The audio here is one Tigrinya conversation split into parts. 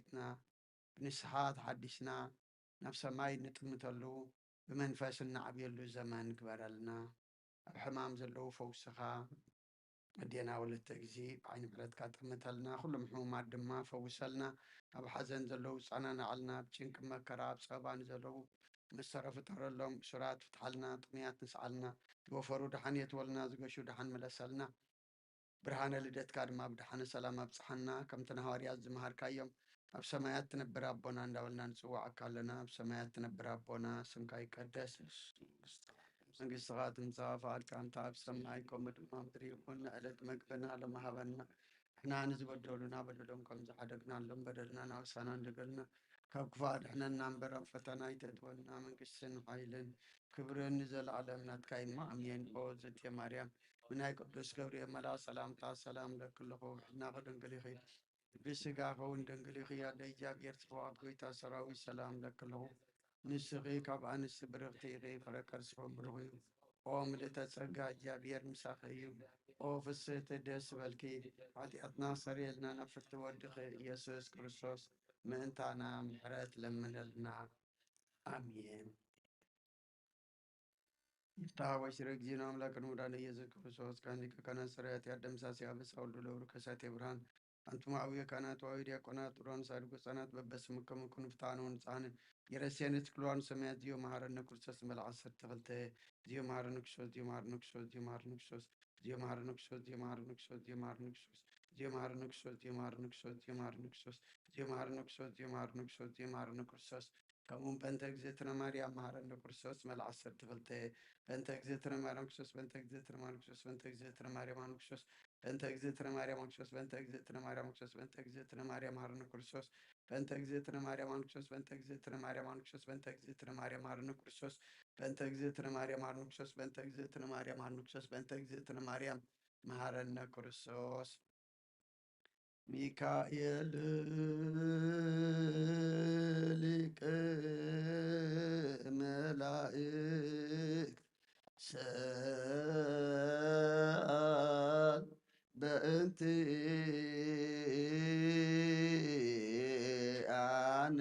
ተለዊጥና፣ ብንስሓ ተሓዲስና፣ ናብ ሰማይ እንጥምተሉ፣ ብመንፈስ እንዓብየሉ ዘመን ግበረልና። ኣብ ሕማም ዘለዉ ፈውስኻ፣ ኣዴና ወለተ እግዚ ብዓይኒ ምሕረትካ ጠምተልና፣ ኩሎም ሕሙማት ድማ ፈውሰልና። ኣብ ሓዘን ዘለዉ ጸናናዕልና፣ ኣብ ጭንቂ መከራ፣ ኣብ ጸበባ ንዘለዉ መሰረ ፍጠረሎም፣ እሱራት ፍትሓልና፣ ጥሙያት ንስዓልና፣ ዝወፈሩ ደሓን የትወልና፣ ዝገሹ ደሓን ምለሰልና። ብርሃነ ልደትካ ድማ ብደሓነ ሰላም ኣብጽሓና። ከምቲ ንሃዋርያት ዝመሃርካዮም፣ ኣብ ሰማያት ትነብር ኣቦና እንዳበልና ንጽውዓካ ኣለና። ኣብ ሰማያት ትነብር ኣቦና፣ ስምካ ይቀደስ፣ መንግስትኻ ትምጻእ፣ ፍቓድካ እንተ ኣብ ሰማይ ከምኡ ድማ ምድሪ ይኹን። ንዕለት መግብና ሎም ሃበና፣ ንሕና ንዝበደሉና በደሎም ከም ዝሓደግናሎም በደልና ናውሳና እንደገልና፣ ካብ ክፉእ ኣድሕነና እምበር ኣብ ፈተና ኣይተእትወና። መንግስትን ሓይልን ክብርን ንዘለኣለም ናትካ እዩ እሞ፣ ኣሜን። ኦ ዘቴ ማርያም፣ ብናይ ቅዱስ ገብርኤል መልኣኽ ሰላምታ ሰላም እለኪ ኣለኹ፣ ብሕልናኺ ድንግል ኢኺ፣ ብስጋኺ እውን ድንግል ኢኺ። ኣደ እግዚኣብሔር፣ ጽባኦት ጐይታ ሰራዊት፣ ሰላም እለኪ ኣለኹ። ንስኺ ካብ ኣንስቲ ብርኽቲ ኢኺ፣ ፍረ ከርስኺ ብሩኽ እዩ። ኦ ምልእተ ጸጋ፣ እግዚኣብሔር ምሳኺ እዩ። ኦ ፍስህቲ፣ ደስ ይበልኪ፣ ሓጢኣትና ሰሪየልና፣ ናብ ፍርዲ ወድኺ ኢየሱስ ክርስቶስ ምእንታና ምሕረት ለምነልና። ኣሜን። ይፍትሐ ወይስረ እግዚእነ አምላክነ ወመድኃኒነ ኢየሱስ ክርስቶስ፣ ካህን ሊቀ ካህናት ሠራየ ኃጢአት ደምሳሴ አበሳ ወልዱ ለብሩ ከሳቴ ብርሃን፣ አንትሙ አብየ ካህናት ወአበዊ ዲያቆናት ጥሩያን ሳድቁ ሕፃናት በበስምኩም ኩኑ ፍትሐነ ወንጽሐነ ይረሴነ ትክልዋን ሰማያት ዚዮ መሐረነ ክርስቶስ ንበል ዓሰርተ ክልተ ዚዮ መሐረነ ክርስቶስ ዚዮ መሐረነ ክርስቶስ ዚዮ መሐረነ ክርስቶስ ዚዮ መሐረነ ክርስቶስ ዚዮ መሐረነ ክርስቶስ ዚዮ መሐረነ ክርስቶስ ዚዮ መሐረነ ክርስቶስ ዚዮ መሐረነ ክርስቶስ ዚዮ መሐረነ ክርስቶስ ዚዮ መሐረነ ክርስቶስ ዚዮ መሐረነ ክርስቶስ ዚዮ መሐረነ ክርስቶስ ከምኡውን በእንተ እግዝእትነ ማርያም መሐረነ ክርስቶስ መል ዓሰርተ ክልተ በእንተ እግዝእትነ ማርያም ክርስቶስ በእንተ እግዝእትነ ማርያም ክርስቶስ በእንተ እግዝእትነ ማርያም ክርስቶስ በእንተ እግዝእትነ ማርያም ክርስቶስ በእንተ እግዝእትነ ማርያም ክርስቶስ በእንተ እግዝእትነ ማርያም መሐረነ ክርስቶስ በእንተ እግዝእትነ ማርያም ክርስቶስ በእንተ እግዝእትነ ማርያም ክርስቶስ በእንተ እግዝእትነ ማርያም መሐረነ ክርስቶስ በእንተ እግዝእትነ ማርያም መሐረነ ክርስቶስ በእንተ እግዝእትነ ማርያም መሐረነ ክርስቶስ በእንተ እግዝእትነ ማርያም መሐረነ ክርስቶስ ሚካኤል ሊቀ መላእክት ሰአል በእንቲአነ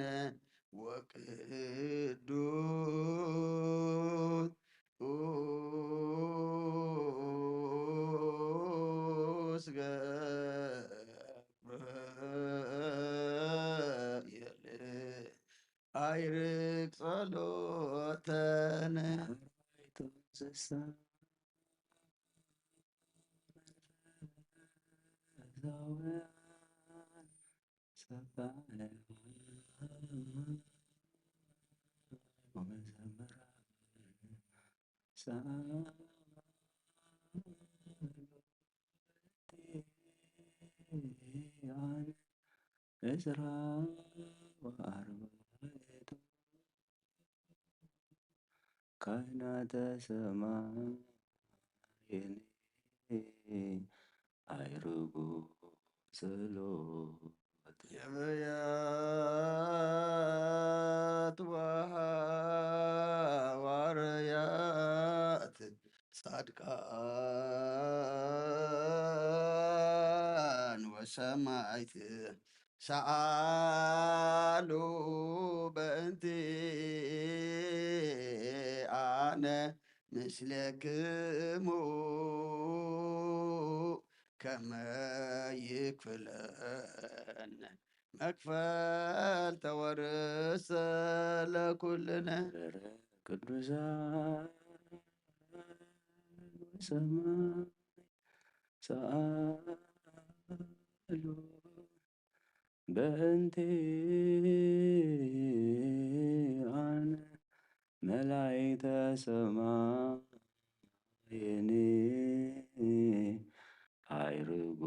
ወቅዱስ ገብርኤል አይርግ ጸሎተነ። እስራ ወአርባዕቱ ካህናተ ሰማይኒ አይርጉ ጸሎት ነቢያት ወሐዋርያት ጻድቃን ወሰማዕት ሰአሉ በእንቲአነ ምስሌክሙ ከመ ይክፍለነ መክፈልተ ወርእሰ ለኩልነ ቅዱሳን ወሰማዕት ሰአሉ በእንቲአነ መላእክተ ሰማይኒ አይርጉ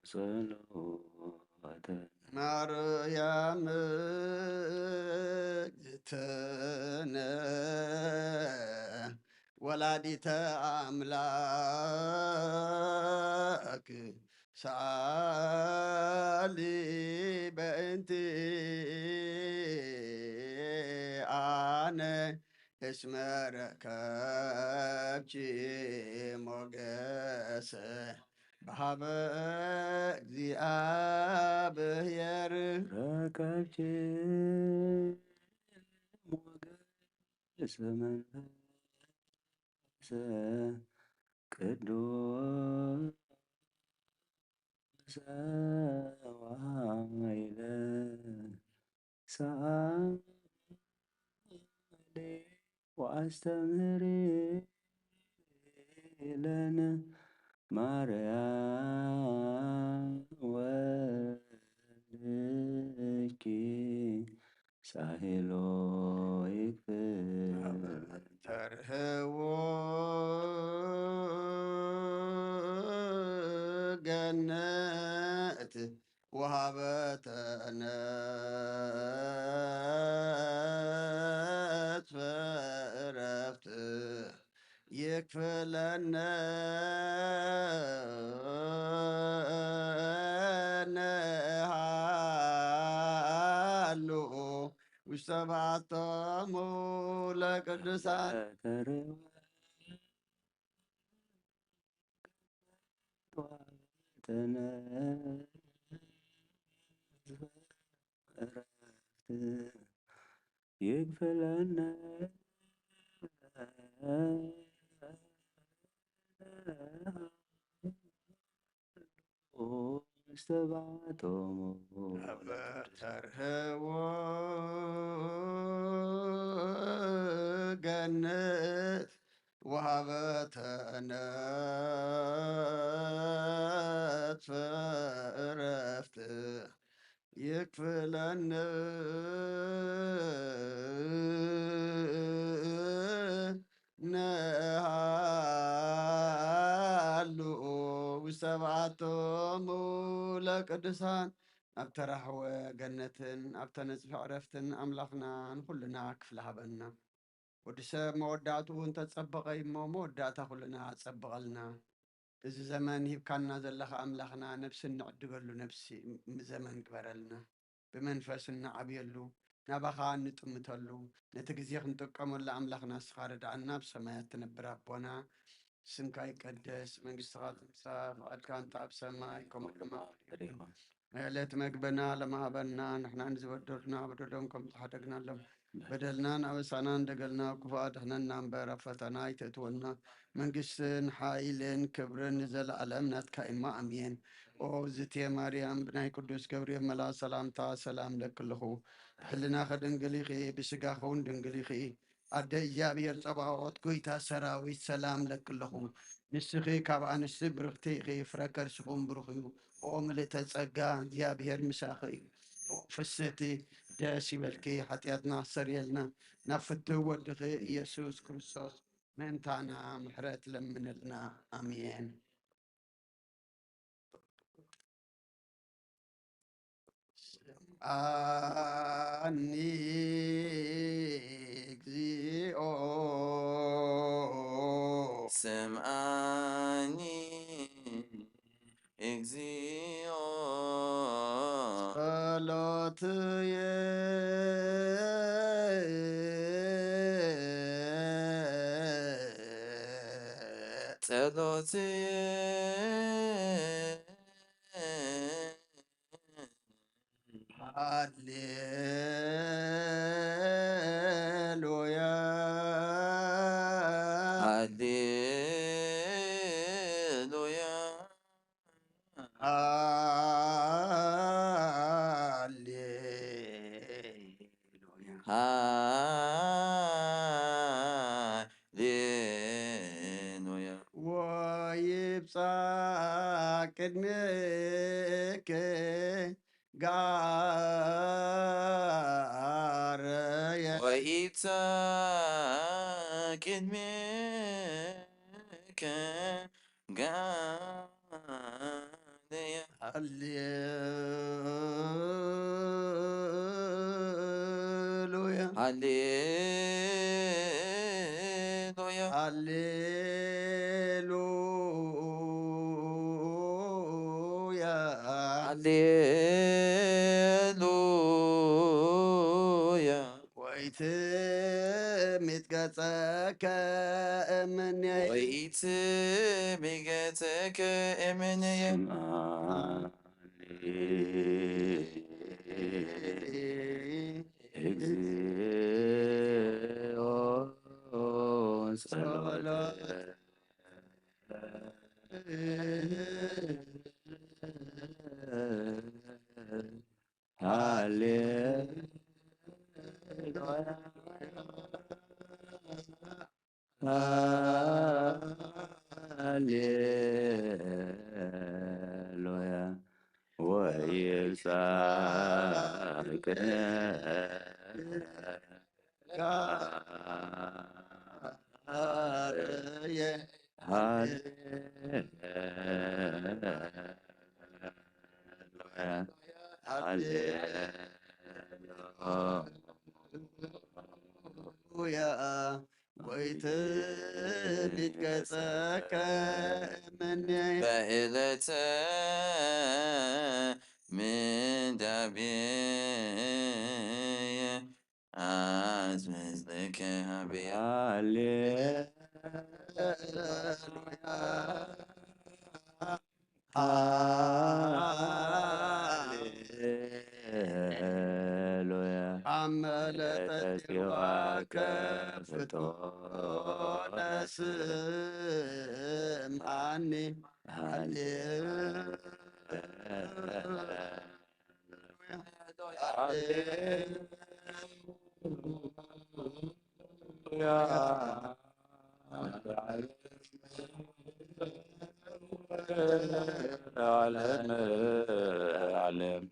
ጸሎተ ማርያም እግዝእትነ ወላዲተ አምላክ ሰአሊ በእንቲአነ እስመ ረከብኪ ሞገሰ በሃበ እግዚኣብሔር ረከብኪ ሞገስ መንፈስ ቅዱስ ዋይለ ሰኣሊ ወአስተምህሪ ለነ ማርያም ወልድኪ ሳሄሎ ይክፍል ተርህዎ ገነት ወሃበተ ነጽፈ ዕረፍት ይክፍለነ ነሃሉ ውስተ በዓቶሙ ለቅዱሳን ተርዋ ይግፈለነ ውስተ ባቶሙ ተርህዎ ገነት ወሃበተ ነጽፈ ዕረፍት ይክፍለነ ነሃሉ ውስተ በዓቶሙ ለቅዱሳን። ኣብ ተራህወ ገነትን ኣብ ተነጽፈ ዕረፍትን ኣምላኽና ንኹልና ክፍሊ ሃበና። ወዲ ሰብ መወዳእትኡ እንተጸበቐ እሞ መወዳእታ ኩልና ጸብቐልና። እዚ ዘመን ሂብካና ዘለኻ ኣምላኽና ነብሲ እንዕድገሉ ነብሲ ዘመን ግበረልና። ብመንፈስ እንዓብየሉ፣ ናባኻ እንጥምተሉ፣ ነቲ ግዜ ክንጥቀመሉ ኣምላኽና ንስኻ ርድኣና። ኣብ ሰማያት ትነብር ኣቦና፣ ስምካ ይቀደስ፣ መንግስትኻ ትምጻእ፣ ፍቓድካ እንተ ኣብ ሰማይ ከምኡ ድማ ኣብ ምድሪ ይኹን። ዕለት መግበና ለማህበና፣ ንሕና ንዝበደሉና በደሎም ከም ዝሓደግናሎም በደልናን ኣበሳናን ደገልና ክፉእ ኣድሕነና እምበር፣ ኣብ ፈተና ኣይተእትወና። መንግስትን ሓይልን ክብርን ንዘለኣለም ናትካ እማ፣ ኣሜን። ኦ ዝቴ ማርያም፣ ብናይ ቅዱስ ገብርኤል መልኣክ ሰላምታ ሰላም ለክልኹ። ብሕልናኺ ድንግል ኢኺ፣ ብስጋኺ እውን ድንግል ኢኺ። ኣደ እግዚኣብሔር ጸባኦት፣ ጎይታ ሰራዊት፣ ሰላም ለክልኹ። ንስኺ ካብ ኣንስቲ ብርኽቲ ኢኺ፣ ፍረ ከርስኹም ብሩኽ እዩ። ኦ ምልእተ ጸጋ፣ እግዚኣብሔር ምሳኺ እዩ። ኦ ፍስህቲ፣ ደስ ይበልኪ፣ ሓጢኣትና ኣሰርየልና፣ ናብ ፍትው ወድኺ ኢየሱስ ክርስቶስ ምእንታና ምሕረት ለምንልና። ኣሜን። ስምዓኒ እግዚኦ። ስምዓኒ እግዚኦ። ጸሎትየ። ጸሎትየ። ሃሌሉያ። ሃሌሉያ። ሃሌሉያ። ሃሌሉያ። ወይብጻሕ ቅድሜኪ ጋረየ። ወይብጻሕ ቅድሜኪ ጋረየ። ሃሌሉያ። ሃሌሉያ። ሃሌሉያ። ሃሌሉያ። ወይት ሚት ገጸከ እምኔ። ወኢትሚት ገጸከ እምኔ። ስምዓኒ እግዚኦ ጸሎተ ሃሌሉያ። ሃሌሉያ። ወይብጻሕከ ቃልየ። ሃሌሉያ። ሃሌሉያ። ወይትቢት ገጸከ እምኔ። በዕለተ ምንዳቤ ኣትመጽእከ ሀቤ። ሃሌሉያ። ሃሌሉያ። አመ ለተጽዋከ ፍጡነ ስምዓኒ። ሃሌሉያ። ዓለም ዓለም።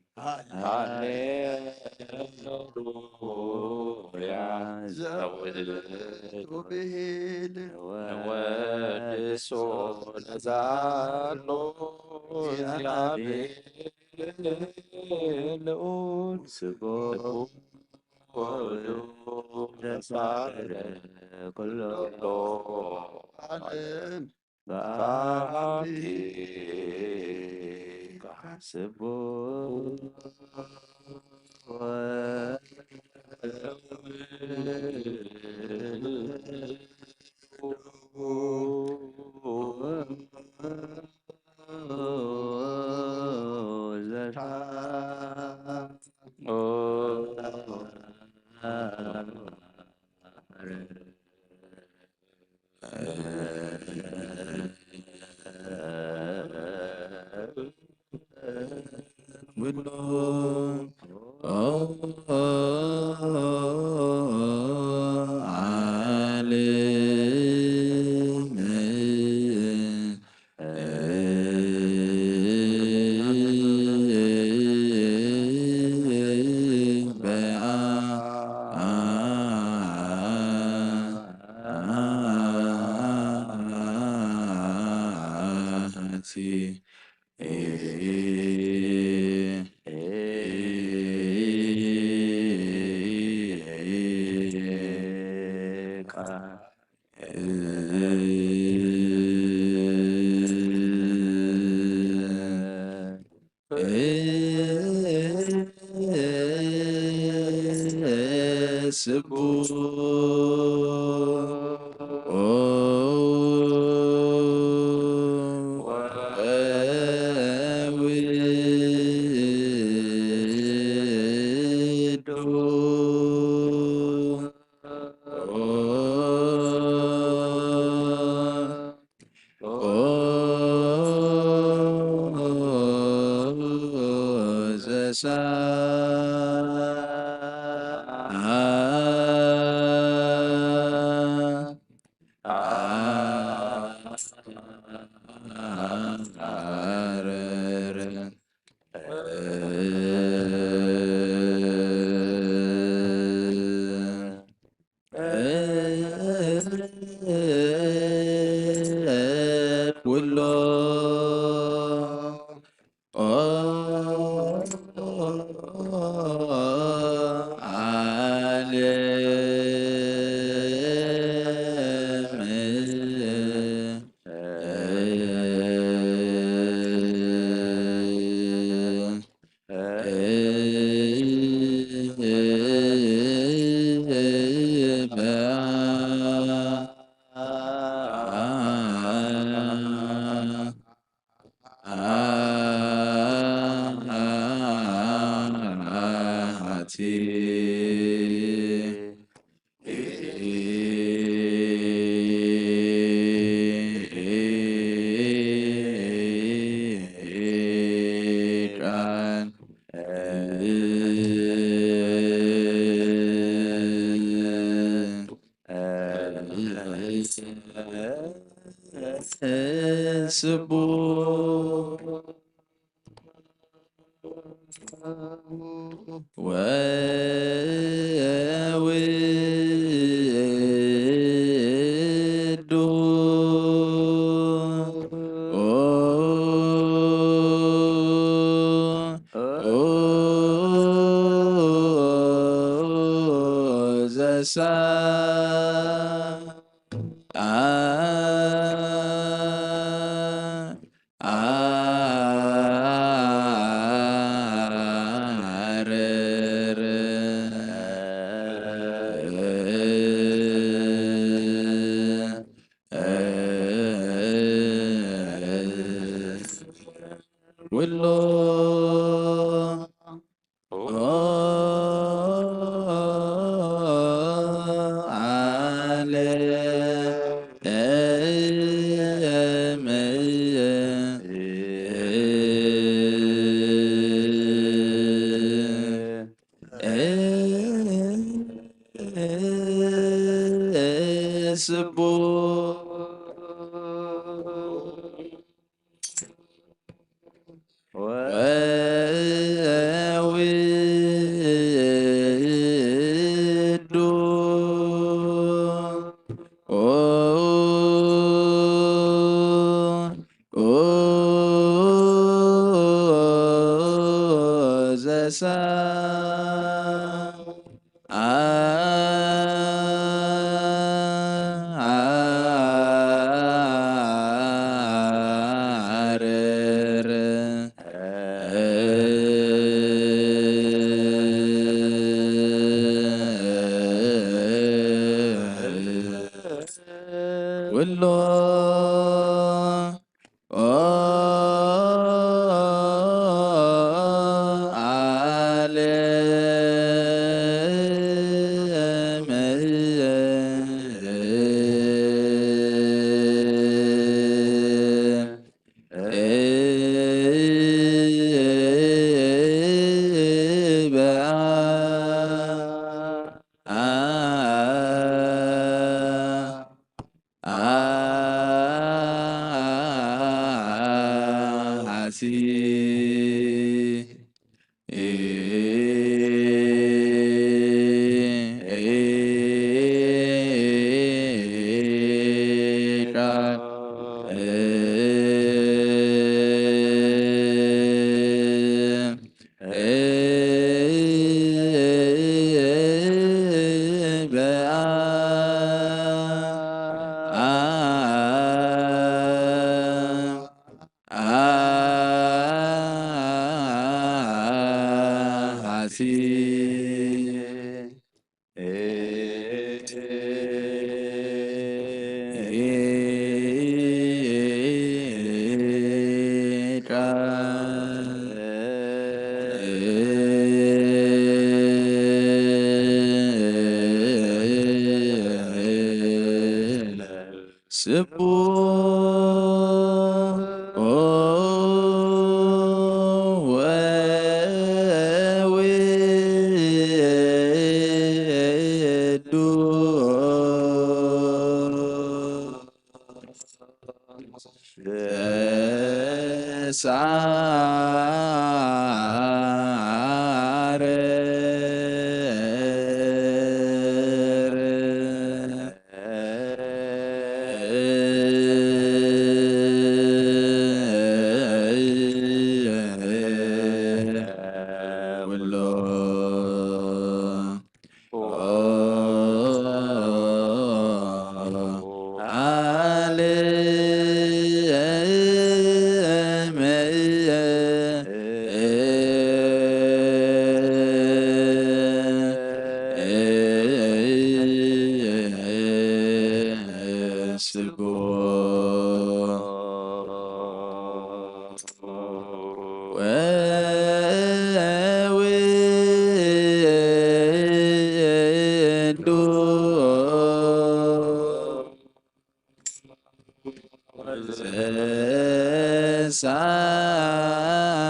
ሃሌሉያ። ዘውእቱ ብሂል። ንወድሶ ለዛሎ። ልዑል ስቡሕ ወውሉድ ተሳለ ኩሎ ዓለም በአምዲካ ስቡሕ ስቡሕ ወውሉድ ኩሎ ዓለም ቲ ቃል ስቡሕ ወውዱ ዘሳ ሳረር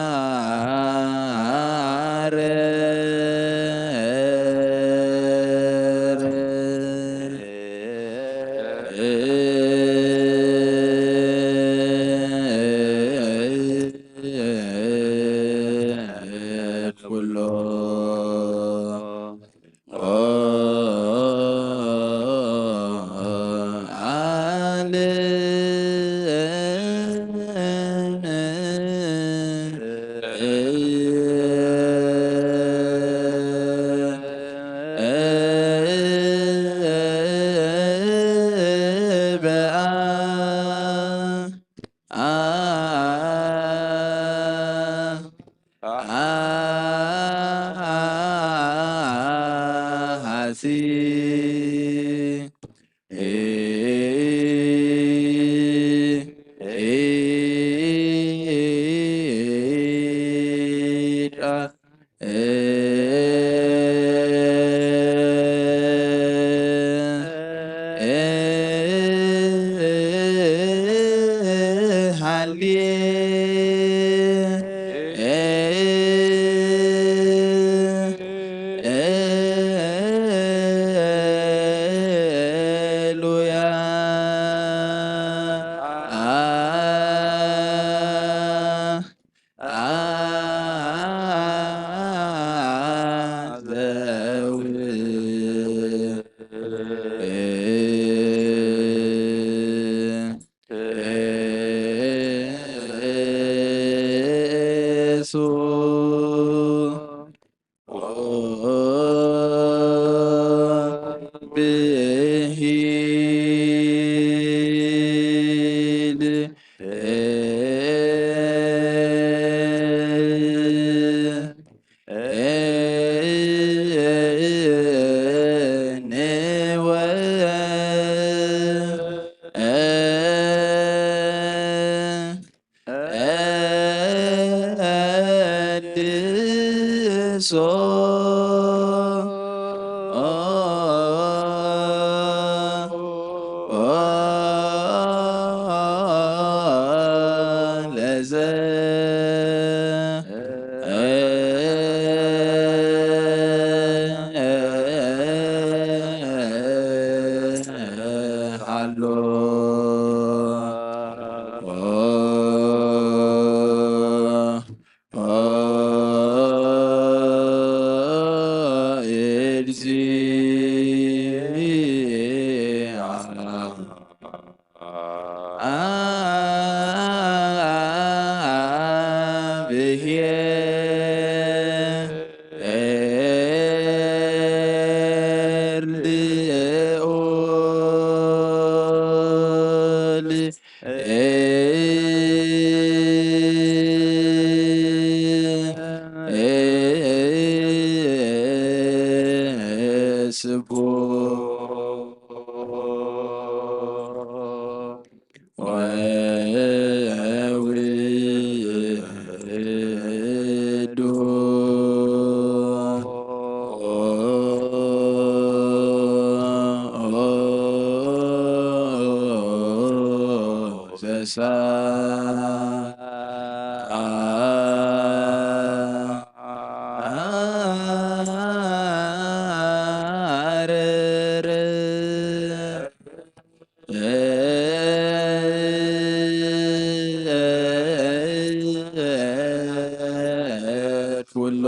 ኩሎ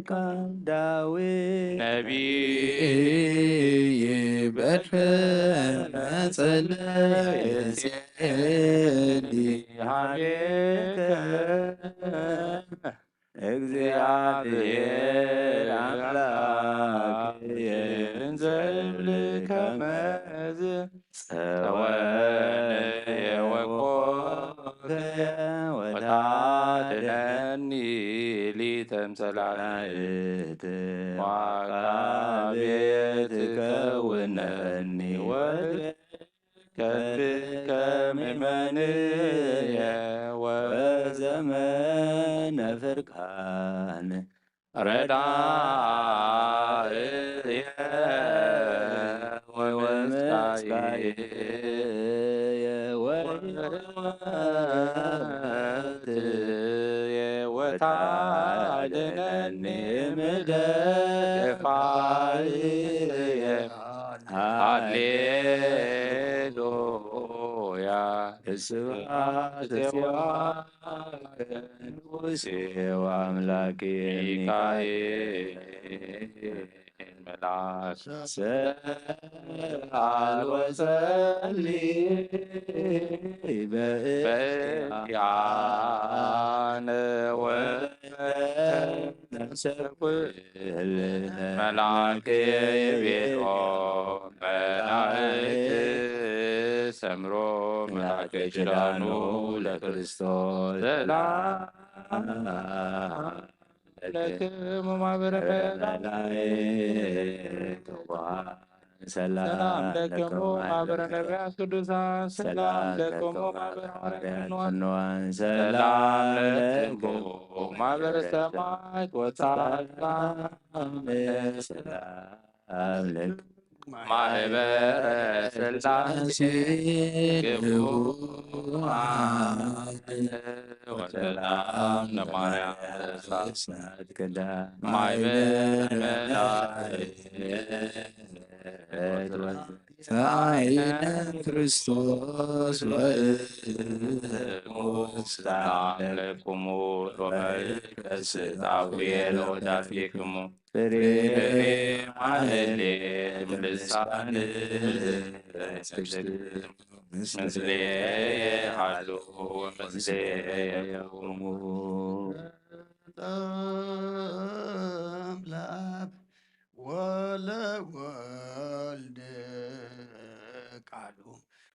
ቃል ዳዊት ነቢይ በትረ መጸለየ ጼሊ ሀቤከ። እግዚአብሔር አምላክ እንዘ እብል ከመዝ ጸወነ የወኮከ ወታደነኒ ሊተምጸላእት ዋቃቤ ትከውነኒ ወከብከ ምመንየ ወዘመነ ፍርቃን ረዳእየ ወወስካየ ወወትየ ወታደነኒ ምደፋየ ሃሌሉያ ስብሐት ንጉሴ ወአምላኬ ሚካኤል መልአክ ሰአል ወጸሊ በእንቲአነ ወተንሰኩል መልአክ ቤሎ መላእክ ሰምሮ መልአክ ኪዳኑ ለክርስቶስ ሰላም ለክሙ ማህበረ መላእክት ሰላም ለክሙ ማህበረ ነቢያት ቅዱሳን ሰላም ለክሙ ማህበረ ሐዋርያት ፍኑዋን ሰላም ለክሙ ማህበረ ሰማዕት ወጻድቃን ሰላም ለክሙ ማህበረ ስላሴ ግቡአን ወሰላም ለማርያም ቅድስት ማህበረ መላእክት ወሳይነ ክርስቶስ ወእሙ ሰላም ለክሙ ሮመ ቀስት አፉየ ለወዳፊክሙ ፍሬ ማህሌት ልሳን ምስሌ ሀሉ ምስሌ የቁሙ። ለአብ ወለወልድ ቃሉ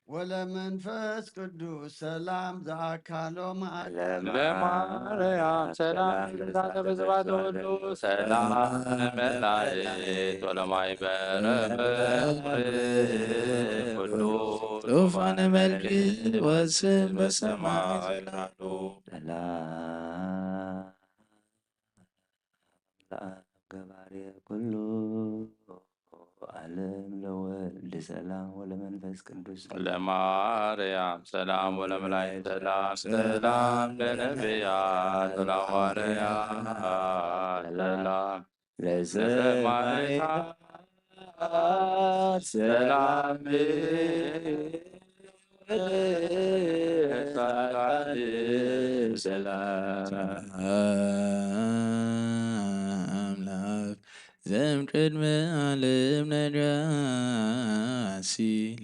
ወለመንፈስ ቅዱስ ሰላም ዘአካሎ ማለም ለማርያም ሰላም ለምልዕተ በስብሐት ወሉ ሰላም ለመላእክት ወለማይበረ ኩሉ ጡፋን መልክ ወስብ በሰማይ ላሉ ሰላም ለአብ ገባሬ ኩሉ ዓለም ለወልድ ሰላም ወለመንፈስ ቅዱስ ለማርያም ሰላም ወለመላእክት ሰላም ሰላም ለነቢያት ወለሐዋርያት ሰላም ለሰማዕታት ሰላም ለጻድቃን ሰላም አምላክ ዘእምቅድመ ዓለም ነዳሲ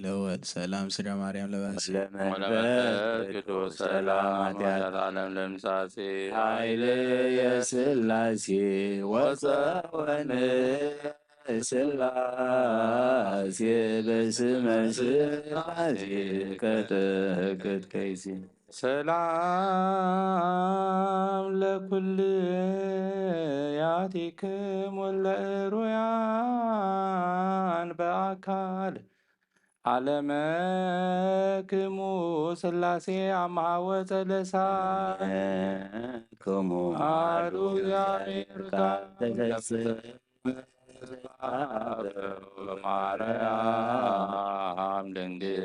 ለወልድ ሰላም ስጋ ማርያም ለባሲ ወለመንፈስ ቅዱስ ሰላም ኃጢአት ዓለም ለምሳሴ ኃይለ የስላሴ ወፀወነ ስላሴ በስመ ስላሴ ቀጠቅጥ ከይሲ ሰላም ለኩልያቲክሙ ለእሩያን በአካል ዓለመክሙ ስላሴ አምሃ ወፀለሳ ክሙ አሐዱ እግዚአብሔር ቃል ተፈጸመ። ማርያም ድንግል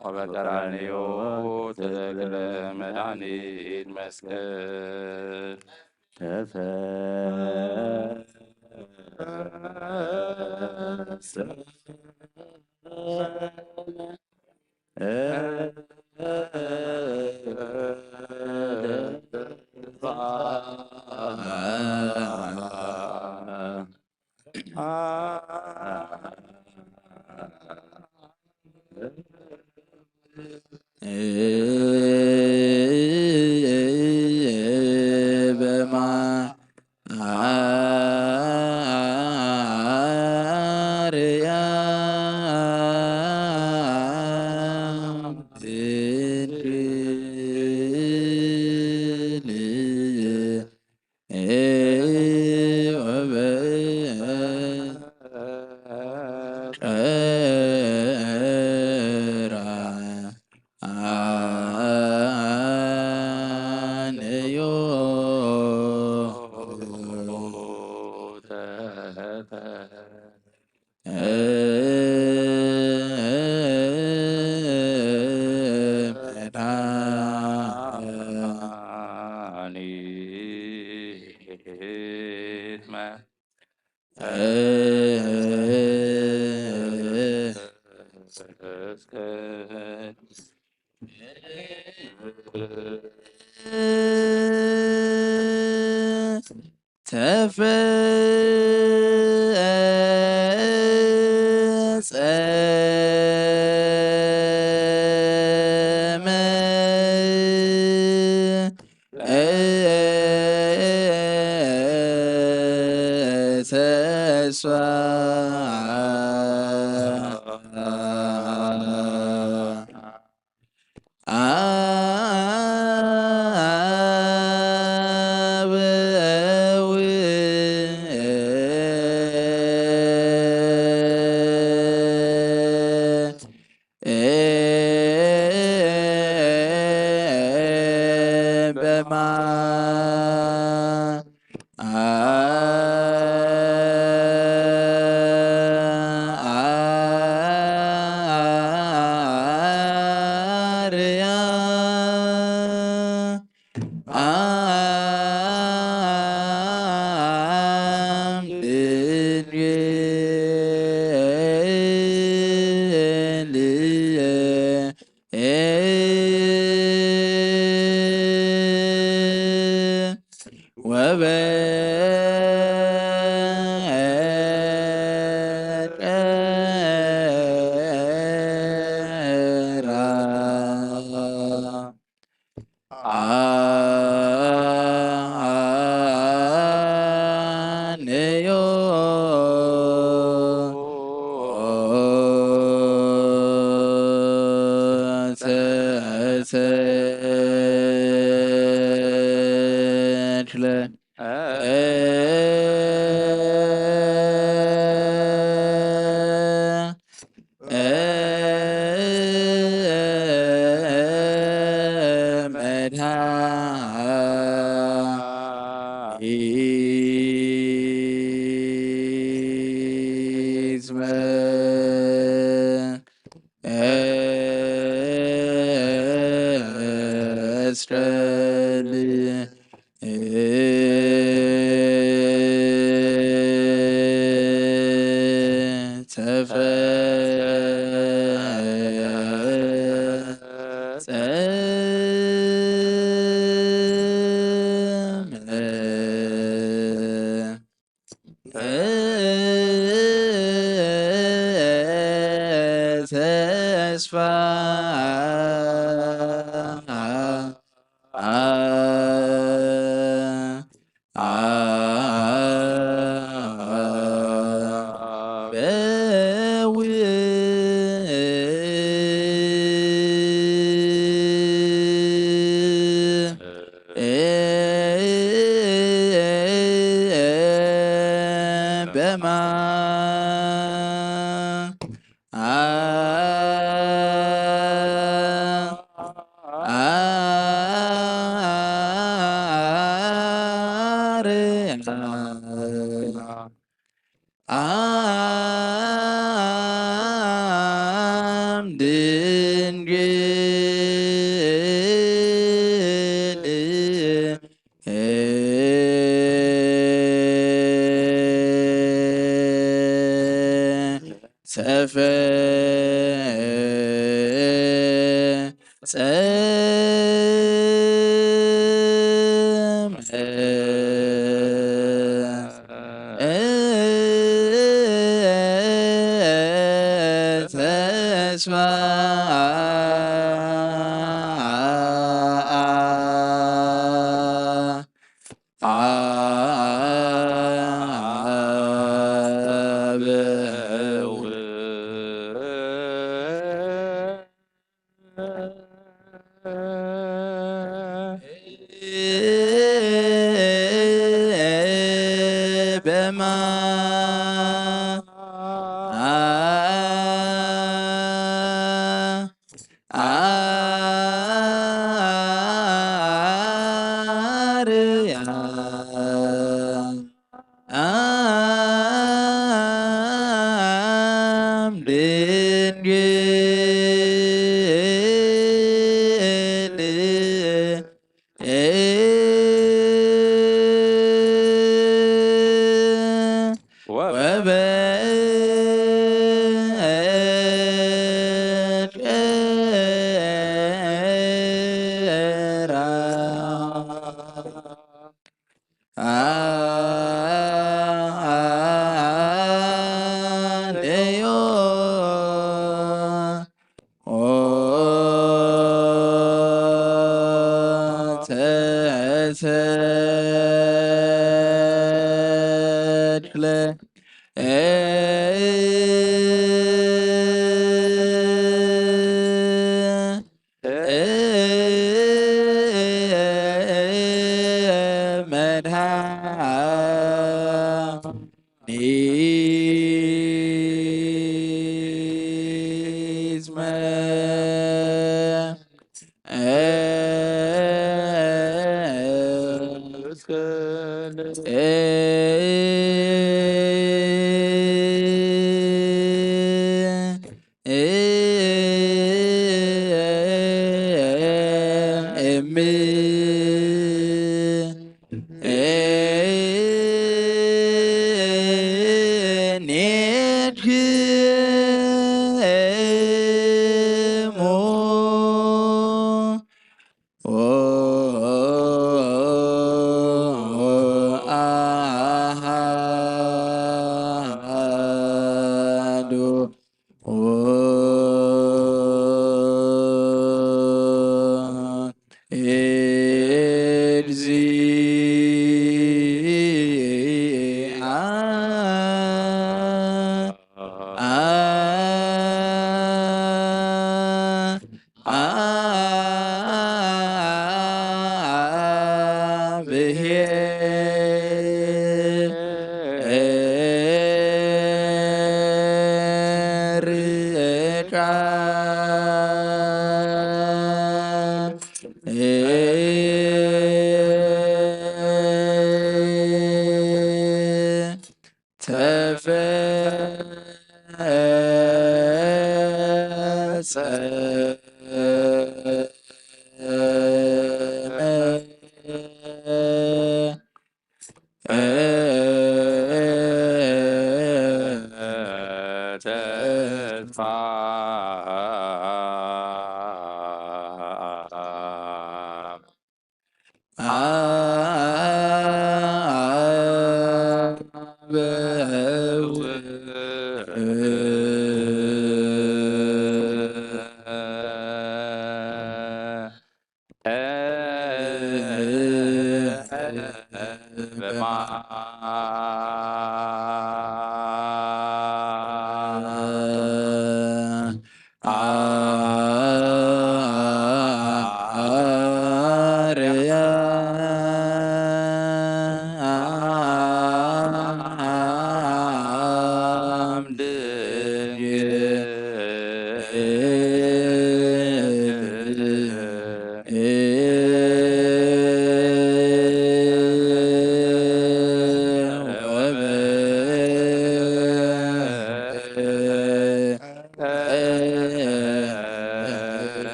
ወበቀራንዮ ተተክለ መድኃኒት መስቀል ተፈጸመ። ተፈጸመ። ተስፋ ተፈጸመ። ተስፋ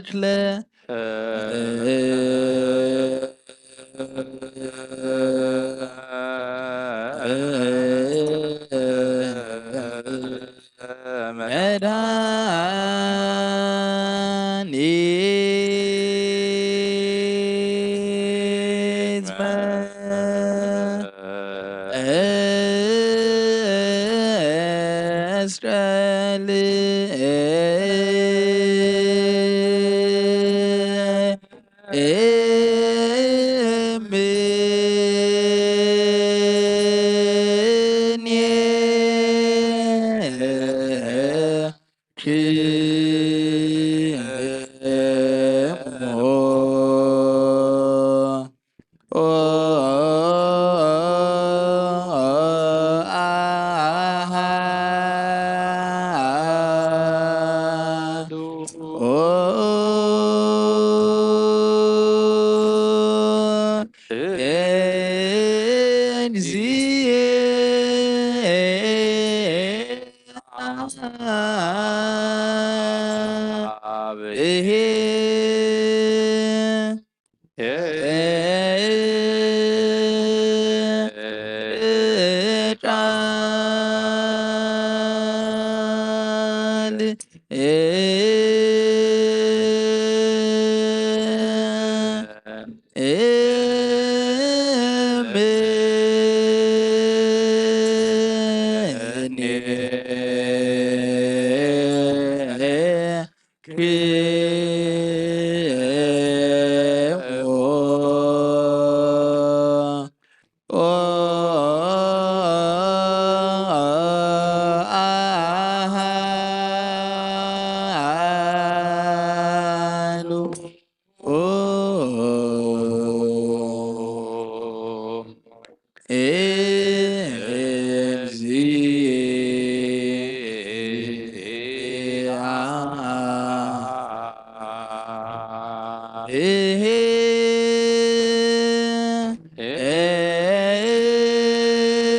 ተክለ መድኃኒትመ መስቀል እምኔ ክሙ አሃዱ እግዚእ አብ ቃል እምኔ ክሙ አሃዱ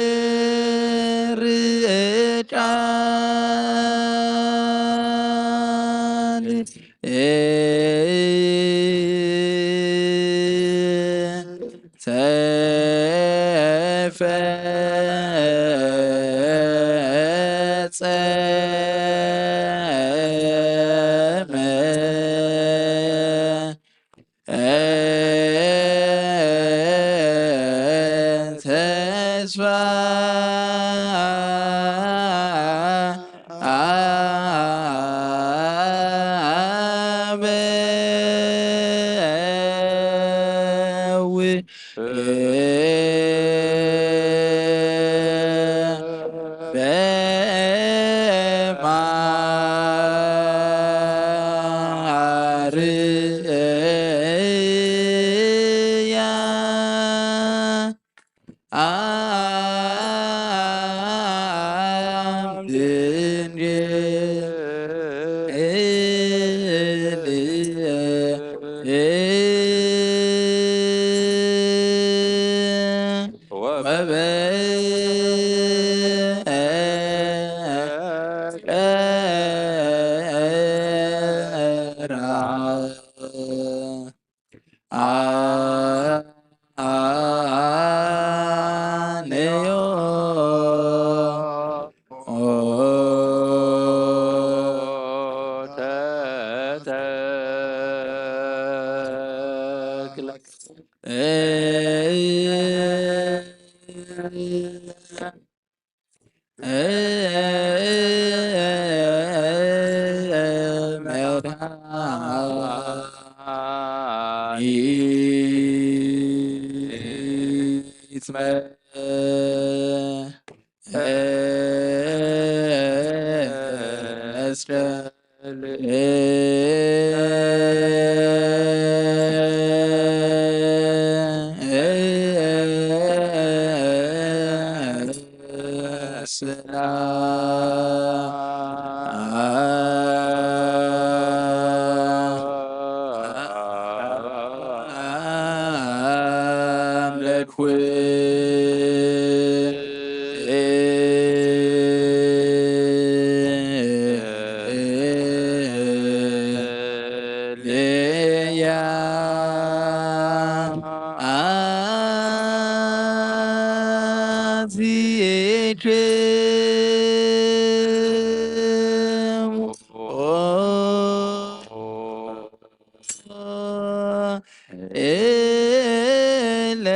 እግዚአብሔር ቃል ተፈጸመ። ተስፋ አበው በማርያም ድንግል ወበ አነዮ ተተክለ መድኃኒትመ መስቀል ሰላም ለኩልነ ዚእትሙ እለ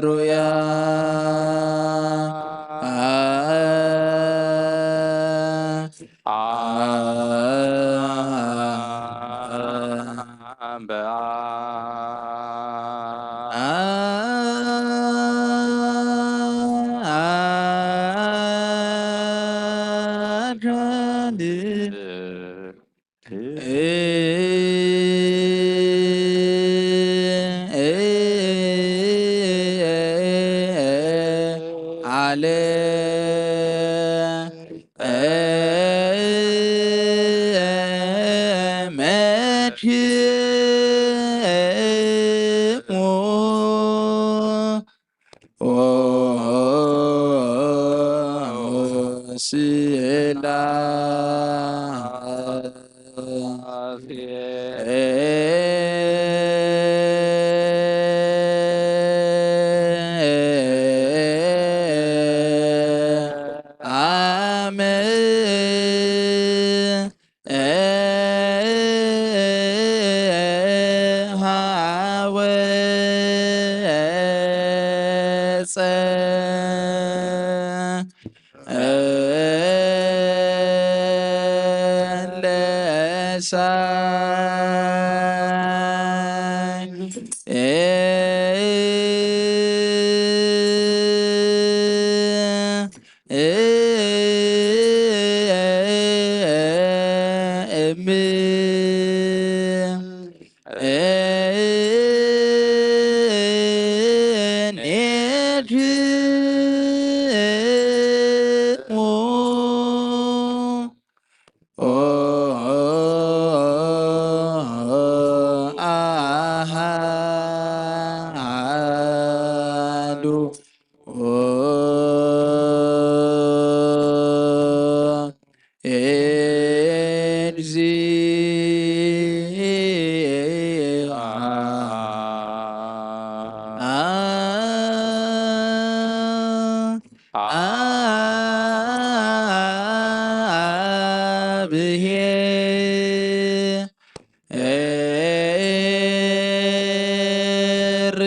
ሩያ ዓለ መድሙ ስላሴ አመ ሐወፀ ለሳይ እም ኔድሙ አሃዱ እግዚአብሔር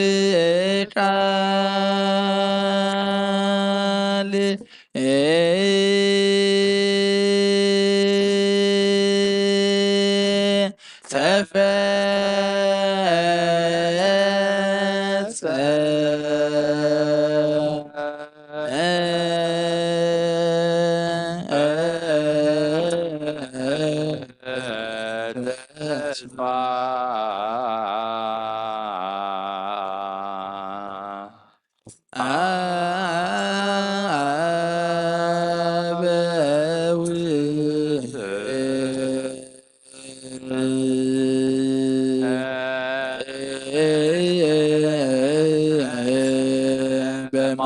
ቃል ተፈጸመ። ተስፋ አበው በማ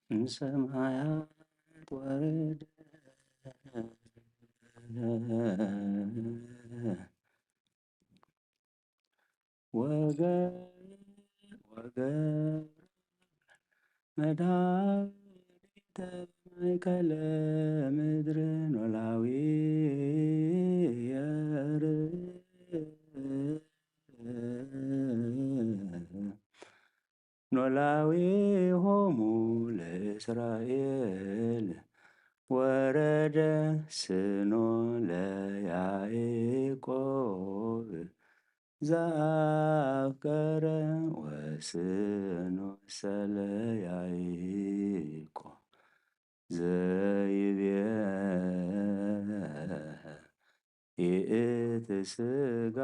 ንሰማያት ወረደ ወገ ወገ መድኃኒተ ማእከለ ምድሪ ኖላዊ የር ኖላዊ ሆሙ ለእስራኤል ወረደ ስኖ ለያዕቆብ ዘኣፍቀረ ወስኖ ሰለ ያዕቆብ ዘይቤ ይእቲ ስጋ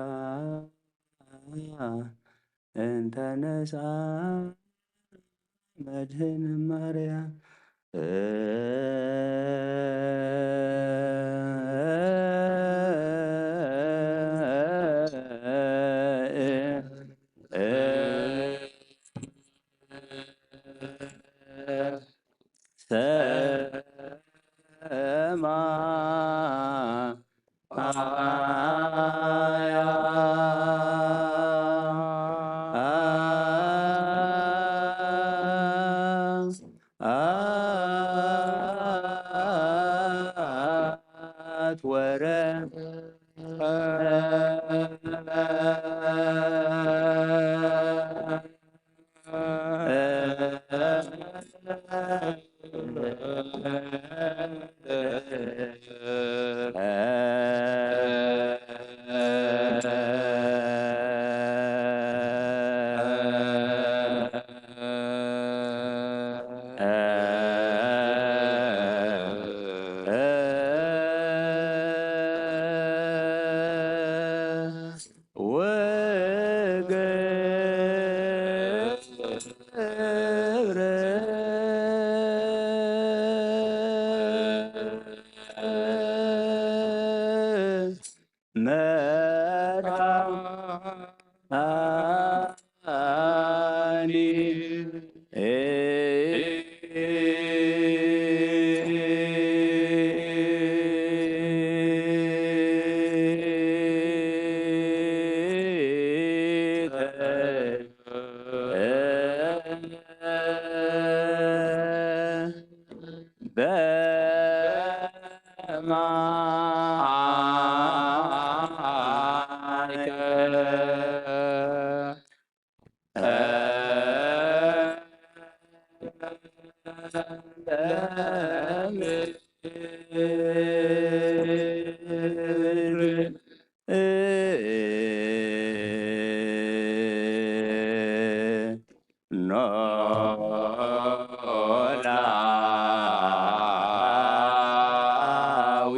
እንተ ነስኣ መድህን ማርያም ሰማያ አትወረ ወገብረ መድኃኒ በማይከ ኖላዊ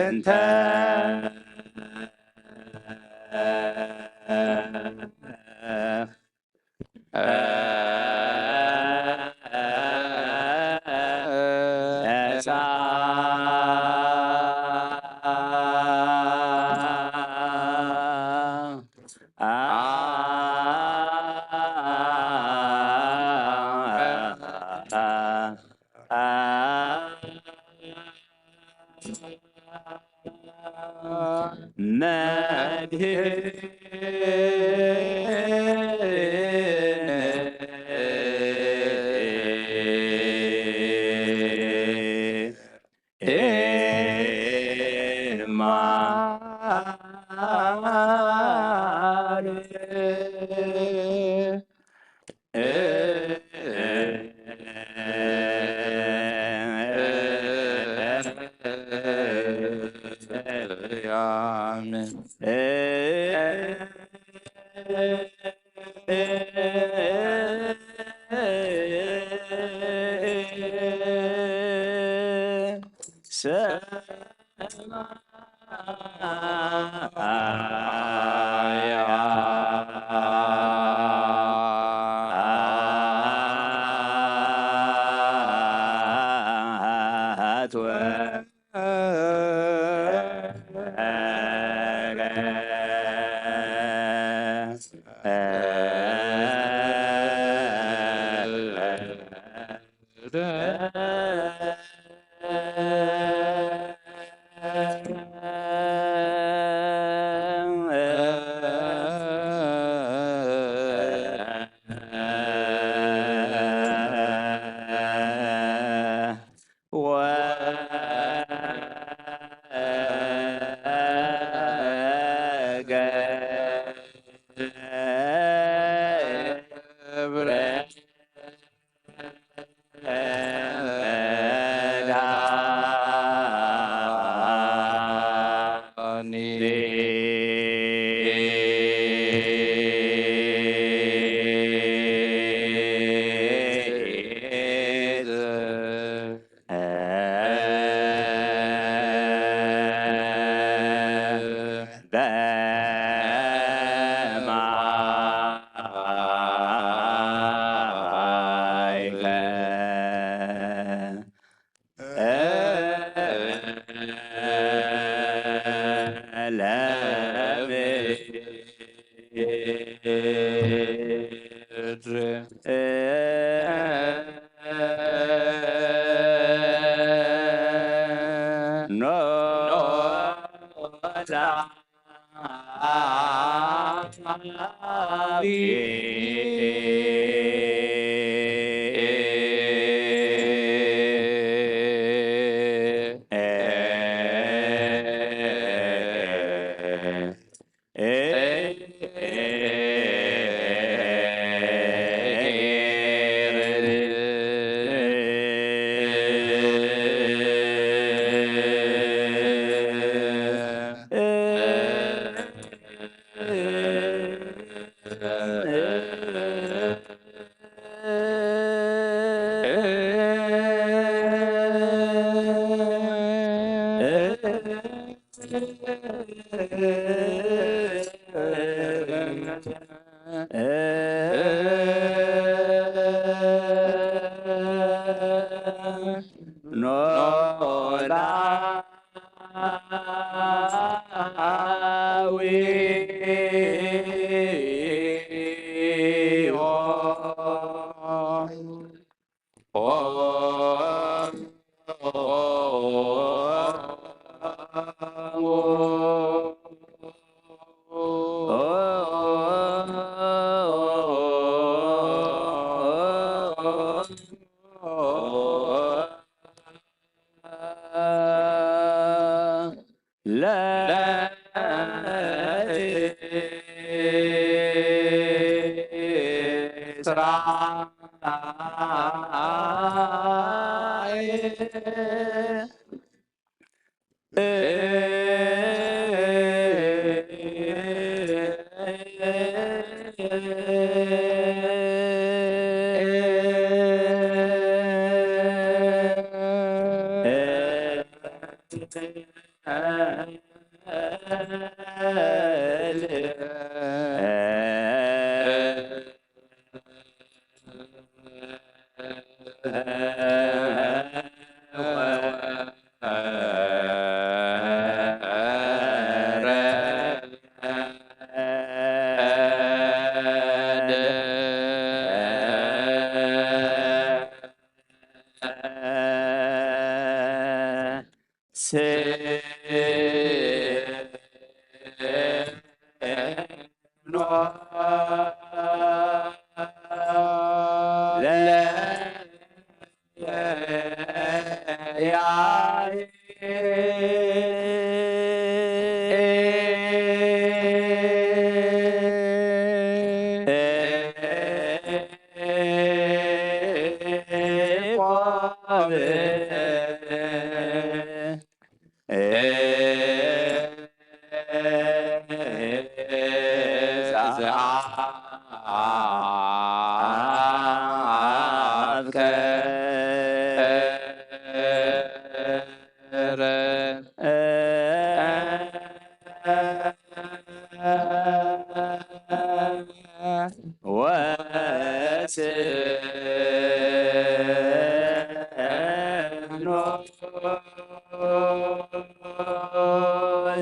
እንተ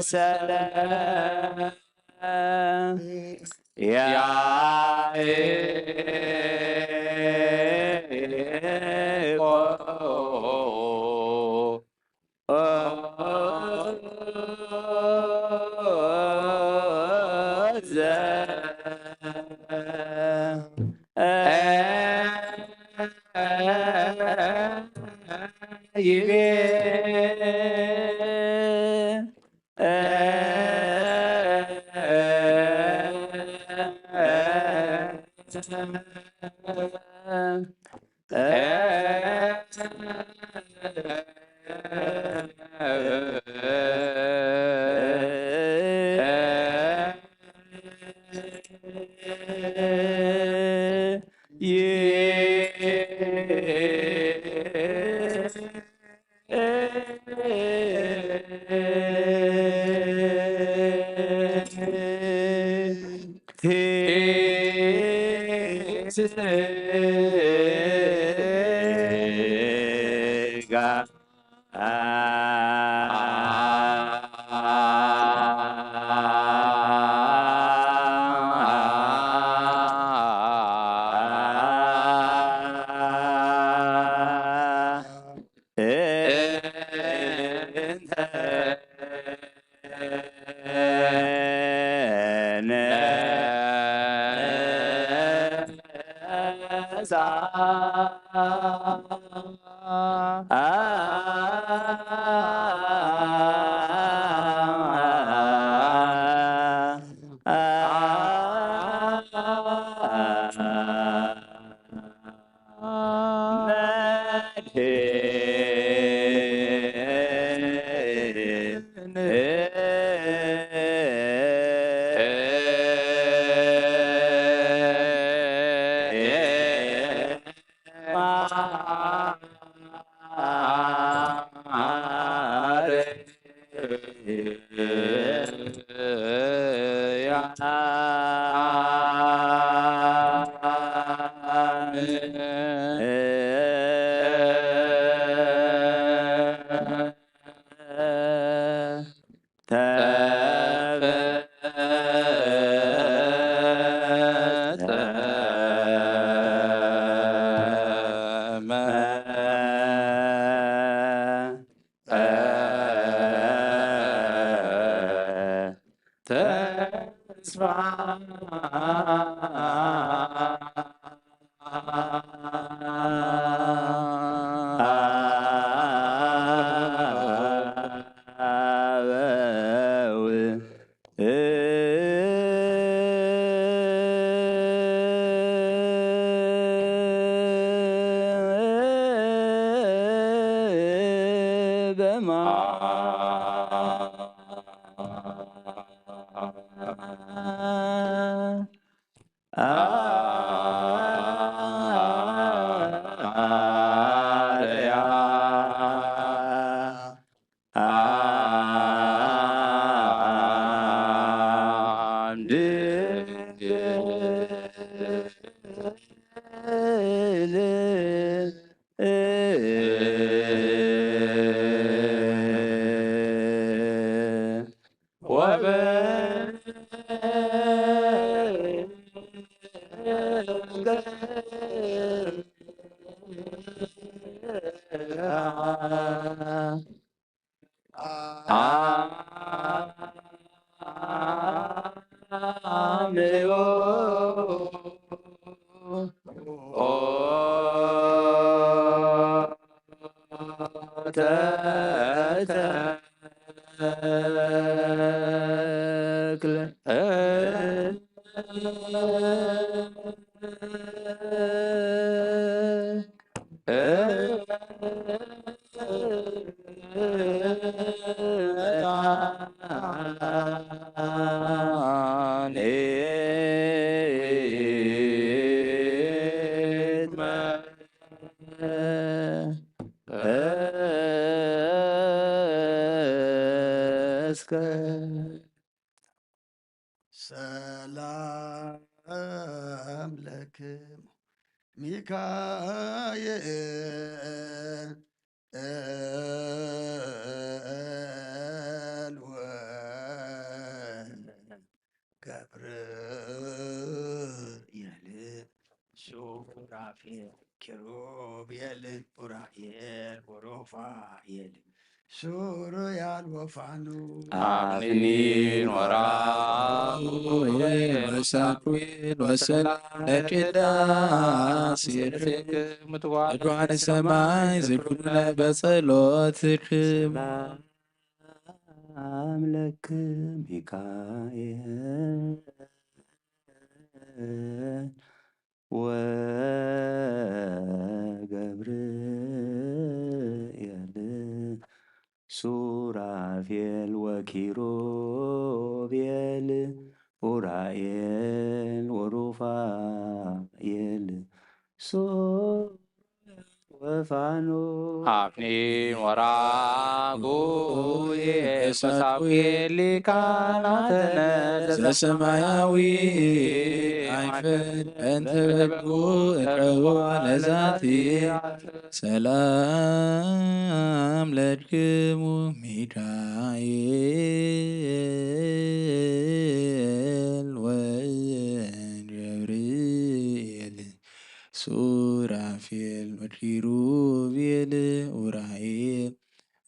ሰላም ያዕቆብ ይቤ ሰላም ለክሙ ሚካኤል ኪሩቤል ኡራኤል ወሩፋኤል ሱሩያል ወፋኑ አፍኒን ወራጉኤል ወሳኩኤል ወሰላም ለቅዳሴ ምትዋል አድዋን ሰማይ ዝኩነ በጸሎትክም ሰላም ለክም ሚካኤል ወገብርኤል ሱራፌል ወኪሩቤል ኡራኤል ወሩፋኤል ሱራፌል ወፋኑ አፍኒን ወራጉኤል ወሳኩኤል ሊቃናተ ነዘ ዘሰማያዊ አይፈል እንተ በጉ እቀዋ ለዛቲ ሰላም ለድክሙ ሚካኤል ወገብርኤል ሱራፌል ወኪሩቤል ኡራኤል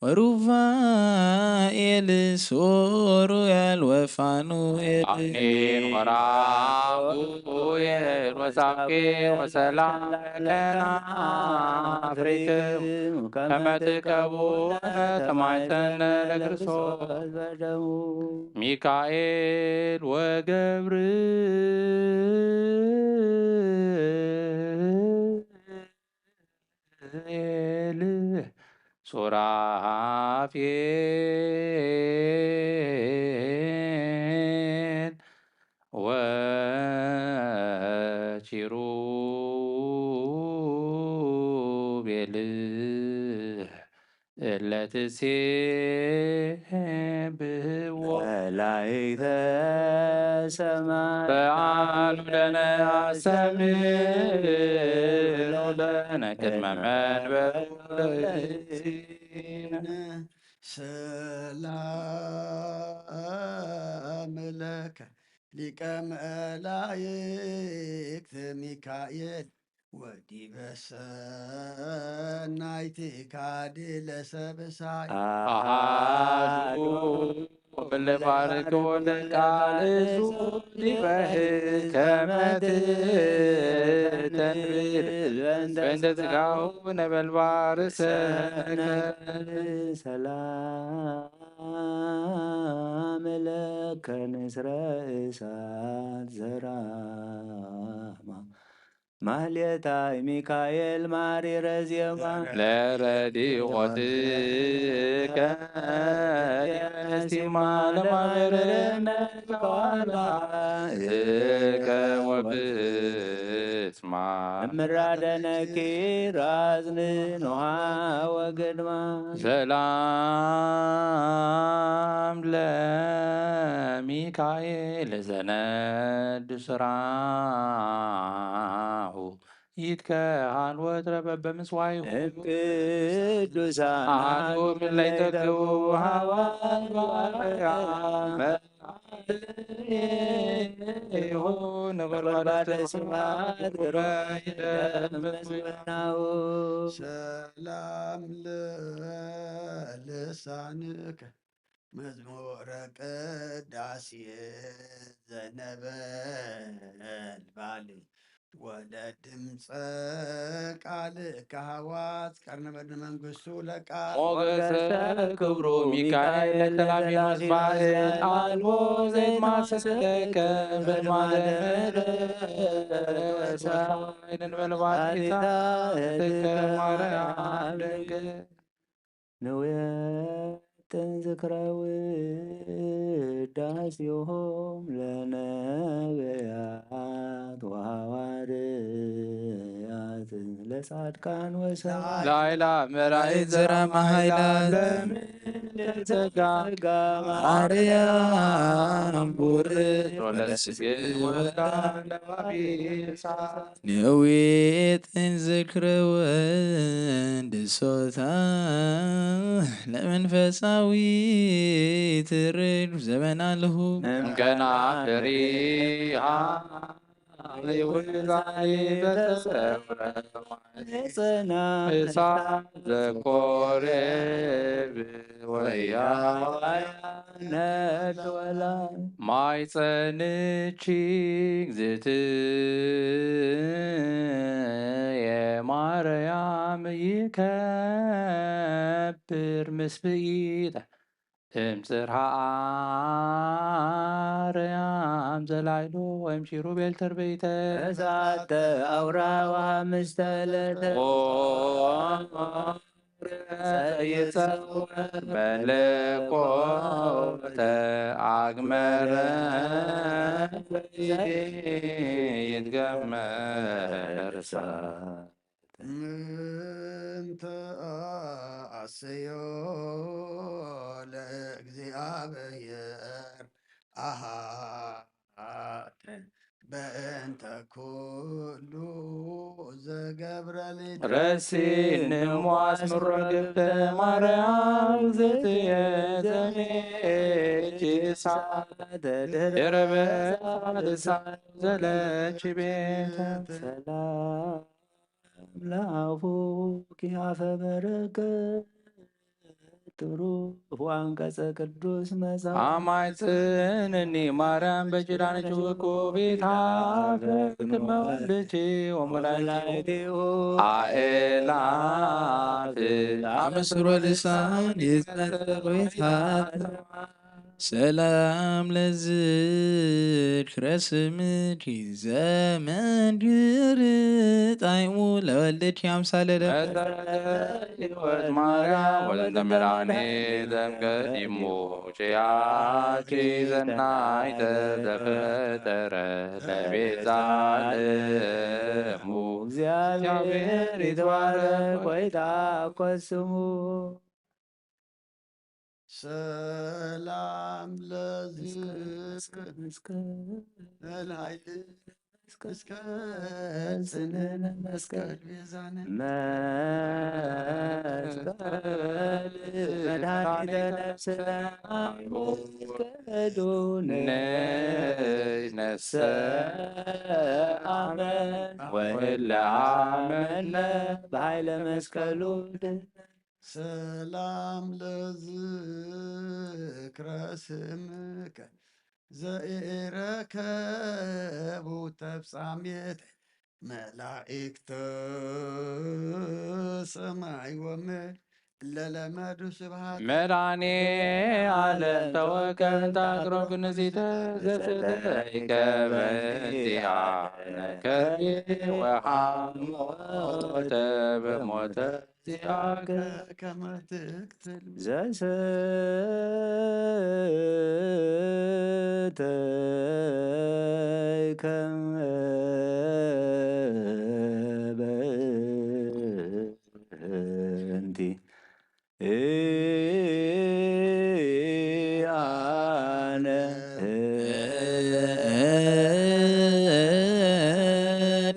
ወሩፋኤል ሱሩያል ወፋኑኤል አፍኒን ወራጉኤል ወሳኩኤል ወሰላም ለከናፍሪክም ከመ ትቀቡ ተማይጸነ ለክርስቶስ በደሙ ሚካኤል ወገብርኤል ሱራፌል ወኪሩቤል እለ ትሴብሕዎ መላእክተ ሰማይ በዓሉ ለነ አስተምር ለነ ቅድመ መንበሩ ለእግዚእነ ሰላም ለከ ሊቀ መላእክት ሚካኤል ወዲበ ሰናይት ካድለ ሰብሳይ አሃዱ ወበለ ባርክ ወለ ቃል እሱ ዲበህ ከመ ትተንብር በእንተ ሥጋሁ ነበልባል ርእሰከ ሰላም ለከ ንስረ እሳት ዘራማ ማህሌታይ ሚካኤል ማሪረ ዜማ ለረዲቆትከ የነሲማ ለማህበርነ ከዋላ እከ ወብስማ እምራደነኪ ራዝን ኖሃ ወግድማ ሰላም ለሚካኤል ዘነድ ስራሁ ይትከሃል ወትረ በበምስዋይሁ እም ቅዱሳን አሐዱ እምእለ ይተክኡ ሀዋርያ ይሁን ነጎድጓደ ስብሐት ወይደምጽ ምስጋናሁ ሰላም ለልሳንከ መዝሙረ ቅዳሴ ዘነበልባል ወለድምፀ ቃል ከሃዋት ቀርነ በድነ መንግስቱ ለቃል ሞገሰ ክብሩ ሚካኤል ለተላሚኖስ ባሕር አልቦ ዘይማሰለከ በልማደ ምሕረት ወሳይንን በልባቲታ እትከ ማርያም ድንግል ንውየትን ዝክረ ውዳሴሆም ለነብያት ወሐዋርያት ለጻድቃን ወሰማዕት ላይላ መራይ ዘራ ማሃይላ ለምድር ጸጋ ጸጋ ማርያም ቡር ወለስግድ ወዳ ለባቢሳ ንእዊት እንዝክረ ወንድሶታ ለመንፈሳዊ ትርድ ዘበን ኣለሁ እምከና ፍሪሃ ይውዛኒ ዘተሰውረ ጽና እሳት ዘኮሬብ ወያዋያ ነትወላ ማይ ጸንቺ እግዝእትየ ማርያም ይከብር ምስብኢተ እምጽርሃ ኣርያም ዘላይሎ ወይም ኪሩቤል ተርበይተ እሳተ ኣውራዋ ምስተለተ ይጸወር መለኮተ ኣግመረ ይትገመር እሳት እንተ ኣሰዮ ለእግዚኣብሔር ኣሃተ በእንተ ኩሉ ዘገብረ ረሲን ንሟስ ምሮ ግብተ ማርያም ዝትየ ዘሜች እሳት ድረበ ሳድሳ ዘለች ቤተ ሰላም ለአፉኪ አፈ በረከት ትሩፍ ወአንቀጸ ቅዱስ መጽሐፍ። አማይ ጽንኒ ማርያም በኪዳንኪ ውቁቢት አፈ ቅድመ ወልድኪ ወመላእክቲሁ አእላፍ አመስሮ ልሳን ይዘክር ቤታት ሰላም ለዝክረ ስምኪ ዘመንክር ጣዕሙ ለወልድኪ አምሳለ ለመሰረተ ሕይወት ማርያም ወለተ መድኃኔ ዘምቀዲሙ ጭያኪ ዘናይተ ዘፈጠረ ለቤዛ ለሙ እግዚአብሔር ይትባረክ ወይትአኮ ስሙ። ሰላም ለዝክር መስቀል ለኃይል መስቀል ጽንዕነ መስቀል ቤዛነ መስቀል መድኃኒተ ነፍስነ መስቀሉ ነይ ነሰ አመን ወለ አመነ በኃይለ መስቀሉ ድነ ሰላም ለዝክረ ስምከ ዘኢረከቡ ተፍጻሜተ መላእክተ ሰማይ ወምድር ለለመዱ ስብሐት መድኃኔ ዓለም ተወከል ታቅረብ ግንዚተ ዘሰተይከ በእንቲአነ ከርቤ ወሐሞተ በሞተ ዚአከ ከመ ትቅትል ዘሰተይከ በእንቲ አነ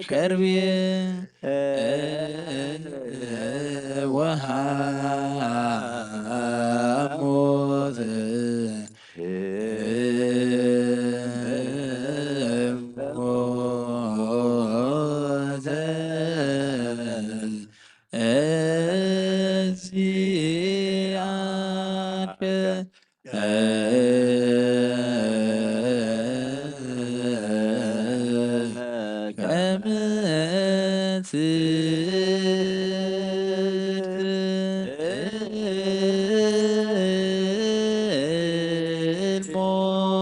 ከርቤ ወሐሞት ሞተ እዚአከ ከመ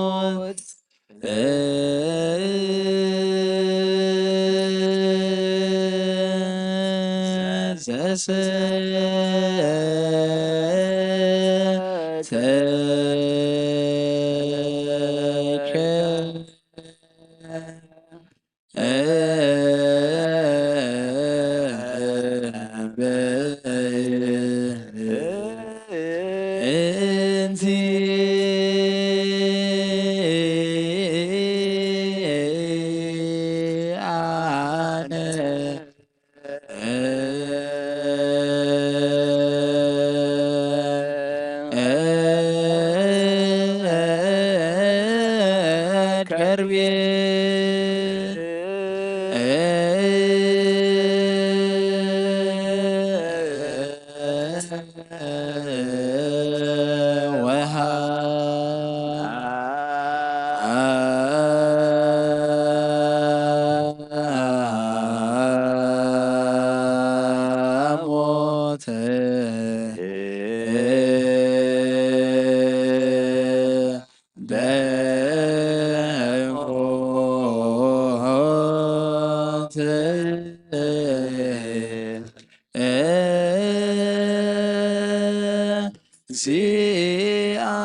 ትትልሞት ዘሰተከ ወሃ ሞት በሞት ሲአክ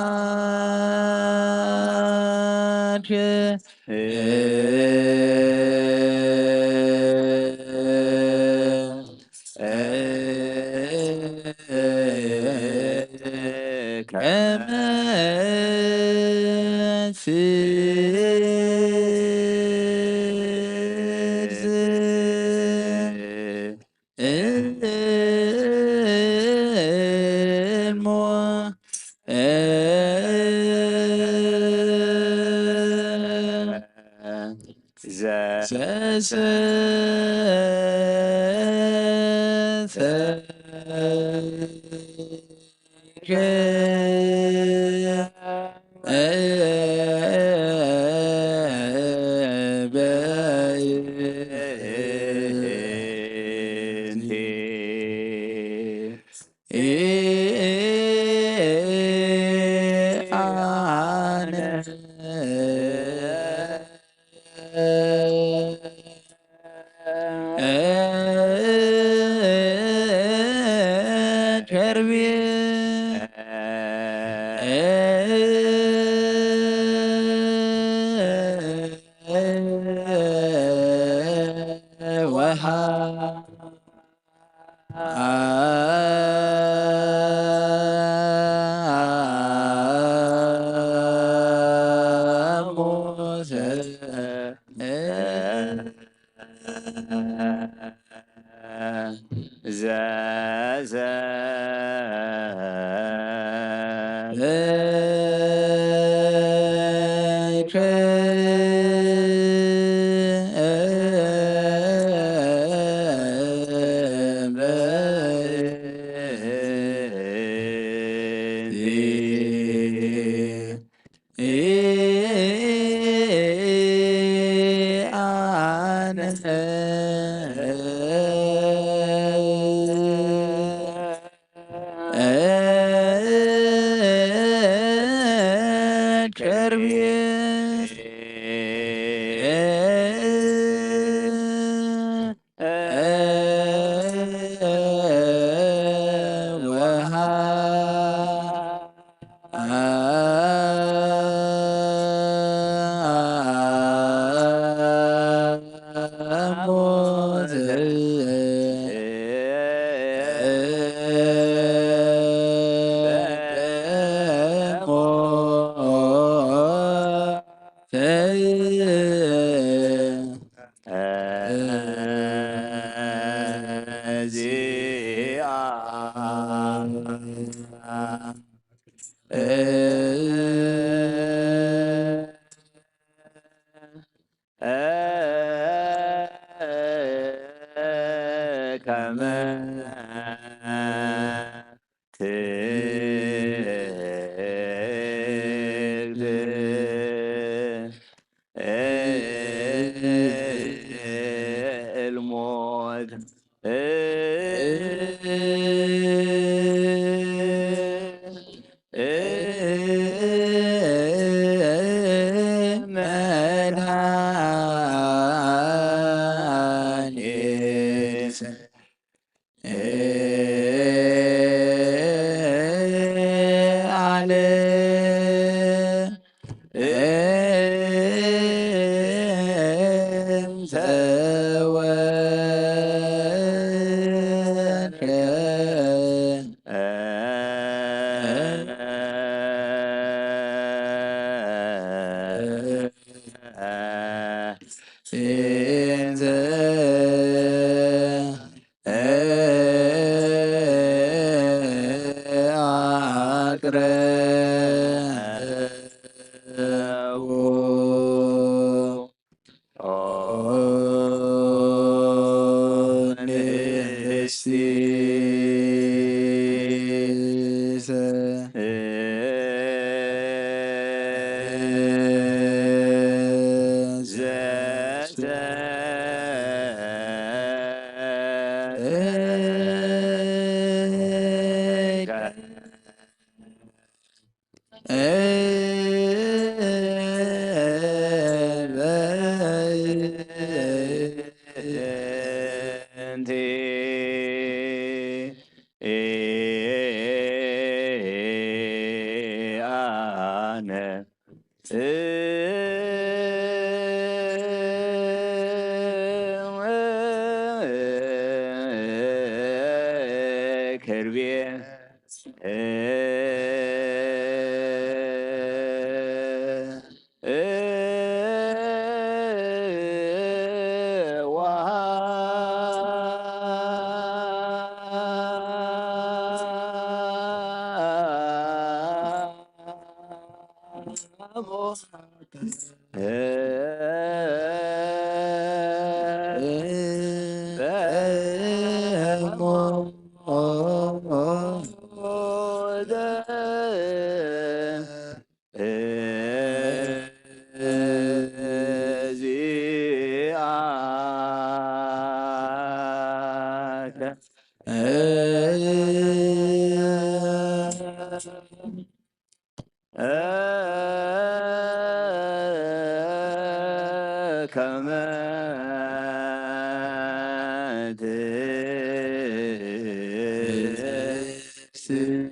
ከመ እንቲ ኣነ ከርቤ ከመ ትስእ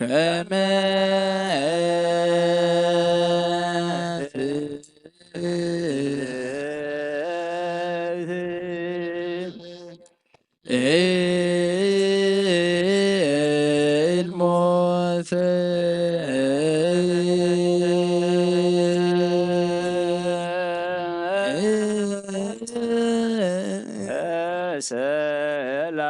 ከመ ኢልሞተ ሰላ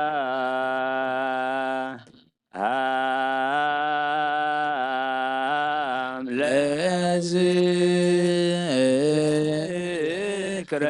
ለዝክረ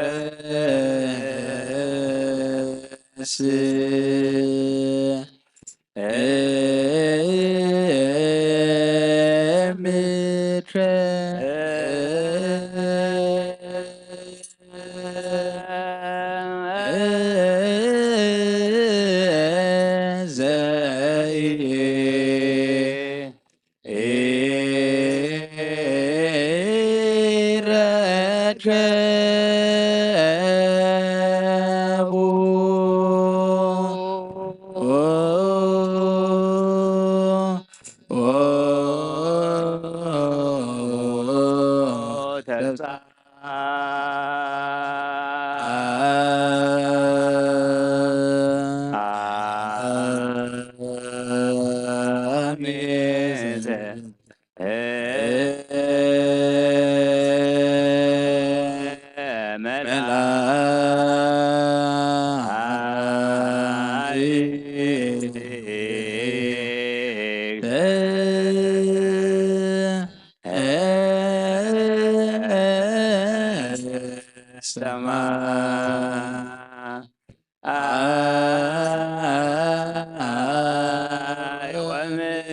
ሰማይ ወምድር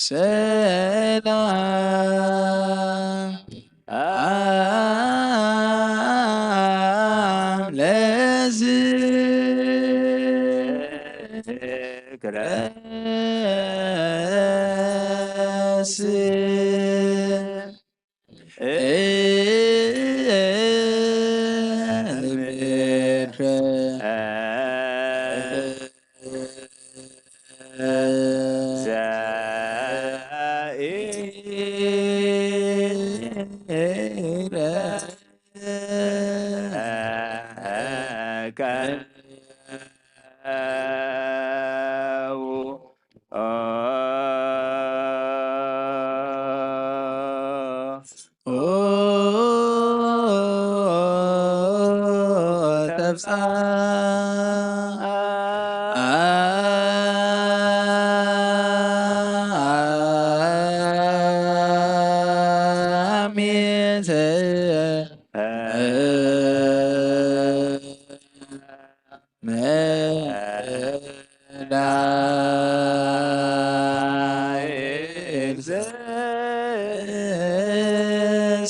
ሰላም ለዝክረ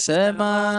ሰማይ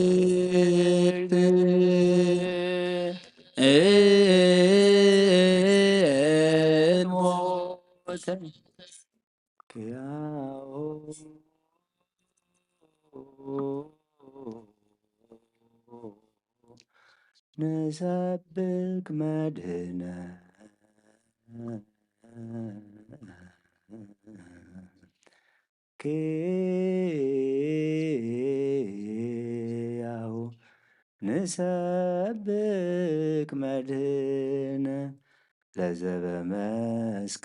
መንፍቅት ሞተ። ኪያሆ ንሰብክ መድህነ ኪያሁ ንሰብክ መድህነ ለዘበ መስቀሉ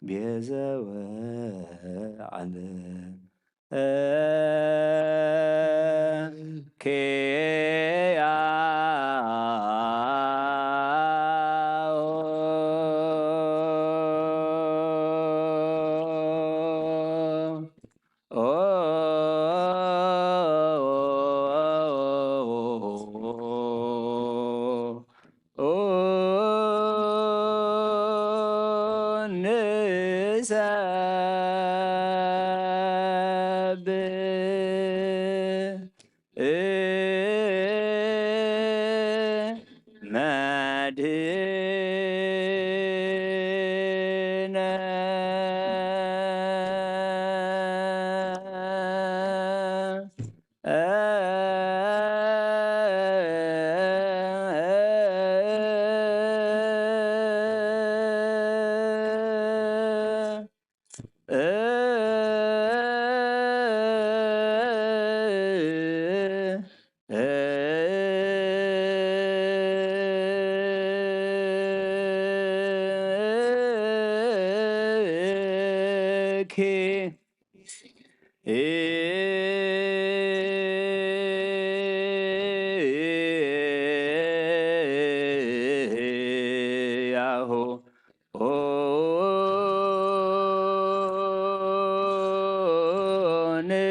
ቤዘወ ዓለም። ኪያሁ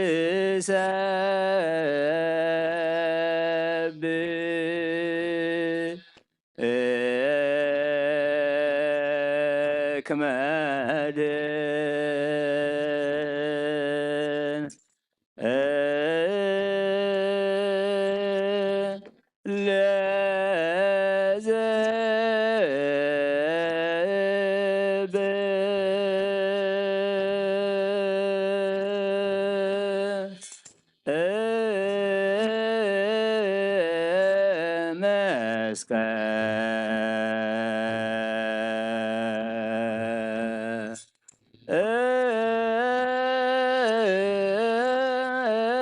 ንሰብ መድህነ ያሁ ንሰብክ መድህነ ለዘብ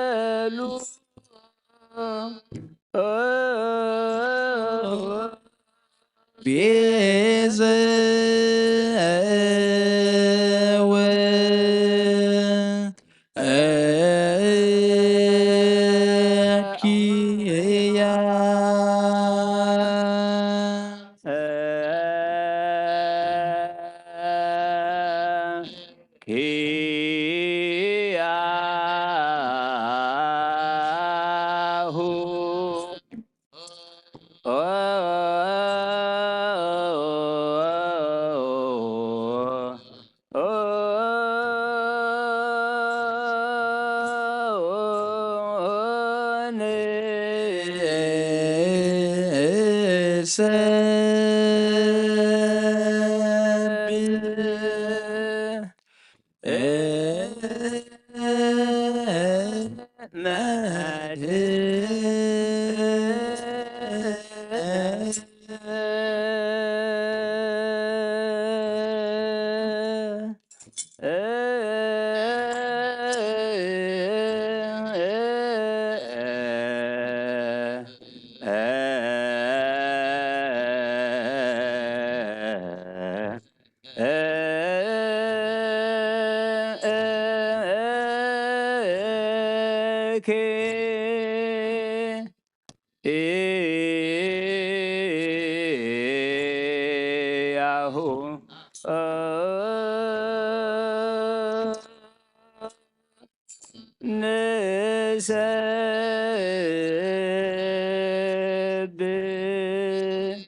መስቀሉ ቤዘወ ኪያ ኪያሁ ንሰብህ መድህነ ኪያሁ ንሰብህ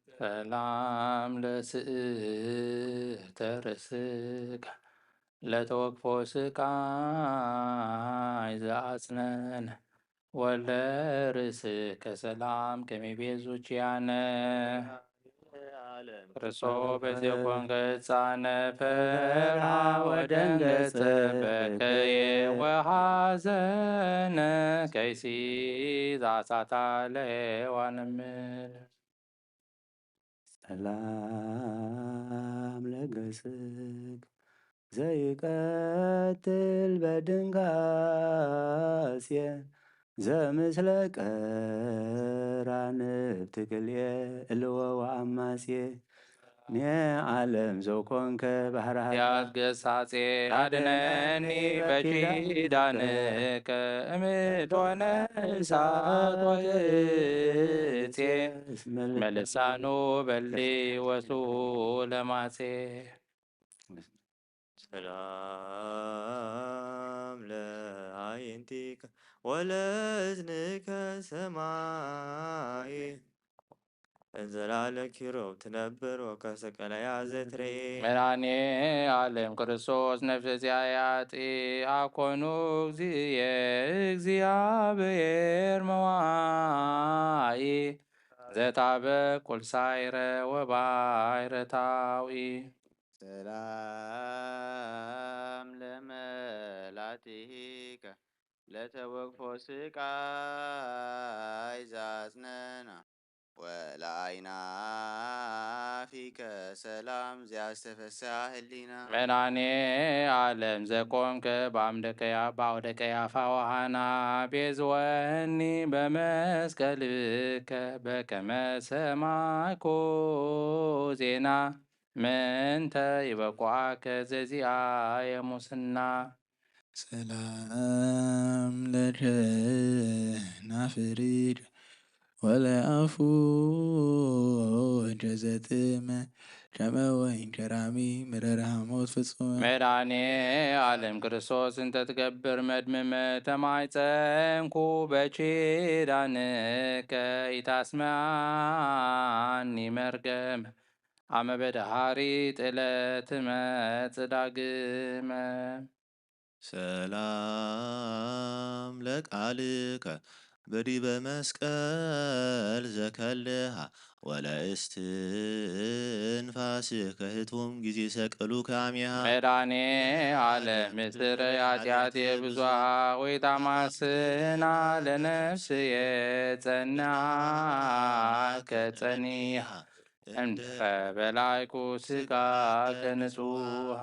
ሰላም ለስእተ ርእስከ ለተወክፎ ስቃይ ዘአጽነነ ወለ ርእስከ ሰላም ከመይ ቤዙ ኪያነ። ርሶ በዚ ኮንገ ጻነ ፈርሃ ወደንገጸ በከየ ወሐዘነ ከይሲ ዛሳታ ለሔዋን እምል። ሰላም ለገስክ ዘይቀትል በድንጋሴ ዘምስለ ቀራንብ ትክልኤ እልወ ወአማሴ ኔ ዓለም ዘኮንከ ባህራ ያት ገሳጼ አድነኒ በኪዳንከ እምትሆነ እሳት ወህጼ መልሳኑ በሊ ወሱ ለማሴ። ሰላም ለአይንቲከ ወለእዝንከ ሰማይ እንዘላለ ኪሩብ ትነብር ወከሰ ቀለያ ዘትርኢ። መድኃኔ ዓለም ክርስቶስ ነፍሰ ዚአየ አጥኢ አኮኑ እግዚእየ እግዚአብሔር መዋኢ ዘታበ ቁልሳይረ ወባይረ ታውኢ። ሰላም ለመላትሂከ ለተወክፎ ስቃይ ዛጽነና ወለአይናፊከ ሰላም ዚያስተፈስሐ ህሊና። መድኃኔ ዓለም ዘቆምከ በአምደ ቀያ-፣ በአውደ ቀያፋ ወሃና ቤዝወኒ በመስቀልከ በከመ ሰማይኮ ዜና ምንተ ይበቁዓከ ዘዚአየ ሙስና። ሰላም ለከናፍሪከ ወለአፉከ ዘጥዕመ ጨመ ወይን ጨራሚ ምረረ ሐሞት ፍጹም። መድኃኔ ዓለም ክርስቶስ እንተ ትገብር መድምመ ተማይጸንኩ በኪዳንከ ኢታስምዓኒ መርገም አመ በደሃሪ ጥለ ትመጽእ ዳግመ። ሰላም ለቃልከ በዲበ መስቀል ዘከልሃ ወለእስትንፋስከ ህቱም ጊዜ ሰቀሉከ አሜሃ። መድኃኔ ዓለም ምስለ ኃጢአቴ ብዙሃ ወይታማስና ለነፍስየ ጸንዓከ ጸኒሃ እምድረ በላይኩ ስጋከ ንጹሃ።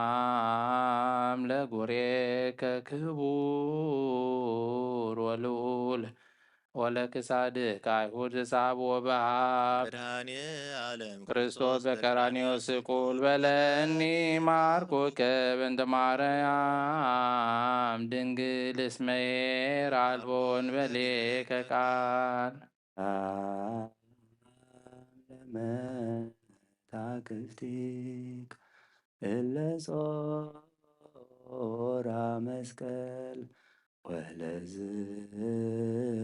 ሰላም ለጉሬከ ክቡር ወልዑል ወለክሳድከ አይሁድ ዝሳብ ወበሃብ። መድኃኔ ዓለም ክርስቶስ በቀራንዮ ስቁል በለኒ ማርኩከ በእንተ ማርያም ድንግል እስመ ኄር አልቦ እንበሌከ ቃል። ለመታክፍቲክ እለ ጾራ መስቀል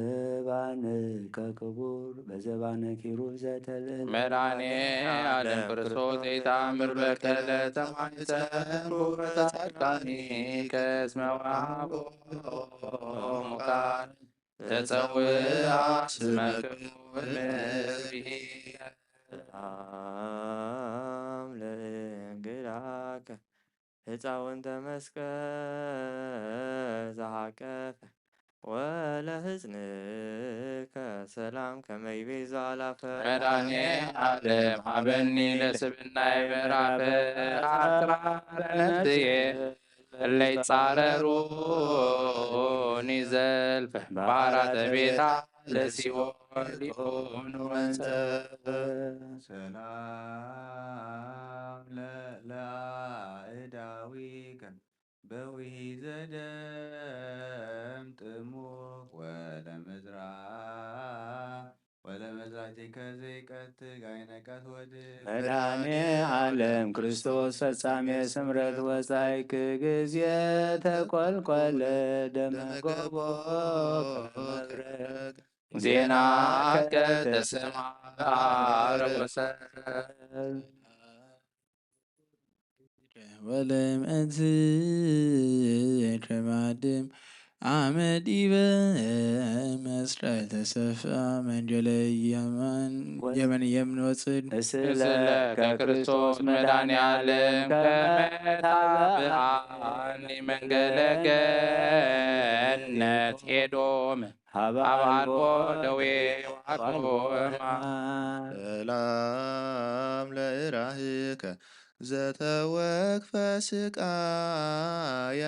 ወለዝባንከ ክቡር በዘባነ ኪሩብ ዘተልዕል። መድኃኔ ዓለም ክርስቶስ ዘይተአምር በከለ ተማይፀን በጻድቃኒከ እስመ ወሃቦ ሙቃል ተጸውዐ ስመክሙ እምእግዚእ። ሰላም ለእንግዳከ ህፃውንተ መስቀል ዘሓቀፈ ወለህፅንከ ሰላም ከመይቤ ዛላፈ። መድኃኔ ዓለም ሃበኒ ለስብናይ ምዕራፈ አስራረ ነፍስየ እለ ይጻረሩኒ ዘልፈ ባሕራተ ቤታ ለሲኦል ይኮኑ መንጸፈ። ሰላም ለአእዳዊከ በውሂዘ ደም ጥሙቅ ወለመዝራ ወለመዝራእቲከ ዘይቀትል ጋይነቀት ወድቅ። መድኃኔ ዓለም ክርስቶስ ፈጻሜ ስምረት ወጻይክ ጊዜ ተቆልቆለ ደመ ጎቦ መብረቅ ዜናከ ተሰማ አረወሰ። ወለም እንስከ ማድም አመዲበ መስቀል ተሰፍአ መንጀለ የመን የመን የምን ወፅድ። እስለ ከክርስቶስ መድኃኔ ዓለም ከመ ታብአኒ መንገለ ገነት ኤዶም ሀበ አልቦ ደዌ ዋኮ ሕማም። ሰላም ለእራህከ ዘተወክፈ ስቃያ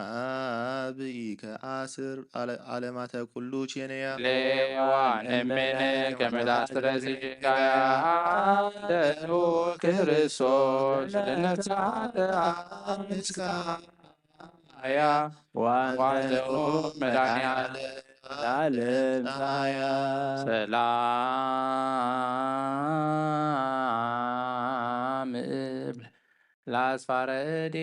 ወለአጻብኢከ አስር አለ-፣ ዓለማተ ኩሉ ቼንያ። ሌዋን እምነ ከመ ታስተረዚ ጋያ አደኑ ክርስቶስ ለነፍሳተ አምስካ አያ ዋንተኑ መድኃኔዓለም ለዓለም ፀሃያ። ሰላም እብል ለአጽፋረ እዴከ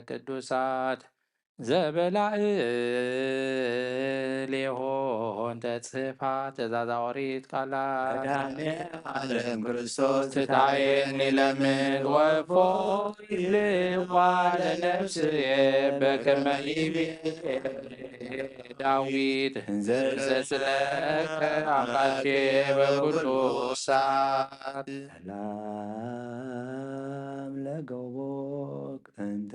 ቅዱሳት ዘበላእሌሆን ተጽፋ ትእዛዛ ኦሪት ቃላት። መድኃኔ ዓለም ክርስቶስ ትታየኒ ለምን ወፎ ይልዋ ለነፍስየ በከመ ይቤ ዳዊት እንዘ ስለከ አምላኬ በኩሉ ሰዓት። ሰላም ለገቦክ እንተ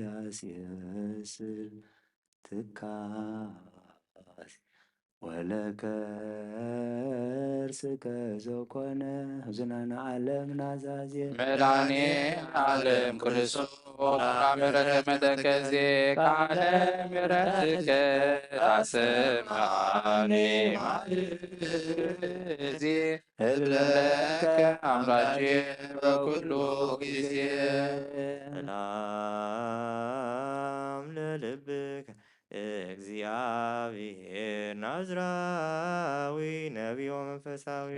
ያስየስል ትካስ ወለከርስከ ዘኮነ ህዙናነ ዓለም ናዛዜ። መድኃኔ ዓለም ክርስቶስ ምሕረትከ መተከዜ ቃለ ምሕረትከ ታሰማኒ ማልዜ። እብለከ አምላኬ በኩሉ ጊዜ። ሰላም ለልብከ እግዚአብሔር ናዝራዊ ነቢዮ መንፈሳዊ።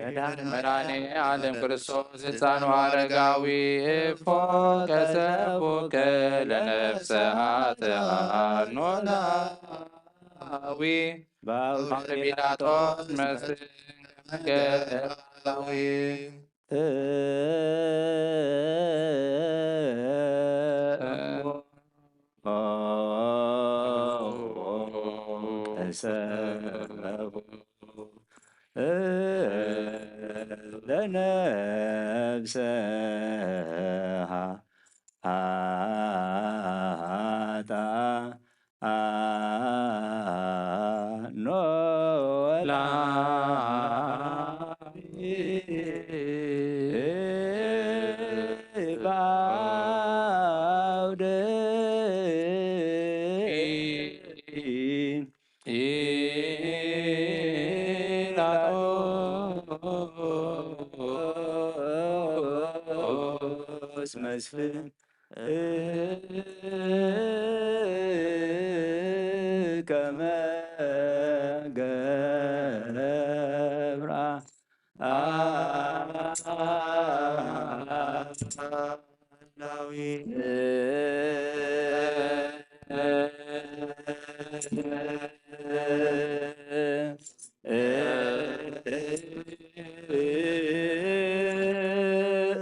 መድኃኔ ዓለም ክርስቶስ ሕፃኑ አረጋዊ እፎ ከሰቡከ ለነፍሰ ኃጥኣን ኖላዊ ባውደ ጲላጦስ መስል ገባዊ። ተሰቡ ለነፍሰ ኃጥኣን ኖላዊ። ጲላጦስ መስፍን ከመ ገብራ ላዊት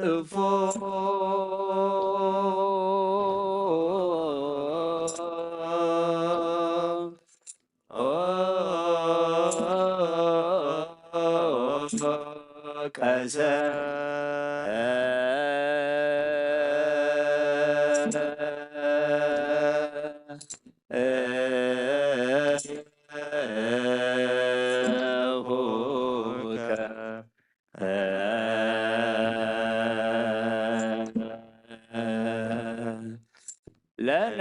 እፎ ቀሰ ለነ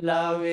ላዊ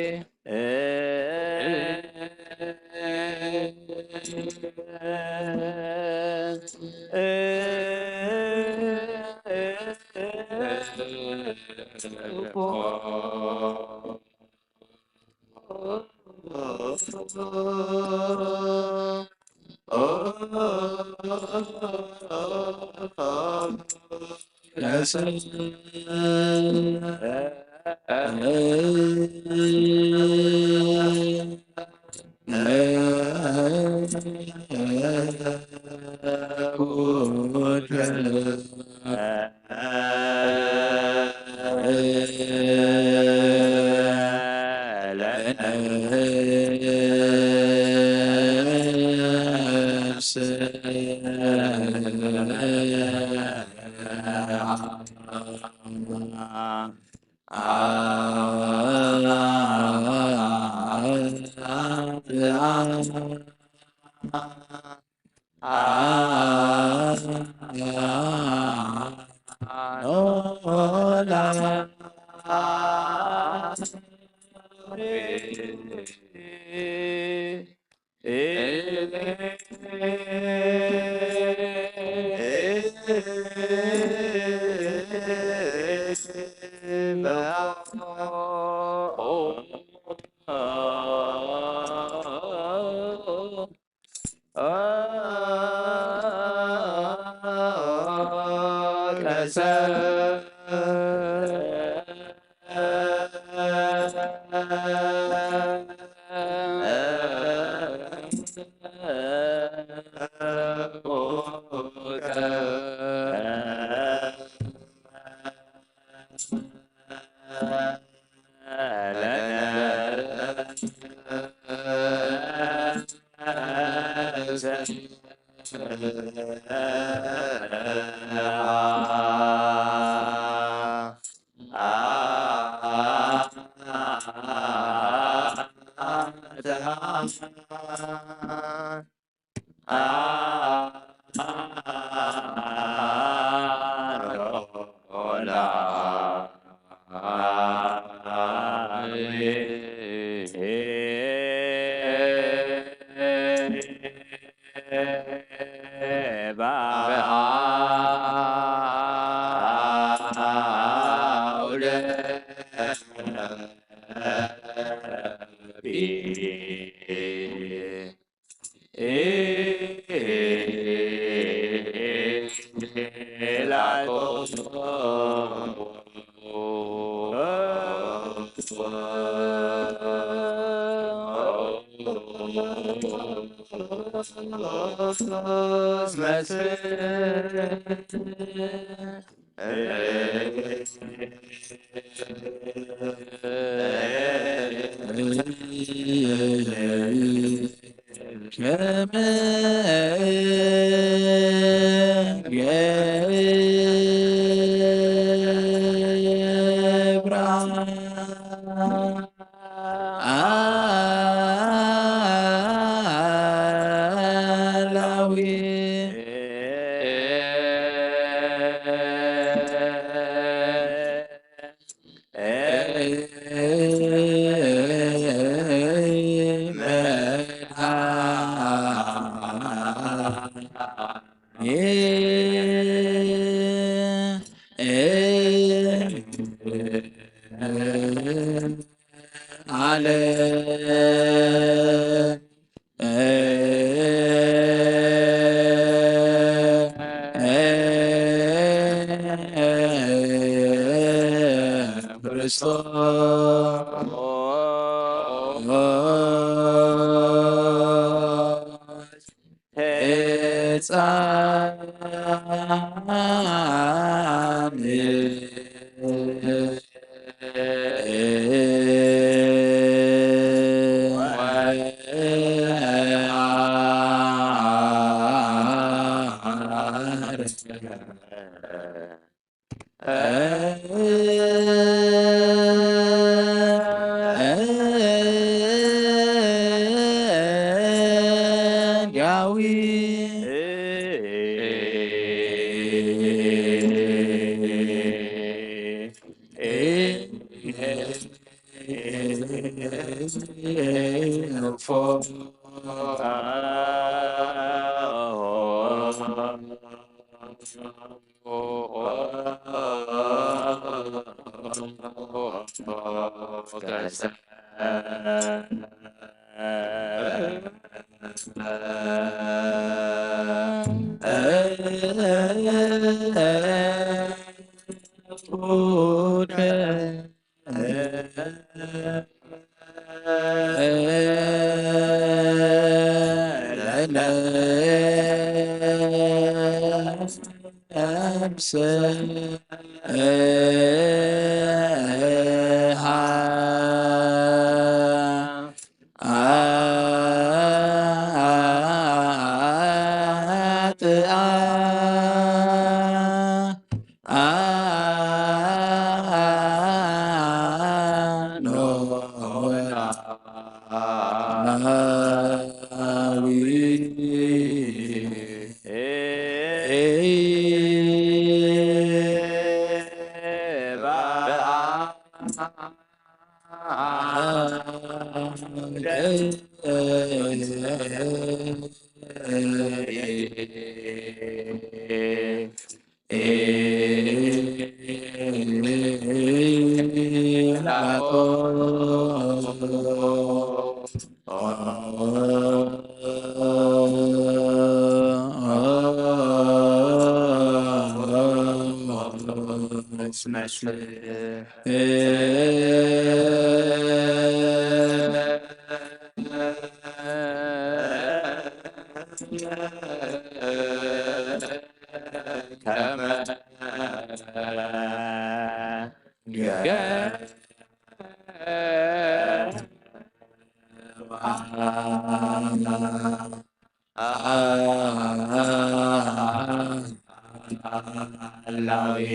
ላዊ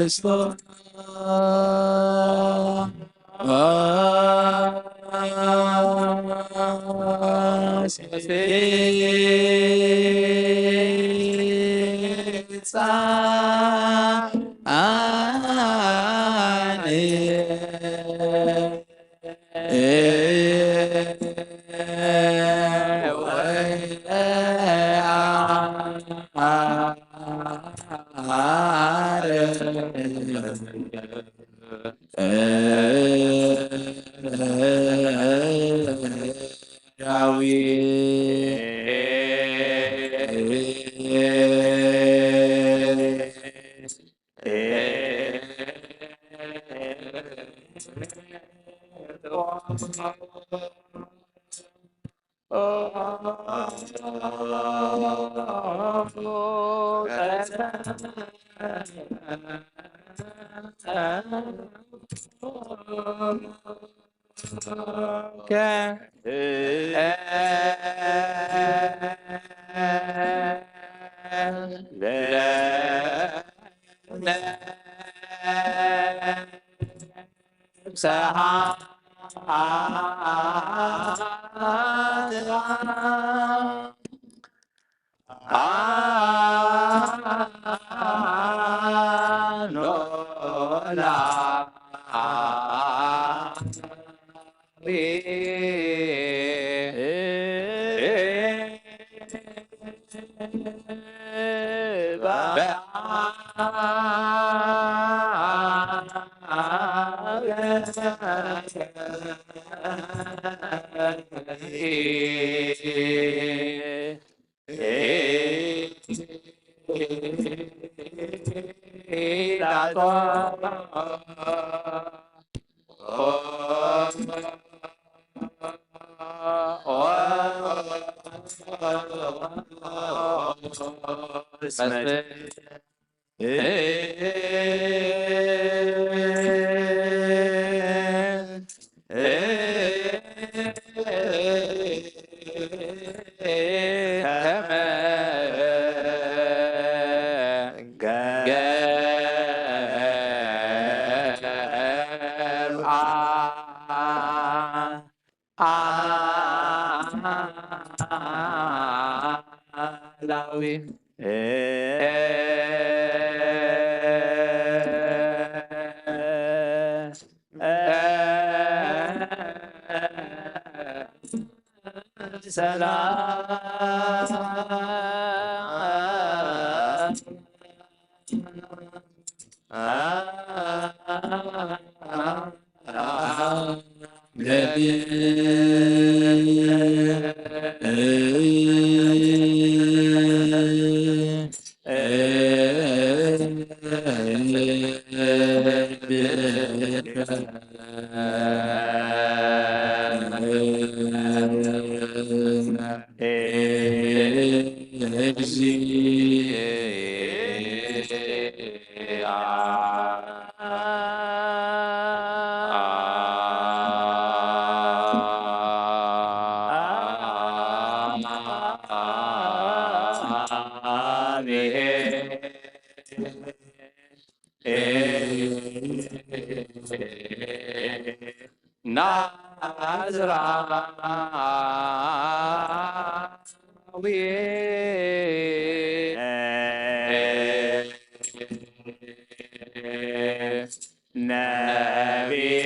ክርስቶስ ናዝራዊ ነቢይ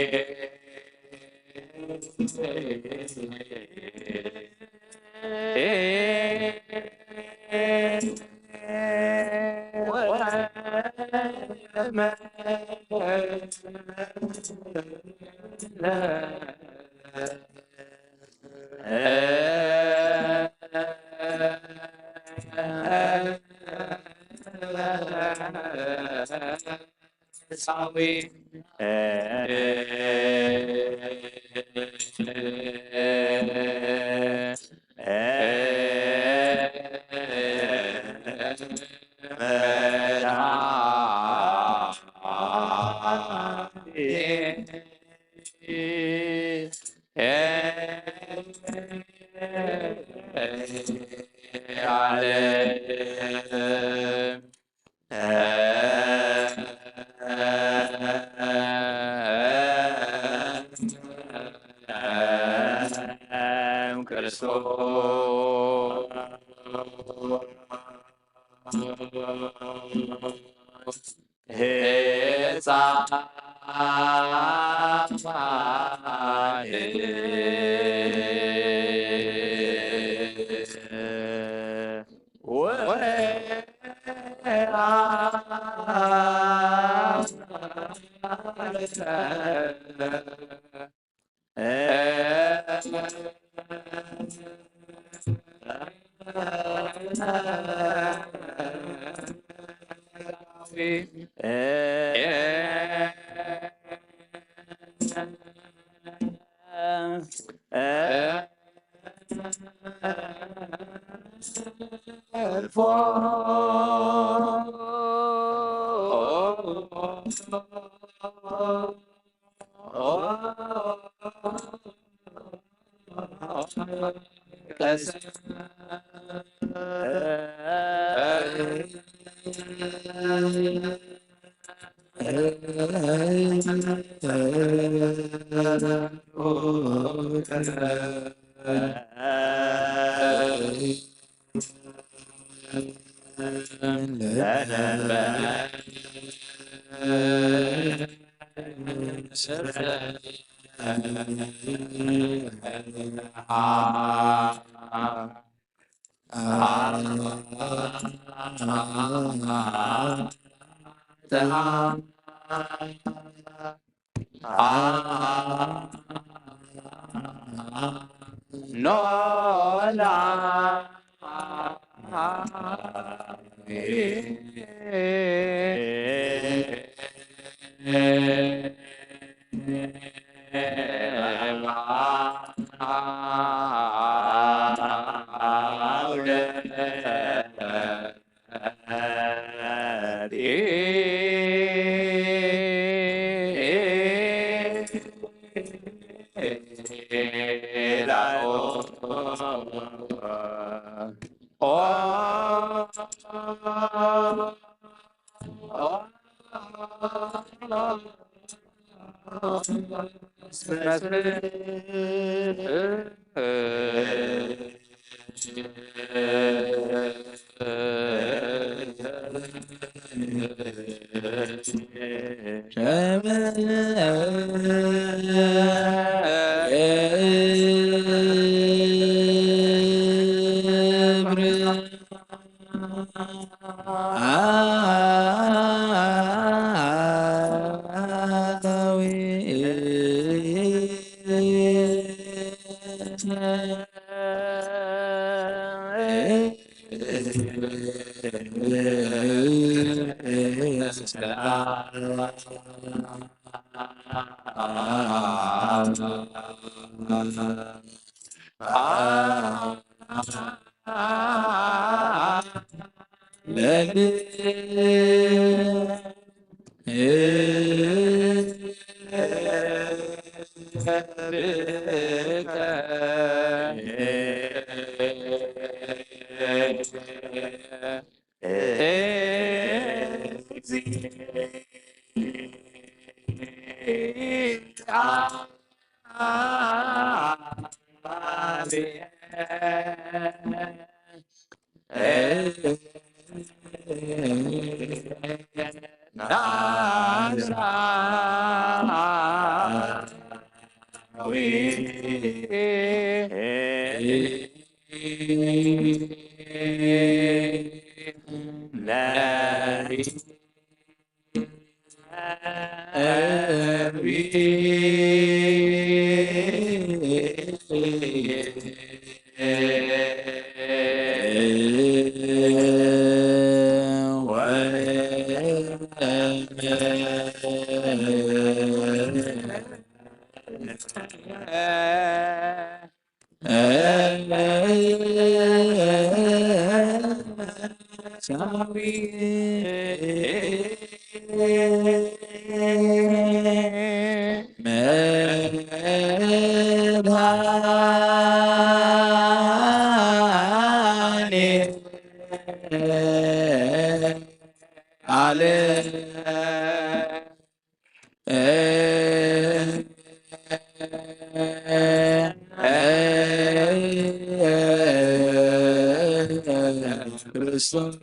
ክርስቶስ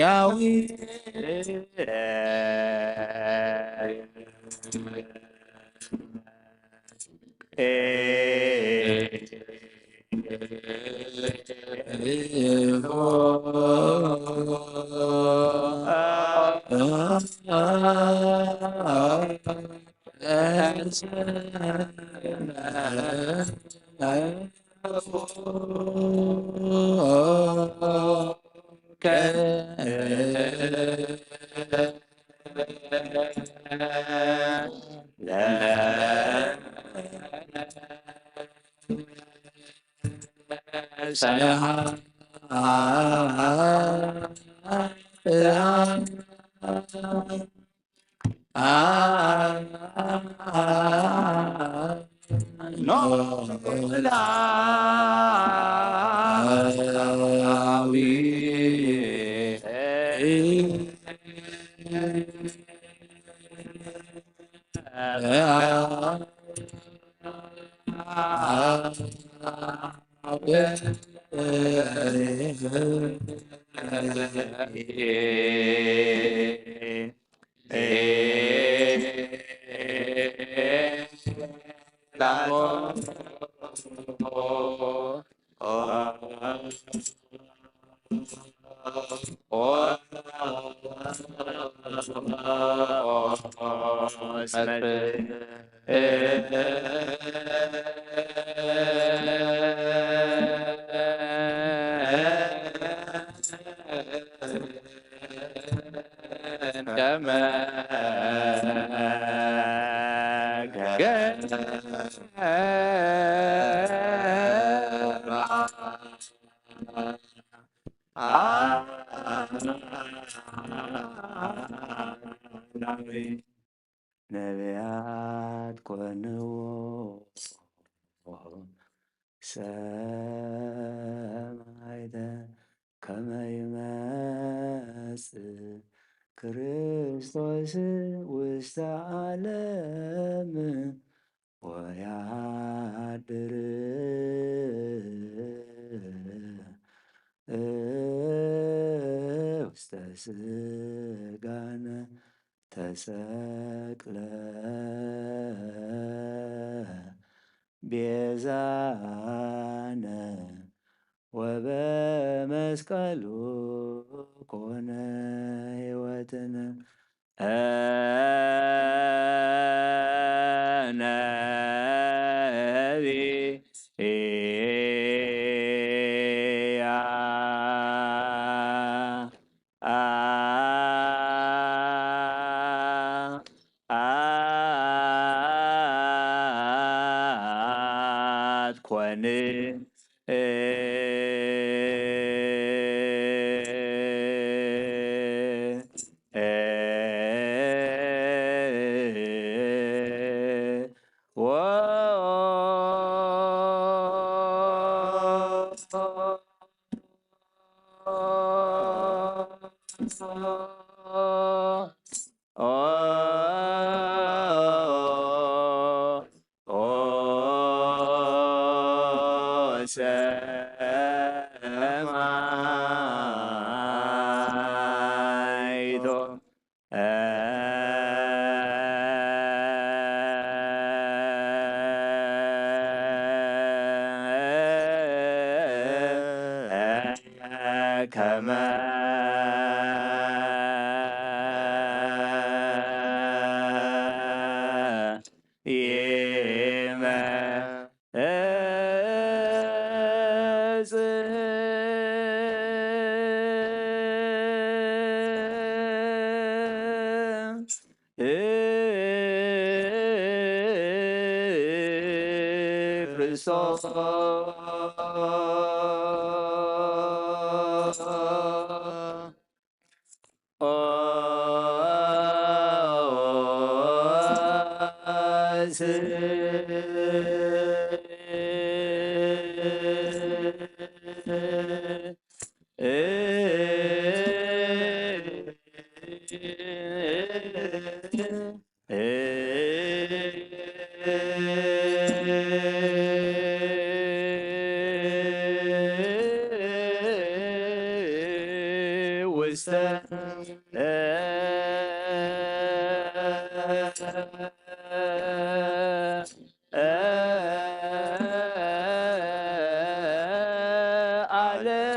ዳዊት ነቢያት ኮንዎ ሰማዕተ ከመ ይመጽእ ክርስቶስ ውስተ ዓለም ወያድር ውስተ ስጋነ ተሰቅለ ቤዛነ ወበመስቀሉ ኮነ ሕይወትነ። ነቢያ ኣትኮን ከመ ይመጽእ ክርስቶስ። ውስተ ዓለም።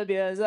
ቤዛ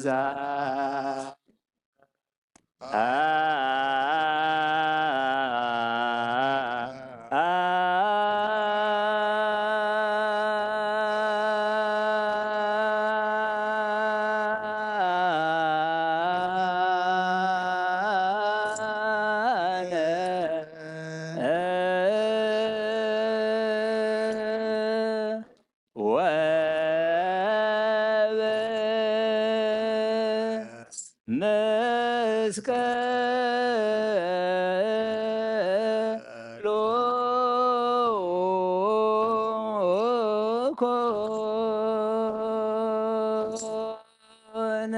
ዛ ወበመስቀሉ ኮነ።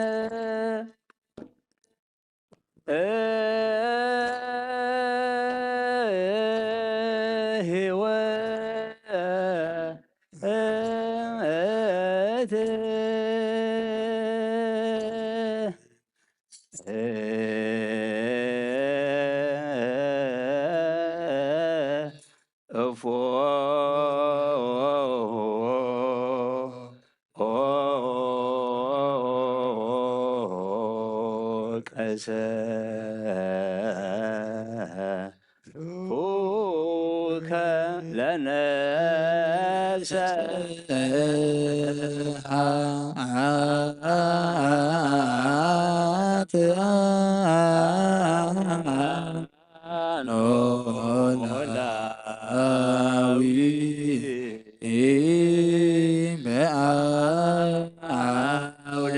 ህይወት እፎ ቀሰ ፉከ ለነፍሰ ኖላዊ በአውደ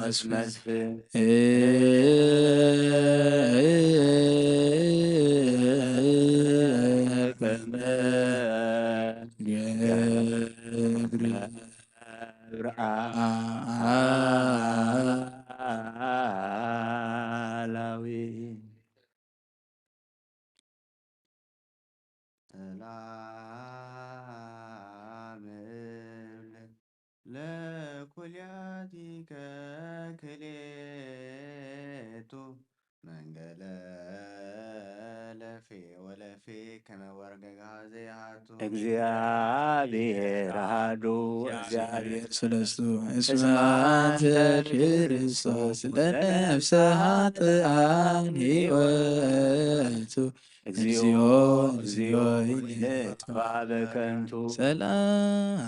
ጲላጦስ መስፍን ገብረአላዊ። ሰላም እብል ለኩልያቲከ ክሌቱ መንገለ ለፌ ወለፌ ከመ ወርገጋ ዘይሃቱ። እግዚአብሔር አሐዱ። እግዚአብሔር ሰለስቱ። እስመ አንተ ክርስቶስ ለነፍሰ ኃጥኣን ሕይወቱ። እግዚኦ፣ እግዚኦ፣ ይትፋ በከንቱ። ሰላም፣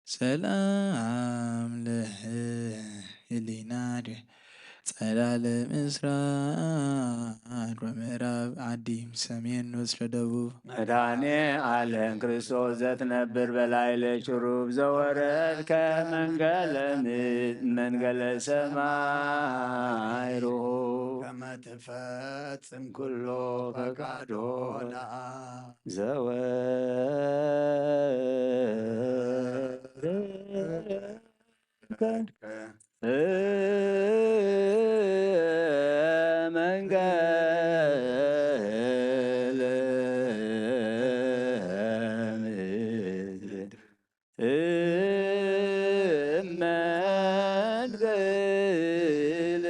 ሰላም ለህሊና ጸላለ ምስራቅ ወምዕራብ ዓዲ ሰሜን ወስረ ደቡብ። መድኃኔ ዓለም ክርስቶስ ዘትነብር በላዕለ ኪሩብ ዘወረድከ መንገለ ምድር መንገለ ሰማይ ርሁብ። ከመ ትፈጽም ኩሎ ፈቃዶ ለአብ ዘወረድከ መንገለ ምድር እመንገለ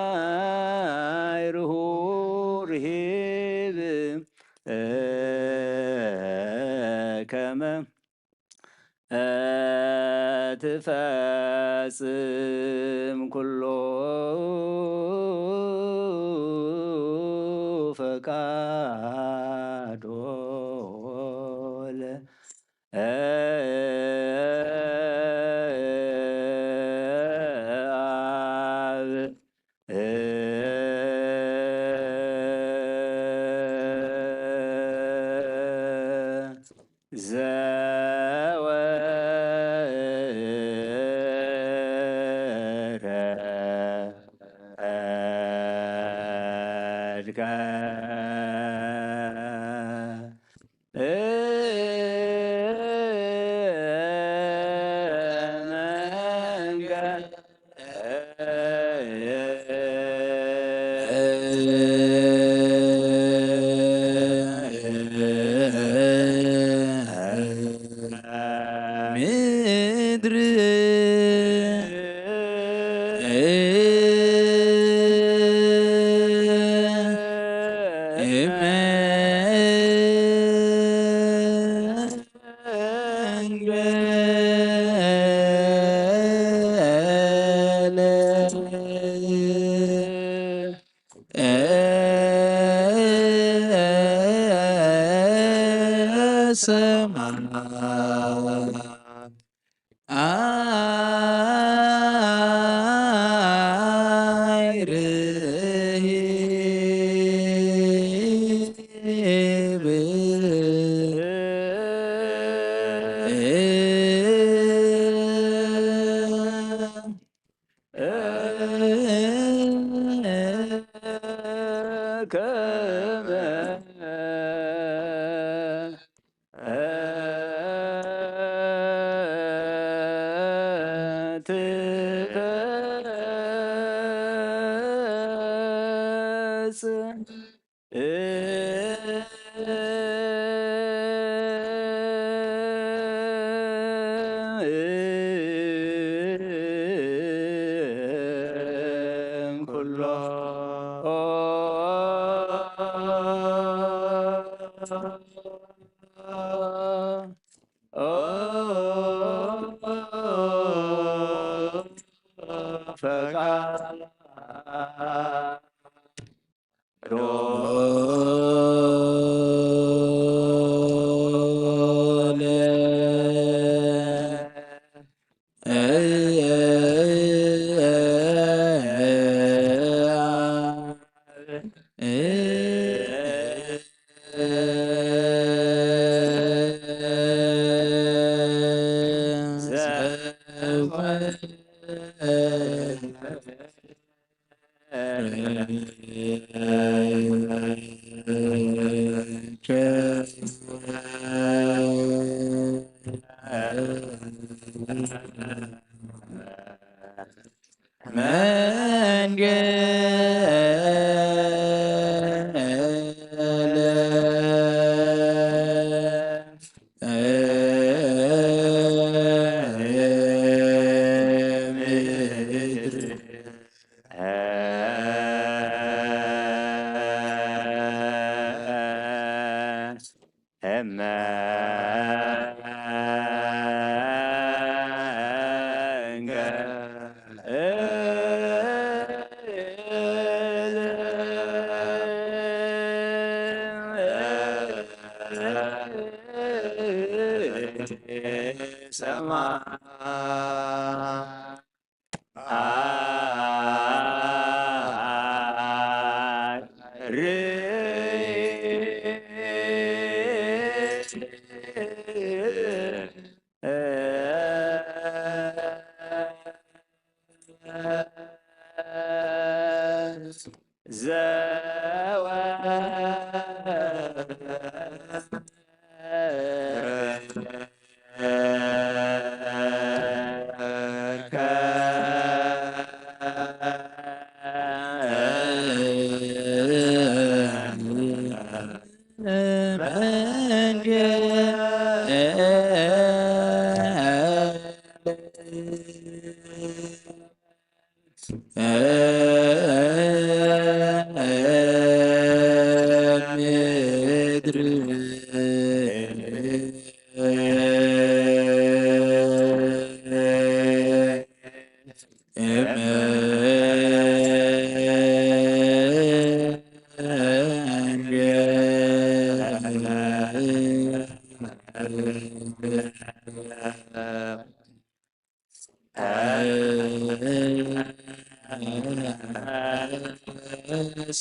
ሰማይ ርሁብ ርሂብ ከመ ትፈጽም ኩሎ ፈቃዶ ለአብ ዘወረድከ ሰማይ ርሂብ ከመ ትፈጽም ኩሎ ፈቃድ ሰማይ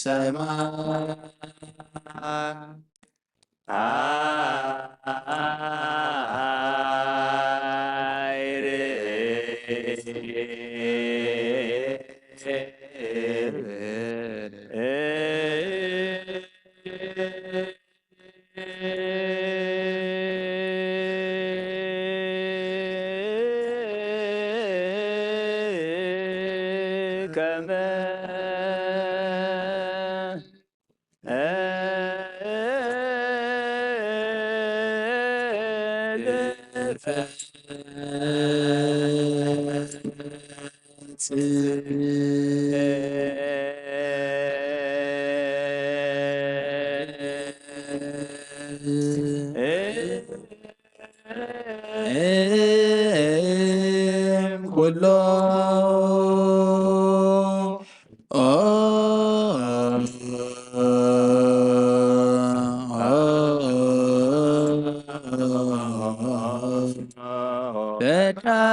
ሰማይ ከመ ኩሎ ዳዶለ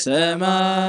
ሰማይ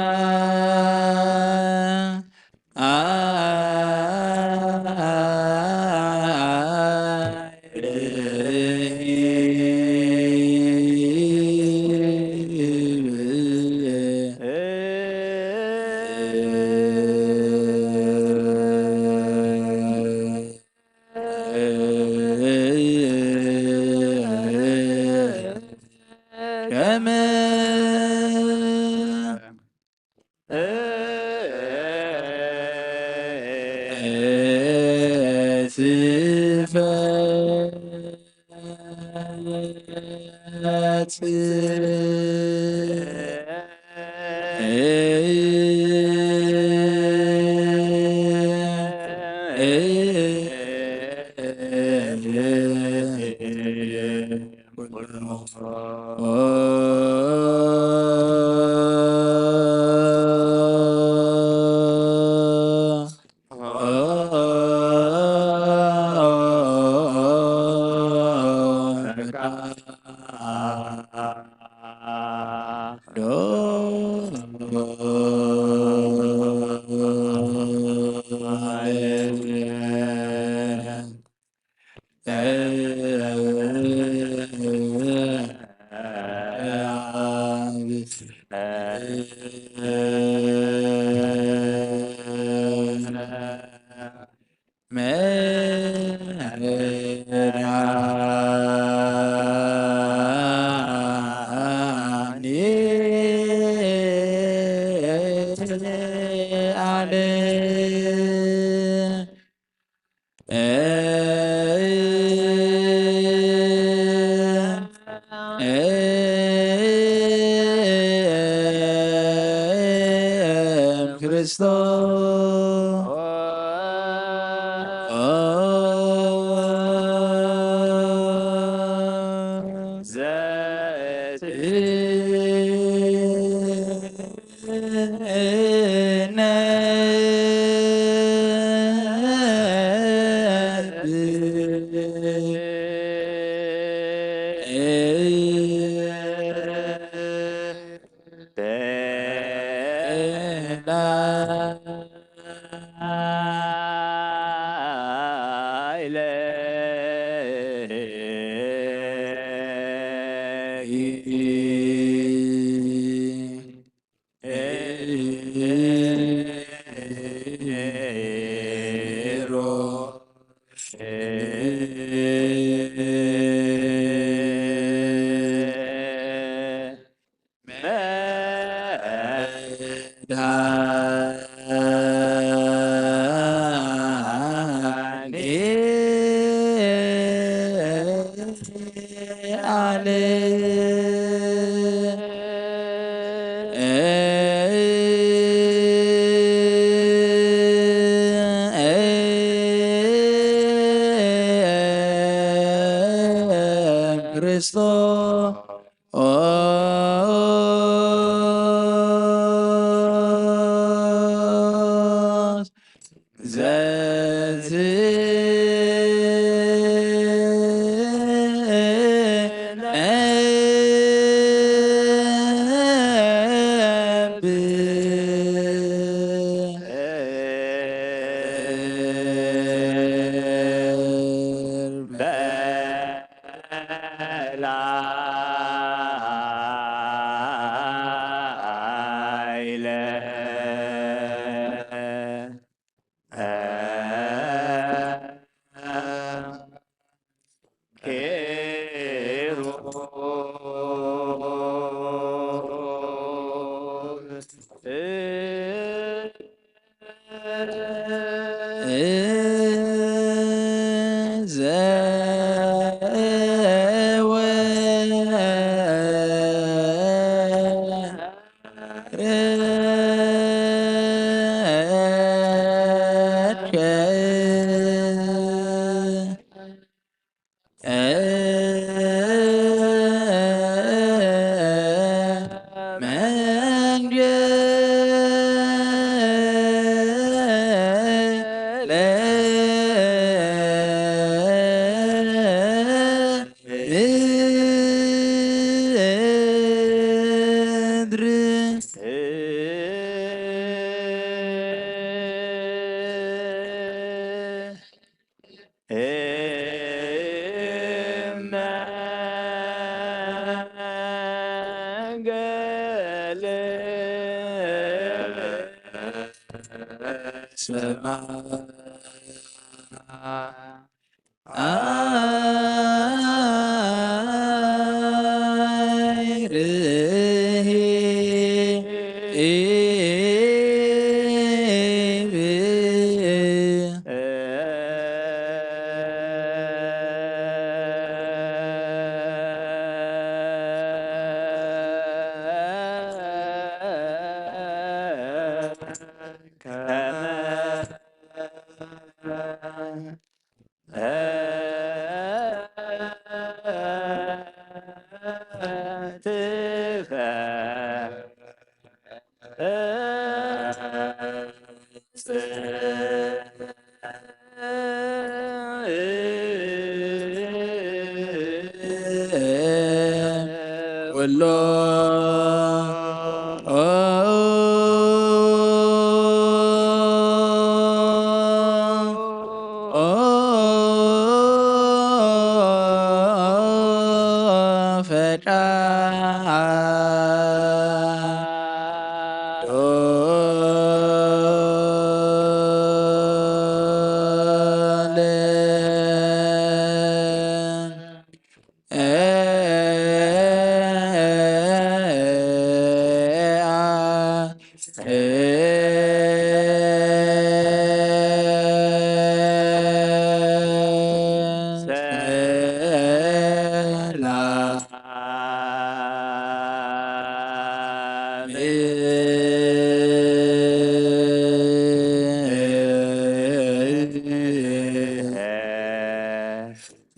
ክርስቶስ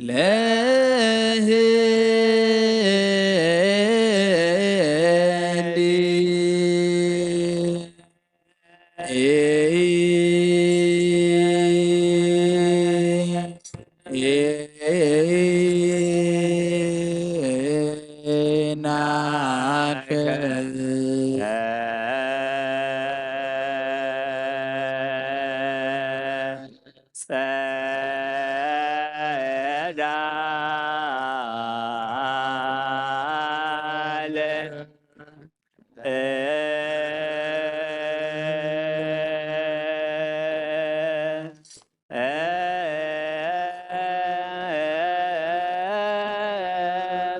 ለህሊ ናከ ጸዳለ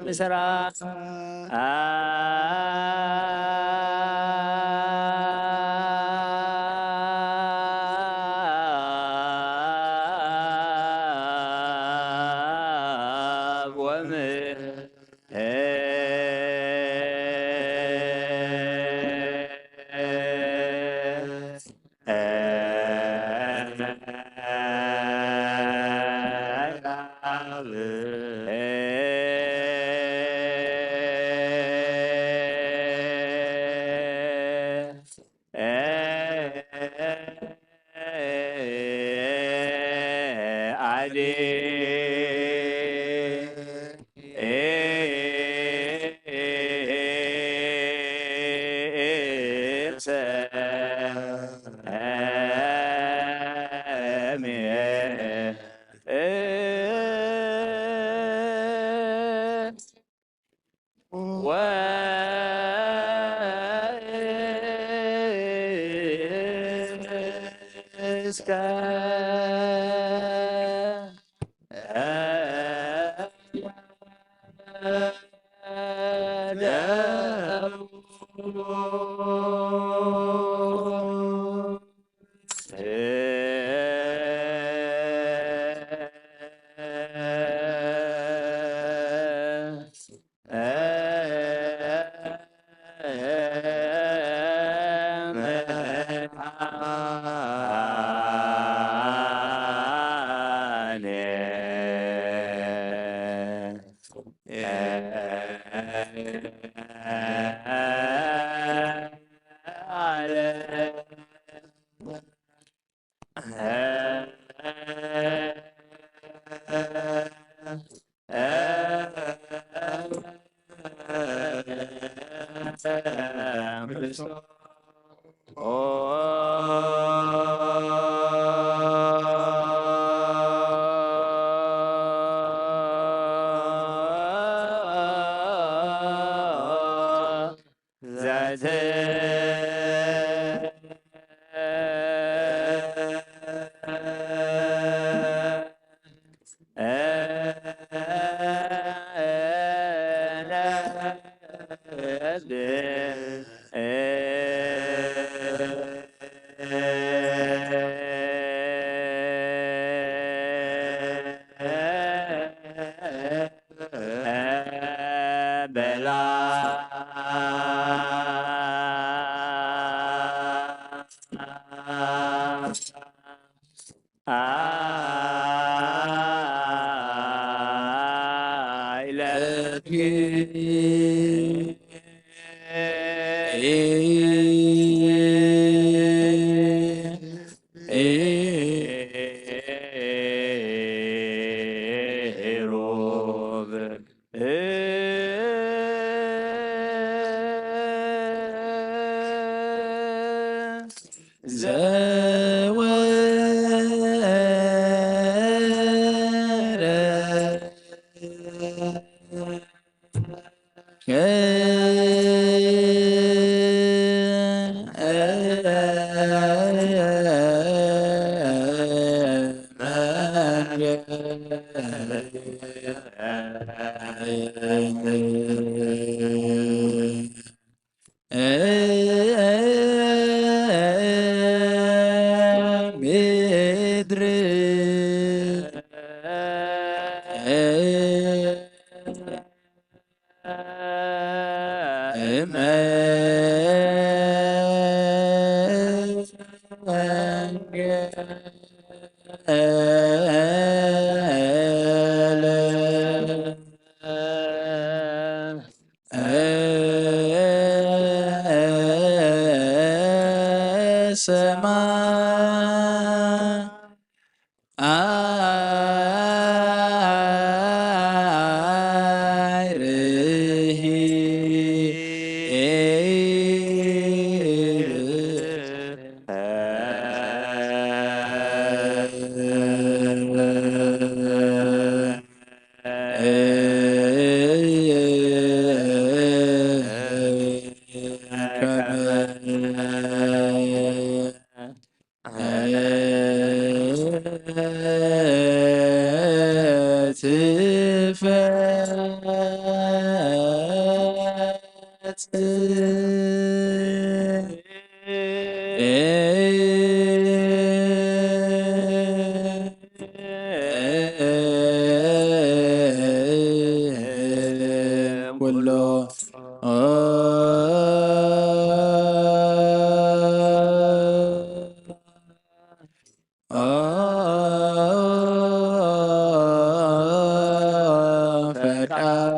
ምስራ እስከ ሰማይ ርሂ ኩሎ ፈቃዶ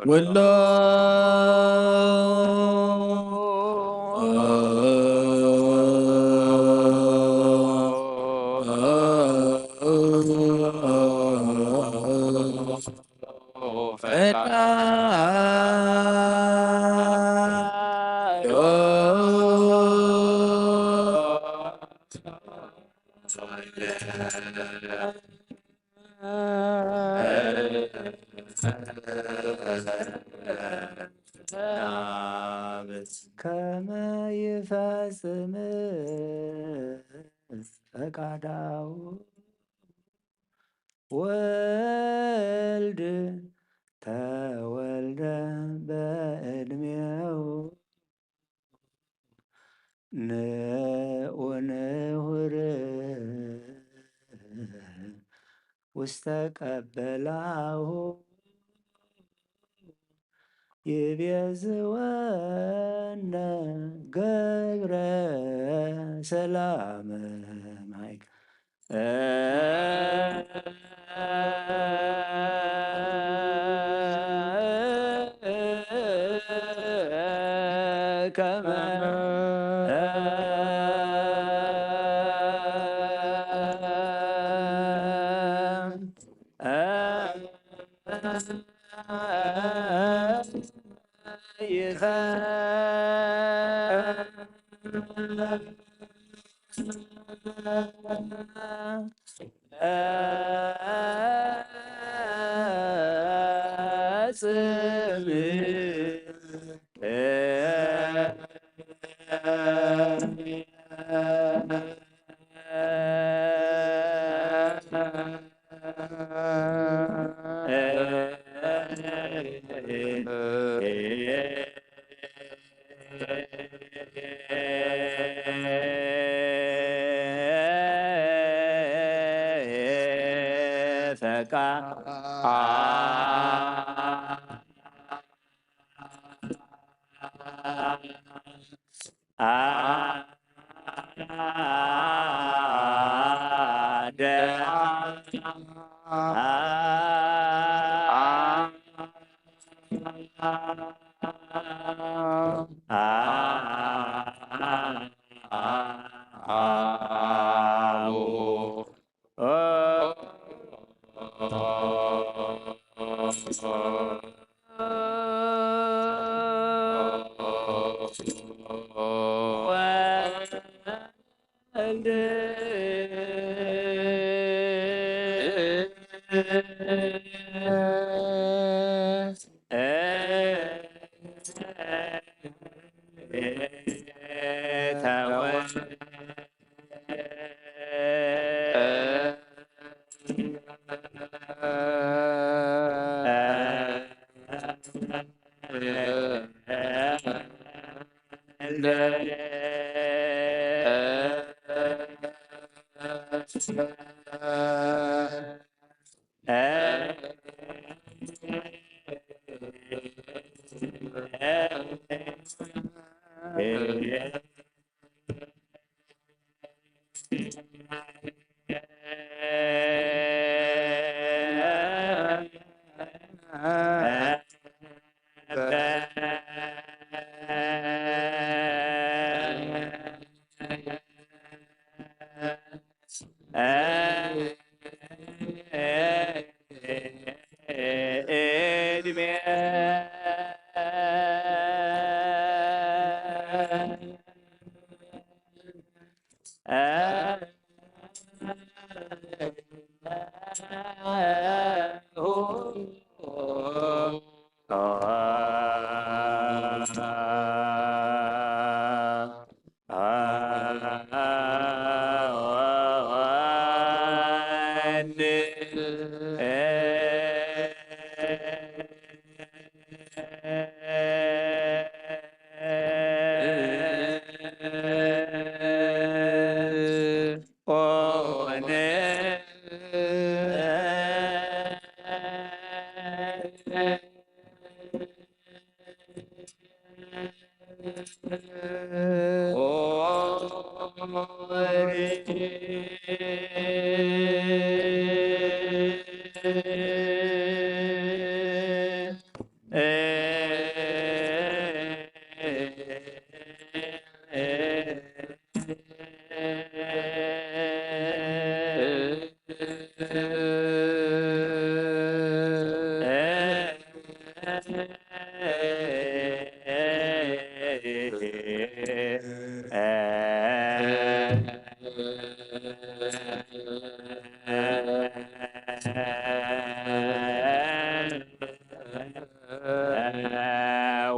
ወሎ ከመ ይፈጽም ፈቃዳሁ ወልድ ተወልደ በዕድሜሁ ንኡንሁር ውስተ ቀበላሁ ይቤዝወነ ገብረ ሰላም ማይክ ከመ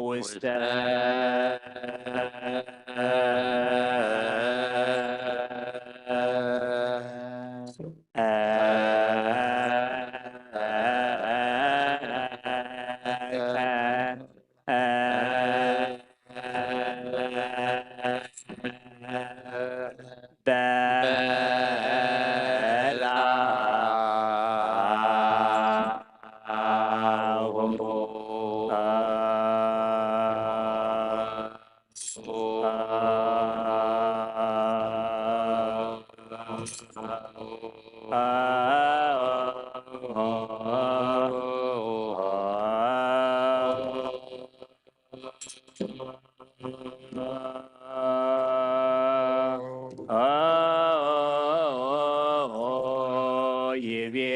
ውስተ ይቤ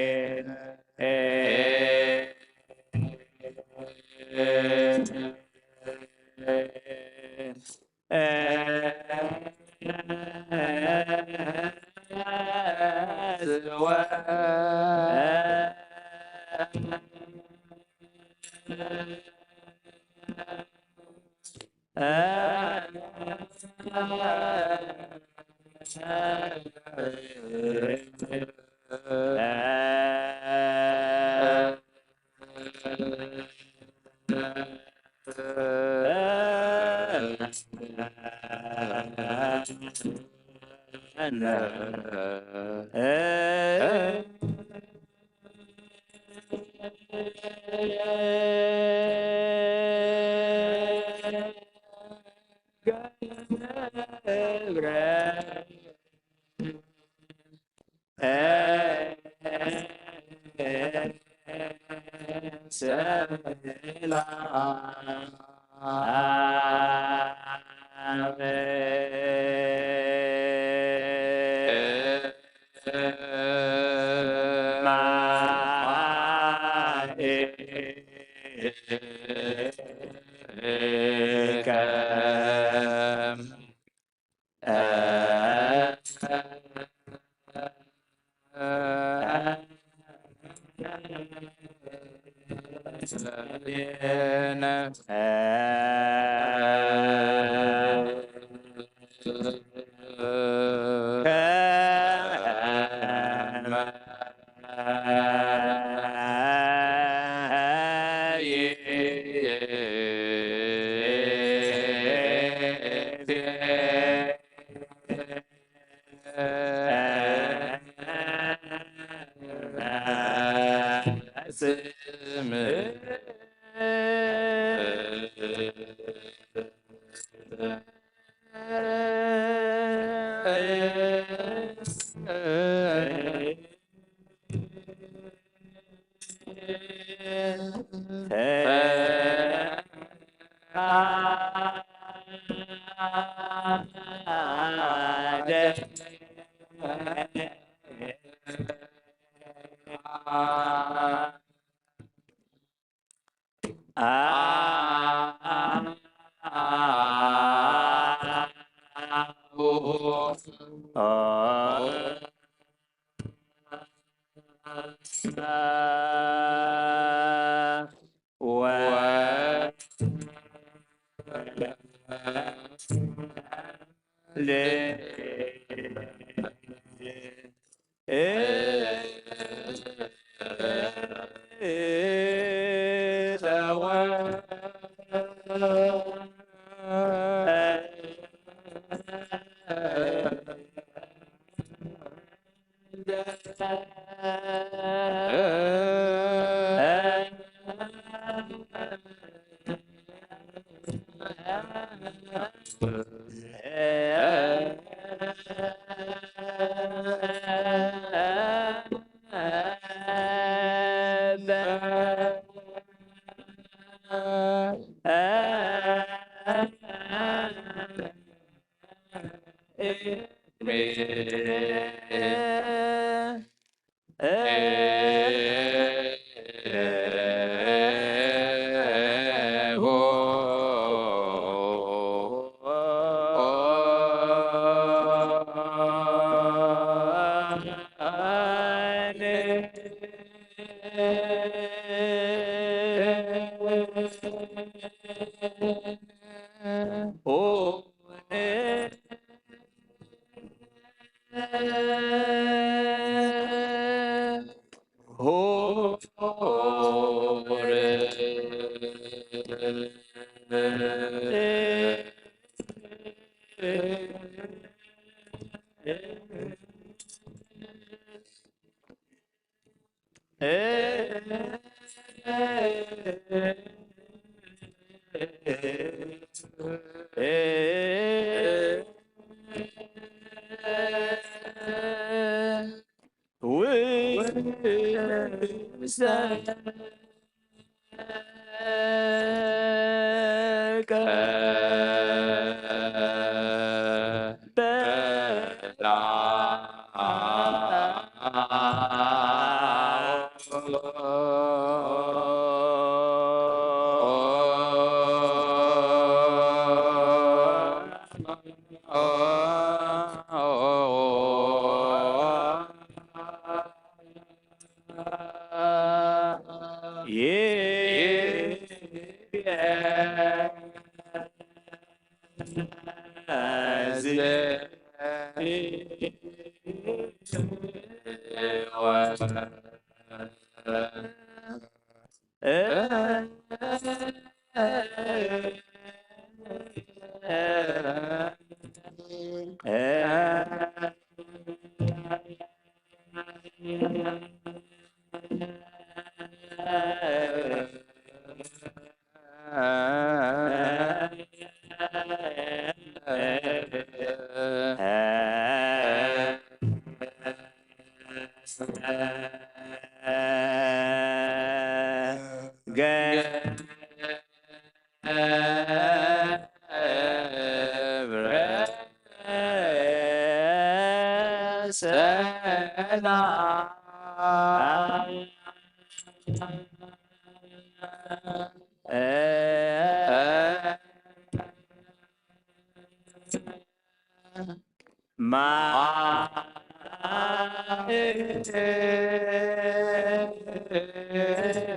ዘወረድከ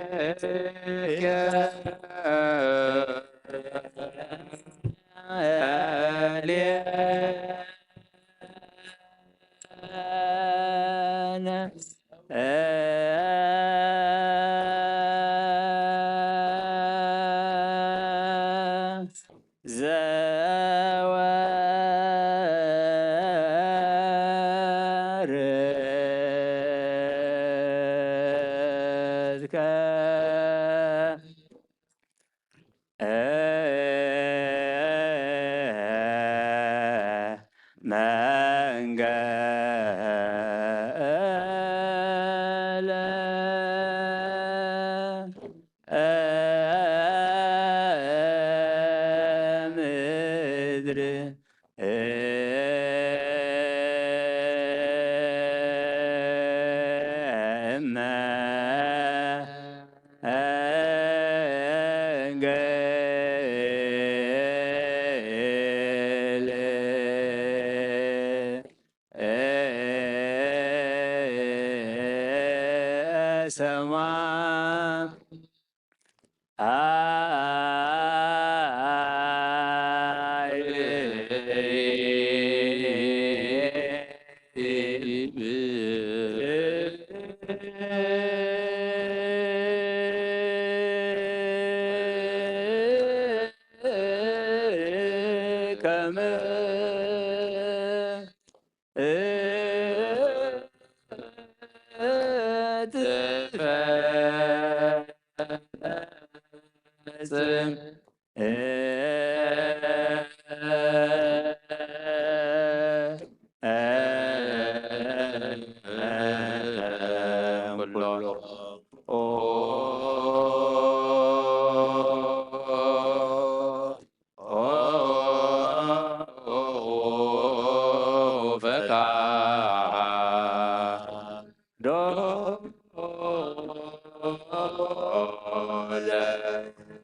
መንገለ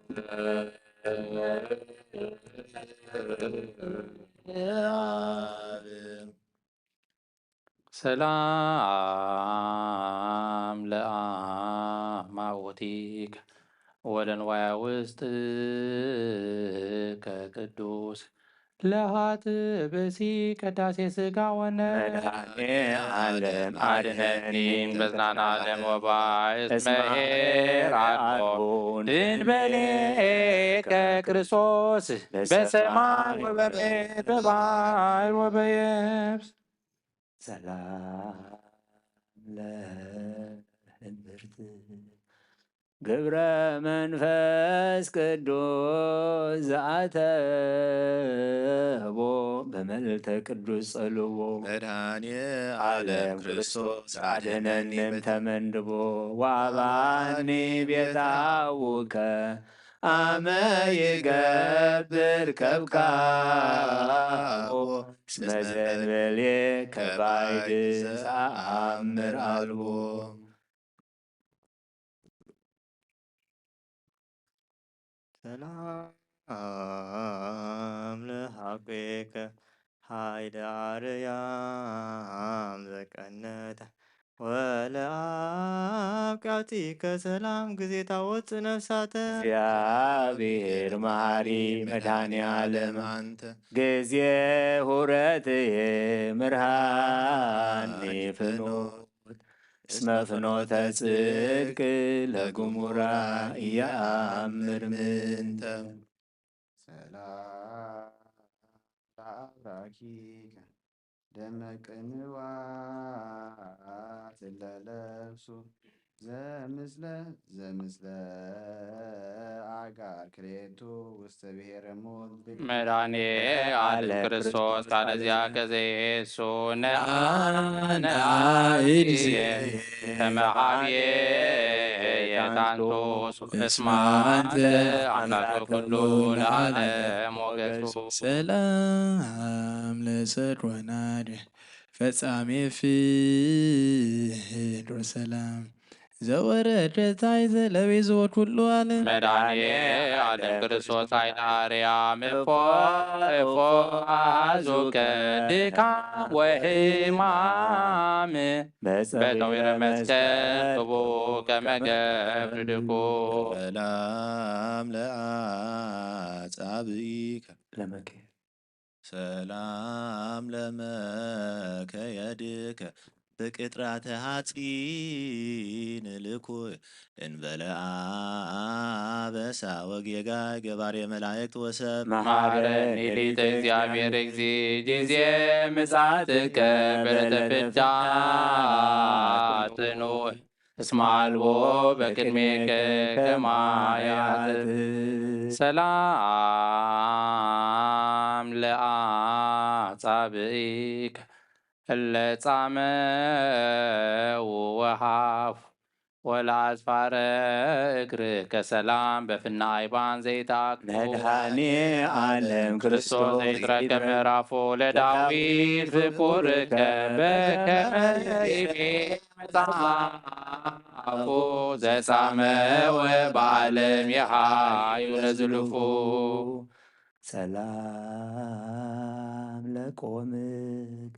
ምድር እመ ሰላም ለአማውቲከ ወለንዋያ ውስጥከ ቅዱስ ለሃጥብሲ ቅዳሴ ስጋ ወነ መድኃኔ ዓለም አድነኒ በዝናን ዓለም ወባይ እስመ እስመ ဢርአኮ ድንበሌከ ክርስቶስ በሰማይ ወበምድር በባሕር ወበየብስ። ሰላም ለህብርት ግብረ መንፈስ ቅዱስ ዘአተቦ በመልተ ቅዱስ ጸልዎ። መድኃኔ ዓለም ክርስቶስ አድነኒ እምተመንድቦ ወአባኒ ቤዛውከ አመ ይገብር ከብካቦ እስመ ዘንበሌ ከባይድ ዘአምር አልቦ። ሰላም ለሐቄከ ኃይለ አርያም ዘቀነተ ወለአብቃቲከ ሰላም ጊዜ ታወፅ ነፍሳተ። እግዚአብሔር መሐሪ መድኃኔ ዓለም አንተ ጊዜ ሁረትየ ምርሃኒ ፍኖት እስመ ፍኖተ ጽድቅ ለግሙራ ኢየአምር ምንተ። ሰላም ለአብራኪከ ደመ ቅንዋት ለለብሱ ዘምስለ ዘምስለ አጋር ክሬቱ ውስተ ብሔረ ሞት። መድኃኔ ዓለም ክርስቶስ ቃለ ዚአከ ዘየሱ ነአነ አእዜ ተመሃብየ የታንቱ እስመ አንተ አምላከ ኩሉ ለዓለም ወገሱ። ሰላም ለሰድሮናድ ፈጻሜ ፍርድ ወሰላም ዘወረደ ታይ ዘለቤ ዘወድ ኩሉ ዓለም። መድኃኔ ዓለም ክርስቶስ ኃይለ ኣርያም እፎ እፎ ኣሃዙከ ድካም ወሕማም በፀዊረ መስቀል ክቡ ከመ ገብር ድኩ። ሰላም ለአጻብኢከ ለመከ ሰላም ለመከየድከ ብቅጥራተ ሐጺን ልኩ እንበለ አበሳ ወጌጋ ገባሬ መላእክት ወሰብ መሐረኒ ሊተ እግዚአብሔር እግዚ ጊዜ ምጽአትከ በለተ ፍዳ ጽኑ እስመ አልቦ በቅድሜከ ከማያት። ሰላም ለአጻብኢከ እለ ጻመው ወሃፉ ወለአጽፋረ እግርከ ሰላም በፍና አይባን ዘይተአክፉ። መድኃኔ ዓለም ክርስቶስ ዘይትረከብ ምዕራፉ ለዳዊት ፍቁርከ በከመ ይቤ መጽሐፉ ዘጻመወ በዓለም የሃዩ ለዝሉፉ። ሰላም ለቆምክ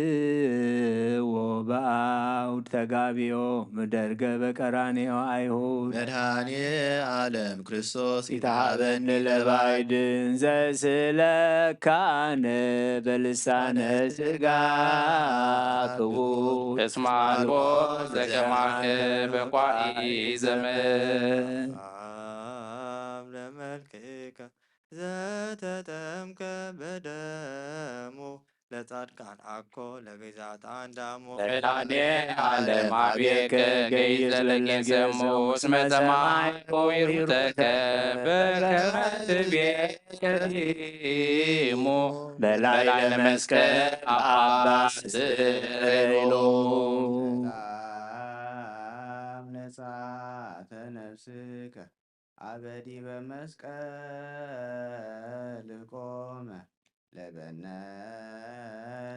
ዘአቀምዎ በአውድ ተጋቢኦ ምደርገ በቀራንዮ አይሁድ። መድኃኔ ዓለም ክርስቶስ ኢትሃበኒ ለባዕድን ዘስለካነ በልሳነ ስጋ ክቡር እስመ አልቦ ዘከማከ በቋኢ ዘመን። ሰላም ለመልክከ ዘተጠምቀ በደሙ ለጻድቃን አኮ ለቤዛት አንዳሞ። መድኃኔ ዓለም አብየከ ገይዝ ለለገሰሙ እስመ ሰማይ ኮይሩተከ በከመ ትቤ ቀዲሙ በላይ ለመስቀል አባ ስሬሎ። ሰላም ነጻተ ነፍስከ አበ ዲበ መስቀል ቆመ ለበነ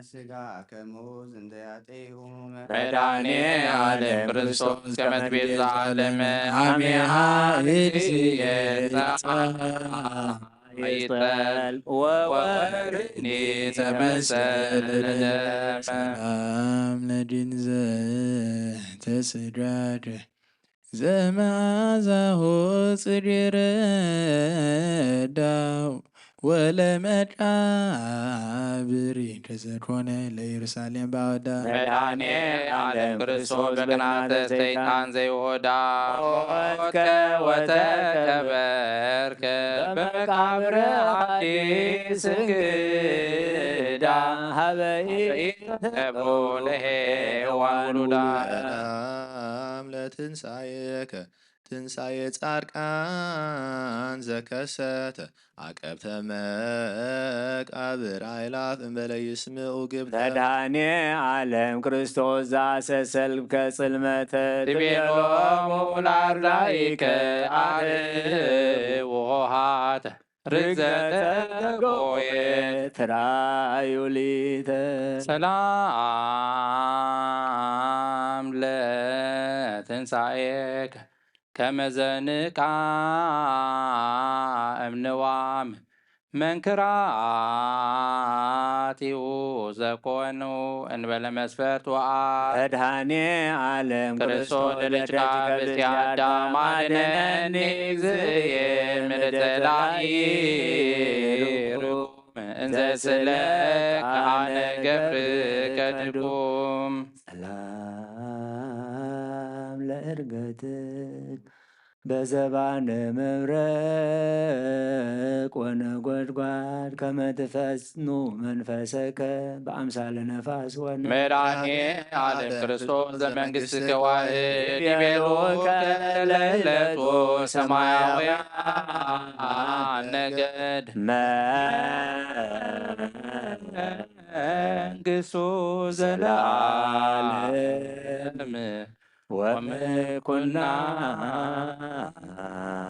ስጋ ከሙዝ እንተ ያጤሁመ። መድኃኔ ዓለም ክርስቶስ ከመ ትቤዛ ዓለም አሜሃ እግዚእየ ጸሓይ ይጠል ወወርኒ ተመሰለ ለደመ። ሰላም ለድንዘ ተስዳደ ዘመዓዛሁ ጽድር ዳው ወለመቃብሪ ተዘኮነ ለኢየሩሳሌም ባወዳ። መድኃኔ ዓለም ክርስቶስ በቅናተ ሰይጣን ዘይወዳ ሞትከ ወተቀበርከ በመቃብር አዲስ እንግዳ ሀበ ኢተቦ ለሔዋን ውሉዳ። ሰላም ለትንሣኤከ ትንሣኤ ጻድቃን ዘከሰተ አቀብተ መቃብር አይላፍ እምበለ ይስምዑ ግብተ። መድኃኔ ዓለም ክርስቶስ ዘአሰሰልከ ጽልመተ ትቤሎሙ ለአርዳኢከ አርህዉ ኆኃተ ርግዘተ ገቦየ ትራዩ ሊተ። ሰላም ለትንሣኤከ ከመ ዘንቃም ንዋም መንክራቲሁ ዘኮኑ እንበለ መስፈርት ወአብ። መድኃኔ ዓለም ክርስቶስ ክርስቶስ ለደጅ ለደጅ ከብእሲ ከብእሲ አዳም አዳም አድነኒ አድነኒ እግዚእየ እምነ ጸላኢ ርጉም እንዘ ስእለከ አነ ገብርከ ድኩም። ሰላም ለዕርገትክ በዘባነ መብረቅ ወነጎድጓድ ከመ ትፈጽኑ መንፈሰከ በአምሳለ ነፋስ ወነ። መድኃኔ ዓለም ክርስቶስ ዘመንግሥትከ ዋህድ ይቤሉከ ለይለቱ ሰማያውያን ነገድ። መንግሥቱ ዘለዓለም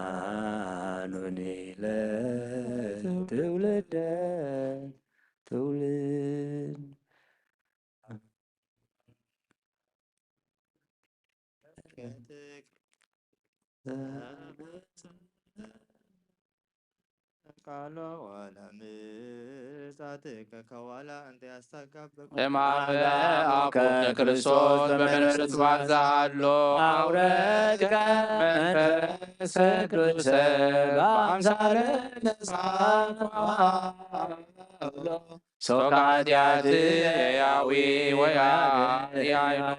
ወመኮናኑኒ ለትውልደ ትውልድ። ቃሎ ወለምጻትከ ከዋላ እንተ ያስተጋብእ እምሃበ አብ ውእቱ ክርስቶስ በመንፈስ ባዛ ኣሎ። አውረድከ መንፈስ ቅዱስ በአምሳለ ነሳት ሶካ ኃጢአት ያዊ ወያያይኖ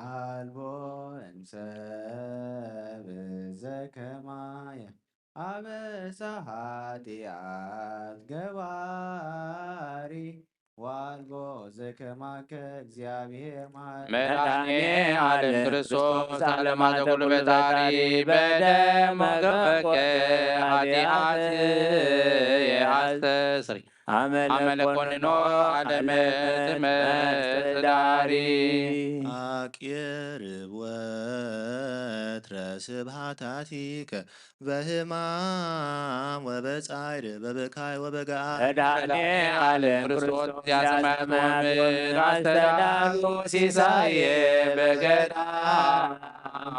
አልቦ እንሰብ ዘከማየ አበሳ ኃጢአት ገባሪ ዋልቦ ዘከማከ እግዚአብሔር መሐሪ መድኃኔ ዓለም ክርስቶስ ዓለማተ ኩሉ ፈጣሪ በደም ወገበከ ኃጢአት የአስተስሪ አመለ ኮንኖ ዓለመ ትመጽእ ዳሪ አቅርብ ወትረ ስብሐታቲከ በህማም ወበጻይር በብካይ ወበገአ መድኃኔ ዓለም ክርስቶስ ያሰማያት ወምድር አስተዳሉ ሲሳየ በገዳም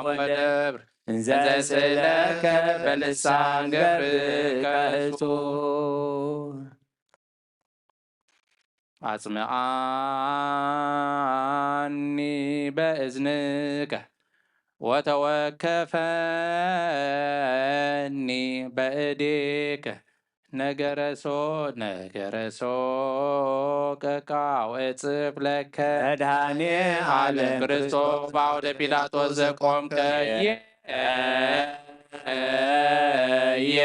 ወደብር እንዘ ስእለከ በልሳን ገብርከ እጹብ አጽምዓኒ በእዝንከ ወተወከፈኒ በእዴከ ነገረሶ ነገረሶ ቀቃው እጽፍ ለከ መድኃኔ ዓለም ክርስቶስ በአውደ ፒላጦስ ዘቆምከ የ የ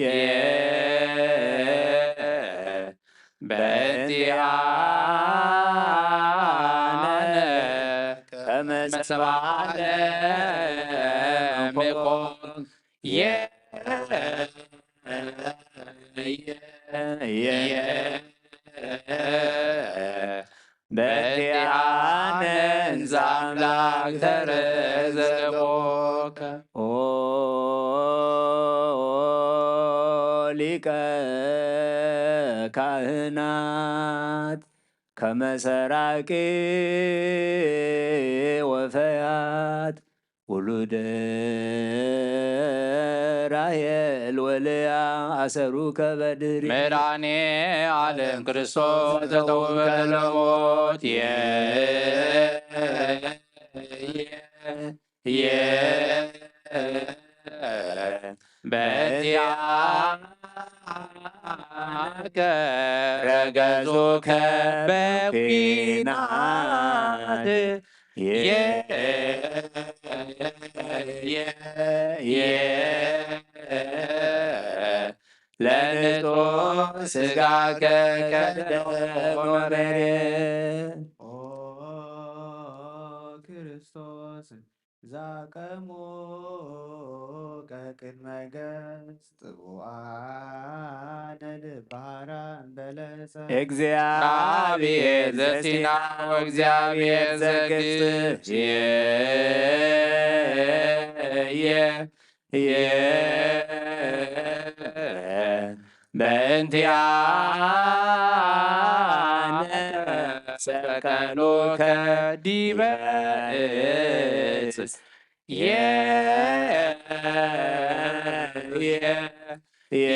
የ በእንቲአነ ከመ ሰብአ ዓለም ኮን የ የ የ በእንቲአነ እንዘ አምላክ ተረዘቦከ ኦ ሊቀ ካህናት ከመ ሰራቂ ወፈያት ውሉደ ራሔል ወልያ አሰሩከ በድሪ መድኃኔ ዓለም ክርስቶስ ዘተውከ ለሞት የ የ የ በእንቲአከ ረገጹከ በኩናት የ የ የ ለንጹሕ ሥጋከ ከደመ መሬት ኦ ክርስቶስ ዛቀሙ ቅድመ ገጽ ጽቡዓነ ልባራ እንበለጸ እግዚአብሔር ዘሲና ወእግዚአብሔር ዘግጽ የ የ የ በእንቲአነ ሰቀሉከ ዲበ እጽ የ የ የ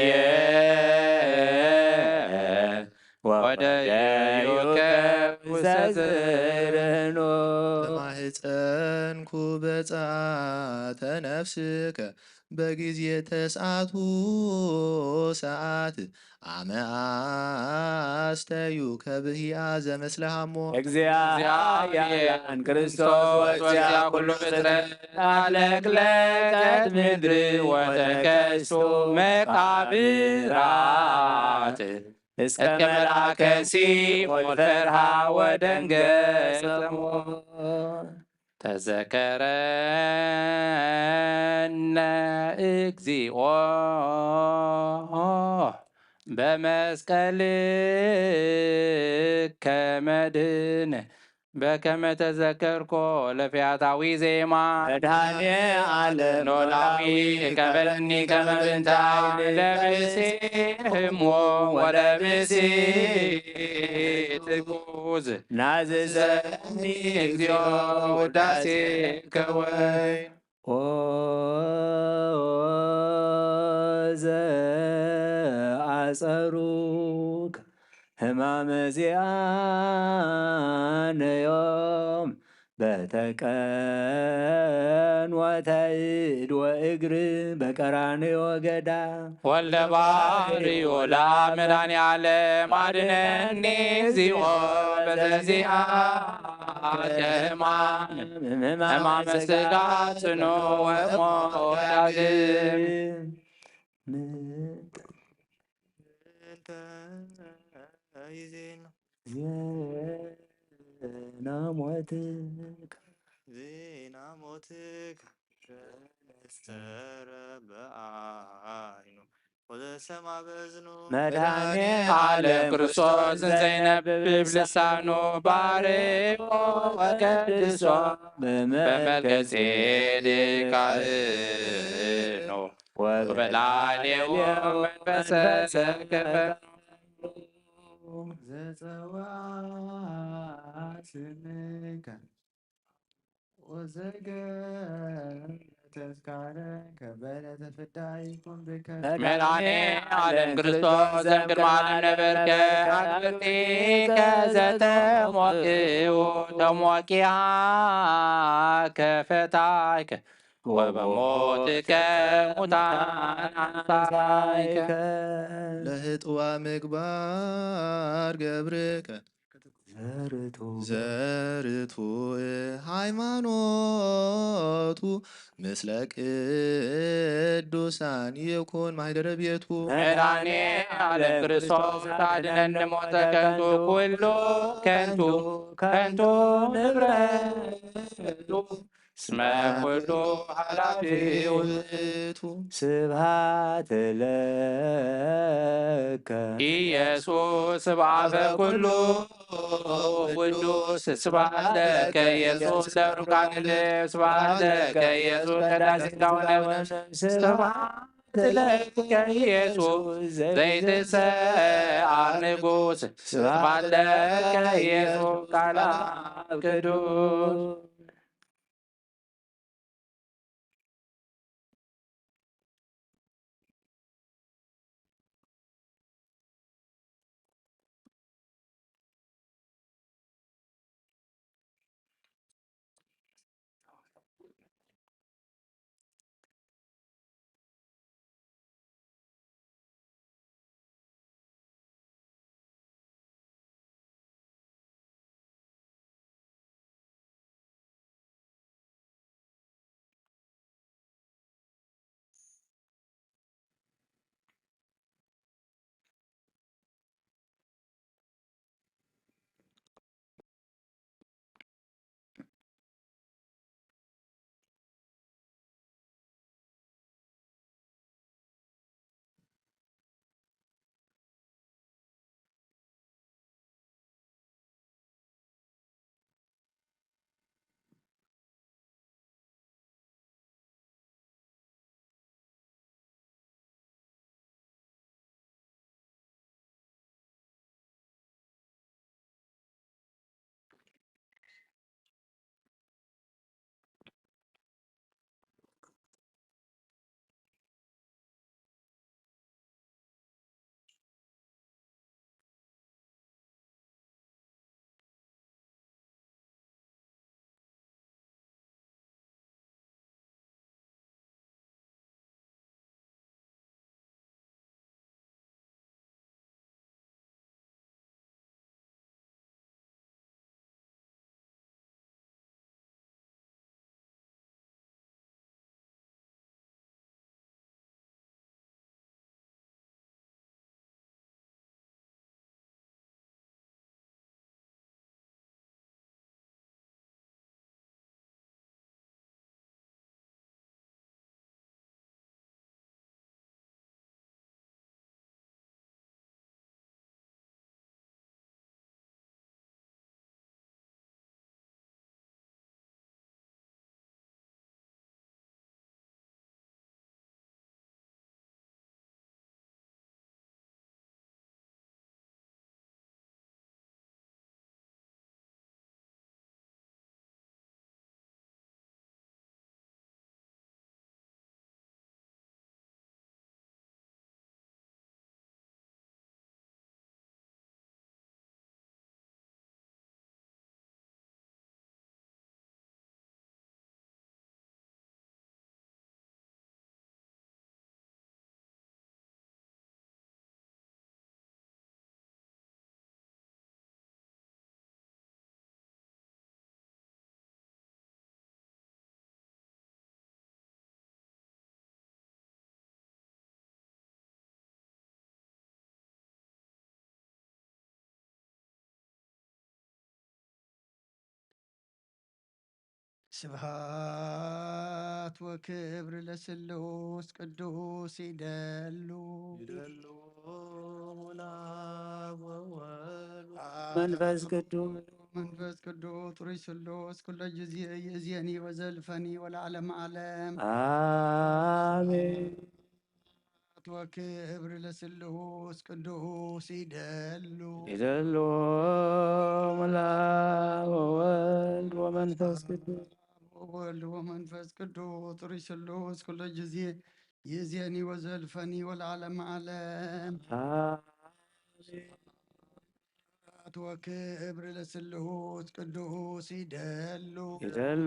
ወደዩከ ውስተ ዝርህኖ ተማህፀንኩ በጻተ ነፍስከ በጊዜ ተስዓቱ ሰዓት አመ አስተዩ ከብህያ ዘመስለ ሃሞ እግዚአብሔር ክርስቶስ ወዚያ ኩሉ ፍጥረት አለቅለቀት ምድር ወተከስቶ መቃብራት እስከ መልአከ ሲኦል ፈርሃ ወደንገጸ ሞት። ተዘከረነ እግዚኦ በመስቀልከ መድን በከመ ተዘከርኮ ለፈያታዊ ዜማ መድኃኔ ዓለም ኖላዊ እቀበለኒ ከመ ብንተ ለብሴ ህሞ ወለብሴ ትኩ ናዘዘኒ እግዚኦ ውዳሴ ከወይ ኦ ዘአጸሩክ ህማመ ዚአነዮም በተቀን ወተይድ ወእግር በቀራንዮ ገዳ ወልደ ባህርዮ ለመድኃኔዓለም አድነኒ እግዚኦ በዘዚአ ከማን ህማመ ስጋ ጽኑ ወሞት ዳግም ዜና ሞትከ ዜና ሞትከ ተስተረ በአይኑ ወዘሰማ በዝኑ መድኃኔ ዓለም ክርስቶስ ዘይነብብ ልሳኑ ባርኮ ወቀድሶ በመልከ ጼዴቅ ካህኑ ወበላዕሌሁ መንፈሰ ከፈኑ ዘጸውዐ ስምከ ወዘገ ተስካረ ከበረ ተፍዳ ይኩን ብከ መድኃኔ ዓለም ክርስቶስ ዘእምቅድመ ዓለም ነበርከ አግብርቲከ ዘተሞክኡ ተሞኪሃ ከፈታይከ ወበሞትከ ሙታን አንሳይከ ለህጥዋ ምግባር ገብርከ ዘርቱ ዘርቱ ሃይማኖቱ ምስለ ቅዱሳን ይኩን ማህደረ ቤቱ መድኃኔ ዓለም ክርስቶስ አድነን ሞተ ከንቱ ኩሉ ከንቱ ከንቱ ንብረቱ እስመ ኩሉ ኃላፊ ውእቱ ስብሐት ለከ ኢየሱስ ስብሐተ ኩሉ ቅዱስ ስብሐት ለከ ኢየሱስ ለሩቃን ልብ ስብሐት ለከ ኢየሱስ ቀዳሴ ሥጋው ነፍስ ስብሐት ለከ ኢየሱስ ዘይትሰዓር ንጉሥ ስብሐት ለከ ኢየሱስ ቃል አብ ቅዱስ ስብሐት ወክብር ለስሉስ ቅዱስ ይደሉ። ይደሉ ለአብ ወወልድ መንፈስ ቅዱስ መንፈስ ቅዱስ ጥሩይ ስሉስ ኩሎ ጊዜ ይእዜኒ ወዘልፈኒ ወለዓለመ ዓለም። አሜን። ወክብር ለስሉስ ቅዱስ ይደሉ። ይደሉ ለአብ ወወልድ ወመንፈስ ቅዱስ ወወልድ ወመንፈስ ቅዱስ ጥሩይ ስሉስ ኩሎ ጊዜ ይእዜኒ ወዘልፈኒ ወለዓለመ ዓለም። አሜን። ወክብር ለስሉስ ቅዱስ ይደሉ። ይደሉ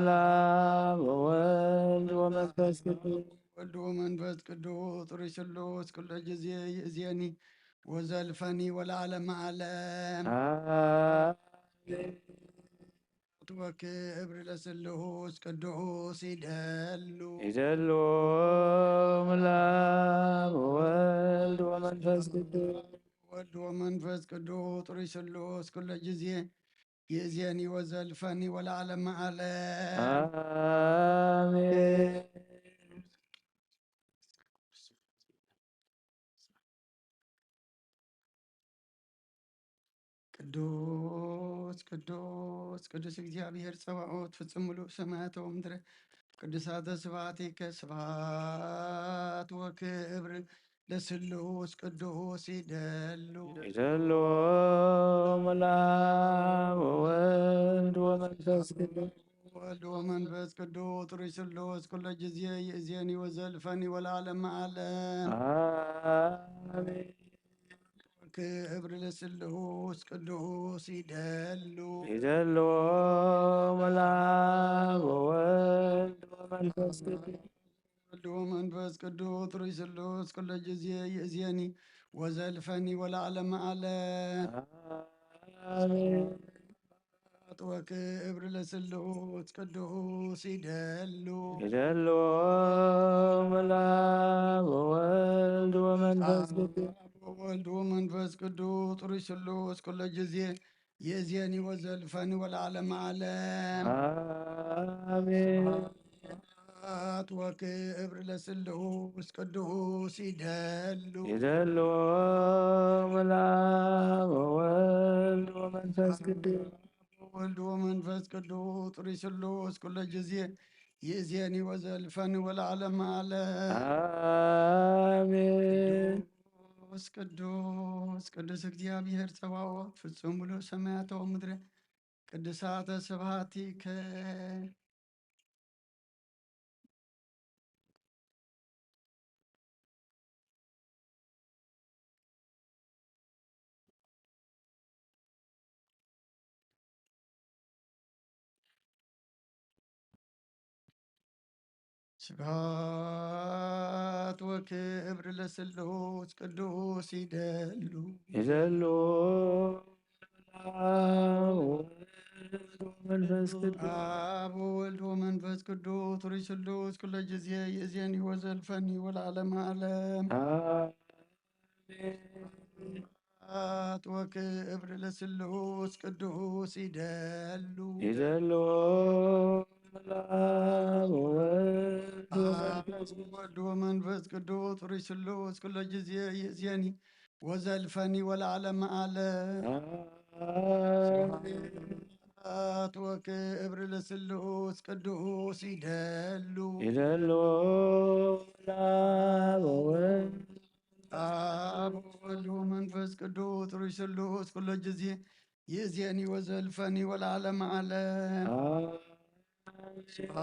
ለአብ ወወልድ ወመንፈስ ቅዱስ ወልድ ወመንፈስ ቅዱስ ጥሩይ ስሉስ ኩሎ ጊዜ ይእዜኒ ወዘልፈኒ ወለዓለመ ዓለም። አሜን። ወክብር ለስሉስ ቅዱስ ይደሉ። ይደሉ ለአብ ወወልድ ወመንፈስ ቅዱስ ወልድ ወመንፈስ ቅዱስ ጥሩይ ስሉስ ኩሎ ጊዜ ይእዜኒ ወዘልፈኒ ወለዓለመ ዓለም። አሜን። ቅዱስ ቅዱስ ቅዱስ እግዚኣብሔር ጸባኦት ፍጹም ምሉእ ሰማያት ወምድረ ቅዱሳተ ስብሐቲከ ስብሐት ወክብር ለስሉስ ቅዱስ ይደሉ። ይደሉ ለአብ ወወልድ ወመንፈስ ቅዱስ ወልድ ወመንፈስ ቅዱስ ጥሩይ ስሉስ ኩሎ ጊዜ ይእዜኒ ወዘልፈኒ ወለዓለመ ዓለም። አሜን። ክብር ለስሉስ ቅዱስ ይደሉ። ይደሉ ለአብ ወወልድ ወመንፈስ ቅዱስ ወልድ ወመንፈስ ቅዱስ ጥሩይ ስሉስ ኩሎ ጊዜ ይእዜኒ ወዘልፈኒ ወለዓለመ ዓለም። አሜን። ወክብር ለስሉስ ቅዱስ ይደሉ። ይደሉ ለአብ ወወልድ ወመንፈስ ቅዱስ ወወልድ ወመንፈስ ቅዱስ ጥሩይ ስሉስ ኩሎ ጊዜ ይእዜኒ ወዘልፈኒ ወለዓለመ ዓለም። አሜን። ስብሐት ወክብር ለስሉስ ቅዱስ ይደሉ። ይደሉ ለአብ ወወልድ ወመንፈስ ቅዱስ ወወልድ ወመንፈስ ቅዱስ ጥሩይ ስሉስ ኩሎ ጊዜ ይእዜኒ ወዘልፈኒ ወለዓለመ ዓለም። አሜን። ቅዱስ ቅዱስ ቅዱስ እግዚኣብሔር ጸባኦት ፍጹም ምሉእ ሰማያተ ወምድረ ቅዱሳተ ስብሐቲከ። ስብሐት ወክብር ለስሉስ ቅዱስ ይደሉ። ይደሉ ለአብ ወወልድ ወመንፈስ ቅዱስ አብ ወወልድ ወመንፈስ ቅዱስ ጥሩይ ስሉስ ኩሎ ጊዜ ይእዜኒ ወዘልፈኒ ወለዓለመ ዓለም። አሜን። ስብሐት ወክብር ለስሉስ ቅዱስ ይደሉ። ይደሉ ለአብ ወወልድ ወመንፈስ ቅዱስ ወወልድ ወመንፈስ ቅዱስ ጥሩይ ስሉስ ኩሎ ጊዜ ይእዜኒ ወዘልፈኒ ወለዓለመ ዓለም። አሜን። ስብሐት ወክብር ለስሉስ ቅዱስ ይደሉ። ይደሉ ለአብ ወወልድ አብ ወወልድ ወመንፈስ ቅዱስ ጥሩይ ስሉስ ኩሎ ጊዜ ይእዜኒ ወዘልፈኒ ወለዓለመ ዓለም። አሜን። ስብሐት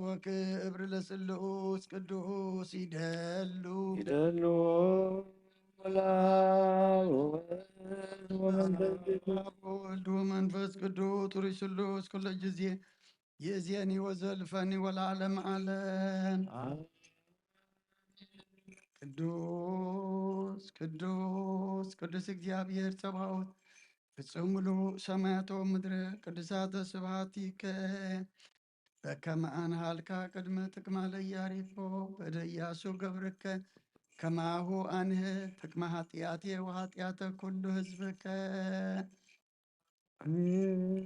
ወክብር ለስሉስ ቅዱስ ይደሉ። ይደሉ ለአብ ወወልድ ወመንፈስ ቅዱስ አብ ወወልድ ወመንፈስ ቅዱስ ጥሩይ ስሉስ ኩሎ ጊዜ ይእዜኒ ወዘልፈኒ ወለዓለመ ዓለም። አሜን። ቅዱስ ቅዱስ ቅዱስ እግዚኣብሔር ጸባኦት ፍጹም ምሉእ ሰማያተ ወምድረ ቅዱሳተ ስብሐቲከ። በከመ አንሃልካ ቅድመ ትቅማ ለኢያሪኮ በእደ ኢያሱ ገብርከ ከማሁ አንህ ትቅማ ኃጢአቴ ወኃጢአተ ኩሉ ህዝብከ። አሜን።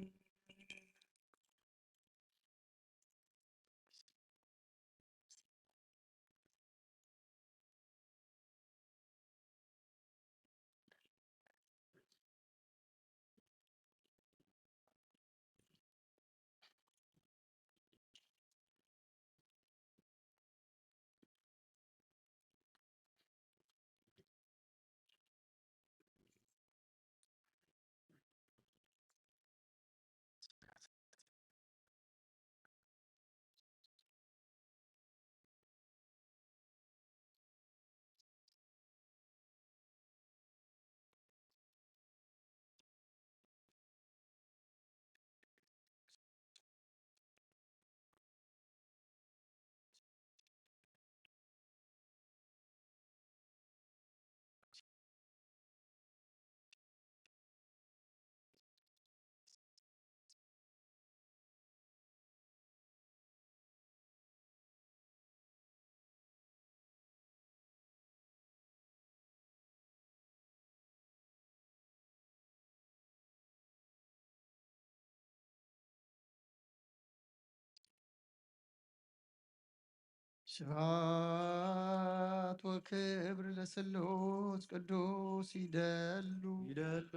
ስብሐት ወክብር ለስሉስ ቅዱስ ይደሉ። ይደሉ።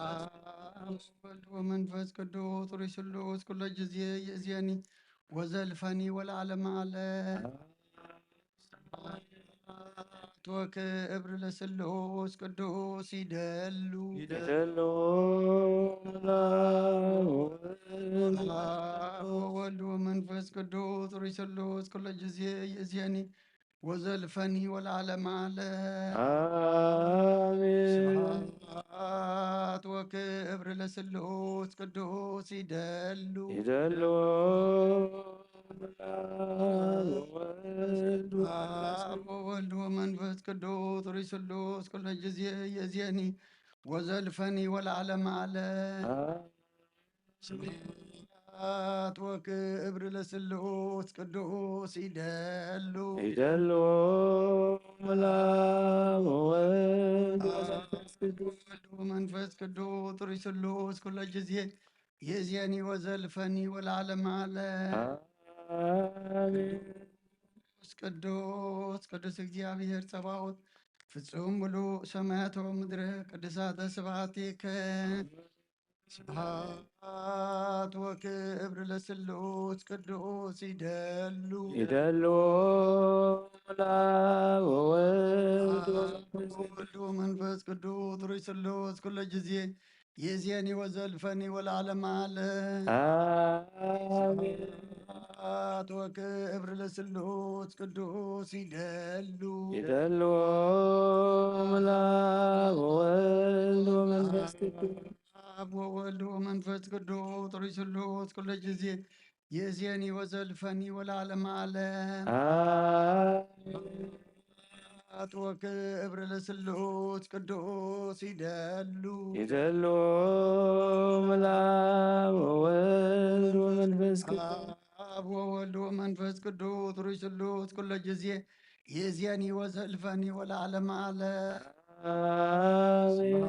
አብ ወልድ ወመንፈስ ቅዱስ ሩይ ስሉስ ኩሎ ጊዜ ይእዜኒ ወዘልፈኒ ወለዓለመ ዓለም። ስብሐት ወክብር ለስሉስ ቅዱስ ይደሉ። ይደሉ። አብ ወወልድ ወመንፈስ ቅዱስ ሩይ ስሉስ ኩሎ ጊዜ ይእዜኒ ወዘልፈኒ ወለዓለመ ዓለም። አሜን። ስብሐት ወክብር ለስሉስ ቅዱስ ይደሉ። ይደሉ። ወወልድ አብ ወወልድ ወመንፈስ ቅዱስ ሩይ ስሉስ ኩሎ ጊዜ ይእዜኒ ወዘልፈኒ ወለዓለመ ዓለም። ስብሐት ወክብር ለስሉስ ቅዱስ ይደሉ። ይደሉ። ወወልድ ወመንፈስ ቅዱስ። ወወልድ ወመንፈስ ቅዱስ ሩይ ስሉስ ኩሎ ጊዜ ይእዜኒ ወዘልፈኒ ወለዓለመ ዓለም። አሜን። ቅዱስ ቅዱስ ቅዱስ እግዚአብሔር ጸባኦት ፍጹም ምሉእ ሰማያት ወምድር ቅዱሳተ ስብሐቲከ። ስብሐት ወክብር ለስሉስ ቅዱስ ይደሉ። ይደሉ። ለአብ ወወልድ ወመንፈስ ቅዱስ። ወወልድ ወመንፈስ ቅዱስ ሩይ ስሉስ ኩሎ ጊዜ ይእዜኒ ወዘልፈኒ ወለዓለመ ዓለም። አሜን። ስብሐት ወክብር ለስሉስ ቅዱስ ይደሉ። ይደሉ። ለአብ ወወልድ ወመንፈስ ቅዱስ። አብ ወወልድ ወመንፈስ ቅዱስ ሩይ ስሉስ ኩሎ ጊዜ ይእዜኒ ወዘልፈኒ ወለዓለመ ዓለም። አሜን። ስብሐት ወክብር ለስሉስ ቅዱስ ይደሉ። ይደሉ። ለአብ ወወልድ ወመንፈስ ቅዱስ። አብ ወወልድ ወመንፈስ ቅዱስ ሩይ ስሉስ ኩሎ ጊዜ ይእዜኒ ወዘልፈኒ ወለዓለመ ዓለም። አሜን።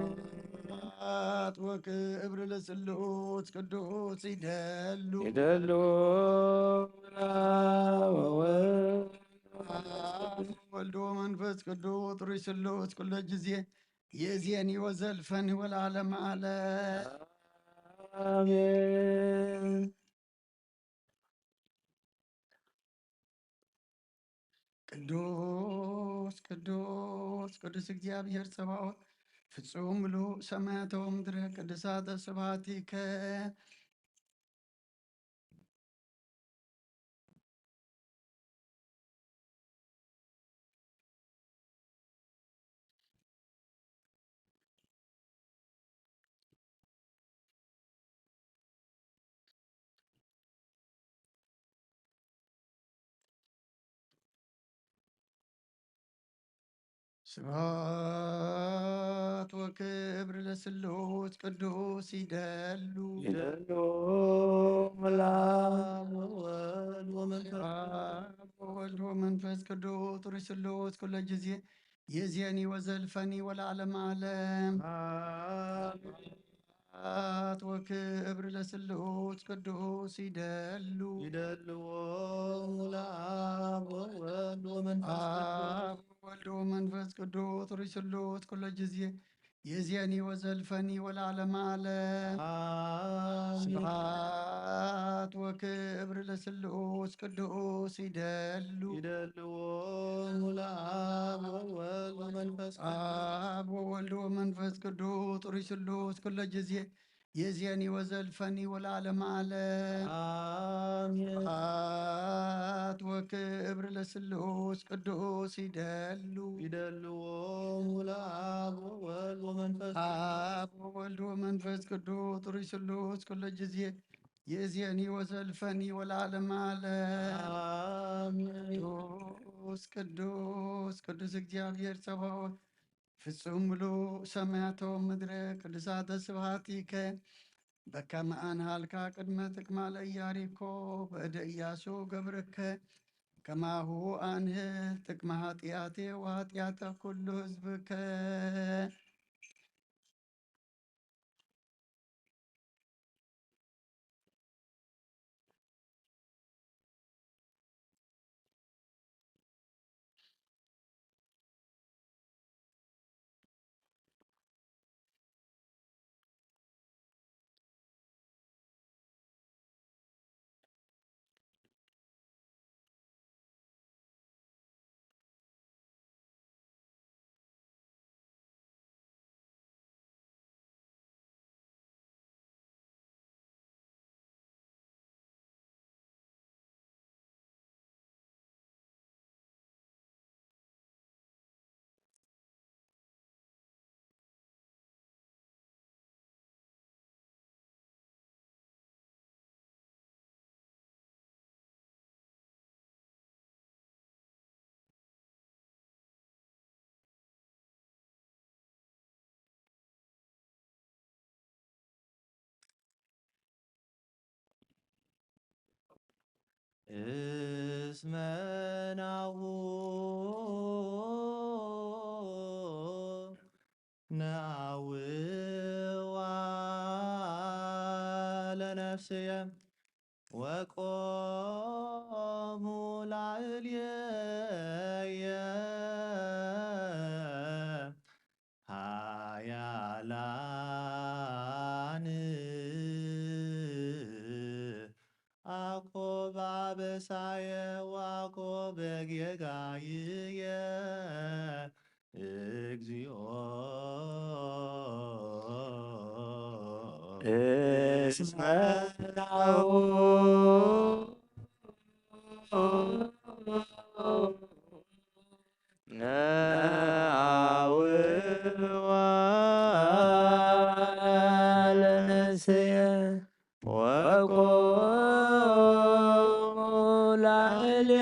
ስብሐት ወክብር ለስሉስ ቅዱስ ይደሉ። ይደሉ። ለአብ ወወልድ ወመንፈስ ቅዱስ። ወልድ ወመንፈስ ቅዱስ ሩይ ስሉስ ኩሎ ጊዜ ይእዜኒ ወዘልፈኒ ወለዓለመ ዓለም። አሜን። ቅዱስ ቅዱስ ቅዱስ እግዚአብሔር ጸባኦት ፍጹም ምሉእ ሰማያተ ወምድረ ቅዱሳተ ስብሐቲከ። ስብሐት ወክብር ለስሉስ ቅዱስ ይደሉ። ይደሉ። ለአብ ወወልድ ወመንፈስ አብ ወወልድ ወመንፈስ ቅዱስ ሩይ ስሉስ ኩሎ ጊዜ ይእዜኒ ወዘልፈኒ ወለዓለመ ዓለም። አሜን። ስብሐት ወክብር ለስሉስ ቅዱስ ይደሉ። ይደልዎ ለአብ ወወልድ ወመንፈስ ቅዱስ። አብ ወወልድ ወመንፈስ ቅዱስ ሩይ ስሉስ ኩሎ ጊዜ ይእዜኒ ወዘልፈኒ ወለዓለመ ዓለም። አሜን። ስብሐት ወክብር ለስሉስ ቅዱስ ይደሉ። ይደልዎ ለአብ ወወልድ ወመንፈስ ቅዱስ። አብ ወወልድ ወመንፈስ ቅዱስ ሩይ ስሉስ ኩሎ ጊዜ ይእዜኒ ወዘልፈኒ ወለዓለመ ዓለም። አሜን። ስብሐት ወክብር ለስሉስ ቅዱስ ይደሉ። ይደልዎ ለአብ ወወልድ ወመንፈስ ቅዱስ። አብ ወወልድ ወመንፈስ ቅዱስ ሩይ ስሉስ ኩሎ ጊዜ ይእዜኒ ወዘልፈኒ ወለዓለመ ዓለም። አሜን። ቅዱስ ቅዱስ ቅዱስ እግዚአብሔር ጸባኦት ፍጹም ምሉእ ሰማያተ ወምድረ ቅዱሳተ ስብሐቲከ። በከመ አንሃልካ ቅድመ ትቅማ ለኢያሪኮ በእደ ኢያሱ ገብርከ፣ ከማሁ አንህል ጥቅመ ኃጢአቴ ወኃጢአተ ኩሉ ህዝብከ። እስመ ናሁ ነአውዋ ለነፍስየ ወቆሙ ላዕሌየ ኃያላን። አኮ በአበሳየ ወአኮ በጌጋይየ እግዚኦ። እስመ ናሁ ነአውዋ ለነፍስየ ወቆሙ ላዕሌየ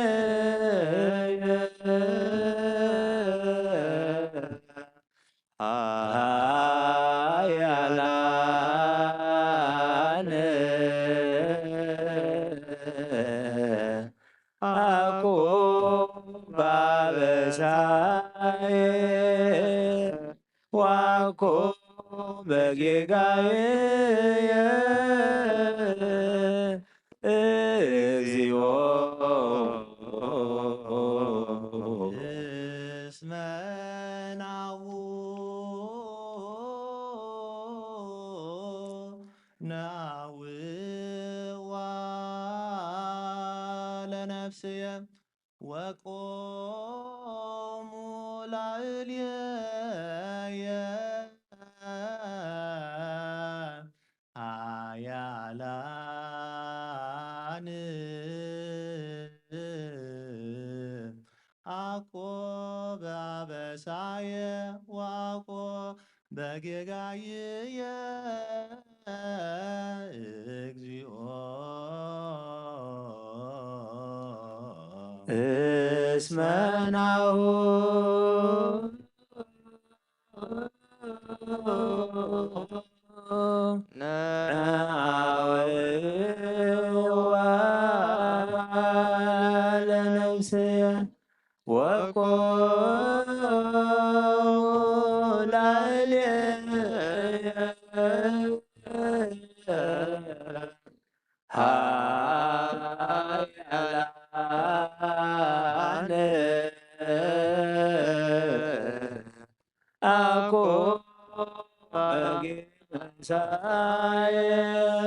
ኃያላን። አኮ በአበሳየ ወአኮ በጌጋየ እግዚኦ። እስመ ናሁ ነአውዋ ለነፍስየ ወቆሙ ላዕሌየ ኃያላን። አኮ በአበሳየ ወአኮ በጌጋይየ እግዚኦ። እስመ ናሁ ነአውዋ ለነፍስየ ወቆሙ ላዕሌየ ኃያላን። አኮ በጌጋየ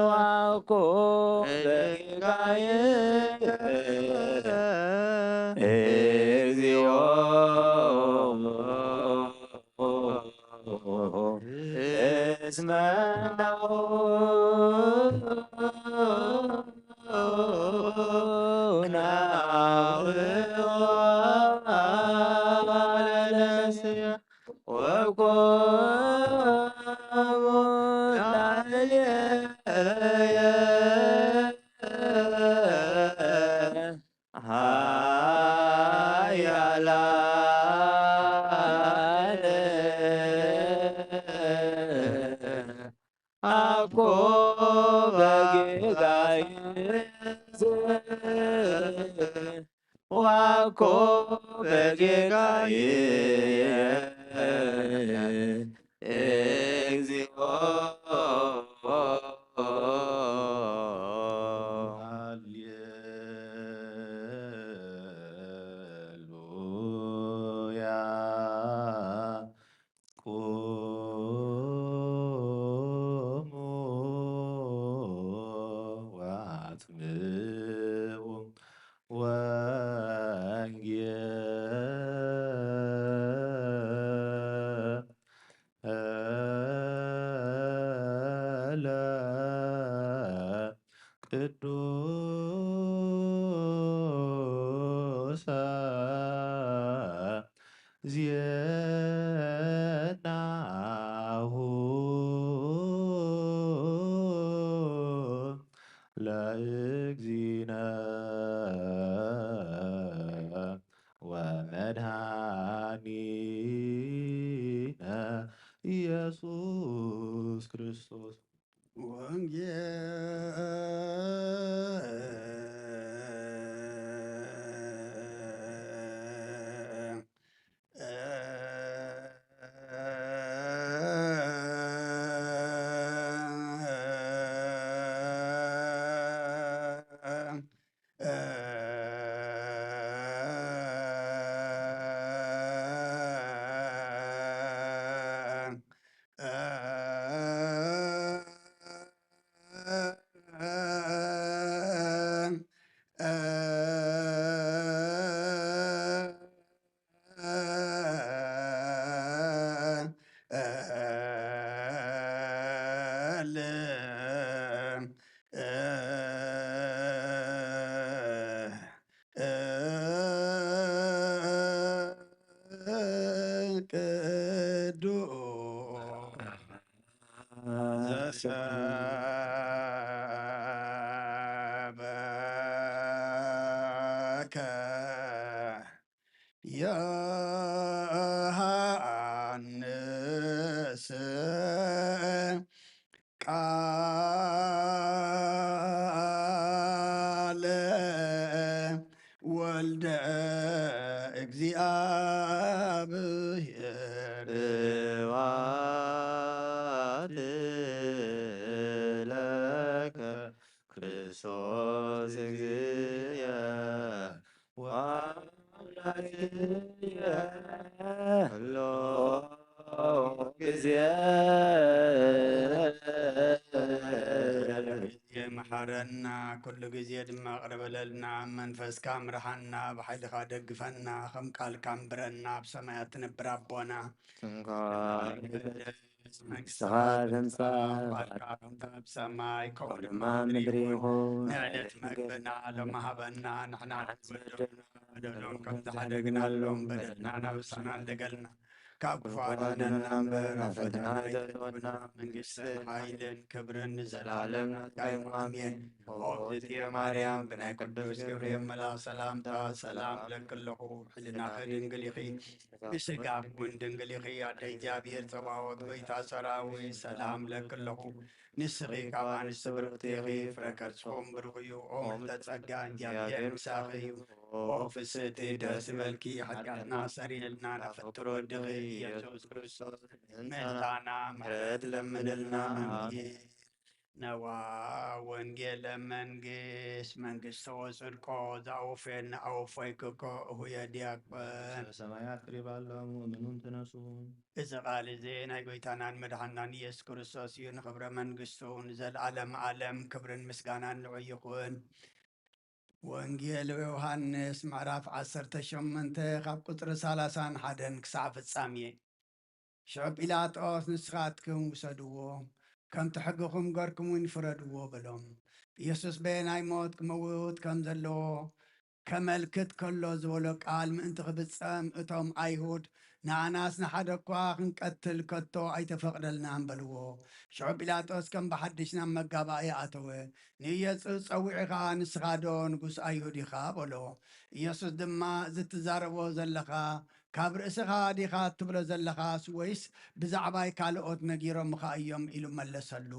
ወአኮ በጌጋየ እግዚኦ። እስመ ናሁ ነአውዋ ለነፍስየ ወቆሙ ላዕሌየ ኃያላን። አኮ በጌጋየ ወአኮ በጌጋየ እግዚኦ። ሃሌሉያ። ቁሙ ወአስምዑ ወንጌለ ቅዱሰ ዜናሁ ለእግዚእነ ወመድኃኒነ ኢየሱስ ክርስቶስ። ወንጌል ሰበከ ዮሃንስ ቃለ ወልደ እግዚኣብሔር። ስብሐት ለከ ክርስቶስ እግዚእየ ወአምላክየ ኩሎ ግዜ። መሐረና፣ ኩሉ ግዜ ድማ ይቕረ በለልና። መንፈስካ ምርሓና፣ ብሓይልኻ ደግፈና፣ ከም ቃልካ ኣንብረና። ኣብ ሰማያት ትነብር ኣቦና፣ ስምካ ይትቀደስ፣ መንግስትኻ መንግስትኻ ትምጻእ፣ ትምጻእ፣ ፍቓድካ ከምቲ ኣብ ሰማይ ከምኡ ከምኡ ድማ ድማ ኣብ ምድሪ ምድሪ ይኹን። ይኹን። ንዕለት መግብና ሎሚ ሃበና፣ ንሕና ንሓድግ በደልና በደሎም ከም ዝሓደግናሎም በደልና ናብ ንስኻን ደገልና፣ ካብ ክፉኣት ኣድሕነና እምበር፣ ናብ ፈተና ኣይተእትወና። መንግስትን ሓይልን ክብርን ንዘለኣለም ናትካ እዩ። ኣሜን። ኦ እግዝእትየ ማርያም፣ ብናይ ቅዱስ ገብርኤል መልኣኽ ሰላምታ ሰላም እብለኪ ኣለኹ። ሕልናኺ ድንግል ኢኺ፣ ብስጋኺ እውን ድንግል ኢኺ። ኣደ እግዚኣብሔር ጸባኦት፣ ጎይታ ሰራዊት፣ ሰላም እብለኪ ኣለኹ። ንስኺ ካብ ኣንስቲ ብርኽቲ ኢኺ፣ ፍረ ከርሥኺ እውን ብሩኽ እዩ። ኦ ምልዕተ ጸጋ፣ እግዚኣብሔር ምሳኺ እዩ። ኦ ፍስሕቲ፣ ደስ ይበልኪ፣ ሓጢኣትና ኣስተሰርየልና፣ ናብ ፍቅር ወድኺ ኢየሱስ ክርስቶስ ምሕረትና ምሕረት ለምንልና። ኣሜን። ነዋ ወንጌለ መንግስት፣ መንግስተ ወጽድቆ ዘአውፌን አወፎይክኮ እሁየ ዲያቆን። ሰማያት ቅሪባ ኣሎ፣ ምእምኑን ተነሱ። እዚ ቃል እዚ ናይ ጎይታናን መድሓናን ኢየሱስ ክርስቶስ እዩ። ንኽብረ መንግስቱ ንዘለዓለም ዓለም ክብርን ምስጋናን ንዑ ይኹን። ወንጌል ዮሃንስ ምዕራፍ ዓሰርተ ሸሞንተ ካብ ቁጽሪ ሰላሳን ሓደን ክሳዕ ፍጻሜ። ሽዑ ጲላጦስ፣ "ንስኻትኩም ውሰድዎ፣ ከምቲ ሕግኹም ገርኩም እውን ፍረድዎ" በሎም። ኢየሱስ በየናይ ሞት ክመውት ከም ዘለዎ ከመልክት ከሎ ዝበሎ ቃል ምእንቲ ክፍጸም፣ እቶም ኣይሁድ፣ "ንኣናስ ንሓደ እኳ ክንቀትል ከቶ ኣይተፈቕደልናን" በልዎ። ሽዑ ጲላጦስ ከም ብሓድሽ ናብ መጋባእያ ኣተወ። ንኢየሱስ ጸዊዑ ኸኣ፣ "ንስኻ ዶ ንጉስ ኣይሁድ ኢኻ?" በሎ። ኢየሱስ ድማ፣ "እዚ እትዛረቦ ዘለኻ ካብ ርእስኻ ዲኻ እትብሎ ዘለኻስ፣ ወይስ ብዛዕባይ ካልኦት ነጊሮምኻ እዮም?" ኢሉ መለሰሉ።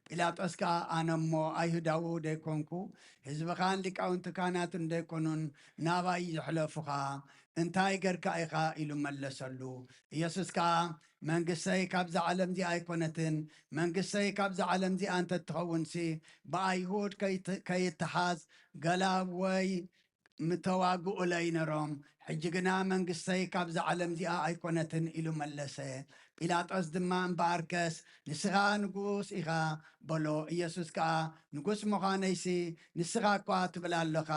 ጲላጦስ ከኣ፣ "ኣነ እሞ ኣይሁዳዊ ደይኮንኩ? ህዝብኻን ሊቃውንቲ ካህናትን ደይኮኑን ናባይ ዘሕለፉኻ? እንታይ ገርካ ኢኻ?" ኢሉ መለሰሉ። ኢየሱስ ከኣ፣ "መንግስተይ ካብዛ ዓለም እዚኣ ኣይኮነትን። መንግስተይ ካብዛ ዓለም እዚኣ እንተትኸውንሲ፣ ብኣይሁድ ከይት-፣ ከይትሓዝ ገላብ ወይ ምተዋግኡለይ ነሮም። ሕጂ ግና መንግስተይ ካብዛ ዓለም እዚኣ ኣይኮነትን" ኢሉ መለሰ። ጲላጦስ ድማ፣ "እምበኣርከስ ንስኻ ንጉስ ኢኻ" በሎ። ኢየሱስ ከኣ፣ "ንጉስ ምዃነይሲ ንስኻ እኳ ትብል ኣለኻ።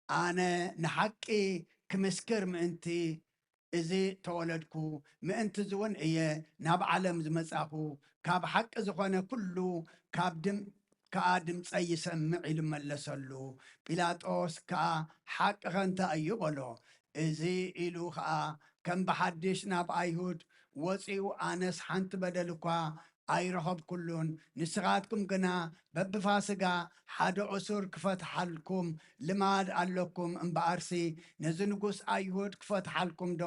ኣነ ንሓቂ ክምስክር ምእንቲ እዚ ተወለድኩ፣ ምእንቲ እዚ እውን እየ ናብ ዓለም ዝመጻኹ። ካብ ሓቂ ዝኾነ ኩሉ ካብ ድም-፣ ከኣ ድምጸይ ይሰምዕ" ኢሉ መለሰሉ። ጲላጦስ ከኣ፣ "ሓቅኸ እንታይ እዩ?" በሎ። እዚ ኢሉ ኸኣ ከም ብሓድሽ ናብ ኣይሁድ ወጺኡ፣ "ኣነስ ሓንቲ በደል እኳ ኣይረኸብኩሉን። ንስኻትኩም ግና በብፋስጋ ሓደ እሱር ክፈትሓልኩም ልማድ ኣለኩም እምበኣርሲ፣ ነዚ ንጉስ ኣይሁድ ክፈትሓልኩም ዶ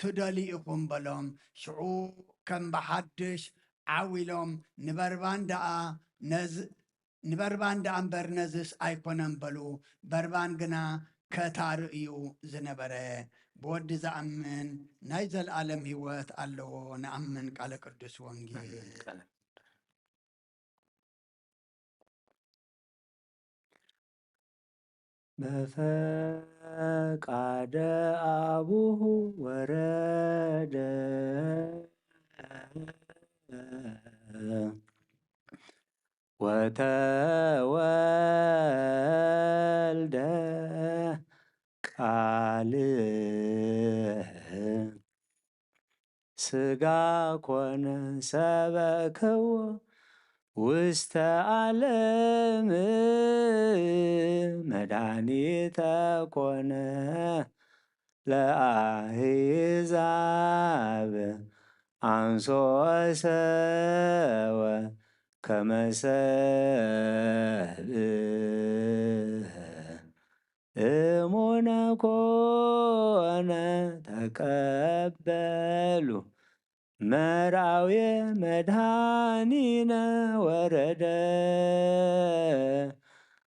ትደልዩ ኢኹም?" በሎም። ሽዑ ከም ብሓድሽ ዓው ኢሎም፣ "ንበርባን ደኣ ነዝ-፣ ንበርባን ደኣ እምበር ነዝስ ኣይኮነን" በሉ። በርባን ግና ከታሪ እዩ ዝነበረ። ብወዲ ዝኣምን ናይ ዘለኣለም ህይወት ኣለዎ። ንኣምን ቃለ ቅዱስ ወንጌል። በፈቃደ አቡሁ ወረደ ወተወልደ ቃል ስጋ ኮነ ሰበክዎ ውስተ ዓለም መድኃኒተ ኮነ ለአሕዛብ አንሶ ሰወ ከመ ሰብእ እሙነ ኮነ ተቀበሉ መርአዊ መድኃኒነ ወረደ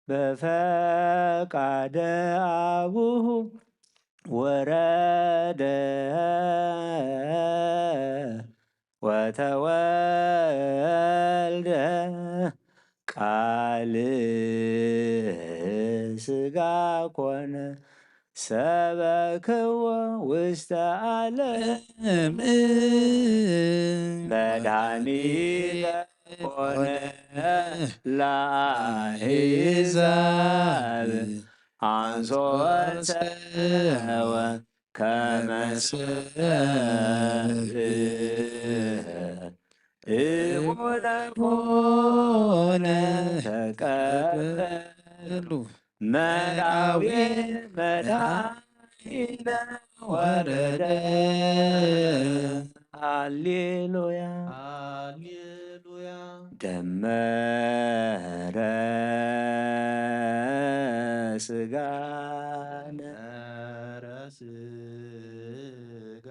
በፈቃደ አቡሁ ወረደ ወተወልደ ቃል ሥጋ ኮነ ሰበክዎ ውስተ ዓለም መድኃኒተ ኮነ ለአሕዛብ አንሶ ሰወ ከመ ሰብእ እሙነ ኮነ ተቀበሉ መርአዊ መድኃኒነ ወረደ። ሃሌሉያ። ሃሌሉያ። ደመረ ሥጋነ ደመረ ሥጋ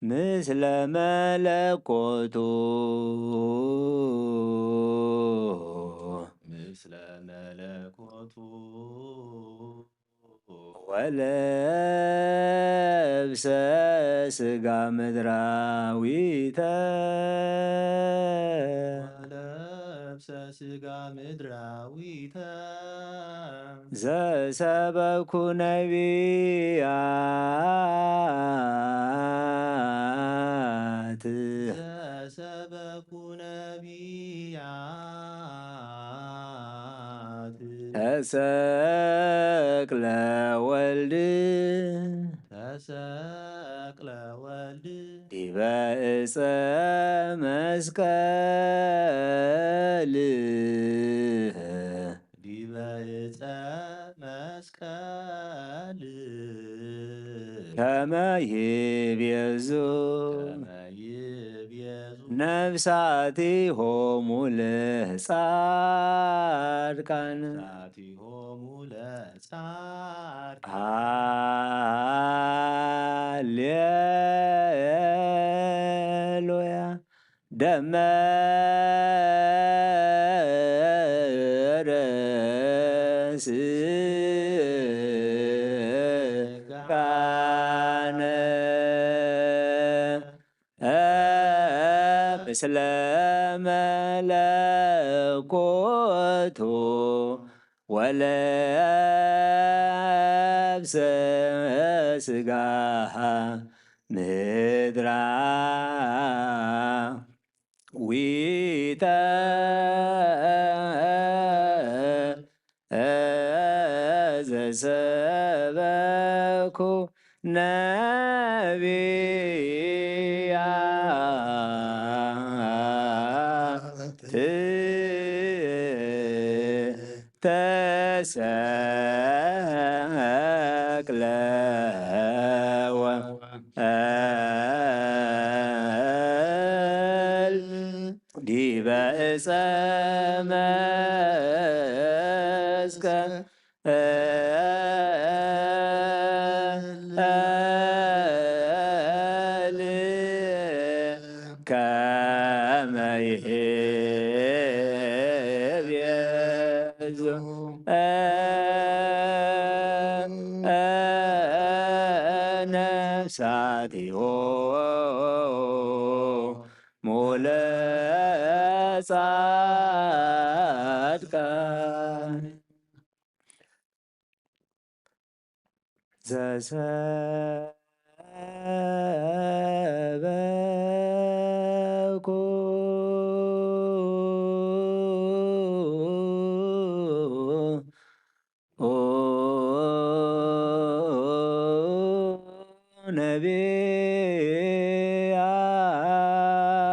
ምስለ መለኮቱ ምስለ መለኮቱ ወለብሰ ሥጋ ምድራዊተ ወለብሰ ሥጋ ምድራዊተ ዘሰበኩ ነቢያት ዘሰበኩ ነቢያት ተሰቅለ ወልድ ተሰቅለ ወልድ ዲበ ዕፀ መስቀል ዲበ ዕፀ መስቀል ከመ ይቤዙ ከመ ይቤዙ ነፍሳቲሆሙ ለጻድቃን ነፍሳቲሆሙ ለጻድቃን። ሃሌሉያ። ደመረ ሥጋነ ምስለ መለኮቱ ወለብሰ ሥጋ ምድራዊተ ዘሰበኩ ነቢያት ተሰቅለ ወወልድ ዲበ ዕፀ መስቀል ከመ ይቤዙ ነፍሳቲሆሙ ለጻድቃን። ዘሰበኩ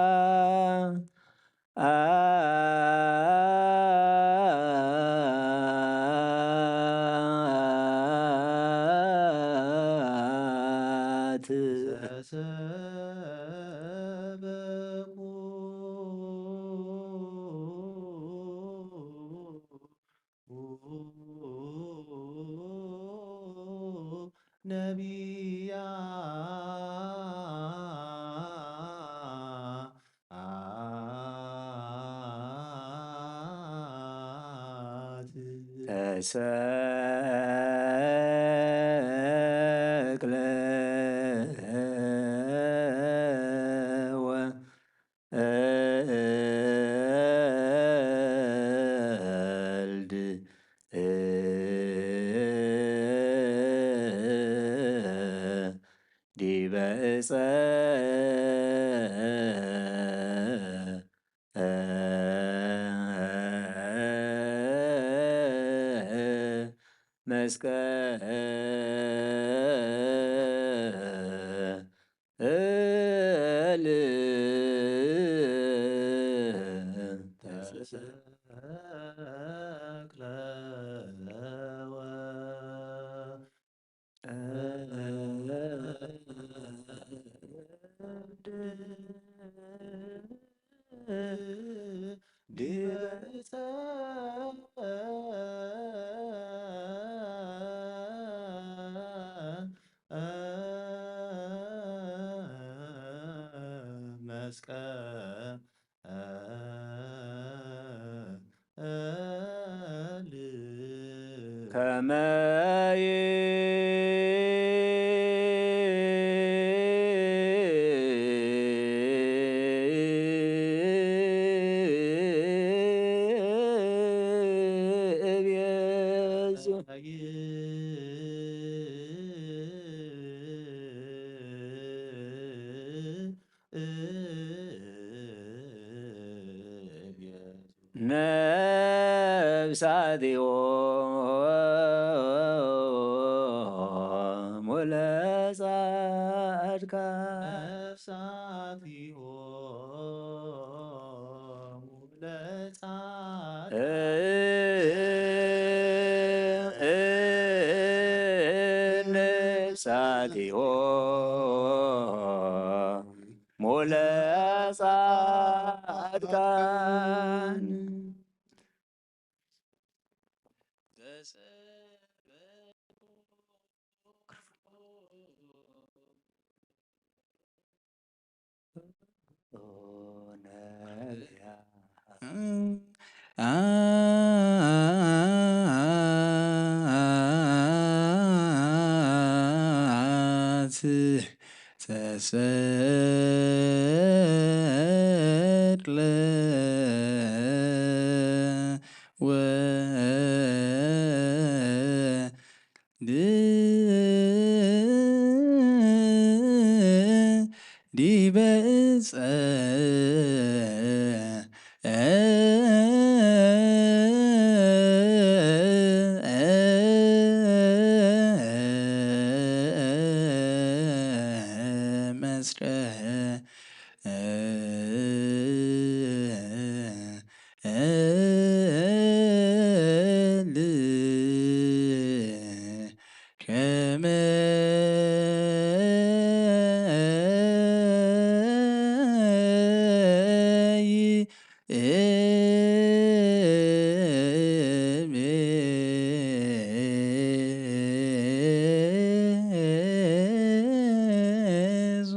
ነቢያት ነቢያት ተሰቅለ ወ ወልድ ዲበ ዕፀ መስቀል ተሰቅለ ወ መስቀል ከመ ይእብየዙ ነብሳቲሆሙ ለጻድቃን። ነብሳቲሆሙ ለጻድቃን። ነብሳቲሆሙ ለጻድቃን። ተሰቅለ ወ ዲበ ዕፀ መስቀል እል ከመ ይእቤዙ።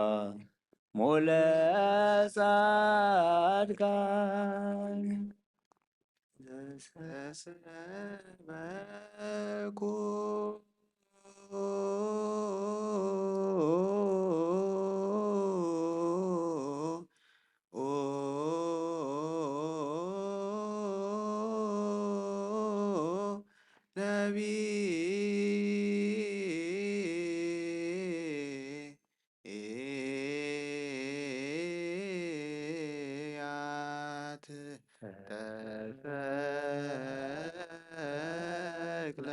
ነፍሳቲሆሙ ለጻድቃን ዘሰበኩ ነቢያት ተሰቅለ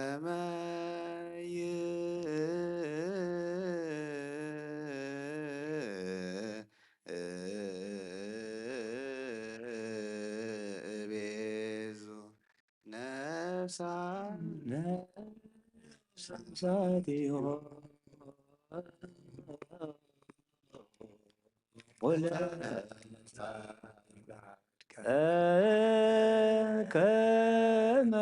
ከመ ይቤዙ ነፍሳ ነፍሳቲሆሙ ወለ ከመ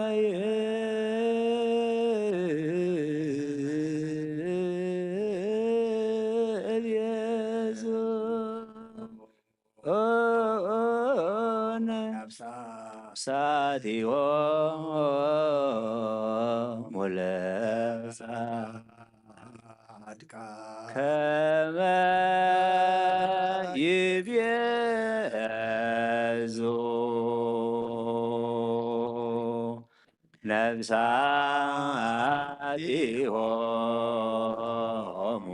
ይቤዙ ነፍሳቲሆሙ ለጻድቃን ከመ ይቤዙ ነፍሳቲሆሙ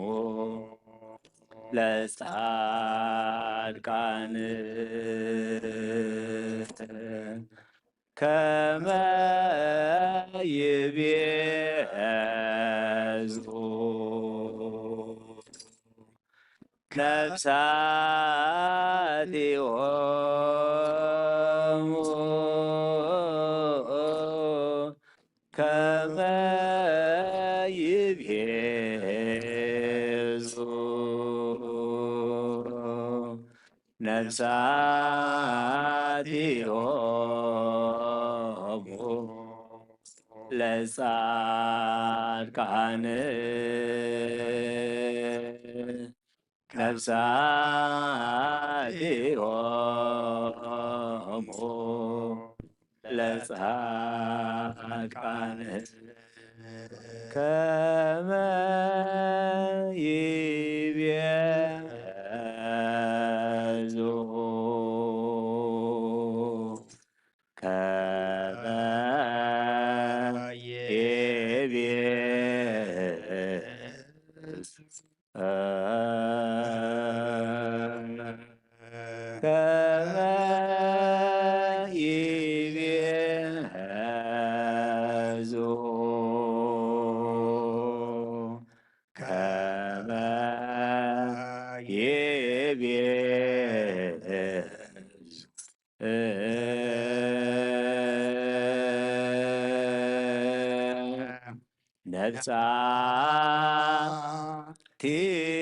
ለጻድቃን ከመ ይቤዙ ነፍሳቲሆሙ ከመ ይቤዙ ነፍሳቲሆሙ ለጻድቃን ነፍሳቲሆሙ ለጻድቃን ከመ ይቤዙ ከመ ይቤዙ ከመ ይቤዙ ከመ ይቤዙ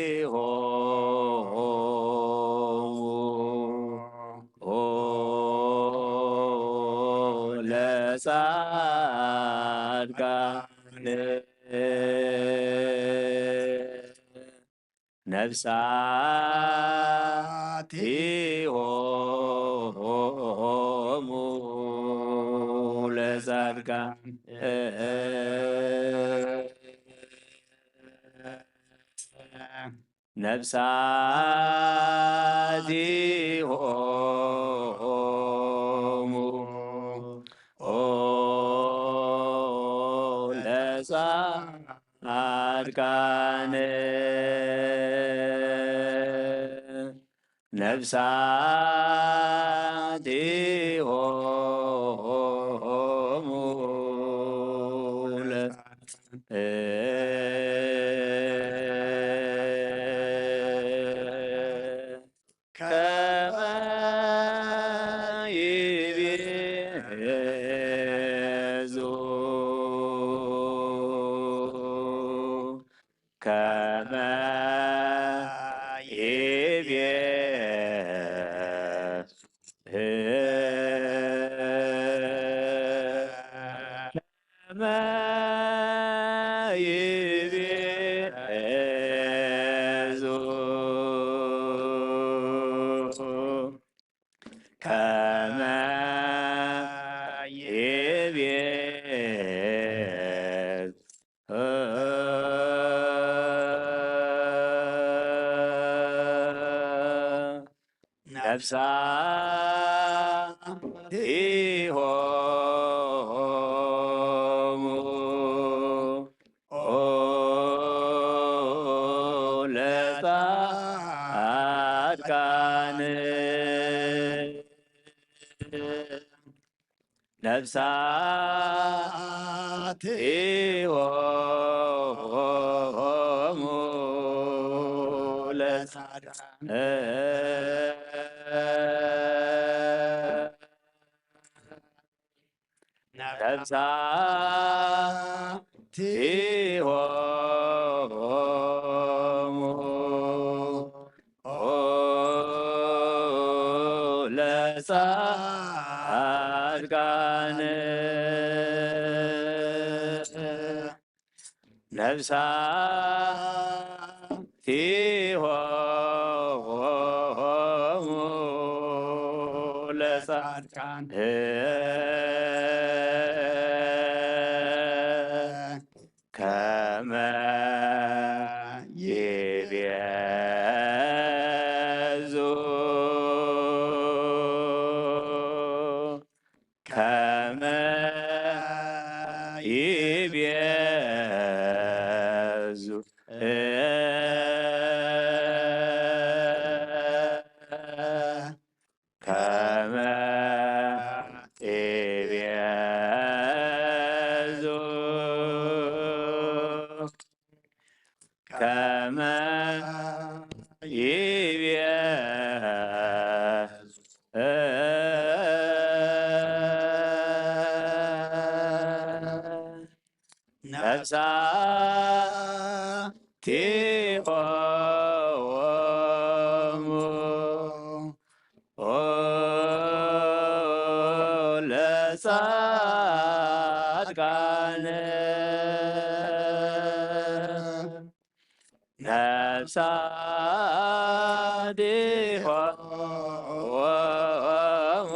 ነፍሳቲሆሙ ለጻድቃን ነፍሳቲሆሙ ለጻድቃን ነፍሳቲሆሙ ለጻድቃን ነፍሳቲሆሙ ለ ከመ ይቤዙ ከመ ይቤዙ ከመ ይቤዙ ከመ ይቤዙ ነፍሳቲሆሙ ለጻድቃን ቲሆሙ ለጻድቃን ነፍሳቲሆሙ ለጻድቃን ነፍሳቲሆሙ ለጻድቃን ከመ ይቤዙ ከመ ይቤዙ ከመ ይቤዙ ከመ ይቤዙ ነፍሳቲሆሙ ለጻድቃን ነፍሳቲሆሙ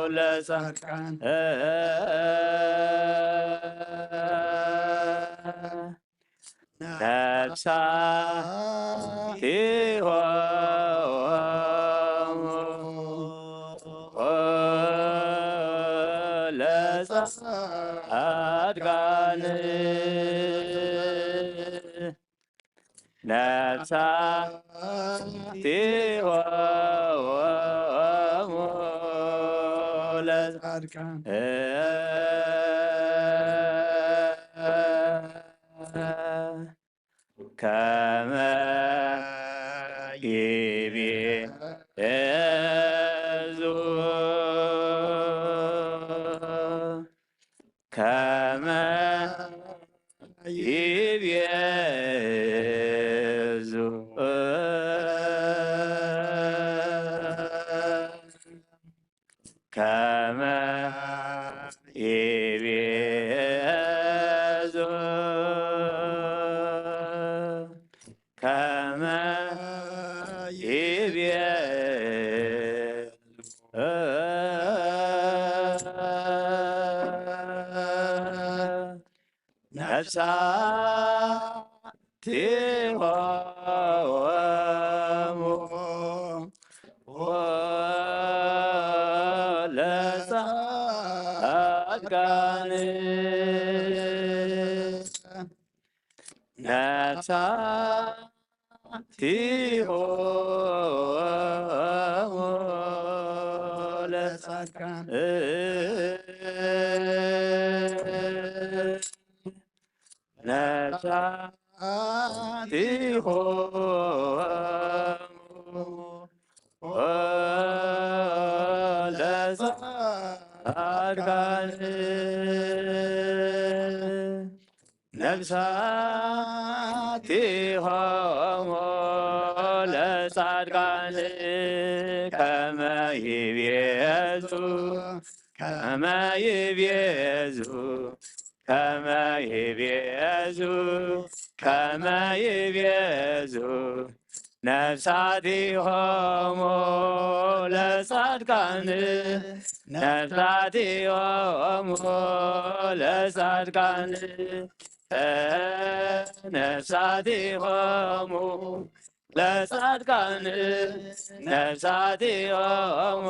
ለጻድቃን ነፍሳቲሆሙ ለጻድቃን ነፍሳቲሆሙ ለጻድቃን ከመ ይቤዙ ከመ ይቤዙ ከመ ይቤዙ ከመ ይቤዙ ነፍሳቲሆሙ ለጻድቃን ነፍሳቲሆሙ ለጻድቃን ነፍሳቲሆሙ ለጻድቃን ነፍሳቲሆሙ ለጻድቃን ከመ ይቤዙ ከመ ይቤዙ ከመ ይቤዙ ከመ ይቤዙ ነፍሳቲሆሙ ለጻድቃን ነፍሳቲሆሙ ለጻድቃን ነፍሳቲሆሙ ለጻድቃን ነፍሳቲሆሙ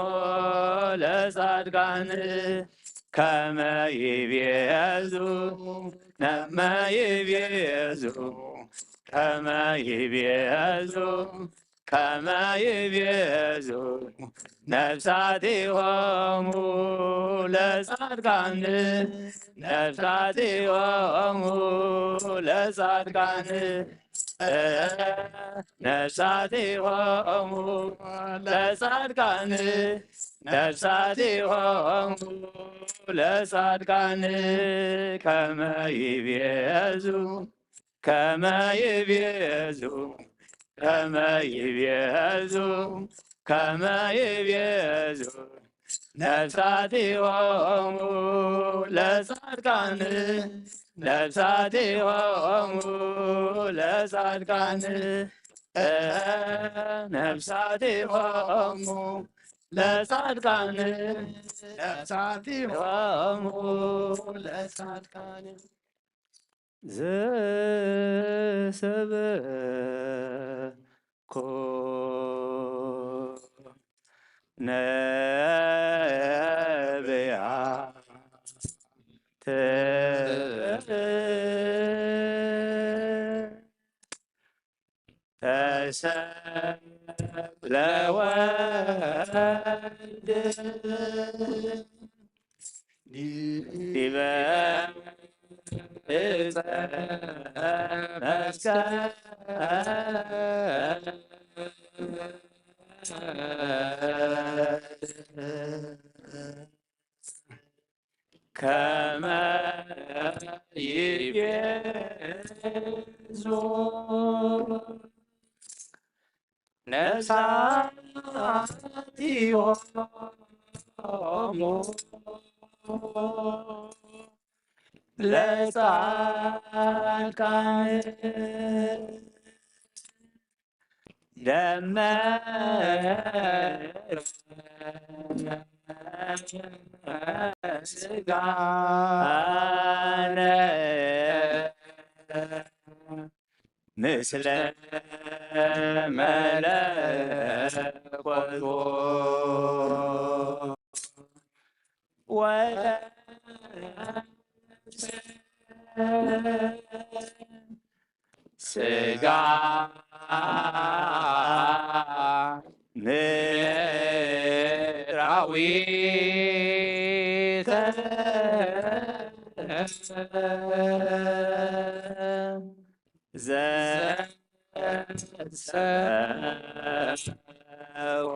ለጻድቃን ከመ ይቤዙ ከመ ይቤዙ ከመ ይቤዙ ከመ ይቤዙ ነፍሳቲሆሙ ለጻድቃን፣ ነፍሳቲሆሙ ለጻድቃን፣ ነፍሳቲሆሙ ለጻድቃን፣ ነፍሳቲሆሙ ለጻድቃን፣ ከመ ይቤዙ ከመ ይቤዙ፣ ከመ ይቤዙ፣ ከመ ይቤዙ፣ ነፍሳቲሆሙ ለጻድቃን፣ ነፍሳቲሆሙ ለጻድቃን፣ ነፍሳቲሆሙ ለጻድቃን፣ ነፍሳቲሆሙ ለጻድቃን። ዘሰበኮ ነቢያተ ተሰቅለ ወልድ ዲበ ዕፀ መስቀል። ከመ ይቤዙ ነፍሳቲሆሙ ለጻድቃን ደመረ ስጋነ ምስለ መለኮቱ ወለብሰ ስጋ ምድራዊተ ዘሰው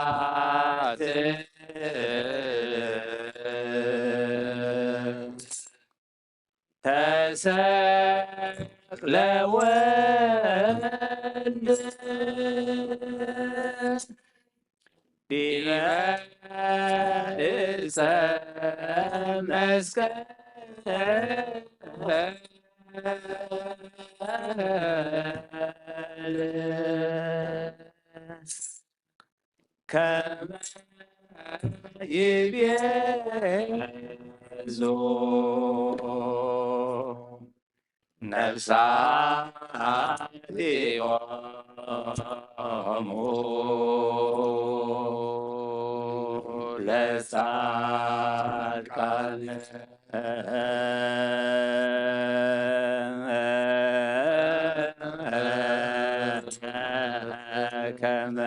ነቢያት ተሰቅለ ወልድ ዲበ ዕፀ መስቀል። ከመ ይቤዙ ነፍሳቲሆሙ ለጻድቃን ከመ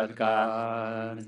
ጻድቃን።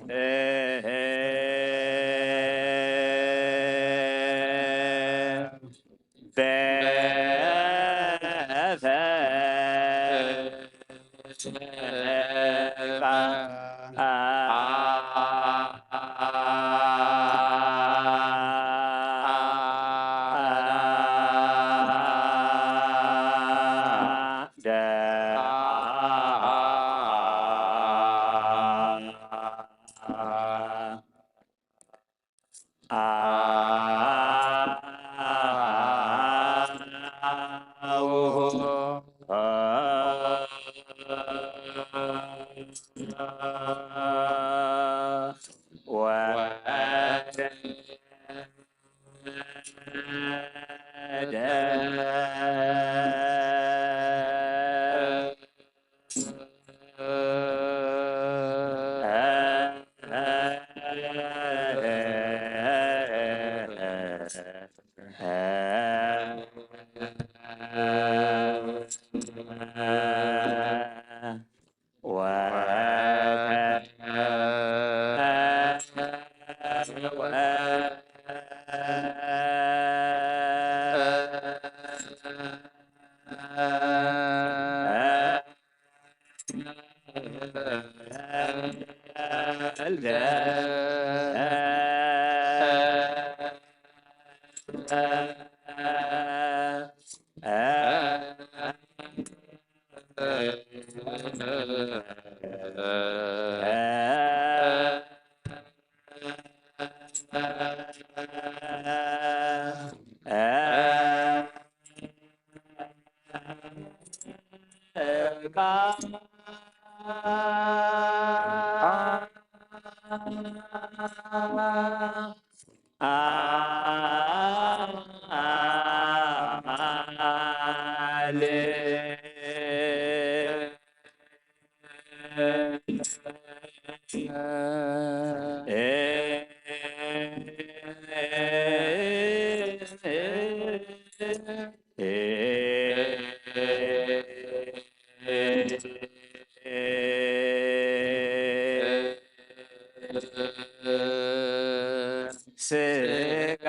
ስጋ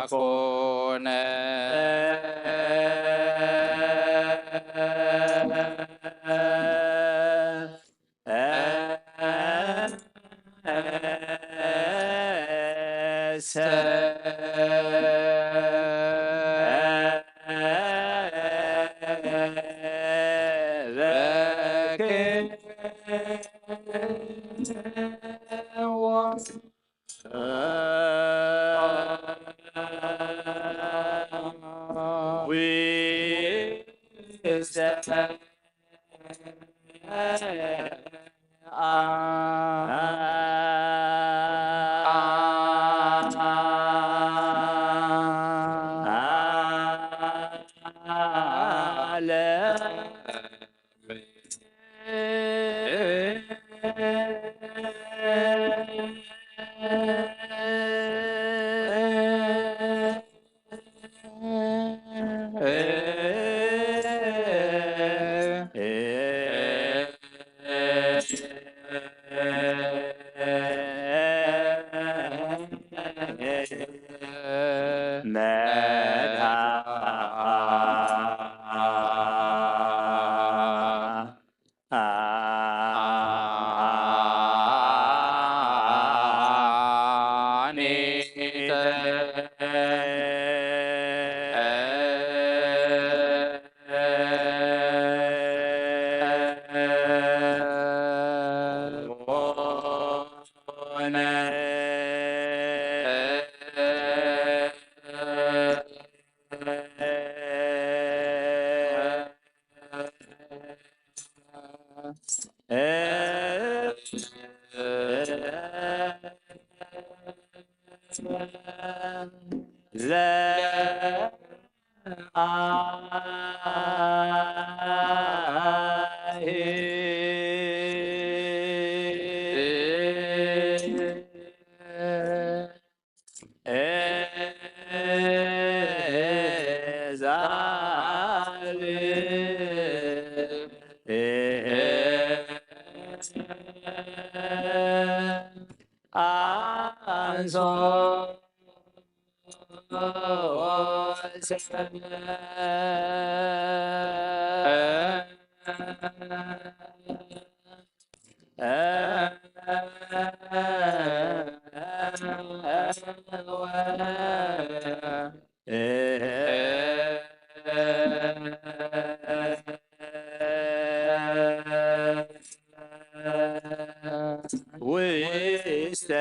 ኮነ። ውስተ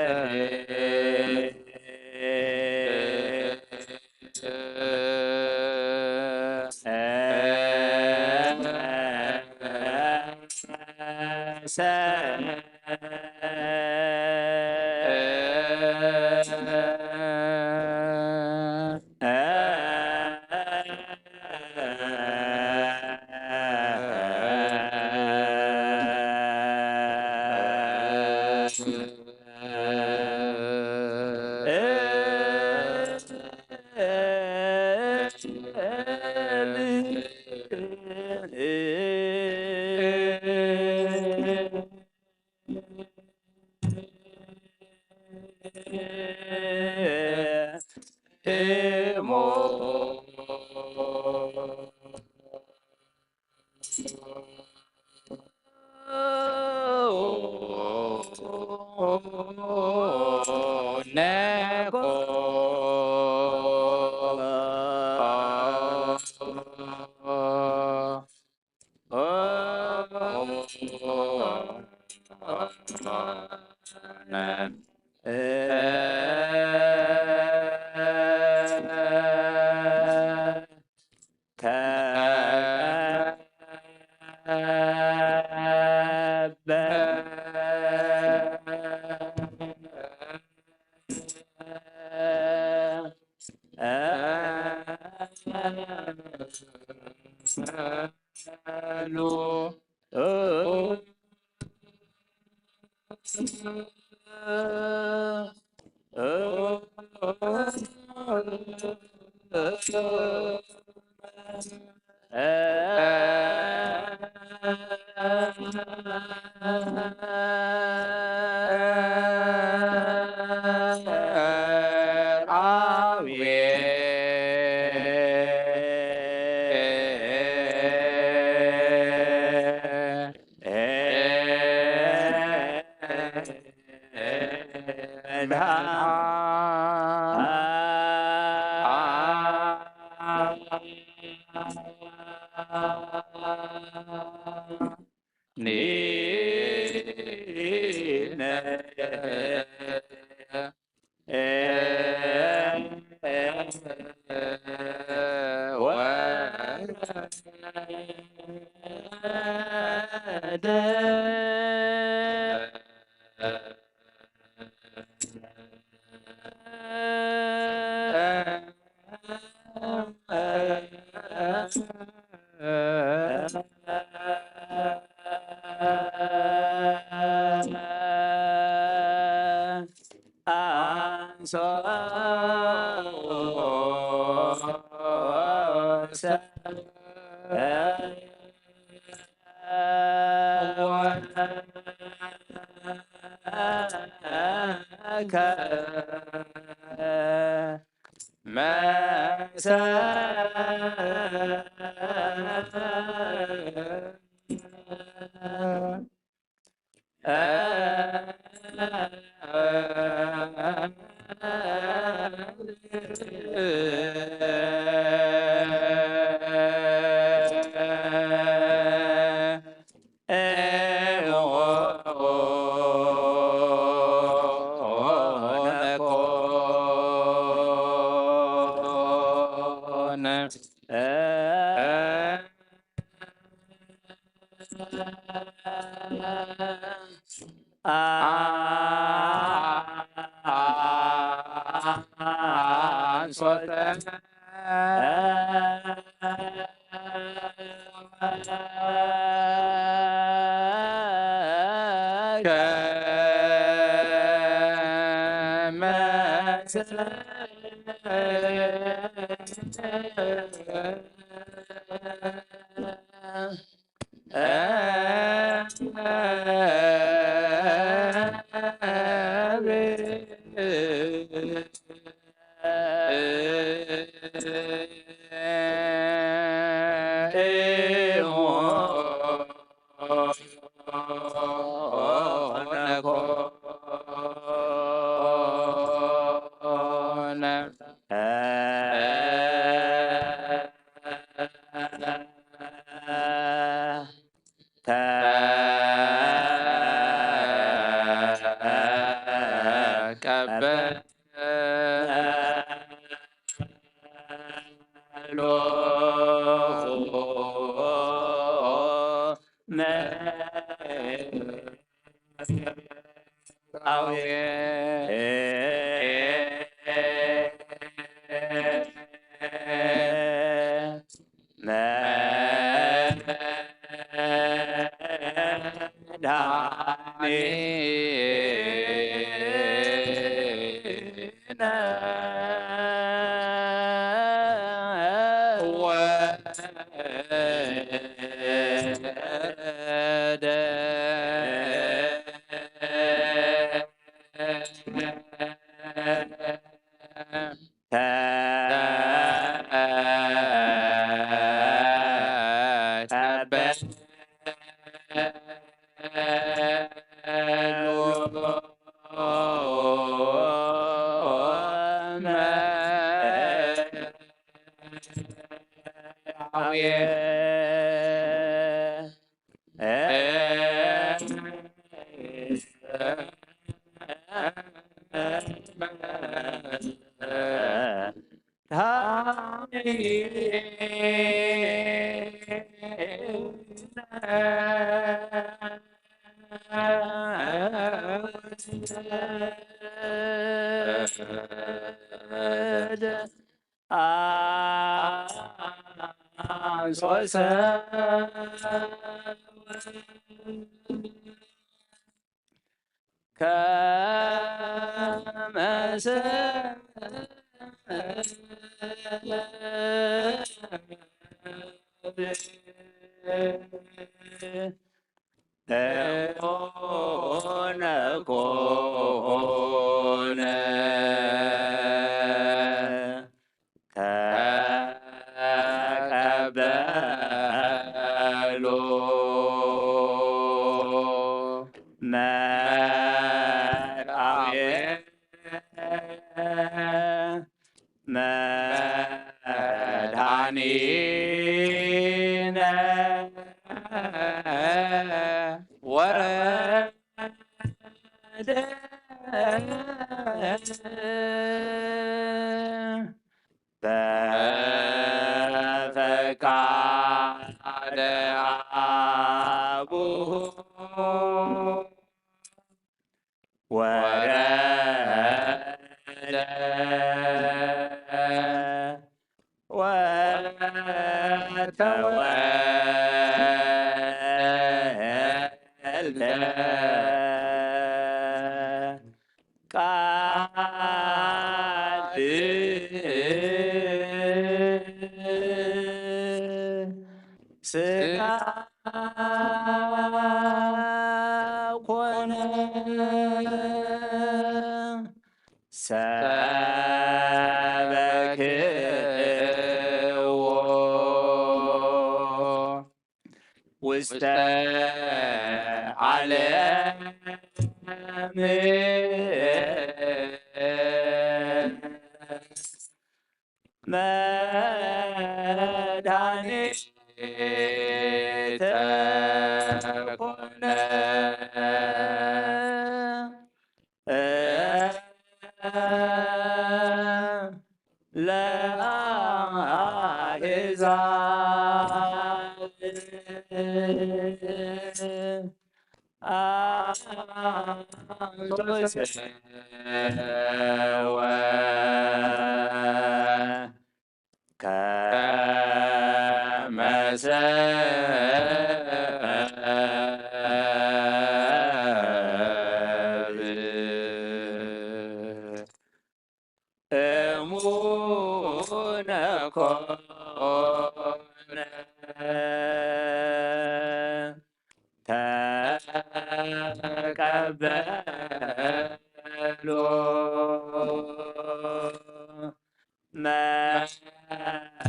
ተቀበሎ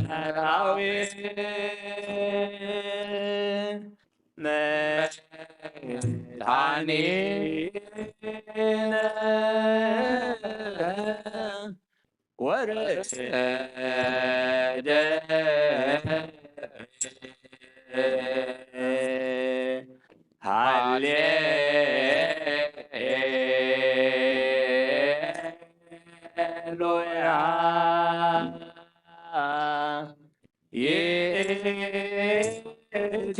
መራዊ መድኃኒነ ወረደ ሃሌሉያ ይእቲ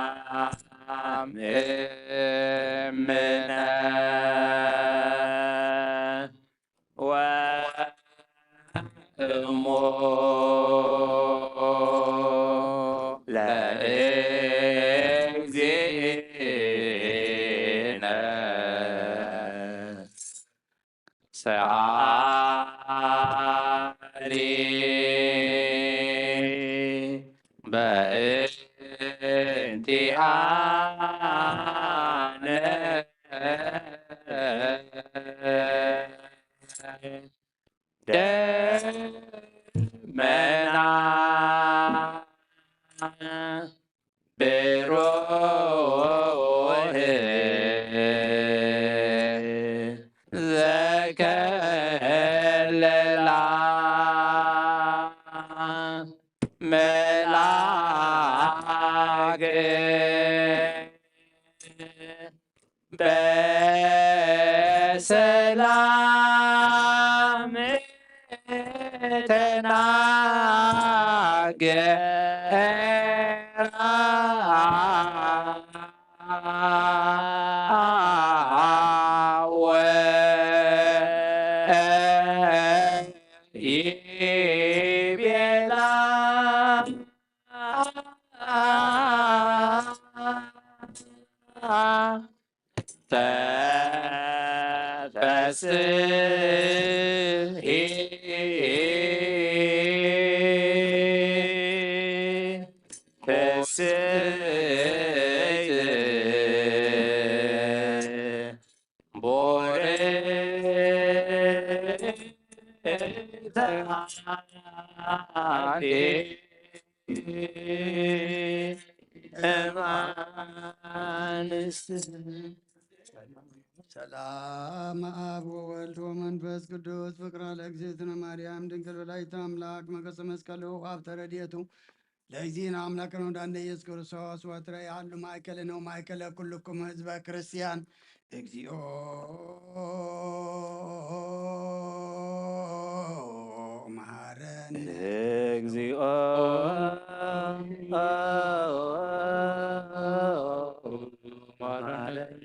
ማርያም እምነ ወእሞ ለእግዚእነ ሰዓሊ በእንቲአነ ደመና ብሩህ ዘከለላ መልአክ በሰላም ተናገራ ወይቤላ ተፈስሒ ፍስሕቲ ቦርዕቲ እማንስት ሰላም አብ ወወልድ ወመንፈስ ቅዱስ ፍቅራ ለእግዝእትነ ማርያም ድንግል ወላዲተ አምላክ መገሰ መስቀሉ ሀብተ ረድኤቱ ለእግዚእነ አምላክነ ወዳነ ኢየሱስ ክርስቶስ ወትረ ያሉ ማእከልነ ወማእከለ ኩልኩም ህዝበ ክርስቲያን እግዚኦ መሐረነ እግዚኦ መሐረነ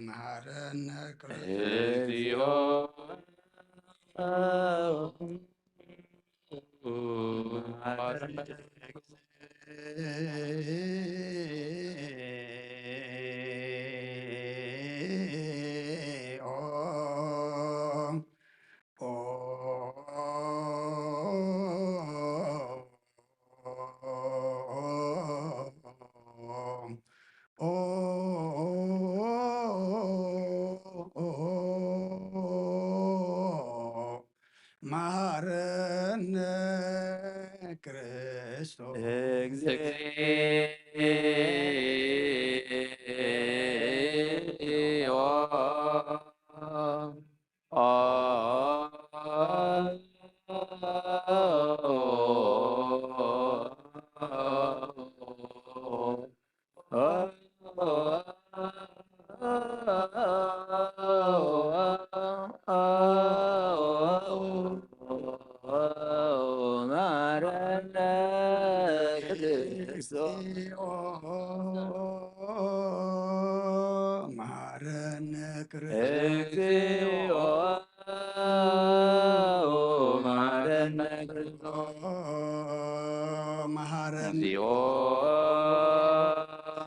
መሐረነ ክርስቶስ እግዚኦ መሐረነ መሐረነ ክርስቶስ እግዚኦ መሐረነ ክርስቶስ መሐረነ ክርስቶስ መሐረነ ክርስቶስ መሐረነ እግዚኦ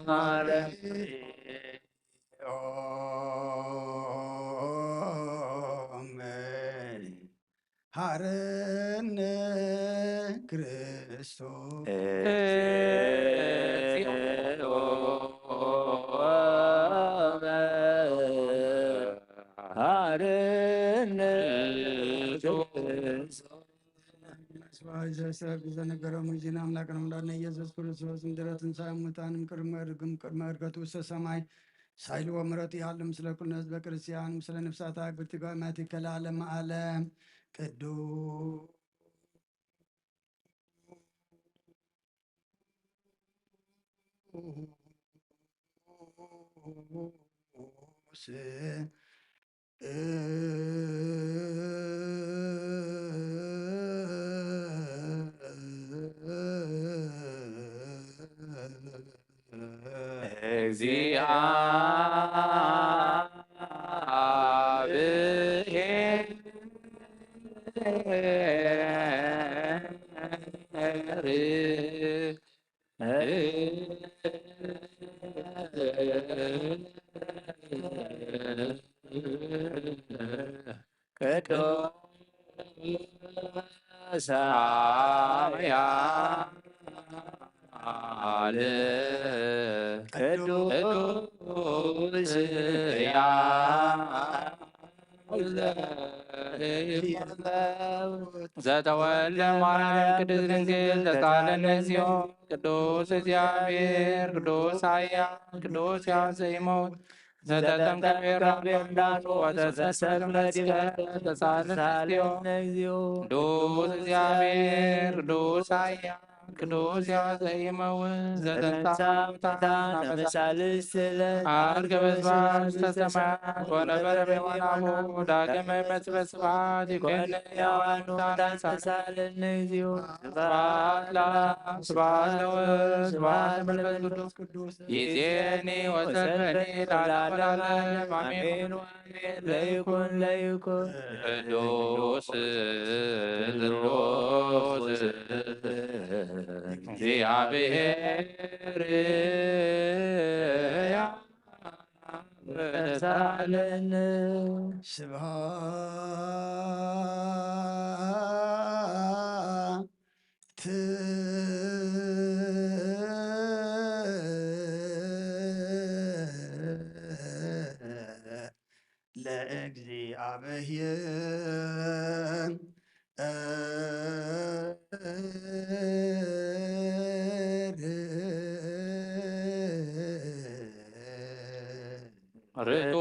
መሐረነ መሐረነ ክርስቶስ እሱ ሓርነት ስብሐት ዘሰብ ዘነገሮም ዜና ኣምላክ ንምዳነ ኢየሱስ ክርስቶስ ምድረ ትንሳኤ ሙታንም ቅድመ ርግም ቅድመ እርገቱ ውስተ ሰማይ ሳይልዎ ምሕረቱ ይሃሉ ምስለ ኩሉ ህዝበ ክርስቲያን ምስለ ነፍሳታ ግብርቲ ጓማቲ ከለዓለም ዓለም ቅዱስ እግዚኣብሔር ቅዱስ ኃያል ቅዱስ ኃያል ዘተወልደ ማርያም ቅድስት ድንግል ተሳለነ እግዚኦ። ቅዱስ እግዚኣብሔር ቅዱስ ኃያል ቅዱስ ሕያው ዘይመውት ዘተጠምቀ በዮርዳኖስ ወተሰቅለ በዲበ ተሳለነ እግዚኦ። ቅዱስ እግዚኣብሔር ቅዱስ ኃያል ቅዱስ ሕያው ዘይመውት ዘተንሳ ሙታን አመሳልስለ አርገ በስብሐት ውስተ ሰማያት ወነበረ በየማናሁ ዳግመ ይመጽእ በስብሐት ይኮነ ሕያዋን ሙታን ተሳለነ እግዚኦ። ስብሐት ለአብ ስብሐት ለወልድ ስብሐት ለመንፈስ ቅዱስ ይዜኒ ወሰልፈኒ ለዓለመ ዓለም አሜን። ለይኩን ለይኩን ቅዱስ ቅዱስ እግዚአብሔር ተሳለን። ስብሐት ለእግዚአብሔር ርቱ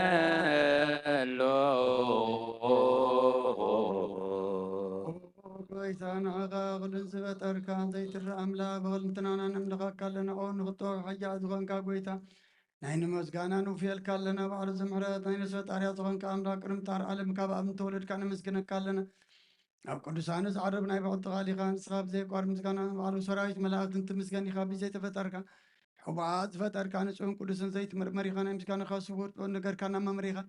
ይደሎ። ጎይታ ንዓኻ ኩሉን ዝፈጠርካ ዘይትረእ ኣምላኽ ብኽልትናና ነምልኸካ ኣለና። ኦ ንኽቶ ሓያል ዝኾንካ ጎይታ ናይ ንምስጋና ንውፍየልካ ኣለና። ባዕሉ ዝምሕረት ናይ ነፍሲ ፈጣርያ ዝኾንካ ኣምላኽ ቅድሚ ምፍጣር ዓለም ካብ ኣብ እንተወለድካ ነመስግነካ ኣለና። ኣብ ቅዱሳኑ ዝዓርብ ናይ ብዕልቲ ቃል ኢኻ። ንስኻ ብዘየቋርብ ምስጋና ባዕሉ ሰራዊት መላእክት እንትምስገን ኢኻ። ብዘይተፈጠርካ ሕቡኣት ዝፈጠርካ ንጹህን ቅዱስን ዘይትምርመር ኢኻ። ናይ ምስጋናኻ ስውር ጥበብ ነገርካና መምህር ኢኻ።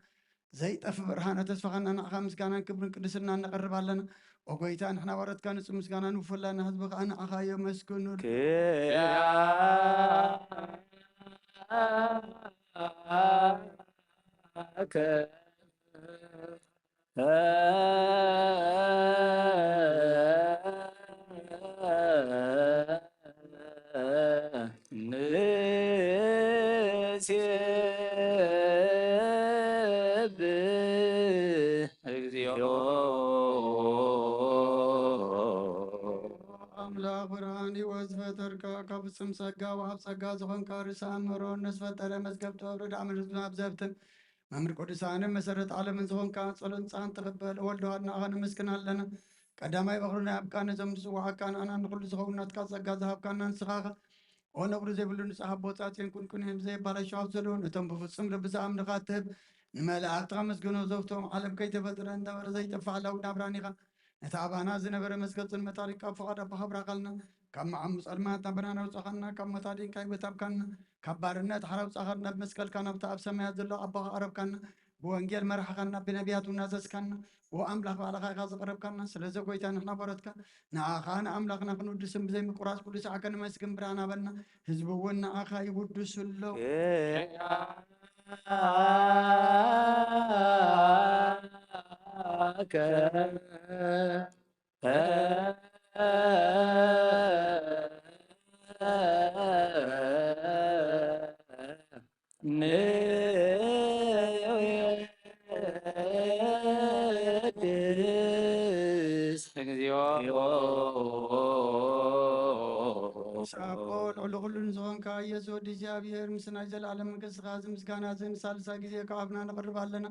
ዘይጠፍ ብርሃነ ተስፋኻና ንዓኻ ምስጋናን ክብርን ቅድስና ነቐርብ ኣለና። ኦ ጎይታ ንሕና ባሮትካ ንጹህ ምስጋና ንውፉ ኣለና። ህዝቢ ኸኣ ንዓኻ የመስግኑ። ክያከ ንሴብህ እግዚኦ። ኣምላኽ ብርሃን ህይወት ዝፈጠርካ ካብ ፍጹም ጸጋ ወሃብ ጸጋ ዝኾንካ ርእሰ ኣእምሮ ነዝፈጠረ መዝገብ ጥበብ ርዳእ ምድርን ኣብ ዘብትን መምህር ቅዱሳንን መሰረት ዓለምን ዝኾንካ ጸሎን ጻን ተቐበል። ወልድ ዋድናኻ ነመስግን ኣለና። ቀዳማይ በኽሪ ናይ ኣብቃን ነዞም ዝጽዋዓካ ንኣና ንኹሉ ዝኸውን ናትካ ጸጋ ዝሃብካና ንስኻ ኢኻ። ኦ ነብሪ ዘይብሉ ንጹሕ ኣቦ ጻጽን ኩንኩንን ዘይባላሾ ኣብ ዘለውን እቶም ብፍጹም ልቢ ዝኣምንኻ ትህብ ንመላእኽትኻ መስግኖ ዘውቶም ዓለም ከይተፈጥረ እንዳበረ ዘይጠፍእ ሓላዊ ናብራን ኢኻ። ነቲ ኣባና ዝነበረ መስቀል ጽልመት ኣሪካ ኣብ ፍቓድ ኣቦኻ ኣብራኻልና። ካብ መዓሙ ጸልማት ናብ ብርሃን ኣውጻኻና። ካብ ሞት ኣድንካ ህይወት ኣብካና። ካብ ባርነት ሓራ ኣውጻኻና። ብመስቀልካ ናብቲ ኣብ ሰማያት ዘሎ ኣቦኻ ኣረብካና። ብወንጌል መራሕኻና፣ ብነቢያት እውን ኣዘዝካና። ኦ ኣምላኽ፣ ባዕልኻ ኢኻ ዘቕረብካና። ስለዚ ጎይታ፣ ንሕና በረትካ ንኣኻ ንኣምላኽና ክንውድስን ብዘይ ምቁራጽ ኩሉ ሰዓት ከነመስግን ብርሃን ሃበና። ህዝቢ እውን ንኣኻ ይውድሱ ኣለዉ። ንቅድስ እግዚኦ። ሳቆ ልዕሊ ኩሉ ንዝኾንካ ኢየሱስ ወዲ እግዚኣብሔር፣ ምስ ናይ ዘለኣለም መንግስትኻ እዚ ምስጋና እዚ ንሳልሳይ ግዜ ካብ ኣፍና ነቕርብ ኣለና።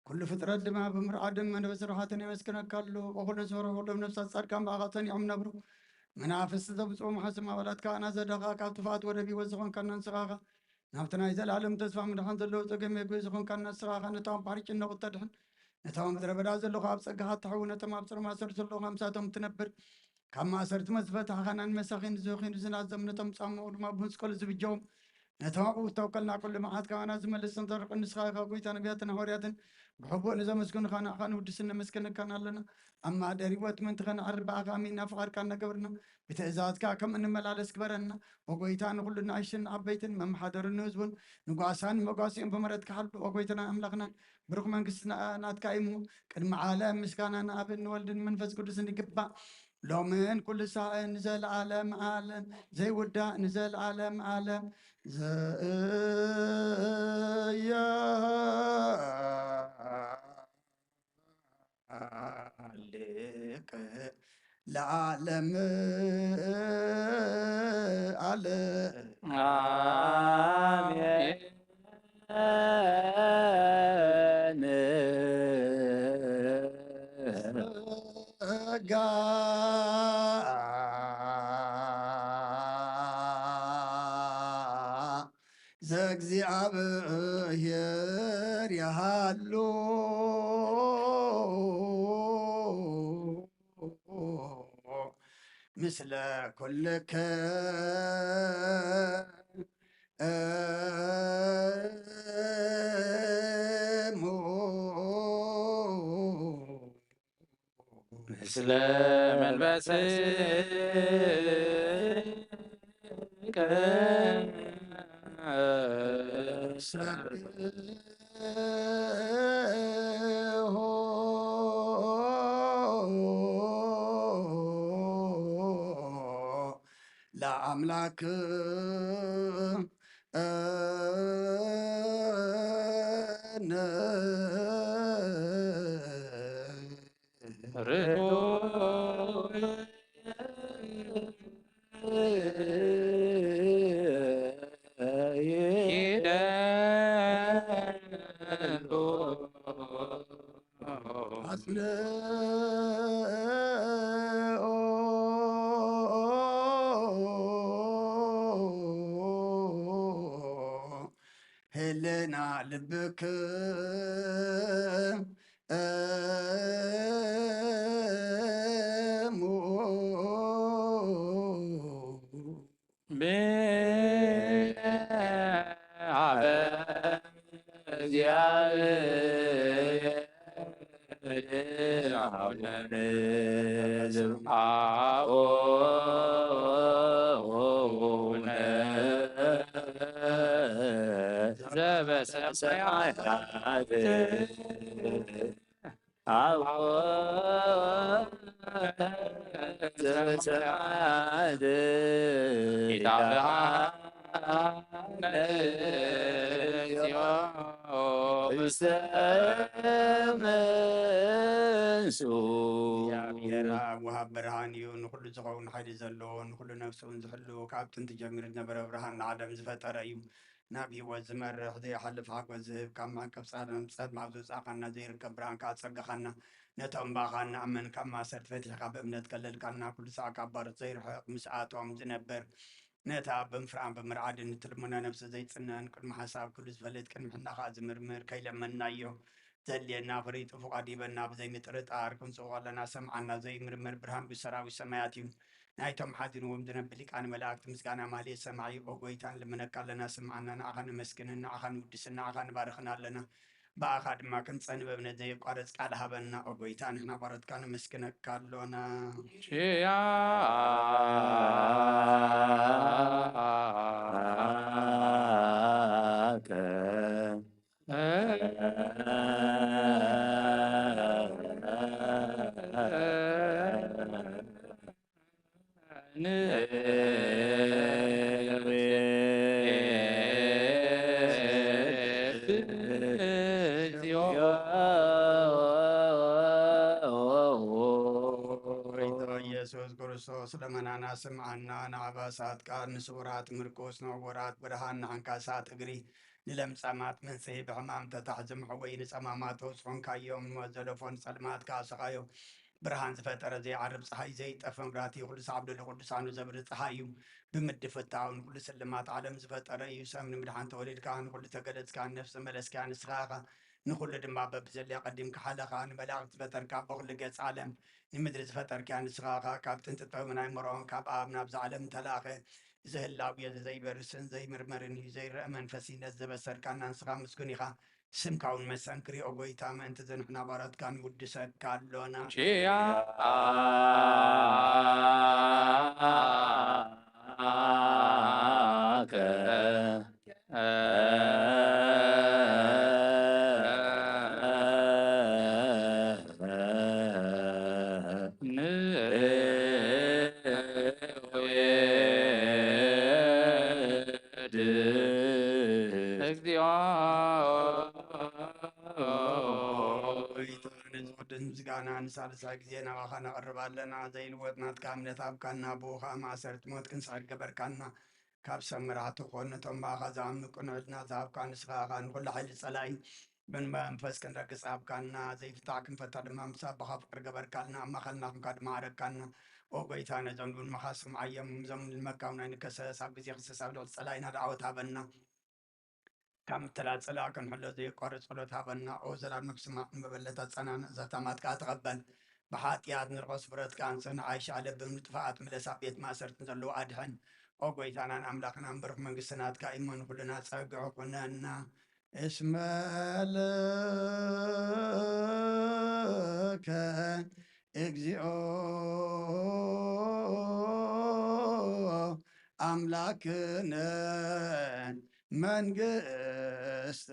ኩሉ ፍጥረት ድማ ብምርዓድን መንፈስ ርሓትን የመስግነካ ኣሎ። ብኹሉ ዝፈርሑ ኩሎም ነፍሳት ጻድቃን ብኣኻ ጸኒዖም ነብሩ። መናፍስቲ ዘምጽኡ መሓስም ኣባላት ከኣ እናዘደኻ ካብ ጥፍኣት ወደብ ህይወት ዝኾንካና ንስኻ ኢኻ። ናብቲ ናይ ዘለኣለም ተስፋ ምድሓን ዘለዎ ጸገም መግቢ ዝኾንካና ንስኻ ኢኻ። ነቶም ባሕሪ ጭነቑ እተድሕን፣ ነቶም ኣብ ምድረ በዳ ዘለኹ ኣብ ጸጋኻ እትሕዊ፣ ነቶም ኣብ ጽልማት ሰልፍ ዘለኹ ከምሳቶም እትነብር፣ ካብ ማእሰርቲ መዝፈታሕኻን መሳኺን ዝኺኑ ዝናዘም ነቶም ጻምኡ ድማ ብመስቀሉ ዝብጀዎም ነቶም ኣብኡ ዝተወከልና ኩሉ መዓት ካባና ዝመልስን ዘርቅን ንስኻ ኢኻ። ጎይታ ነቢያትን ሃዋርያትን ብሕቡእ ንዘመስግኑኻ ንኣኻ ንውድስን ነመስግነካን ኣለና። ኣብ ማህደር ህይወት ምእንቲ ኸነዕርፍ ብኣኻ ኣሚንና ፍቓድካ እናገበርና ብትእዛዝካ ከም እንመላለስ ግበረና። ኦ ጎይታ ንኹሉ ንኣሽቱን ዓበይትን መመሓደርን ንህዝቡን ንጓሳን መጓሲኡን ብምህረትካ ሓሉ። ኦ ጎይታና ኣምላኽናን ብሩኽ መንግስቲ ናትካ እዩ እሞ ቅድሚ ዓለም ምስጋና ንኣብን ንወልድን መንፈስ ቅዱስን ይግባእ። ሎምን ኩሉ ሳዕ ንዘለዓለም ዓለም ዘይውዳእ ንዘለዓለም ዓለም ዘእያልቅ ለዓለም ዓለም። ኣሜን። ጸጋ ዘእግዚኣብሔር ይሃሉ ምስለ ኩልክም። እሙ ምስለ መንፈስከ ሰብሖ ለአምላክ ርቱዕ ይደሉ አጽንኦ ህልና ልብክም እሙ ብአበ እግዚኦ ውስተ መንሱ። እግዚኣብሔር ኣብ ወሃብ ብርሃን እዩ። ንኹሉ ዝኸውን ሓይሊ ዘለዎ፣ ንኹሉ ነፍሱ እውን ዝሕሉ፣ ካብ ጥንቲ ጀሚሩ ዝነበረ ብርሃን ንዓለም ዝፈጠረ እዩ። ናብ ህይወት ዝመርሕ ዘይሓልፍ ሓጎስ ዝህብ፣ ካብ መዕቀብ ጸልማት ዘውጻእካና፣ ዘይርከብ ብርሃን ከኣ ዘጸጋኻና፣ ነቶም ብኣኻ እንኣምን ካብ ማእሰርቲ ፈቲሕካ ብእምነት ከለልካና፣ ኩሉ ሳዕ ካብ ባሮት ዘይርሕቕ ምስኣቶም ዝነብር፣ ነታ ብምፍራን ብምርዓድን እትልምኖ ነብሲ ዘይጽነን፣ ቅድሚ ሓሳብ ኩሉ ዝፈልጥ፣ ቅድሚ ሕና ከኣ ዝምርምር፣ ከይለመንናዮ ዘድልየና ፈሊጡ ፍቓዱ ሂበና፣ ብዘይ ምጥርጣር ክንጽዎ ከለና ሰምዓና፣ ዘይምርምር ብርሃን ብሰራዊት ሰማያት እዩ። ናይቶም ሓዚንዎም ዝነብር ሊቃነ መላእክት ምስጋና ማህሌት ሰማዒ፣ ኦ ጎይታ፣ ንልምነካ ኣለና፣ ስምዓና፣ ንዓኻ ነመስግንን ንዓኻ ንውድስን ንዓኻ ንባርኽን ኣለና። ብኣኻ ድማ ክንጸንበብ ነዘየቋርጽ ቃል ሃበና። ኦ ጎይታ፣ ንሕና ባሮትካ ነመስግነካ ኣሎና። ኪያከ ኢየሱስ ክርስቶስ፣ ልመናና ስምዓና፣ ንዓባሳትካ ንስውራት ምርኩስ፣ ንዕውራት ብርሃን፣ ንዓንካሳት እግሪ፣ ንለምጻማት መንጽሂ፣ ብሕማም ተታሕዚ መሕወዪ፣ ንጸማማት ፈውሲ ኾንካዮም፣ ንሞት ዘለፎ ንጸልማት ካሰኻዮ። ብርሃን ዝፈጠረ ዘይዓርብ ጸሓይ፣ ዘይጠፍእ መብራህቲ፣ ኩሉ ሰዓብ ልዕሊ ቅዱሳኑ ዘብሪ ጸሓይ እዩ። ብምድፍታው ንኹሉ ስልማት ዓለም ዝፈጠረ እዩ። ሰብ ንምድሓን ተወሊድካ፣ ንኹሉ ተገለጽካ፣ ነፍሲ መለስካ፣ ንስኻ ኢኻ። ንኹሉ ድማ በብዘድልያ ቀዲምካ ሓለኻ። ንመላእኽቲ ዝፈጠርካ፣ በኹሉ ገጽ ዓለም ንምድሪ ዝፈጠርካ ንስኻ ኢኻ። ካብ ጥንቲ ጥበብን ኣእምሮን ካብ ኣብ ናብዛ ዓለም እንተላእኸ፣ ዝህላው እዩ፣ ዘይበርስን ዘይምርመርን እዩ፣ ዘይረአ መንፈስ እዩ። ነዚ ዘበሰርካና ንስኻ ምስጉን ኢኻ። ስምካ እውን መሰንክር እዩ፣ ኦ ጎይታ፣ ምእንቲ እዚ ንሕና ባሮትካ ንውድሰካ ኣሎና። ኪያከ ንውየድ። እግዚኦ። ጎይታ፣ ነዚ ቅዱስ ምስጋና ንሳልሳይ ግዜ ናባኻ ነቕርብ ኣለና። ዘይልወጥ ናትካ እምነት ሃብካና፣ ብኡ ኸኣ ማእሰርቲ ሞት ክንስዕር ገበርካና። ካብ ሰብ መራሕቲ ኾን ነቶም ብኣኻ ዝኣምኑ ቅኑዕ ሕልና ዝሃብካ ንስኻ ኢኻ። ንኹሉ ሓይሊ ጸላኢ ብመንፈስ ክንረግጽ ሃብካና። ዘይፍታሕ ክንፈታ ድማ ምስ ኣቦኻ ፍቕሪ ገበርካልና። ኣብ ማእኸልና ኹንካ ድማ ዓረግካና። ኦ ጎይታ፣ ነዞም ልምንመኻ ስምዓዮም፣ እዞም ልመካ እውን ኣይንከሰስ። ኣብ ግዜ ክሰስ ኣብ ልዕሊ ጸላኢና ደዓወት ሃበና። ካብ ምትላል ጸላኢ ክንሕሎ ዘየቋርጽ ጸሎት ሃበና። ኦ ዘላለም ስማዕ፣ ንመበለታት ጸናንዕ፣ ዘህታማት ከኣ ተቐበል። ብሓጢኣት ንርቐ ስፍረት ከኣ ንጽንዕ፣ ኣይሻለብም ንጥፍኣት ምለስ፣ ኣብ ቤት ማእሰርቲ ንዘለዉ ኣድሕን። ኦ ጎይታናን ኣምላኽናን፣ ብሩኽ መንግስቲ ናትካ እዩ እሞ፣ ንኹልና ጸግዒ ኩነና። እስመ ለከ እግዚኦ ኣምላክነ መንግስት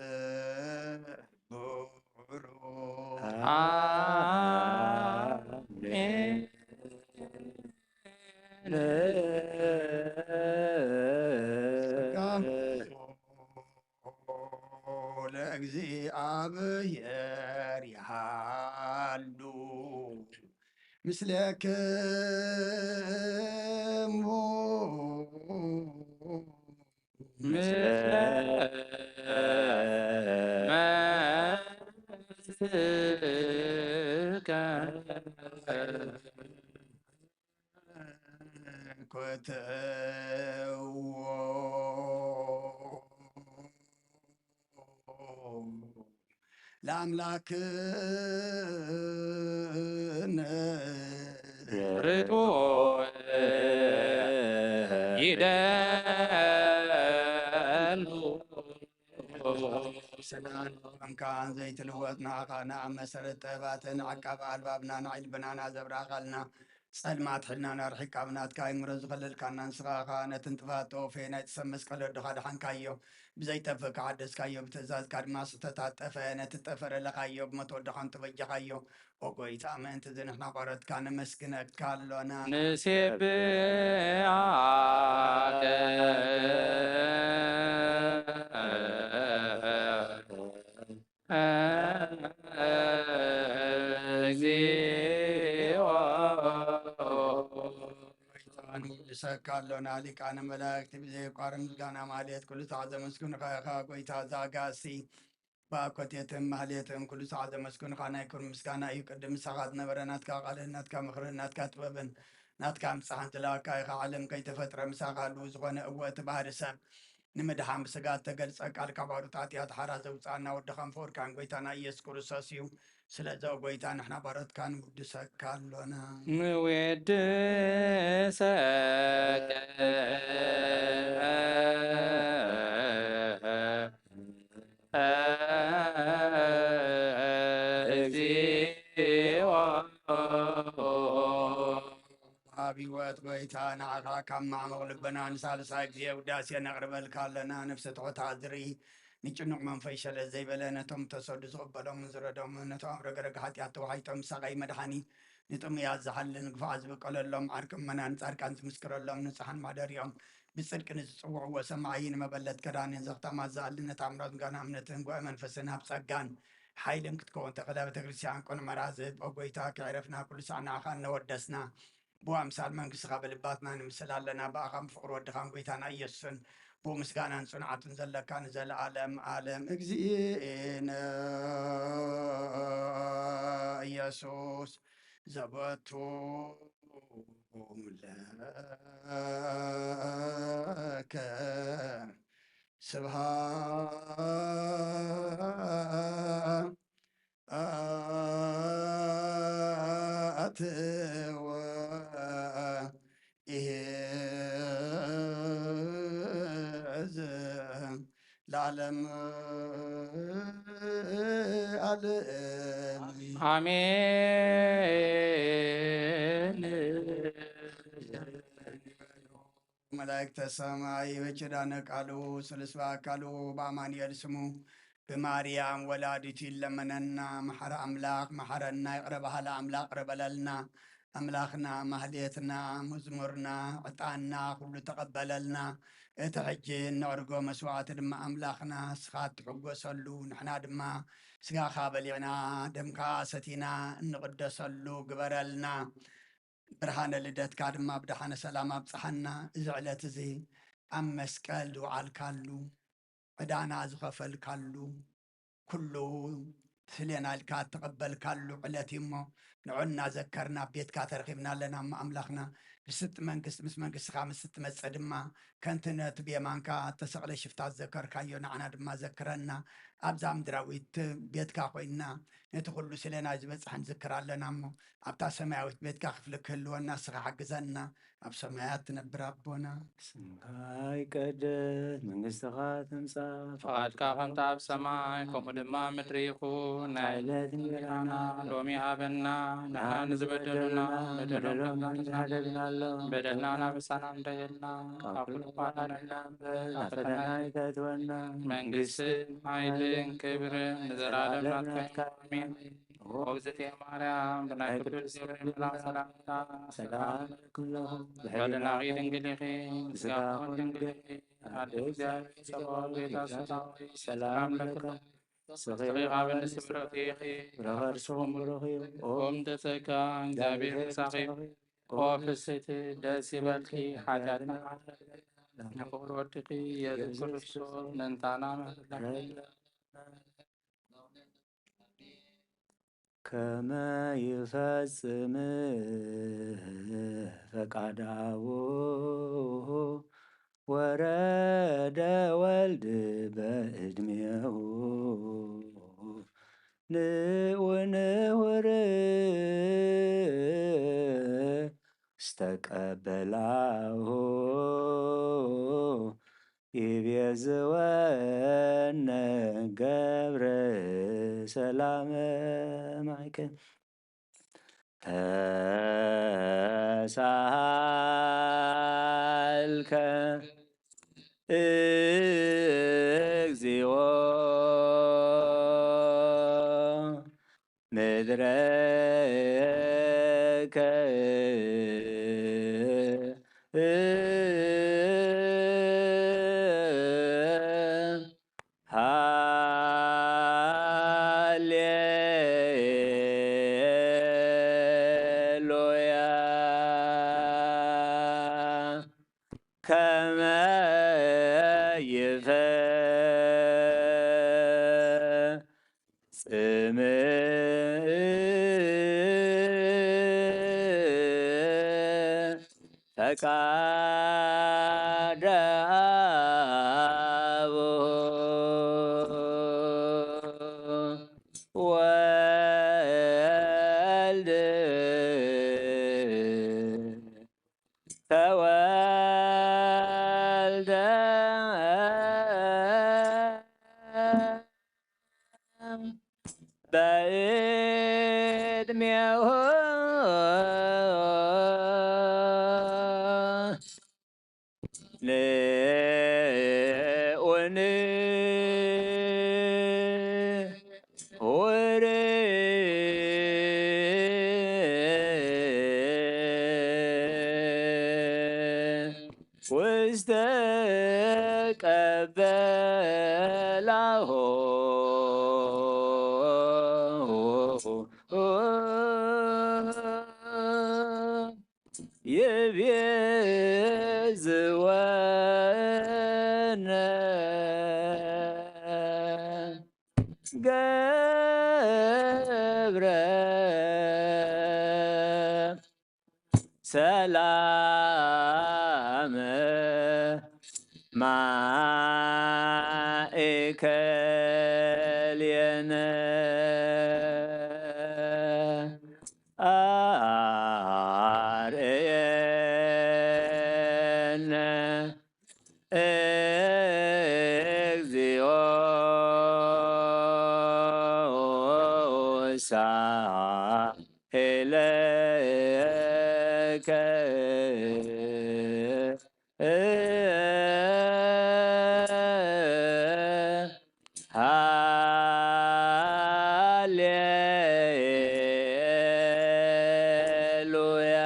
ብሩክ። አሜን። ለእግዚኣብሔር ይሃሉ ምስሌክሙ። ምስለ መንፈስከ። ኮተዎ ለኣምላክነ። ርትቦ ይደሉ። ሰላም ከምካ ዘይትልወጥ ንዓኻ፣ ንኣብ መሰረት ጥበባትን ዓቃቢ ኣልባብና ንዓይ ልብናና ዘብራኻልና፣ ጸልማት ሕልናና ርሒቃ ብናትካ ኣይምሮ ዝኸለልካና ንስኻ ኢኻ። ነቲ ንጥፋት ተወፈየ ናይቲ ሰብ መስቀል ወድኻ ደሓንካዮ፣ ብዘይጠፍእ ከሓደስካዮ፣ ብትእዛዝካ ድማ ስሕተታት ጠፈ። ነቲ ጠፈረ ለኻዮ፣ ብሞት ወድኻ ንተበጀኻዮ። ኦ ጎይታ፣ ምእንቲ እዚ ንሕና ባሮትካ ነመስግነካ ኣሎና። ንሴብሐከ። እግዚኦ። ንሰካ ኣሎና ሊቃነ መላእክቲ ብዘየቋርም ምስጋና ማለት ኩሉ ሰዓት ዘመስግኑኻ ኢኻ። ጎይታ ዛጋሲ ባኮቴትን ማህሌትን ኩሉ ሰዓት ዘመስግኑኻ ናይ ክብሪ ምስጋና እዩ። ቅድም ምሳኻ ዝነበረ ናትካ ቃልን ናትካ ምኽርን ናትካ ጥበብን ናትካ ምሳሕን ዝለኣካ ኢኻ። ዓለም ከይተፈጥረ ምሳኻ ህልው ዝኾነ እወ እቲ ባህሪ ሰብ ንምድሓን ብስጋ ዝተገልጸ ቃል ካብ ኣውርጣት እያ ተሓራ ዘውፅኣና ወድኻን ፈወድካን ጎይታና ኢየሱስ ክርስቶስ እዩ። ስለዚ ኦ ጎይታ ንሕና ባሮትካ ንውድሰካ ኣሎና። ንውድሰከ። ንዓኻ ካብ ማዕሙቕ ልብና ንሳልሳይ ግዜ ውዳሴ ነቕርበልካ ኣለና። ነፍሲ ትሑት ኣዝርኢ ንጭኑቕ መንፈስ ሸለል ዘይበለ፣ ነቶም ተሰዱ ዝቕበሎምን ዝረዶምን፣ ነቶም ኣብ ረግረግ ሓጢኣት ተዋሒጦም ዝሳቐዩ መድሓኒ፣ ንጥሙያት ዝሓልን ግፉዓት ዝብቀለሎም፣ ዓርኪ እመናን ጻድቃን ዝምስክረሎም ንጹሓን መሕደሪኦም፣ ብጽድቂ ንዝጽውዕዎ ሰማዒ፣ ንመበለት ከዳንን ዘኽታማት ዝኣሊ፣ ነታ እምሮት ጋና እምነትን ጉባኤ መንፈስን ኣብ ጸጋን ሓይልን ክትከውን ተኽእላ ቤተ ክርስቲያን ቅኑዕ መርሃ ዝህብ፣ ኦ ጎይታ፣ ከዕረፍና ኩሉ ሳዕ ንዓኻ እናወደስና፣ ብኡ ኣምሳል መንግስትኻ ብልባትና ንምስል ኣለና። ብኣኻን ብፍቕሪ ወድኻን ጎይታና ኢየሱስን ብኡ ምስጋናን ጽንዓትን ዘለካ ንዘለኣለም ኣለም። እግዚእነ ኢየሱስ ዘበቱ ለከ ስብሃት ወይሄዝ ለዓለም ዓለም። ኣሜን። መላእክተ ሰማይ በኪዳነ ቃሉ ስሉስ በአካሉ በአማኑኤል ስሙ ብማርያም ወላዲቱ ይለመነና። መሐረ አምላክ መሐረና፣ ይቅረ በሃለ አምላክ ይቅረ በለልና። አምላክና ማህሌትና፣ መዝሙርና፣ ዕጣንና ኩሉ ተቀበለልና። እቲ ሕጂ እነቅርቦ መስዋዕቲ ድማ አምላክና ንስኻ እትሕጎሰሉ፣ ንሕና ድማ ስጋኻ በሊዕና ደምካ ሰቲና እንቅደሰሉ ግበረልና። ብርሃነ ልደትካ ድማ ብደሓነ ሰላም ኣብጽሓና። እዚ ዕለት እዚ ኣብ መስቀል ዝወዓልካሉ፣ ዕዳና ዝኸፈልካሉ፣ ኩሉ ስሌና ኢልካ እተቐበልካሉ ዕለት እዩ እሞ፣ ንዑ እናዘከርና ኣብ ቤትካ ተረኺብና ኣለና እሞ ኣምላኽና፣ ብስቲ መንግስት-፣ ምስ መንግስትኻ ምስ እትመጽእ ድማ፣ ከምቲ ነቲ ብየማንካ እተሰቕለ ሽፍታ ዝዘከርካዮ፣ ንዓና ድማ ዘክረና። ኣብዛ ምድራዊት ቤትካ ኮይንና፣ ነቲ ኩሉ ስሌና ዝበጽሐ ንዝክር ኣለና እሞ፣ ኣብታ ሰማያዊት ቤትካ ክፍሊ ክህልወና ንስኻ ሓግዘና። ኣብ ሰማያት ትነብር ኣቦና፣ ስምካ ይቀደስ፣ መንግስትኻ ትምጻእ፣ ፍቓድካ ከምቲ ኣብ ሰማይ፣ ከምኡ ድማ ኣብ ምድሪ ይኹን። ናይ ዕለት እንጀራና ሎሚ ሃበና፣ ንሕና ንዝበደሉና በደሎም በደሎም ከምቲ ንሕና ንሕደግናሎም፣ በደልና ናበሳና እንዳየልና፣ ካብ ኩሉ ኳና እምበር፣ ናብ ፈተና ኣይተእትወና። መንግስትን ሓይልን ክብርን ንዘለዓለም ናትካ እዩ። ኣሜን። ኦ እግዝእትየ ማርያም፣ ብናይ ቅዱስ ገብርኤል መልኣክ ሰላምታ ሰላም እብለኪ፣ ብሕሊናኺ ድንግል ኢኺ፣ ብስጋኺ እውን ድንግል ኢኺ። ኣደ እግዚኣብሔር ጸባኦት፣ ጌታ ሰራዊት፣ ሰላም ለኪ፣ ንስኺ ካብ ኣንስቲ ብርኽቲ ኢኺ፣ ፍረ ከርስኺ እውን ብሩኽ እዩ። ኦ እም ተጸጋ፣ እግዚኣብሔር ምሳኺ፣ ኦ ፍስሕቲ፣ ደስ ይበልኪ፣ ሓጢኣትና ንፍቕሪ ወድኺ ኢየሱስ ክርስቶስ ምእንታና መሐረና። ከመ ይፈጽም ፈቃደ አቡሁ ወረደ ወልድ በዕድሜሁ ንዑ ንሁር እስተቀበላሁ ይቤዝወነ ገብረ ሰላመ ማይከ ተሳሃልከ እግዚኦ ምድረከ ሃሌሉያ። ከመ ይፈጽም ፈቃደ አቡሁ ወልድ ተወልደ በዕድሜሁ ይቤ ዝወነ ገብረ ሰላም ማእከልየነ ኣርእየነ እግዚኦ ሳሄለከ ሃሌሉያ።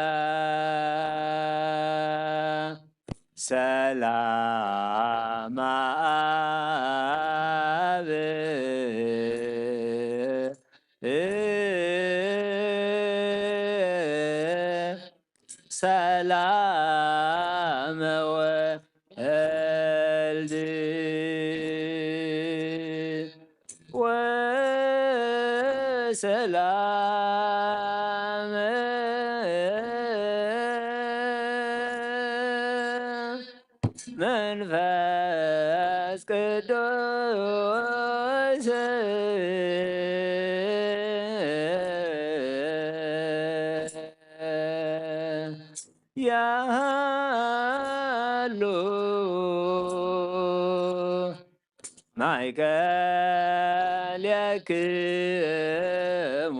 ሰላም ኣብ ሰላም ወልድ ወሰላም መንፈስ ቅዱስ ያሃሉ ማእከልየክሙ።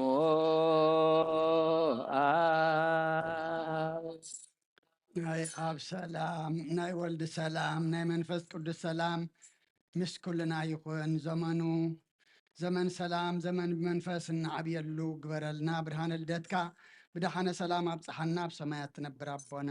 ናይ ኣብ ሰላም፣ ናይ ወልድ ሰላም፣ ናይ መንፈስ ቅዱስ ሰላም ምስ ኩልና ይኹን። ዘመኑ ዘመን ሰላም፣ ዘመን ብመንፈስ እናዓብየሉ ግበረልና። ብርሃነ ልደትካ ብደሓነ ሰላም ኣብጽሓና፣ ኣብ ሰማያት ትነብር ኣቦና።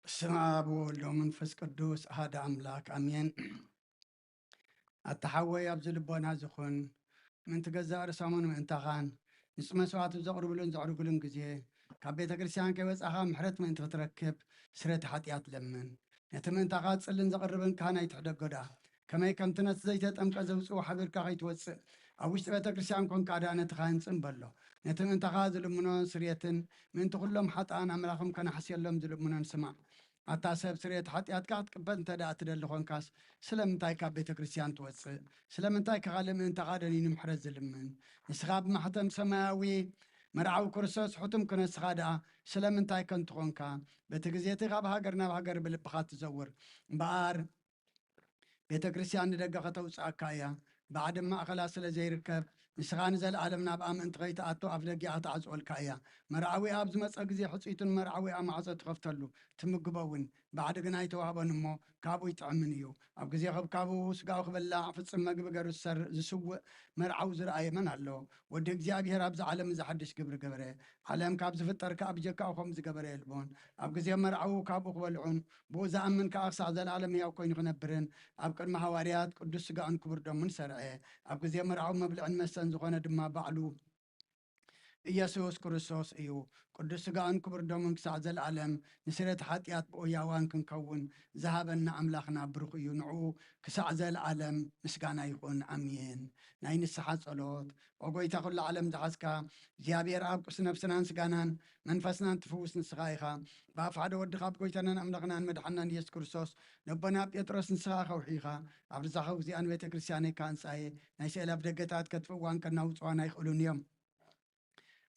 በስመ አብ ወወልድ ወመንፈስ ቅዱስ አሐደ አምላክ አሜን። ኣታ ሓወይ፣ ኣብዚ ልቦና ዝኹን፣ ምእንቲ ገዛእ ርእሶምን ምእንታኻን ንጽ መስዋዕት ዘቕርብሉን ዘዕርግሉን ግዜ፣ ካብ ቤተ ክርስቲያን ከይወጻኻ ምሕረት ምእንቲ ክትረክብ ስርየት ሓጢኣት ለምን። ነቲ ምእንታኻ ዝጽልን ዘቕርብን ካህን ኣይትሕደጎ ደኣ። ከመይ ከምቲ ነቲ ዘይተጠምቀ ዘውጽኡ ሓቢርካ ከይትወጽእ፣ ኣብ ውሽጢ ቤተ ክርስቲያን ኮንካ ደኣ ነቲ ካህን ጽን በሎ። ነቲ ምእንታኻ ዝልምኖ ስርየትን ምእንቲ ኩሎም ሓጥኣን ኣምላኽም ከነሕስየሎም ዝልምኖን ስማዕ። ኣታ ሰብ፣ ስርየት ሓጢኣትካ ክትቅበል እንተ ደኣ ትደሊ ኾንካስ፣ ስለምንታይ ካብ ቤተ ክርስቲያን ትወጽእ? ስለምንታይ ከ ካልእ ምእንታኻ ደኒኑ ምሕረት ዝልምን? ንስኻ ብማሕተም ሰማያዊ መርዓዊ ክርስቶስ ሕቱም ክነስኻ ደኣ፣ ስለምንታይ ከንቱ ኾንካ? በቲ ግዜ እቲ ካብ ሃገር ናብ ሃገር ብልብኻ ትዘውር እምበኣር፣ ቤተ ክርስቲያን ንደገ ከተውጽኣካ እያ። ባዕዲ ማእኸላ ስለ ዘይርከብ፣ ንስኻ ንዘለኣለም ናብኣ ምእንቲ ከይትኣቱ ኣፍ ደጊኣ ክትዓጽወልካ እያ። መርዓዊኣ ኣብ ዝመጸ ግዜ፣ ሕጽይቱ ንመርዓዊኣ ማዕጾ ትኸፍተሉ፣ ትምግቦ እውን። ባዕዲ ግና ኣይተዋህቦን እሞ፣ ካብኡ ይጥዕምን እዩ። ኣብ ግዜ ክብካቡ ስጋኡ ክበላዕ፣ ፍጽም መግቢ ገሩ ዝሰር-፣ ዝስውእ መርዓዊ ዝረኣየ መን ኣሎ? ወዲ እግዚኣብሔር ኣብዚ ዓለም እዚ ሓድሽ ግብሪ ገበረ። ዓለም ካብ ዝፍጠር ከኣ ብጀካኡ ከምኡ ዝገበረ የልቦን። ኣብ ግዜ መርዓዊ ካብኡ ክበልዑን፣ ብኡ ዝኣምን ከኣ ክሳዕ ዘለኣለም ሕያው ኮይኑ ክነብርን፣ ኣብ ቅድሚ ሃዋርያት ቅዱስ ስጋኡን ክቡር ደሙን ሰርዐ። ኣብ ግዜ መርዓዊ መብልዕን መስተን ዝኾነ ድማ ባዕሉ ኢየሱስ ክርስቶስ እዩ። ቅዱስ ስጋኡን ክቡር ደሙን ክሳዕ ዘለኣለም ንስርየት ሓጢኣት ብኡ ሕያዋን ክንከውን ዝሃበና ኣምላኽና ብሩኽ እዩ። ንዕኡ ክሳዕ ዘለኣለም ምስጋና ይኹን። ኣሜን። ናይ ንስሓ ጸሎት። ኦ ጎይታ፣ ኩሉ ዓለም ዝሓዝካ እግዚኣብሔር ኣብ ቅዱስ ነፍስናን ስጋናን መንፈስናን ትፍውስ ንስኻ ኢኻ። ብኣፍ ሓደ ወድኻ፣ ኣብ ጎይታናን ኣምላኽናን መድሓናን ኢየሱስ ክርስቶስ፣ ነቦና ጴጥሮስ ንስኻ ከውሒ ኢኻ። ኣብ ርዛኸው እዚኣ ንቤተ ክርስቲያነይ ካንጻየ፣ ናይ ስእሊ ኣብ ደገታት ከጥፍእዋን ከናውጽዋን ኣይኽእሉን እዮም።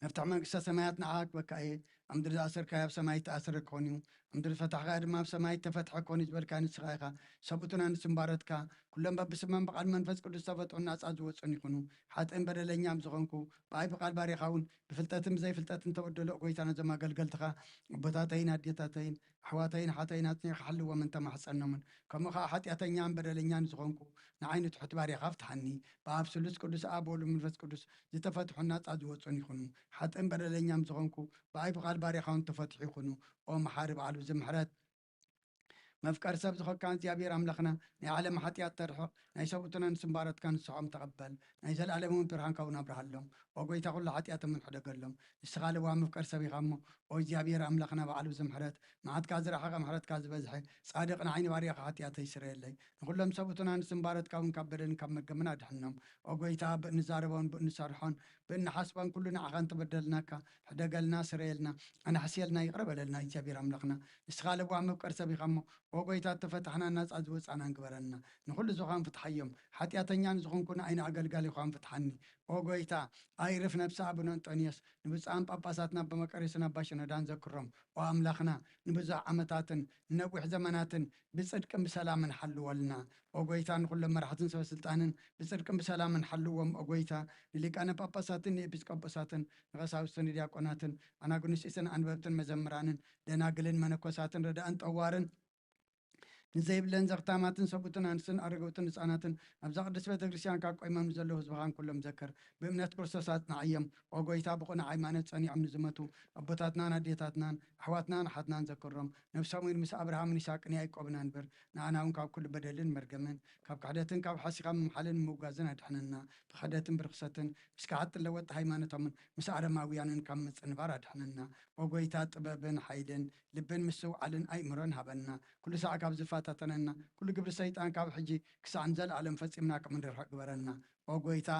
መፍትሕ መንግስተ ሰማያት ንዓኻ ክበካ እየ። ኣብ ምድሪ ዝኣሰርካዮ ኣብ ሰማይ ዝተኣሰረ ክኾን እዩ፣ ኣብ ምድሪ ዝፈታሕካዮ ድማ ኣብ ሰማይ ዝተፈትሐ ክኾን እዩ ዝበልካ ንስኻ ኢኻ። ሰብኡትና ንስምባረትካ፣ ኩሎም በብስሞም ብቓል መንፈስ ቅዱስ ዝተፈትሑን ናጻ ዝወጹን ይኹኑ። ሓጥእን በደለኛም ዝኾንኩ፣ ብኣይ ብቓል ባሪኻ እውን፣ ብፍልጠትን ብዘይፍልጠትን ተበደሎ። ጎይታ፣ ነዞም ኣገልገልትኻ፣ ኣቦታተይን ኣዴታተይን፣ ኣሕዋተይን ሓተይን ኣጽኒዕካ ሓልዎም እንተማሕጸኖምን፣ ከምኡ ኸኣ ሓጢኣተኛን በደለኛን ዝኾንኩ፣ ንዓይ ንትሑት ባሪኻ ፍትሓኒ። ብኣብ ስሉስ ቅዱስ ኣብ ወሉ መንፈስ ቅዱስ ዝተፈትሑን ናጻ ዝወጹን ይኹኑ። ሓጥእን በደለኛም ዝኾንኩ፣ ብኣይ ብቓል ባሪኻ እውን ተፈትሑ ይኹኑ። ኦ መሓሪ በዓል ብዙ ምሕረት፣ መፍቀር ሰብ ዝኾንካ እግዚኣብሔር ኣምላኽና፣ ናይ ዓለም ሓጢኣት ተርሕቕ፣ ናይ ሰብኡትናን ስምባረትካ ንስሖም ተቐበል፣ ናይ ዘለኣለም እውን ብርሃንካ እውን ኣብርሃሎም። ኦ ጎይታ፣ ኩሉ ሓጢኣቶም ሕደገሎም። ንስኻ ልዋ መፍቀር ሰብ ኢኻ እሞ፣ ኦ እግዚኣብሔር ኣምላኽና በዓል ብዙ ምሕረት፣ መዓትካ ዝረሓቐ ምሕረትካ ዝበዝሐ፣ ጻድቕ ንዓይ ንባርያኻ ሓጢኣተይ ስረየለይ። ንኹሎም ሰብኡትናን ስምባረትካ እውን ካብ በደልን ካብ መርገምን ኣድሕኖም። ኦ ጎይታ፣ ብእንዛረቦን ብእንሰርሖን ብእንሓስቦን ኩሉ ንዓኻ እንተበደልናካ፣ ሕደገልና፣ ስረየልና፣ ኣናሕስየልና፣ ይቕረ በለልና። እግዚኣብሔር ኣምላኽና፣ ንስኻ ለዋህ መፍቀር ሰብ ኢኻ እሞ፣ ኦ ጎይታ፣ እተፈታሕናን ናጻ ዝወጻናን ግበረና። ንኹሉ ዝኾን ፍትሓዮም። ሓጢኣተኛ ንዝኾንኩ ንዓይ ንኣገልጋሊ ኳን ፍትሓኒ። ኦ ጎይታ፣ ኣይርፍ ነብሲ ኣቡነ እንጦንዮስ፣ ንብፁዓን ጳጳሳትና ኣባ መቃርዮስን ኣባ ሽኖዳን ዘክሮም። ኦ ኣምላኽና፣ ንብዙሕ ዓመታትን ንነዊሕ ዘመናትን ብጽድቅን ብሰላምን ሓልወልና። ኦ ጎይታ፣ ንኹሎም መራሕትን ሰበ ስልጣንን ብጽድቅን ብሰላምን ሓልዎም። ኦ ጎይታ፣ ንሊቃነ ጳጳሳትን ንኤጲስቆጶሳትን ንቐሳውስትን ንዲያቆናትን ኣናጉንስጢስን ኣንበብትን መዘምራንን ደናግልን መነኮሳትን ረዳእን ጠዋርን ንዘይብለን ዘኽታማትን ሰብኡትን ኣንስትን ኣረገውትን ህፃናትን ኣብዛ ቅድስት ቤተ ክርስቲያን ካብ ቆይሞም ንዘለዉ ህዝብኻን ኩሎም ዘክር። ብእምነት ክርስቶስ ኣጽናዕዮም። ኦ ጎይታ፣ ብቕኑዕ ሃይማኖት ጸኒዖም ንዝመቱ ኣቦታትናን ኣዴታትናን ኣሕዋትናን ኣሓትናን ዘክሮም። ነብሶም እውን ምስ ኣብርሃምን ይስሐቅን ያዕቆብን ኣንብር። ንኣና እውን ካብ ኩሉ በደልን መርገምን፣ ካብ ክሕደትን ካብ ሓሲኻ ምምሓልን ምውጋዝን ኣድሕነና። ብክሕደትን ብርኽሰትን ምስ ከሓድትን ለወጥቲ ሃይማኖቶምን ምስ ኣረማውያንን ካብ ምጽንባር ኣድሕነና። ኦ ጎይታ፣ ጥበብን ሓይልን ልብን ምስትውዓልን ኣእምሮን ሃበና። ኩሉ ሳዕ ካብ ዝፈታተነና ኩሉ ግብሪ ሰይጣን ካብ ሕጂ ክሳዕ ንዘለኣለም ፈጺምና ከም እንርሕቕ ግበረና። ኦ ጎይታ፣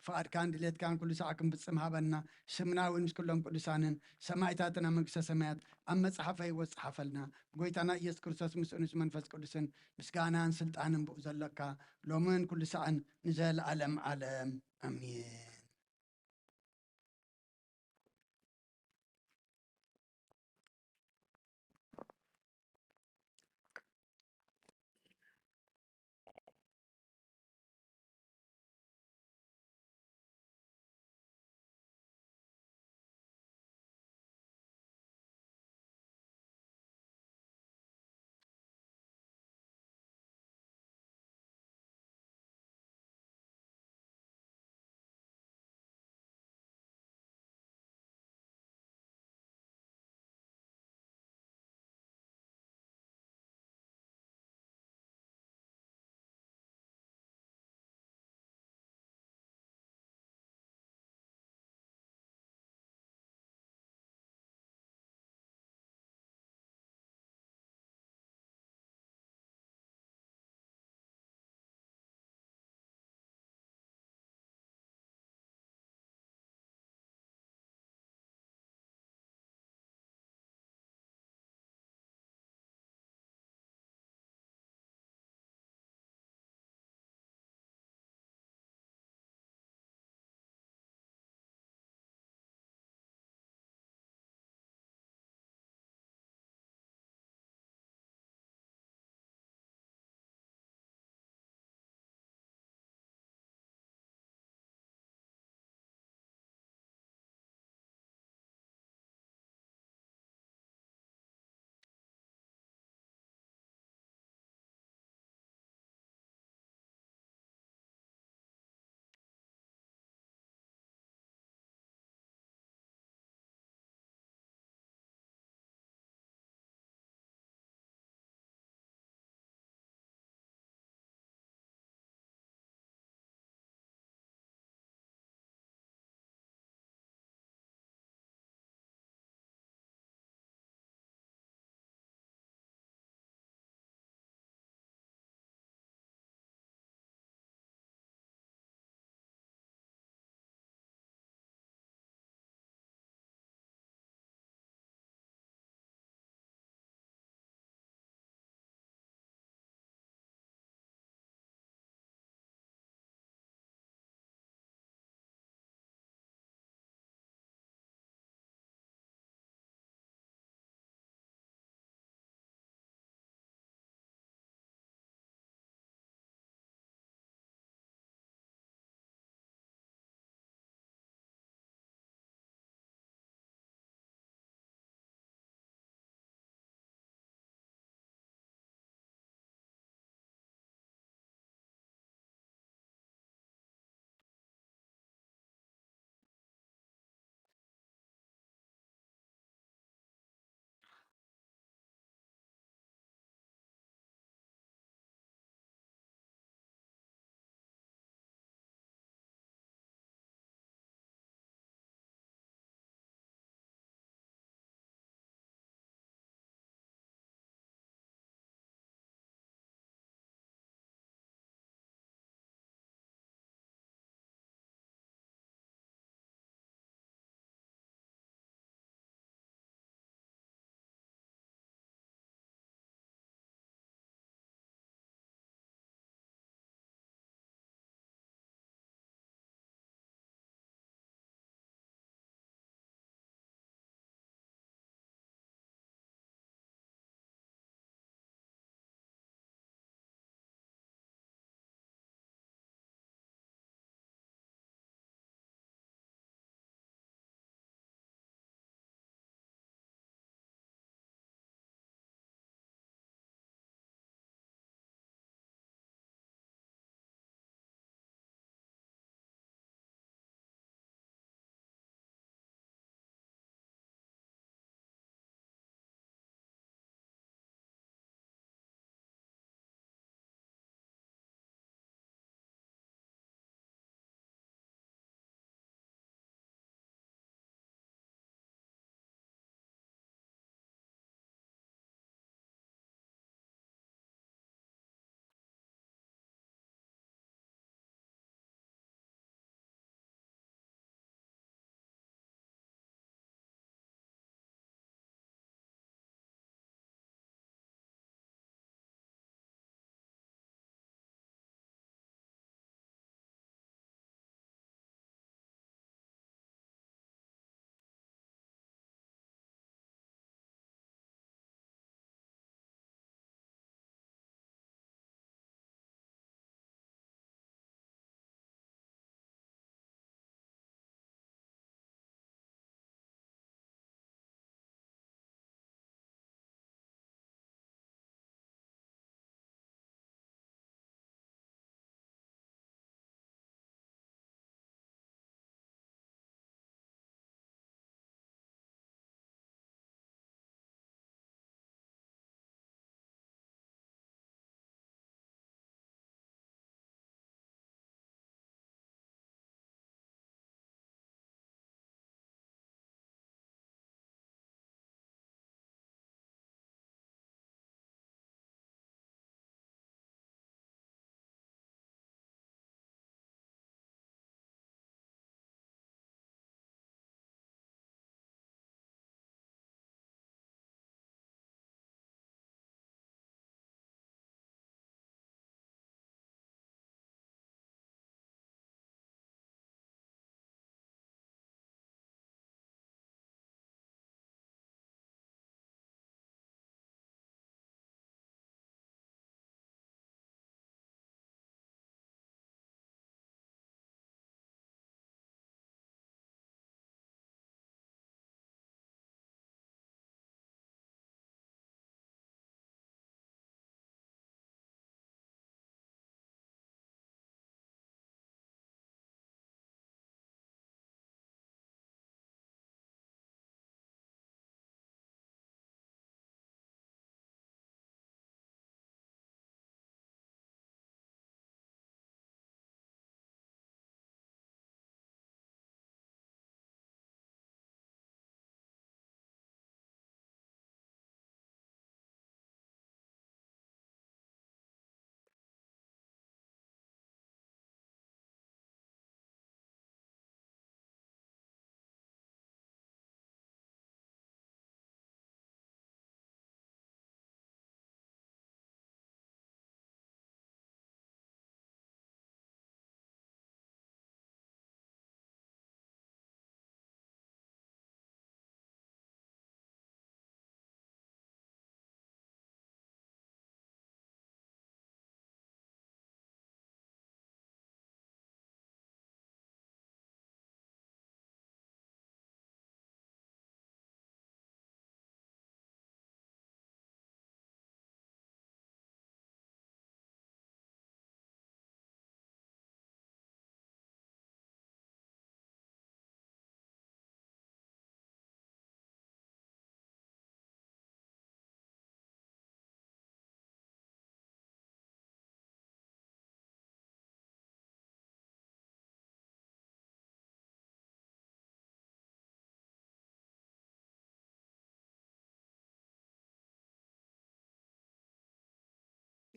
ፍቓድካን ድሌትካን ኩሉ ሳዕ ክንፍጽም ሃበና። ስምና እውን ምስ ኩሎም ቅዱሳንን ሰማዕታትን ኣብ መንግስተ ሰማያት ኣብ መጽሓፈ ህይወት ጸሓፈልና። ብጎይታና ኢየሱስ ክርስቶስ ምስኡ ምስ መንፈስ ቅዱስን ምስጋናን ስልጣንን ብኡ ዘለካ ሎምን ኩሉ ሳዕን ንዘለኣለም ዓለም ኣሜን።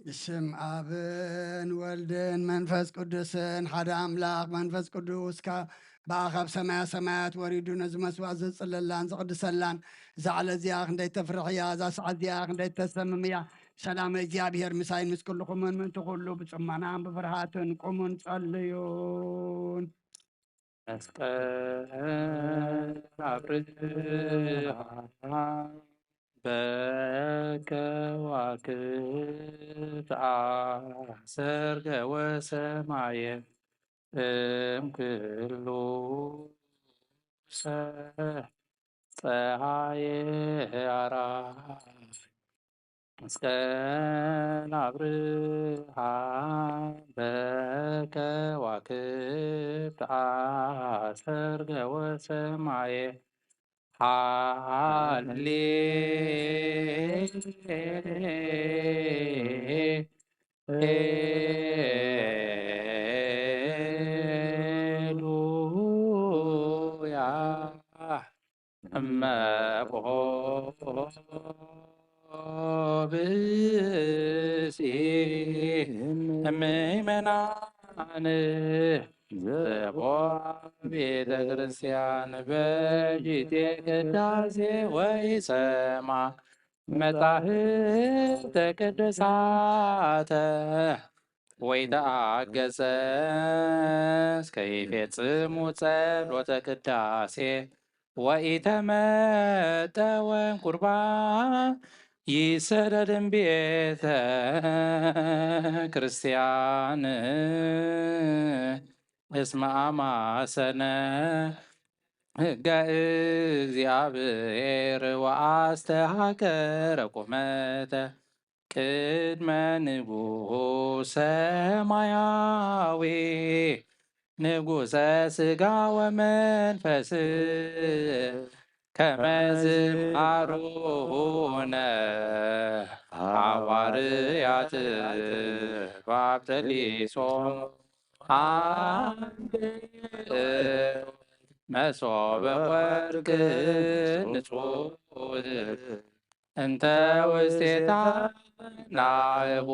ብስም ኣብን ወልድን መንፈስ ቅዱስን ሓደ ኣምላኽ። መንፈስ ቅዱስ ካብ ብኣ ካብ ሰማያ ሰማያት ወሪዱ ነዚ መስዋዕት ዘጽለላን ዘቕድሰላን፣ እዛ ዕለት እዚኣ ክንደይ ተፍርሕ እያ፣ እዛ ሰዓት እዚኣ ክንደይ ተሰምም እያ። ሰላም እግዚኣብሔር ምሳይን ምስ ኩልኹምን ምእንቲ ኩሉ ብጽሞናን ብፍርሃትን ቁሙን ጸልዩን። መስቀል ኣብርሃ በከዋክብት ኣሰርገ ወሰማየ እምክሉ ሰ ጸሃየ ኣራይ መስቀል ኣብርሃ በከዋክብት ኣሰርገ ወሰማየ ሃሌ ሉያ እመ ብእሲ ምእመናን ዘቦ ቤተ ክርስቲያን በጅቴ ቅዳሴ ወይ ሰማ መጻሕፍተ ቅዱሳተ ወይ ተኣገሰስ ከይፌጽሙ ጸሎተ ቅዳሴ ወኢተመጠወን ቁርባን ይሰደድን ቤተ ክርስቲያን እስመ ኣማሰነ ሕገ እግዚኣብሔር ወኣስተሃከረ ቁመተ ቅድመ ንጉሥ ሰማያዊ ንጉሠ ሥጋ ወመንፈስ ከመዝ መሃሩነ ሃዋርያት ባብጠሊሶም አንድ መሶበ ወርቅ ንጹሕ እንተ ውስቴታ ናእቦ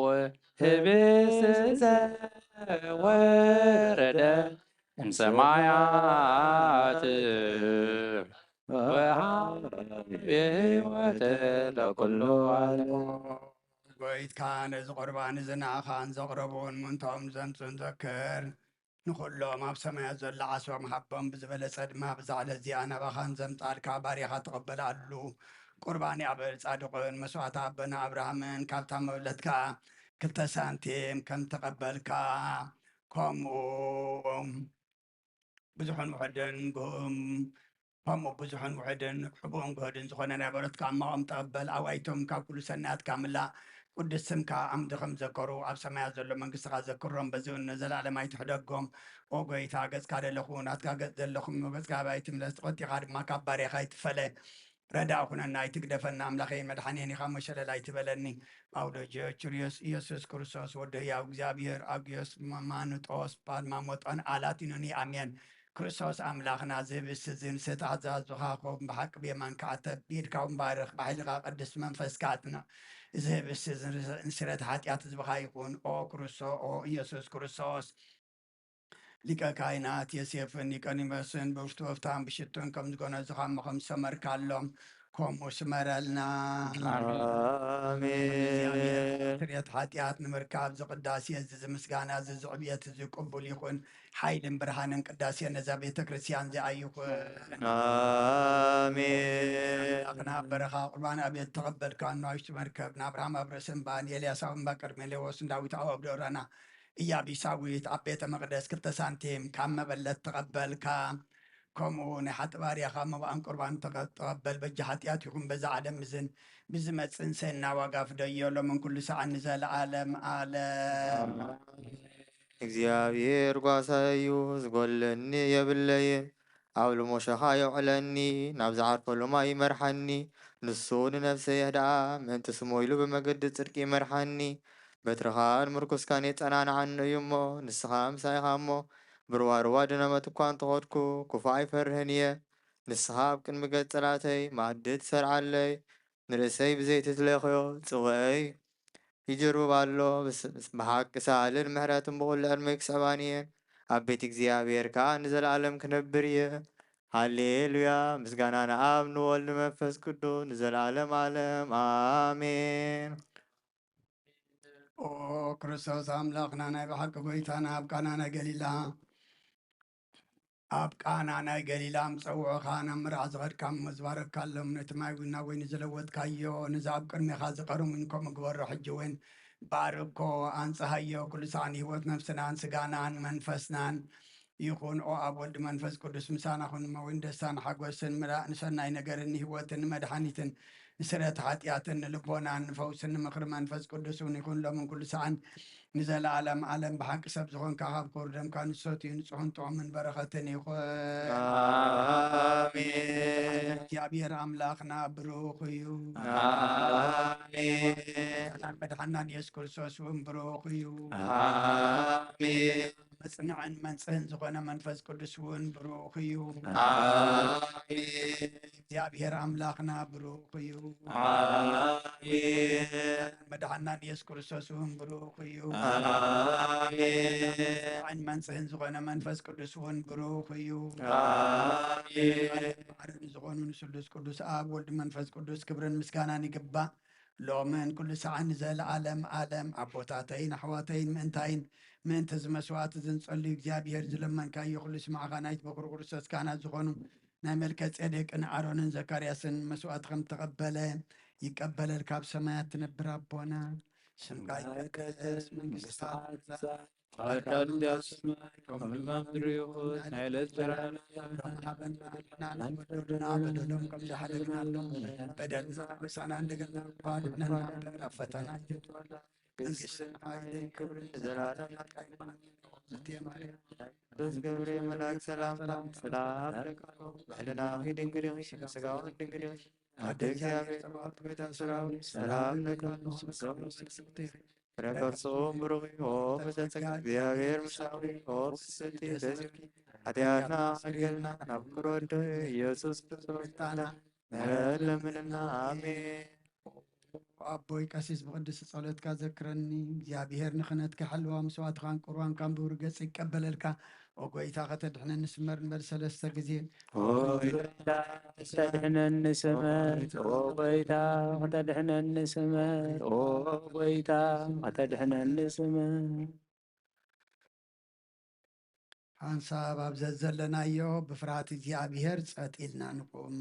ህብስት ዘወረደ እምሰማያት ወሃብ ሕይወት ለኩሉ ዓለም። ጎይትካ ነዚ ቁርባን እዚ ንኣኻን ዘቕረቡን ምእንቶም ዘምፁን ዘክር። ንኹሎም ኣብ ሰማያት ዘሎ ዓስቦም ሃቦም፣ ብዝበለጸ ድማ ብዛ ዕለት እዚኣ ናባኻን ዘምጻልካ ባርያኻ ተቐበላሉ። ቁርባን ኣበ ጻድቕን መስዋዕቲ ኣቦና ኣብርሃምን ካብታ መብለትካ ክልተ ሳንቲም ከም ተቐበልካ፣ ከምኡ ብዙሕን ውሑድን ግሁም ከምኡ ብዙሕን ውሑድን ሕቡእን ግሁድን ዝኾነ ናይ በረትካ እማኦም ተቐበል። ኣዋይቶም ካብ ኩሉ ሰናያትካ ምላእ። ቅዱስ ስምካ ኣምዲ ከም ዘከሩ ኣብ ሰማያት ዘሎ መንግስትኻ ዘክሮም። በዚ እውን ንዘለኣለም ኣይትሕደጎም። ኦ ጎይታ፣ ገጽካ ደለኹ፣ ናትካ ገጽ ዘለኹም፣ ገጽካ ኣባይ ትምለስ፣ ተቖጢኻ ድማ ካብ ባርያኻ ኣይትፈለ። ረዳእ ኩነና፣ ኣይትግደፈና። ኣምላኸይ መድሓኔን ኢኻ፣ መሸለል ኣይትበለኒ። ኣውሎጆ ቹርዮስ ኢየሱስ ክርስቶስ ወዲ ህያው እግዚኣብሔር፣ ኣግዮስ ማኑጦስ ፓልማሞጦን ኣላቲኖኒ ኣሜን። ክርስቶስ ኣምላኽና፣ ዝህብስ ዝንስት ኣዛዙኻ ኹን ብሓቂ ብየማንካ ኣተቢድካ ውንባርኽ፣ ብሓይልኻ ቅዱስ መንፈስካ ኣጽንዕ። ዝህብስ ዝንስረት ሓጢኣት ህዝብኻ ይኹን። ኦ ክርስቶ፣ ኦ ኢየሱስ ክርስቶስ፣ ሊቀ ካህናት ዮሴፍን ኒቆዲሞስን ብውሽጡ ወፍታን ብሽቱን ከም ዝጎነዙኻ እሞ ከም ዝሰመርካሎም፣ ከምኡ ስመረልና። ኣሜን። እግዚኣብሔር ስርየት ሓጢኣት ንምርካብ፣ እዚ ቅዳሴ እዚ፣ እዚ ምስጋና እዚ፣ እዚ ዕብየት እዚ ቅቡል ይኹን። ሓይልን ብርሃንን ቅዳሴ ነዛ ቤተ ክርስቲያን እዚኣ ይኹን። ኣሜን። ኣምላኽና ኣብ በረኻ ቁርባን ኣብ ቤት ተቐበልካ፣ ንኣሽቱ መርከብ ንኣብርሃም ኣብ ርእሲ እምባ፣ ንኤልያስ ኣብ እምባ ቀርሜሌዎስ፣ ንዳዊት ኣብ ኣብደ ኦራና፣ ኢያቢሳዊት ኣብ ቤተ መቕደስ ክልተ ሳንቲም ካብ መበለት ተቐበልካ። ከምኡ ናይ ሓጢ ባርያኻ መባእን ቁርባን ተቐ-፣ ተቐበል። በጃ ሓጢኣት ይኹን በዛ ዓለም እዝን ብዝመጽእን ሰና ዋጋ ፍደዮ፣ ሎምን ኩሉ ሰዓን ንዘለዓለም ዓለም። እግዚኣብሔር ጓሳይ እዩ፣ ዝጎድለኒ የብለይን። ኣብ ልሞሸኻ የውዕለኒ፣ ናብ ዝዓርፈሉ ማይ ይመርሓኒ። ንሱ ንነፍሰይ የህድኣ፣ ምእንቲ ስሙ ኢሉ ብመገዲ ጽድቂ ይመርሓኒ። በትርኻን ምርኩስካን የጸናንዓኒ እዩ እሞ፣ ንስኻ ምሳይ ኢኻ እሞ፣ ብርዋርዋ ድነ ሞት እኳ እንተኸድኩ፣ ክፉእ ኣይፈርህን እየ። ንስኻ ኣብ ቅድሚ ገጽ ጸላእተይ መኣዲ ትሰርዓለይ፣ ንርእሰይ ብዘይቲ ትለኽዮ ጽዋእይ ይጅርብብ ኣሎ። ብስ-፣ ብስ-፣ ብሓቂ ሳልን ምሕረትን ብኹሉ ዕድመ ክስዕባን እየን። ኣብ ቤት እግዚኣብሔር ከኣ ንዘለኣለም ክነብር እየ። ሃሌሉያ! ምስጋና ንኣብ ንወልድ ንመንፈስ ቅዱስ ንዘለኣለም ኣለም ኣሜን። ኦ ክርስቶስ ኣምላኽና ናይ ብሓቂ ጎይታና ኣብ ቃና ናይ ገሊላ ኣብ ቃና ናይ ገሊላ ምጸውዑኻ ናብ መርዓ ዝኸድካ እሞ ዝባረካሎም ነቲ ማይ እውን ናብ ወይኒ ዝለወጥካዮ ነዚ ኣብ ቅድሜኻ ዝቐርም እውን ከምኡ ግበሮ። ሕጂ እውን ባርኮ፣ ኣንጽሃዮ፣ ኩሉ ሳዕ ንህይወት ነፍስናን ስጋናን መንፈስናን ይኹን። ኦ ኣብ ወልድ መንፈስ ቅዱስ ምሳና ኩን እሞ እውን ደስታን ሓጎስን ምራእ ንሰናይ ነገርን ንህይወትን ንመድሓኒትን ንስረት ሓጢኣትን ንልቦናን ንፈውስን ንምኽሪ መንፈስ ቅዱስ እውን ይኹን ሎምን ኩሉ ሳዕን ንዘለኣለም ኣለም ብሓቂ ሰብ ዝኾንካ ካብ ክቡር ደምካ ንሰትዩ ንጹሕን ጥዑምን በረኸትን ይኹን። ኣሜን። እግዚኣብሔር ኣምላኽና ብሩኽ እዩ። ኣሜን። መድሓናን የሱስ ክርስቶስ እውን ብሩኽ እዩ። ኣሜን። መጽንዕን መንጽህን ዝኾነ መንፈስ ቅዱስ እውን ብሩኽ እዩ። ኣሜን። እግዚኣብሔር ኣምላኽና ብሩኽ እዩ። ኣሜን። መድሓናን የሱስ ክርስቶስ እውን ብሩኽ እዩ። ኣሜን። መጽንዕን መንጽህን ዝኾነ መንፈስ ቅዱስ እውን ብሩኽ እዩ። ኣሜን። ባሕርን ዝኾኑ ንስሉስ ቅዱስ ኣብ ወልድ መንፈስ ቅዱስ ክብርን ምስጋናን ይግባእ። ሎምን ኩሉ ሰዓን ንዘለኣለም ኣለም። ኣቦታተይን ኣሕዋተይን ምእንታይን ምእንቲ እዚ መስዋዕቲ እዚ ንጸልዩ እግዚኣብሔር ዝለመንካዮ ኩሉ ስማዕኻ ናይቲ በኩር ክርስቶስ ካህናት ዝኾኑ ናይ መልከ ጼዴቅን ኣሮንን ዘካርያስን መስዋዕቲ ከም ተቐበለ ይቀበለልካ ኣብ ሰማያት ትነብር ኣቦና። ስምካ ይቀደስ፣ መንግስትኻ ትምጻእ፣ ፈቃድካ ትኹን ኣብ ሰማይ ከምኡ ኣብ ምድሪ ይኹን። ናይ ዕለት እንጀራና ሃበና፣ ንሕና ንበደልና በደሎም ከም ዝሓለግናሎም በደልና ምሳና እንደገና እኳ ንሕነና እምበር ኣብ ፈተና ኣይተእትወና። መንግስትን ሓይልን ክብርን ንዘለኣለም ናትካ ይኹን። ኣሜን። ቅድስት ገብርኤል መልኣክ ሰላም ሰላም ሰላም እብለኪ፣ ብሕልናኺ ድንግል ኢኺ፣ ስጋውን ድንግል ኢኺ። ኣደ እግዚኣብሔር ጸባኦት ጎይታ ሰራዊት ሰላም እብለኪ፣ ንስኺ ፍረ ከርሱ ብሩኽ እዩ። ኦ ብዘጸጋ እግዚኣብሔር ምሳኺ፣ ኦ ብስቲ ደስ ይበልኪ። ሓጢኣትና ሓድገልና ናብ ክብሪ ወዲ ኢየሱስ ክርስቶስ ምሕረት ለምንና። ኣሜን። ኣቦይ ቀሲስ ብቅድስቲ ጸሎትካ ዘክረኒ። እግዚኣብሔር ንክህነትካ ይሓልዋ፣ መስዋዕትኻን ቁርባንካን ብብሩህ ገጽ ይቀበለልካ። ኦ ጎይታ ከተድሕነኒ ስመር ንበል ሰለስተ ግዜ። ኦ ጎይታ ከተድሕነኒ ስመር፣ ኦ ጎይታ ከተድሕነኒ ስመር፣ ኦ ጎይታ ከተድሕነኒ ስመር። ሓንሳብ ኣብ ዘዘለናዮ ብፍርሃት እግዚኣብሔር ጸጥ ኢልና ንቁም።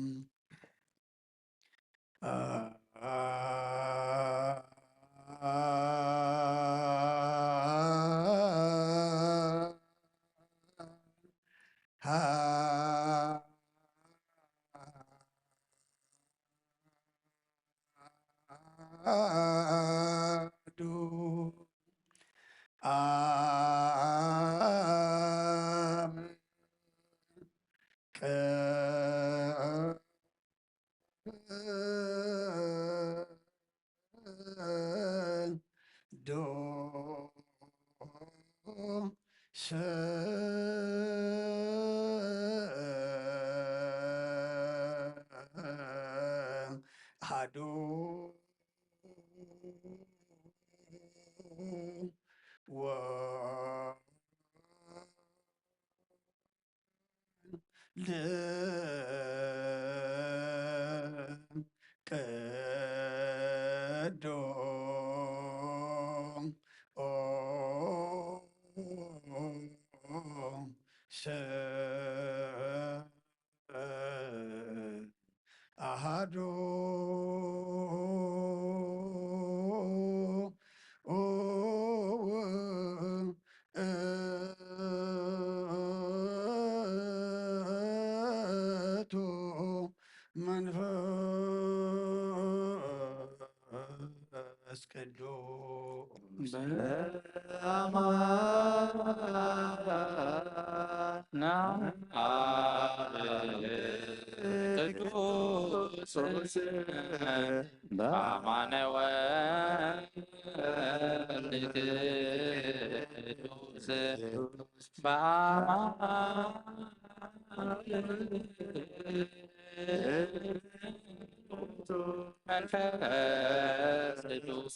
መንፈስ ቅዱስ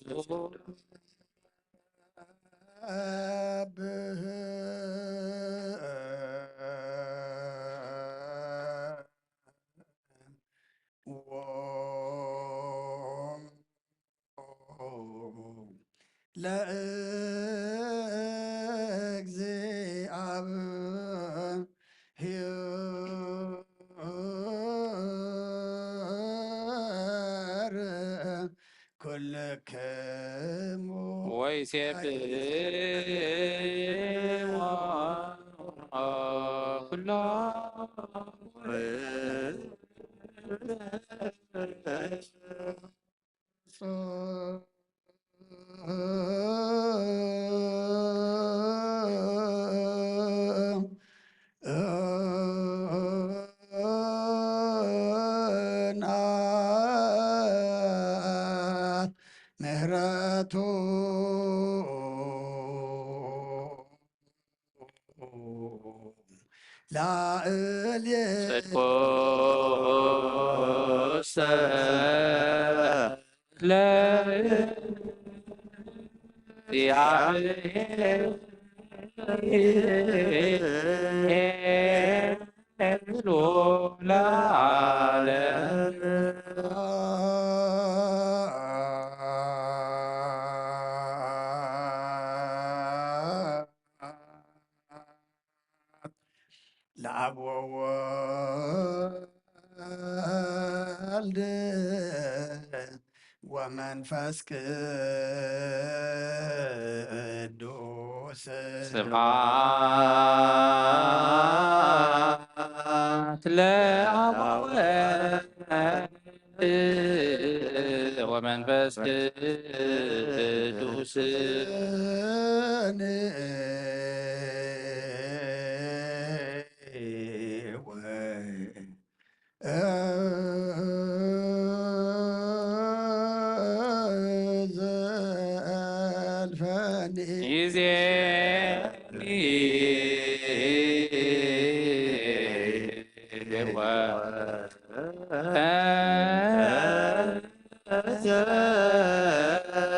ለእግዚኣብሔር ኩልክሙ ወይሴብሕዎ ኩሎ ምህረቱ ላዕሌ ጽድቁሰ ለእግዚአብሔር ሄሉ ለዓለም። ለአብ ወወልድ ወመንፈስ ቅዱስ ስብሐት ለአብ ወወልድ ወመንፈስ ቅዱስ ዘልፈኒ ይዜኒ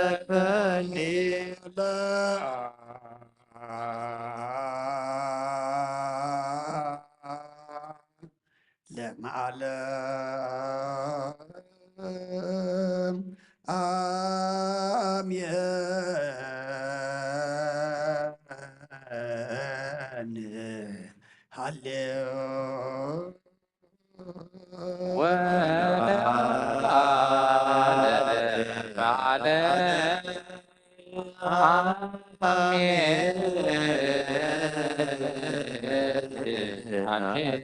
ወዘልፈኒ ለመዓለም አሜን። ሃሌ ወለዓለመ ዓለም አሜን። አሜን።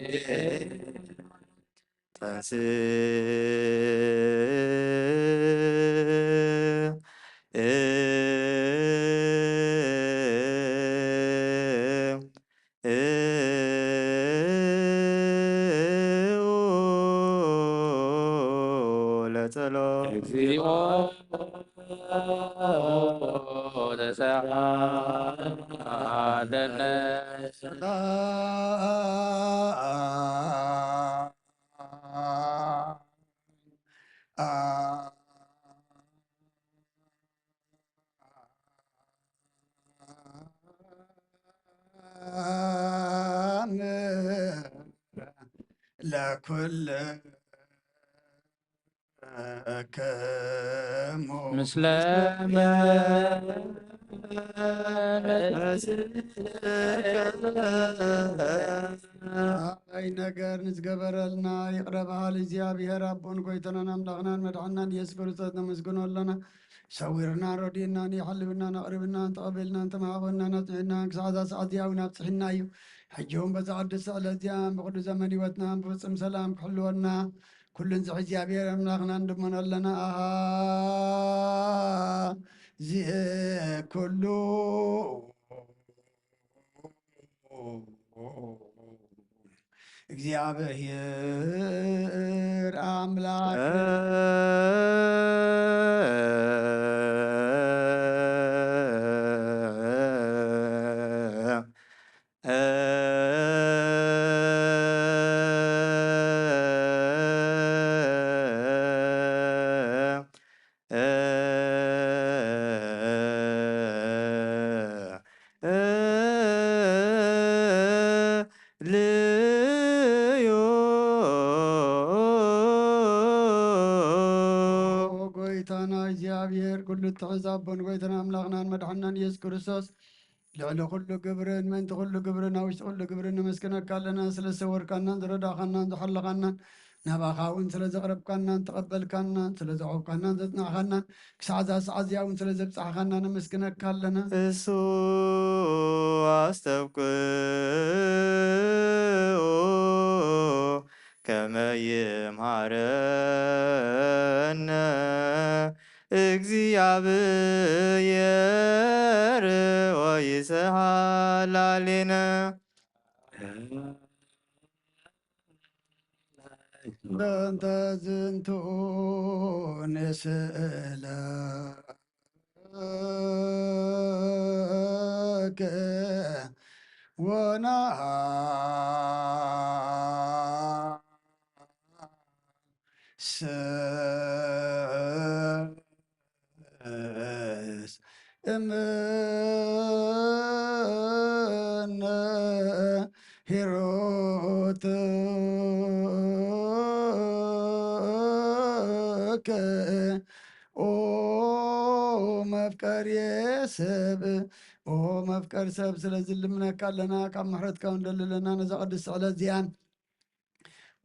ለጸሎት እግዚኦ ተሳሃለነ። ለኩል ክሙ ምስለ መንፈስከ። ኣይ ነገር ንዝገበረልና ይቕረ በሃል እግዚኣብሔር ኣቦን ጎይታናን ኣምላኽናን መድሓናን ኢየሱስ ክርስቶስ ነመስግኖ ኣለና። ሰዊርናን ረዲእናን የሓልብናን ኣቕሪብናን ተቐቢልናን ተመሃበናን ኣጽኒዕናን ክሳዕ እዛ ሰዓት እዚኣ እውን ኣብጽሒና እዩ። ሕጂ እውን በዛ ቅድስቲ ዕለት እዚኣ ብኩሉ ዘመን ህይወትና ብፍጹም ሰላም ክሕልወና ኩሉን ዝሕ እግዚኣብሔር ኣምላኽና ንድመኖ ኣለና። ኣሃ ዚኤ ኩሉ እግዚኣብሔር ኣምላክ ልዩ። ኦ ጎይታና እግዚኣብሔር፣ ኩሉ እትሕዝ ኣቦን ጎይታና ኣምላኽናን መድሓናን ኢየሱስ ክርስቶስ፣ ልዕሊ ኩሉ ግብርን ምእንቲ ኩሉ ግብርን ኣብ ውሽጢ ኩሉ ግብርን ነመስግነካ ኣለና። ስለ ዝሰወርካናን ዝረዳእኻናን ዝሓለኻናን፣ ናባኻ እውን ስለ ዘቕረብካናን ተቐበልካናን፣ ስለ ዘዕቆብካናን ዘጽናዕኻናን፣ ክሳዕ እዛ ሰዓት እዚኣ እውን ስለ ዘብጻሕኻና ነመስግነካ ኣለና። እሱ ኣስተብቅዑ ከመ ይምሃረነ እግዚኣብሔር ወይስሃላሊነ። በእንተ ዝንቱ ንስእለከ ወና ስስ እምነ ሂሩትከ ኦ መፍቀሪ ሰብ፣ ኦ መፍቀር ሰብ፣ ስለዚ ልምነካ ኣለና፣ ካብ ምሕረትካ እንደልለና ነዛ ቅድስቲ ዕለት እዚኣን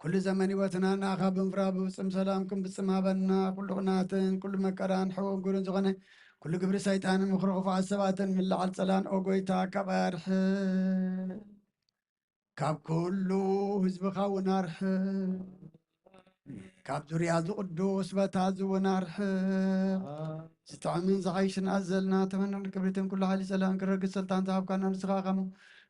ኩሉ ዘመን ህይወትና ንኣኻ ብምፍራህ ብፍጹም ሰላም ክንፍጽም ሃበና። ኩሉ ቅንኣትን ኩሉ መከራን ሕቡን ግብርን ዝኾነ ኩሉ ግብሪ ሰይጣንን ምኽሪ ክፉኣት ሰባትን ምልዓል ጸላን ኦ ጎይታ ካብ ኣርሕ ካብ ኩሉ ህዝብኻ እውን ኣርሕ ካብ ዙርያ ዝቕዱስ በታ ዝውን ኣርሕ ዝጥዕምን ዝሓይሽን ኣዘልና ተመነን ክብሪትን ኩሉ ሓይሊ ጸላን ክረግጽ ስልጣን ዝሃብካና ንስኻ ኸም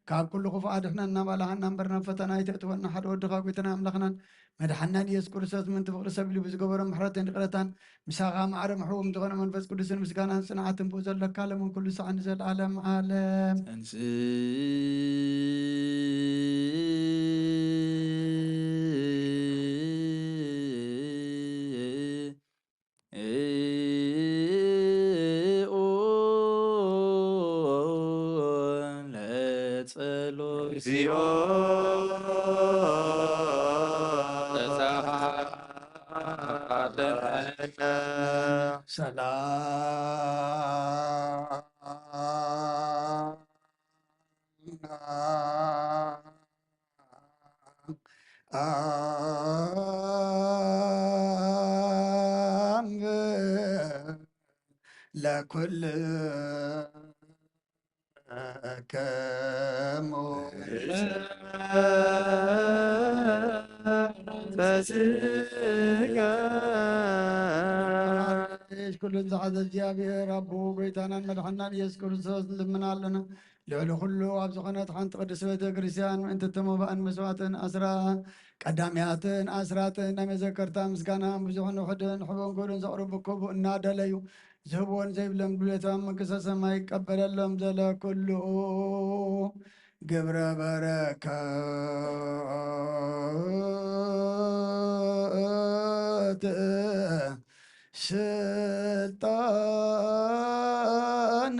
ካብ ኩሉ ክፉእ ኣድሕነና ባላሃና እምበር ናብ ፈተና ኣይተእትወና ሓደ ወድኻ ጎይታና ኣምላኽናን መድሓናን ኢየሱስ ክርስቶስ ምእንቲ ፍቕሪ ሰብ ኢሉ ብዝገበሮ ምሕረትን ይቕረታን ምሳኻ ማዕረ ምሕዎም ዝኾነ መንፈስ ቅዱስን ምስጋናን ጽንዓትን ብኡ ዘለካ ለምን ኩሉ ሳዕ ንዘለዓለም ዓለም። ተንስኡ ለጸሎት። እግዚኦ ተሳሃለነ። ሰላም ለኩልከሙ በስጋ ኩሉን ዝሓዘ እግዚኣብሔር ኣቦ ጎይታናን መድሓናን ኢየሱስ ክርስቶስ ንልምና ኣለና። ልዕሊ ኩሉ ኣብ ዝኾነት ሓንቲ ቅድስቲ ቤተ ክርስቲያን ምእንቲ ተመባእን መስዋዕትን ኣስራ ቀዳምያትን ኣስራትን ናይ መዘከርታ ምስጋና ብዙሕን ውሕድን ሕቡን ክብርን ዘቕርቡ ክቡ እናደለዩ ዝህብዎን ዘይብሎም ድሌቶም መንግስተ ሰማይ ይቀበለሎም ዘለ ኩሉ ግብረ በረከት ስልጣን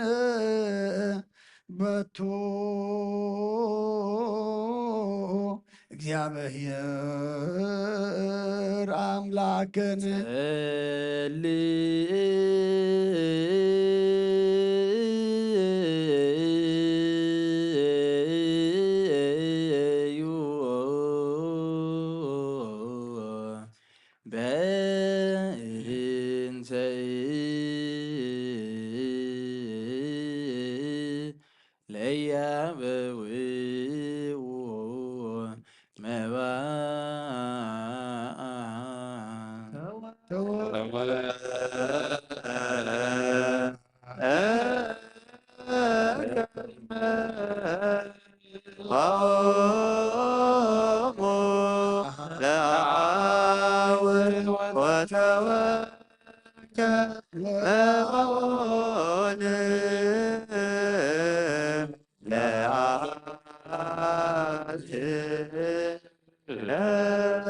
በቱ እግዚኣብሔር ኣምላክን ጸልዩ በእንተ ለያበውኡ መባእ ለአብ ወተወልድ ለአብ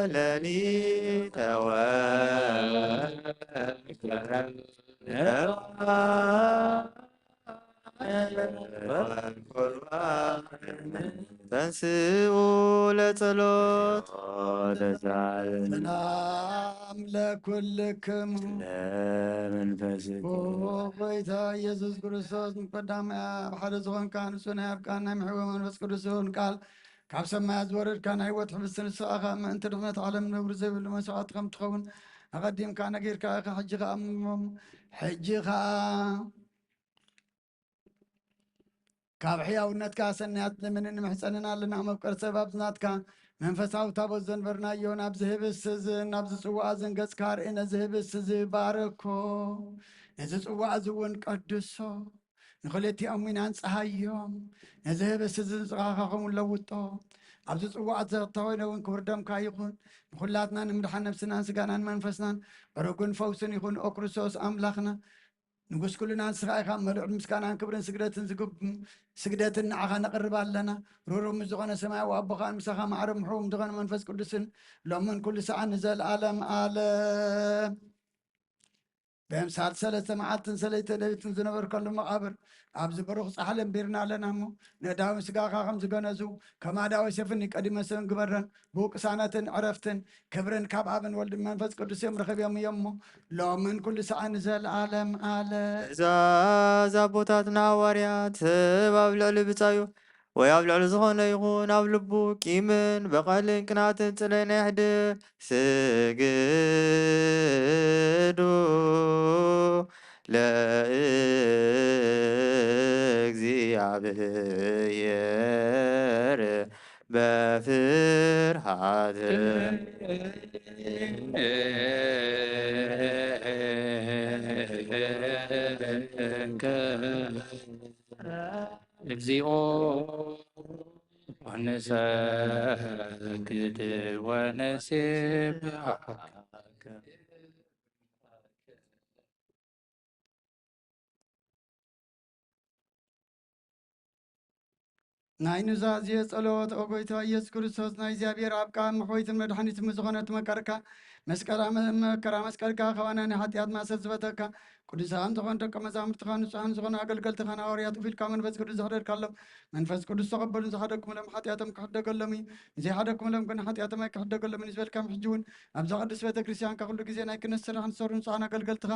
ለለሊተ ወልድ ወቁርባን ተንስኡ ለጸሎት። ሰላም ለኩልክሙ። ለመንፈስኪ። ጎይታ ኢየሱስ ክርስቶስ፣ ንቀዳማይ ኣብ ሓደ ዝኾንካ ንሱ ናይ ኣፍቃን ናይ ምሕዊ መንፈስ ቅዱስ እውን ቃል ካብ ሰማያት ዝወረድካ ናይ ህይወት ሕብስቲ ንስኻ ኸኣ ምእንቲ ድሕነት ዓለም ነውሪ ዘይብሉ መስዋዕቲ ከም ትኸውን ኣቐዲምካ ነጊርካ ኢኻ። ሕጂ ኸኣ እሞ፣ ሕጂ ኸኣ ካብ ሕያውነትካ ሰናያት ንምንን ምሕጸንን ኣለና። መፍቀር ሰብ ኣብዚ ናትካ መንፈሳዊ ታቦት ዘንበርናዮ ናብዚ ህብስቲ እዚ ናብዚ ጽዋዕ እዝን ገጽካ ኣርእየ። ነዚ ህብስቲ እዚ ባረኮ፣ ነዚ ጽዋዕ እዚ እውን ቀድሶ፣ ንኽልቲኦም እውን ኣንጽሃዮም። ነዚ ህብስቲ እዚ ንጽኻኻ ከምኡ ለውጦ። ኣብዚ ጽዋዕ እዚ ተኾይነ እውን ክቡር ደምካ ይኹን። ንኹላትና ንምድሓን ነብስናን ስጋናን መንፈስናን ዕሩግን ፈውስን ይኹን። ኦ ክርስቶስ ኣምላኽና፣ ንጉስ ኩልና ንስኻ ኢኻ። መልዑል ምስጋናን ክብርን ስግደትን ዝግብ-፣ ስግደትን ንዓኻ ነቕርብ ኣለና። ሩሩም ዝኾነ ሰማያዊ ኣቦኻን ምሳኻ ማዕረ ምሕዎም ዝኾነ መንፈስ ቅዱስን ሎምን ኩሉ ሰዓን ንዘለኣለም ኣለም። በምሳል ሰለስተ መዓልትን ሰለስተ ሌሊትን ዝነበርካሉ መቓብር ኣብዚ ብሩኽ ጻሕሊ ኣንቢርና ኣለና እሞ፣ ንእዳዊ ስጋኻ ከም ዝገነዙ፣ ከማዳዊ ሰፍኒ ቀዲመ ሰን ግበረን። ብቅሳነትን ዕረፍትን ክብርን ካብ ኣብን ወልድን መንፈስ ቅዱስ እዮም ረኸብዮም እዮም እሞ፣ ሎምን ኩሉ ሰዓን ንዘለኣለም ኣለም። ትእዛዝ ኣቦታትና ሃዋርያት፣ ሰብ ኣብ ልዕሊ ብጻዩ ወይ ኣብ ልዕሊ ዝኾነ ይኹን ኣብ ልቡ ቂምን በቐልን ቅናትን ጽልእን የሕድር። ስግዱ ለእግዚኣብሔር በፍርሃት። እግዚኦ ወንሰግድ ወንሴብሐከ። ናይ ኑዛዜ ጸሎት። ኦ ጎይታ ኢየሱስ ክርስቶስ፣ ናይ እግዚኣብሔር ኣብ ቃል መሕወይትን መድሓኒትን ዝኾነት መቀርካ መስቀላ መከራ መስቀልካ፣ ካባና ናይ ሓጢኣት ማሰር ዝበተካ፣ ቅዱሳን ዝኾኑ ደቀ መዛሙርትኻ፣ ንጹሓን ዝኾኑ ኣገልገልትኻ፣ ንሃዋርያት ውፊልካ መንፈስ ቅዱስ ዘሕደርካሎም፣ መንፈስ ቅዱስ ተቐበሉን ዝሓደግኩምሎም ሓጢኣቶም ክሕደገሎም እዩ፣ ንዘይሓደግኩምሎም ግን ሓጢኣቶም ኣይክሕደገሎምን እዩ ዝበልካም፣ ሕጂ እውን ኣብዛ ቅድስት ቤተ ክርስቲያንካ ኩሉ ግዜ ናይ ክህነት ስራሕ ንሰሩ ንጹሓን ኣገልገልትኻ፣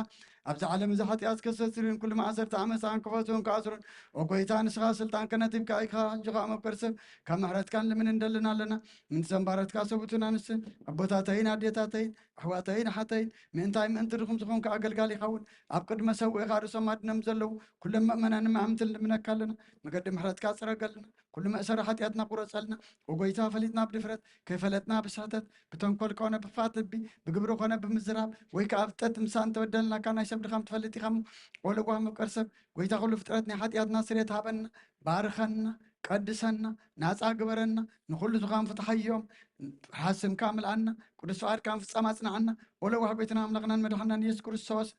ኣብዚ ዓለም እዚ ሓጢኣት ከሰስርን ኩሉ መኣሰርቲ ዓመፃን ክፈትውን ክኣስሩን፣ ኦ ጎይታ፣ ንስኻ ስልጣን ከነቲብካ ኢኻ። ሕጂ ኸኣ መፍቀር ሰብ ካብ ምሕረትካ ንልምን እንደልን ኣለና። ምንቲ ዘንባረትካ ሰቡትን ኣንስትን፣ ኣቦታተይን ኣዴታተይን፣ ኣሕዋተይን ኣሓተይን፣ ምእንታይ ምእንቲ ድኹም ዝኾንካ ኣገልጋሊ ይኸውን። ኣብ ቅድመ ሰውእኻ ርእሶም ኣድኖም ዘለዉ ኩሎም ምእመናን ንማእምንቲ ንልምነካ ኣለና። መገዲ ምሕረትካ ጽረገልና። ኩሉ መእሰሪ ሓጢኣትና ቁረጸልና። ኦ ጎይታ፣ ፈሊጥና ብድፍረት፣ ከይፈለጥና ብስሕተት፣ ብተንኮል ኮነ ብክፍኣት ልቢ፣ ብግብሪ ኮነ ብምዝራብ፣ ወይ ከኣ ፍጠት ምሳን ተበደልናካ ናይ ሰብ ድኻም ትፈልጥ ኢኻ እሞ፣ ኦ ለዋህ መፍቀር ሰብ፣ ጎይታ ኩሉ ፍጥረት ናይ ሓጢኣትና ስርየት ሃበና፣ ባርኸና፣ ቀድሰና፣ ናጻ ግበረና፣ ንኹሉ ዝኻም ፍትሓዮም፣ ሓስምካ ምልኣና፣ ቅዱስ ፍቓድካ ምፍጻም ኣጽንዓና። ኦ ለዋህ ጎይታና ኣምላኽናን መድሓናን ኢየሱስ ክርስቶስ፣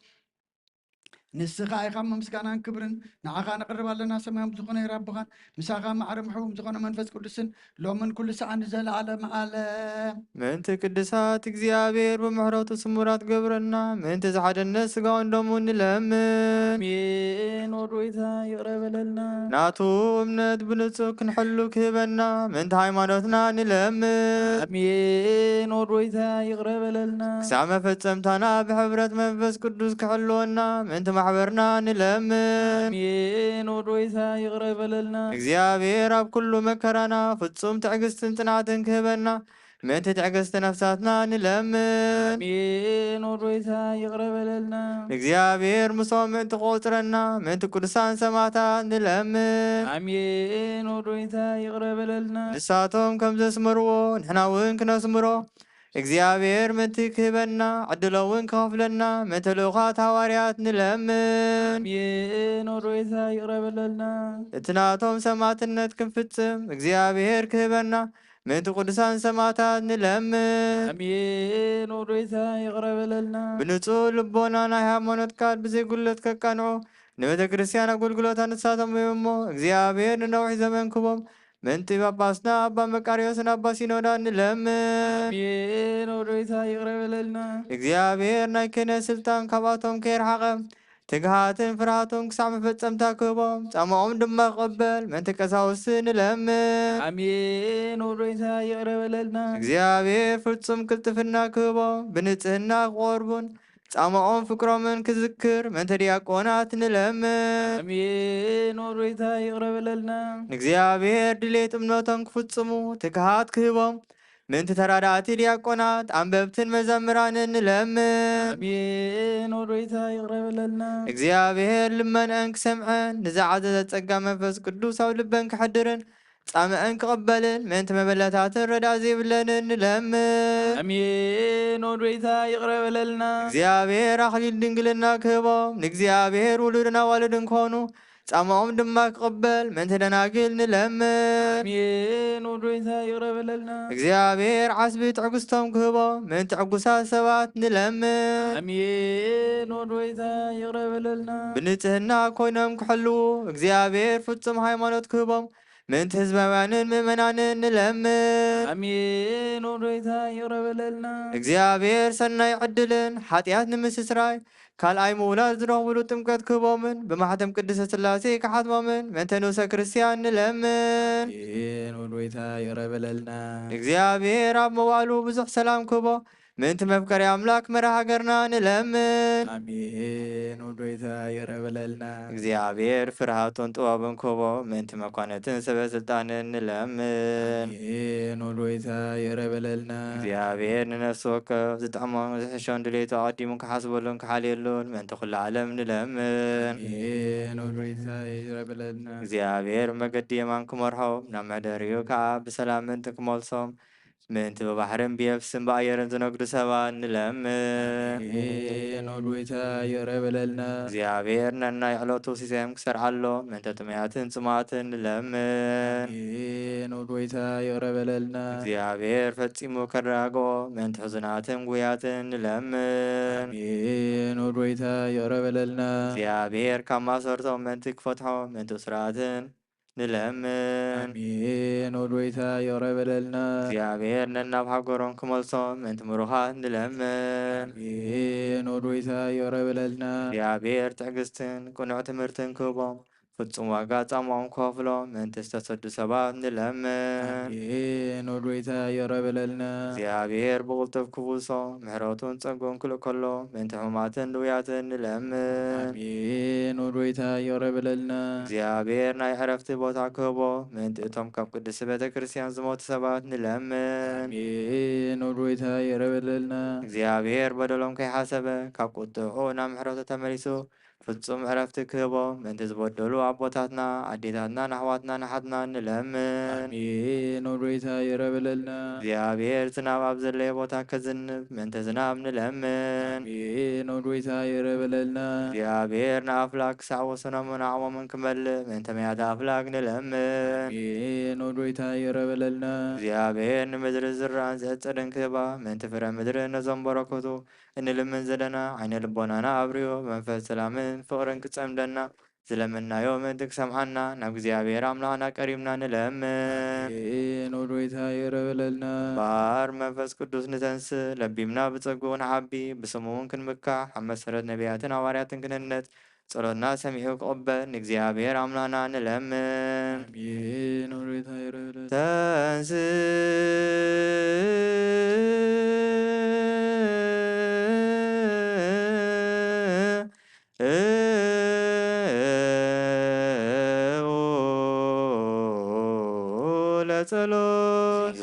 ንስኻ ኢኻ እሞ ምስጋናን ክብርን ንዓኻ ነቕርብ ኣለና። ሰማያዊ ዝኾነ ኣቦኻን ምሳኻ ማዕረ ምሕቡም ዝኾነ መንፈስ ቅዱስን ሎምን ኩሉ ሰዓን ንዘለዓለም ዓለም። ምእንቲ ቅዱሳት እግዚኣብሔር ብምሕረቱ ስሙራት ገብረና፣ ምእንቲ ዝሓደነት ስጋውን ደሙን ንለምን። ኣሜን። ወድ ጎይታ ይቕረ በለልና። ናቱ እምነት ብንጹህ ክንሕሉ ክህበና፣ ምእንቲ ሃይማኖትና ንለምን። ኣሜን። ወድ ጎይታ ይቕረ በለልና። ክሳብ መፈጸምታና ብሕብረት መንፈስ ቅዱስ ክሕልወና፣ ምእንቲ ማሕበርና ንለምን። ኣሜን። ወድ ጎይታ ይቕረ በለልና። እግዚኣብሔር ኣብ ኩሉ መከራና ፍጹም ትዕግስትን ጽንዓትን ክህበና፣ ምእንቲ ትዕግስቲ ነፍሳትና ንለምን። ኣሜን። ወድ ጎይታ ይቕረ በለልና። እግዚኣብሔር ምስኦም ምእንቲ ክቆጽረና፣ ምእንቲ ቅዱሳን ሰማዕታት ንለምን። ኣሜን። ወድ ጎይታ ይቕረ በለልና። ንሳቶም ከም ዘስመርዎ ንሕና እውን ክነስምሮ እግዚኣብሔር ምእንቲ ክህበና፣ ዕድሎም እውን ክኸፍለና፣ ምእንቲ ልኡኻት ሃዋርያት ንለምን። ኣሜን። ወድ ጎይታ ይቕረ በለልና። እቲ ናቶም ሰማዕትነት ክንፍጽም እግዚኣብሔር ክህበና፣ ምእንቲ ቅዱሳን ሰማዕታት ንለምን። ኣሜን። ወድ ጎይታ ይቕረ በለልና። ብንጹህ ልቦና ናይ ሃይማኖት ቃል ብዘይ ጉድለት ከቃንዑ፣ ንቤተ ክርስቲያን ኣገልግሎታ ንሳቶም እዮም እሞ፣ እግዚኣብሔር ንነዊሕ ዘመን ክቦም፣ ምእንቲ ጳጳስና ኣባ መቃርዮስን ኣባ ሲኖዳ ንለምን። ኣሜን። ወድ ጎይታ ይቕረ በለልና። እግዚኣብሔር ናይ ክህነት ስልጣን ካብኣቶም ከየርሓቐ፣ ትግሃትን ፍርሃቱን ክሳዕ መፈጸምታ ክህቦም፣ ጻማኦም ድማ ክቕበል ምእንቲ ቀሳውስቲ ንለምን። ኣሜን። ወዶይታ ይቕረ በለልና። እግዚኣብሔር ፍጹም ቅልጥፍና ክህቦም፣ ብንጽህና ክቖርቡን ጻማኦም ፍቅሮምን ክዝክር ምእንቲ ዲያቆናት ንለምን። ኣሜን። ወዶይታ ይቕረ በለልና። ንእግዚኣብሔር ድሌት እምነቶም ክፍጽሙ ትግሃት ክህቦም ምእንቲ ተራዳእቲ ዲያቆናት፣ ኣንበብትን መዘምራንን ንለምን። ኣሜን። ወዶይታ ይቕረ በለልና። እግዚኣብሔር ልመንአን ክሰምዐን፣ ንዝዓዘዘ ጸጋ መንፈስ ቅዱስ ኣብ ልበን ክሕድርን ጻምአን ክቕበልን ምእንቲ መበለታትን ረዳ ዘይብለንን ንለምን። ኣሜን። ወዶይታ ይቕረ በለልና። እግዚኣብሔር ኣኽሊል ድንግልና ክህቦም፣ ንእግዚኣብሔር ውሉድን ኣዋልድን ክኾኑ ጻማኦም ድማ ክቕበል ምእንቲ ደናግል ንለምን። ኣሜን። ወዶይታ ይቕረ በለልና። እግዚኣብሔር ዓስቢ ትዕግስቶም ክህቦም ምእንቲ ዕጉሳት ሰባት ንለምን። ኣሜን። ወዶይታ ይቕረ በለልና። ብንጽህና ኮይኖም ክሕልዉ እግዚኣብሔር ፍጹም ሃይማኖት ክህቦም ምእንቲ ህዝባውያንን ምእመናንን ንለምን። ኣሜን። ወዶይታ ይቕረ በለልና። እግዚኣብሔር ሰናይ ዕድልን ሓጢኣት ንምስስራይ ካልኣይ ምውላድ ዝረኽብሉ ጥምቀት ክህቦምን ብማሕተም ቅድስተ ሥላሴ ክሓትሞምን ምእንተ ንኡሰ ክርስቲያን ንለምን። ኣሜን። ወዶይታ ይቕረ በለልና። እግዚኣብሔር ኣብ መዋሉ ብዙሕ ሰላም ክህቦ ምእንቲ መፍቀሪ ኣምላክ መርሃ ሃገርና ንለምን። ኣሜን። ወዶይታ ይቕረ በለልና። እግዚኣብሔር ፍርሃቱን ጥበቡን ክህቦ ምእንቲ መኳንንትን ሰበ ስልጣንን ንለምን። ኣሜን። ወዶይታ ይቕረ በለልና። እግዚኣብሔር ንነፍሲ ወከፍ ዝጥዕሞን ዝሕሾን ድሌቱ ኣቐዲሙ ክሓስበሉን ክሓልየሉን ምእንቲ ኩሉ ዓለም ንለምን። ኣሜን። ወዶይታ ይቕረ በለልና። እግዚኣብሔር መገዲ የማን ክመርሖም ናብ መሕደሪኡ ከዓ ብሰላም ምእንቲ ክመልሶም ምእንቲ ብባሕርን ብየብስን ብኣየርን ዝነግዱ ሰባት ንለምን። ኣሜን። ወዶይታ ይቕረ በለልና። እግዚኣብሔር ነናይ ዕለቱ ሲሳዮም ክሰርዓሎም ምእንቲ ጥሙያትን ጽሙኣትን ንለምን። ኣሜን። ወዶይታ ይቕረ በለልና። እግዚኣብሔር ፈጺሙ ከረጋግኦ ምእንቲ ሕዙናትን ጉያትን ንለምን። ኣሜን። ወዶይታ ይቕረ በለልና። እግዚኣብሔር ካብ ማሰርቶም ምእንቲ ክፈትሖ ምእንቲ እሱራትን ንለምን። ኣሜን። ወዶይታ ይቕረ በለልና። እግዚኣብሔር ነናብ ሃገሮም ክመልሶም ምእንቲ ምሩኻት ንለምን። ኣሜን። ወዶይታ ይቕረ በለልና። እግዚኣብሔር ትዕግስትን ቅኑዕ ትምህርትን ክህቦም ፍጹም ዋጋ ጻማኦም ክኸፍሎም ምእንቲ ዝተሰዱ ሰባት ንለምን። ኣሜን። ወዶይታ ይቕረ በለልና። እግዚኣብሔር ብቕልጡፍ ክፍውሶም ምሕረቱን ጸግኡን ክልእከሎም ምእንቲ ሕሙማትን ድውያትን ንለምን። ኣሜን። ወዶይታ ይቕረ በለልና። እግዚኣብሔር ናይ ዕረፍቲ ቦታ ክህቦ ምእንቲ እቶም ካብ ቅድስቲ ቤተ ክርስቲያን ዝሞቱ ሰባት ንለምን። ኣሜን። ወዶይታ ይቕረ በለልና። እግዚኣብሔር በደሎም ከይሓሰበ ካብ ቁጥዕኡ ናብ ምሕረቱ ተመሊሱ ፍጹም ዕረፍቲ ክህቦ ምእንቲ ዝበደሉ ኣቦታትና ኣዴታትናን ኣሕዋትናን ኣሓትናን ንለምን። ኣሜን። ወዶይታ ይቕረ በለልና። እግዚኣብሔር ዝናብ ኣብ ዘለየ ቦታ ከዝንብ ምእንቲ ዝናብ ንለምን። ኣሜን። ወዶይታ ይቕረ በለልና። እግዚኣብሔር ንኣፍላግ ክሳዕ ወሰኖምን ዓቕሞምን ክመልእ ምእንቲ መያታ ኣፍላግ ንለምን። ኣሜን። ወዶይታ ይቕረ በለልና። እግዚኣብሔር ንምድሪ ዝራእን ዝዕጸድን ክህባ ምእንቲ ፍረ ምድሪ ነዞም በረከቱ እንልምን ዘለና ዓይነ ልቦናና ኣብርዮ መንፈስ ሰላምን ፍቕርን ክጸምደና ዝለመንናዮ ምእንቲ ክሰምዓና ናብ እግዚኣብሔር ኣምላኽና ቀሪብና ንለምን። ኣሜን። ወዶይታ ይቕረ በለልና። ባር መንፈስ ቅዱስ ንተንስእ ለቢምና ብጸግኡ ንዓቢ ብስሙ እውን ክንምካሕ ኣብ መሰረት ነቢያትን ሃዋርያትን ክንህነጽ ጸሎትና ሰሚዑ ክቕበል ንእግዚኣብሔር ኣምላኽና ንለምን። ኣሜን። ወሬታ ይረድእ። ተንስ ለጸሎት።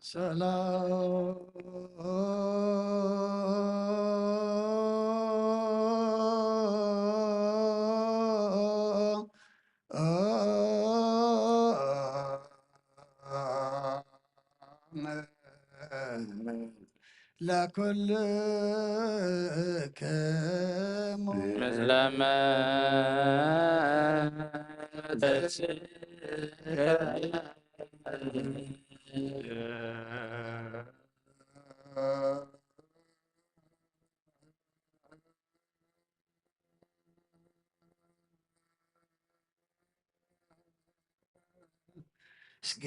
ሰላም። ለኩልክሙ። ምስለ መንፈስከ። እስገ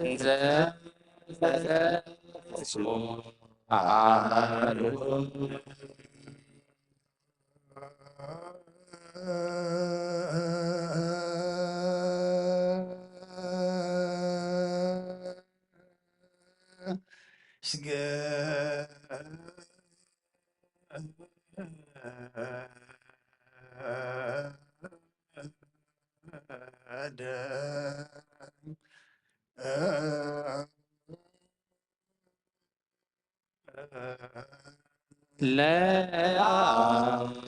እንዘ ተስሞ ኣሉ ስገደ። ለአብ ወወልድ ወመንፈስ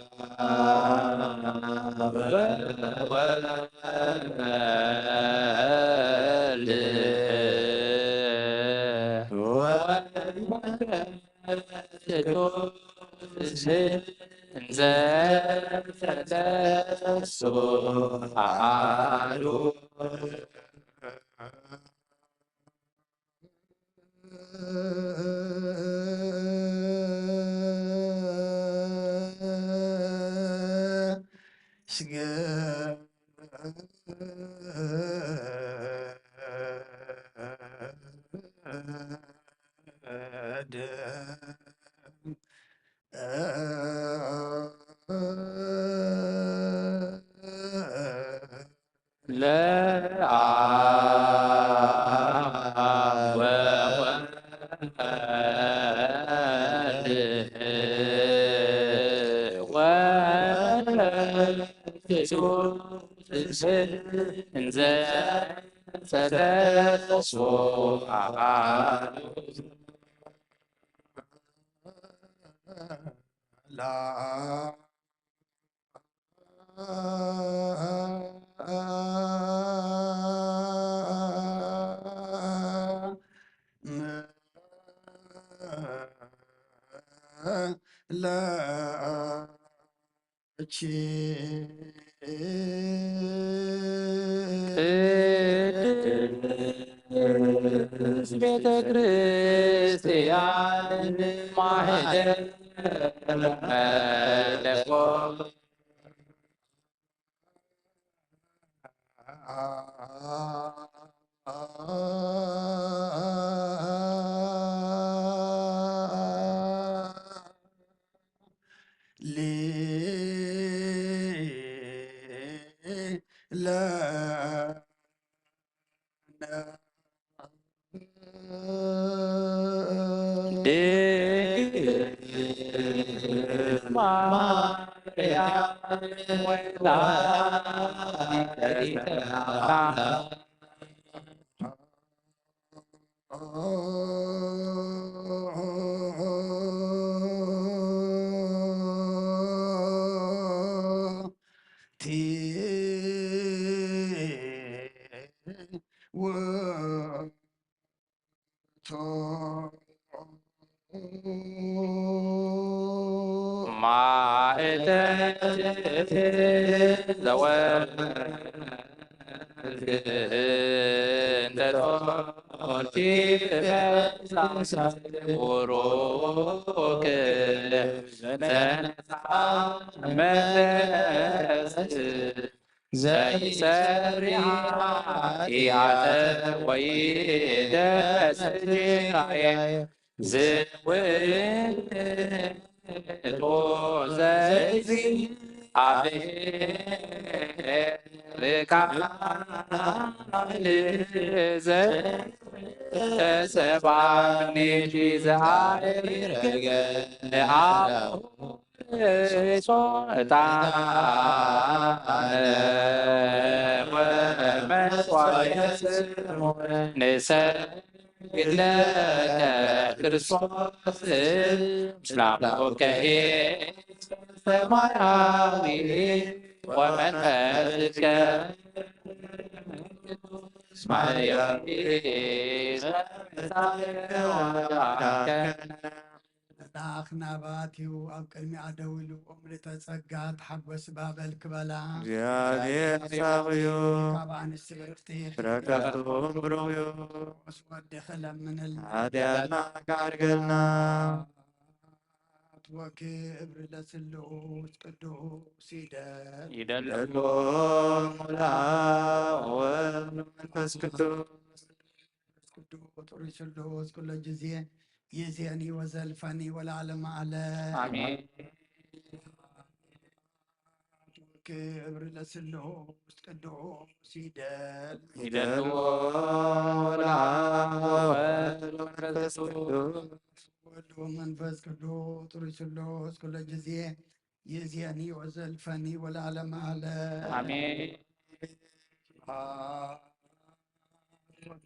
ቅዱስ እንዘ ተሰብሑ አሐዱ። ለአብ ወወልድ ወመንፈስ ቅዱስ እንዘ ተሰብሑ አሐዱ። ቅድስት ቤተ ክርስቲያን ማህደር መለኮት ድንግል ማርያም ወላዲተ አምላክ ማእተት ዘወ እንተ ጾርኪ ብፈሳሲ ቡሩክ ዘነሳ መንፈስ ዘይሰሪ ኃጢአት ወይ ደስ ጌታዬ ዝውእቱ ዘይዚ አብሔር ቃል ዘተሰባ ኔኪ ዘአርገ አብ ሶጣነ ወመስዋዕተ ንሰግድ ለከ ክርስቶስ ምስለ አቡከ ሰማያዊ ወመንፈስከ ቅዱስ ማርያም መልአኽ ናባቲው ኣብ ቅድሚኣ ደው ኢሉ፣ ምልእተ ጸጋ ተሓጎሲ እባ በል ክበላ። እግዚኣብሔር ምሳኺ እዩ። ካብ ኣንስቲ ብርኽቲ ፍረ ከርሥኺ ብሩኽ እዩ። ወድኺ ለምንልና። ሓጢኣትና ከዓርገልና። ወክብር ለስሉስ ቅዱስ ይደል። ይደል። ኩሉ ሙላ ወልድ መንፈስ ቅዱስ ቅዱስ ጥሩይ ስሉስ ኩሎ ጊዜ ይእዜኒ ወዘልፈኒ ወለዓለመ ዓለም። ኣሜን። ክብር ለስሉስ ቅዱስ ይደል ይደልዎ ለአብ ወወልድ ወመንፈስ ቅዱስ። ወልድ ወመንፈስ ቅዱስ ጥሩይ ስሉስ ኩሎ ጊዜ ይእዜኒ ወዘልፈኒ ወለዓለመ ዓለም። ኣሜን።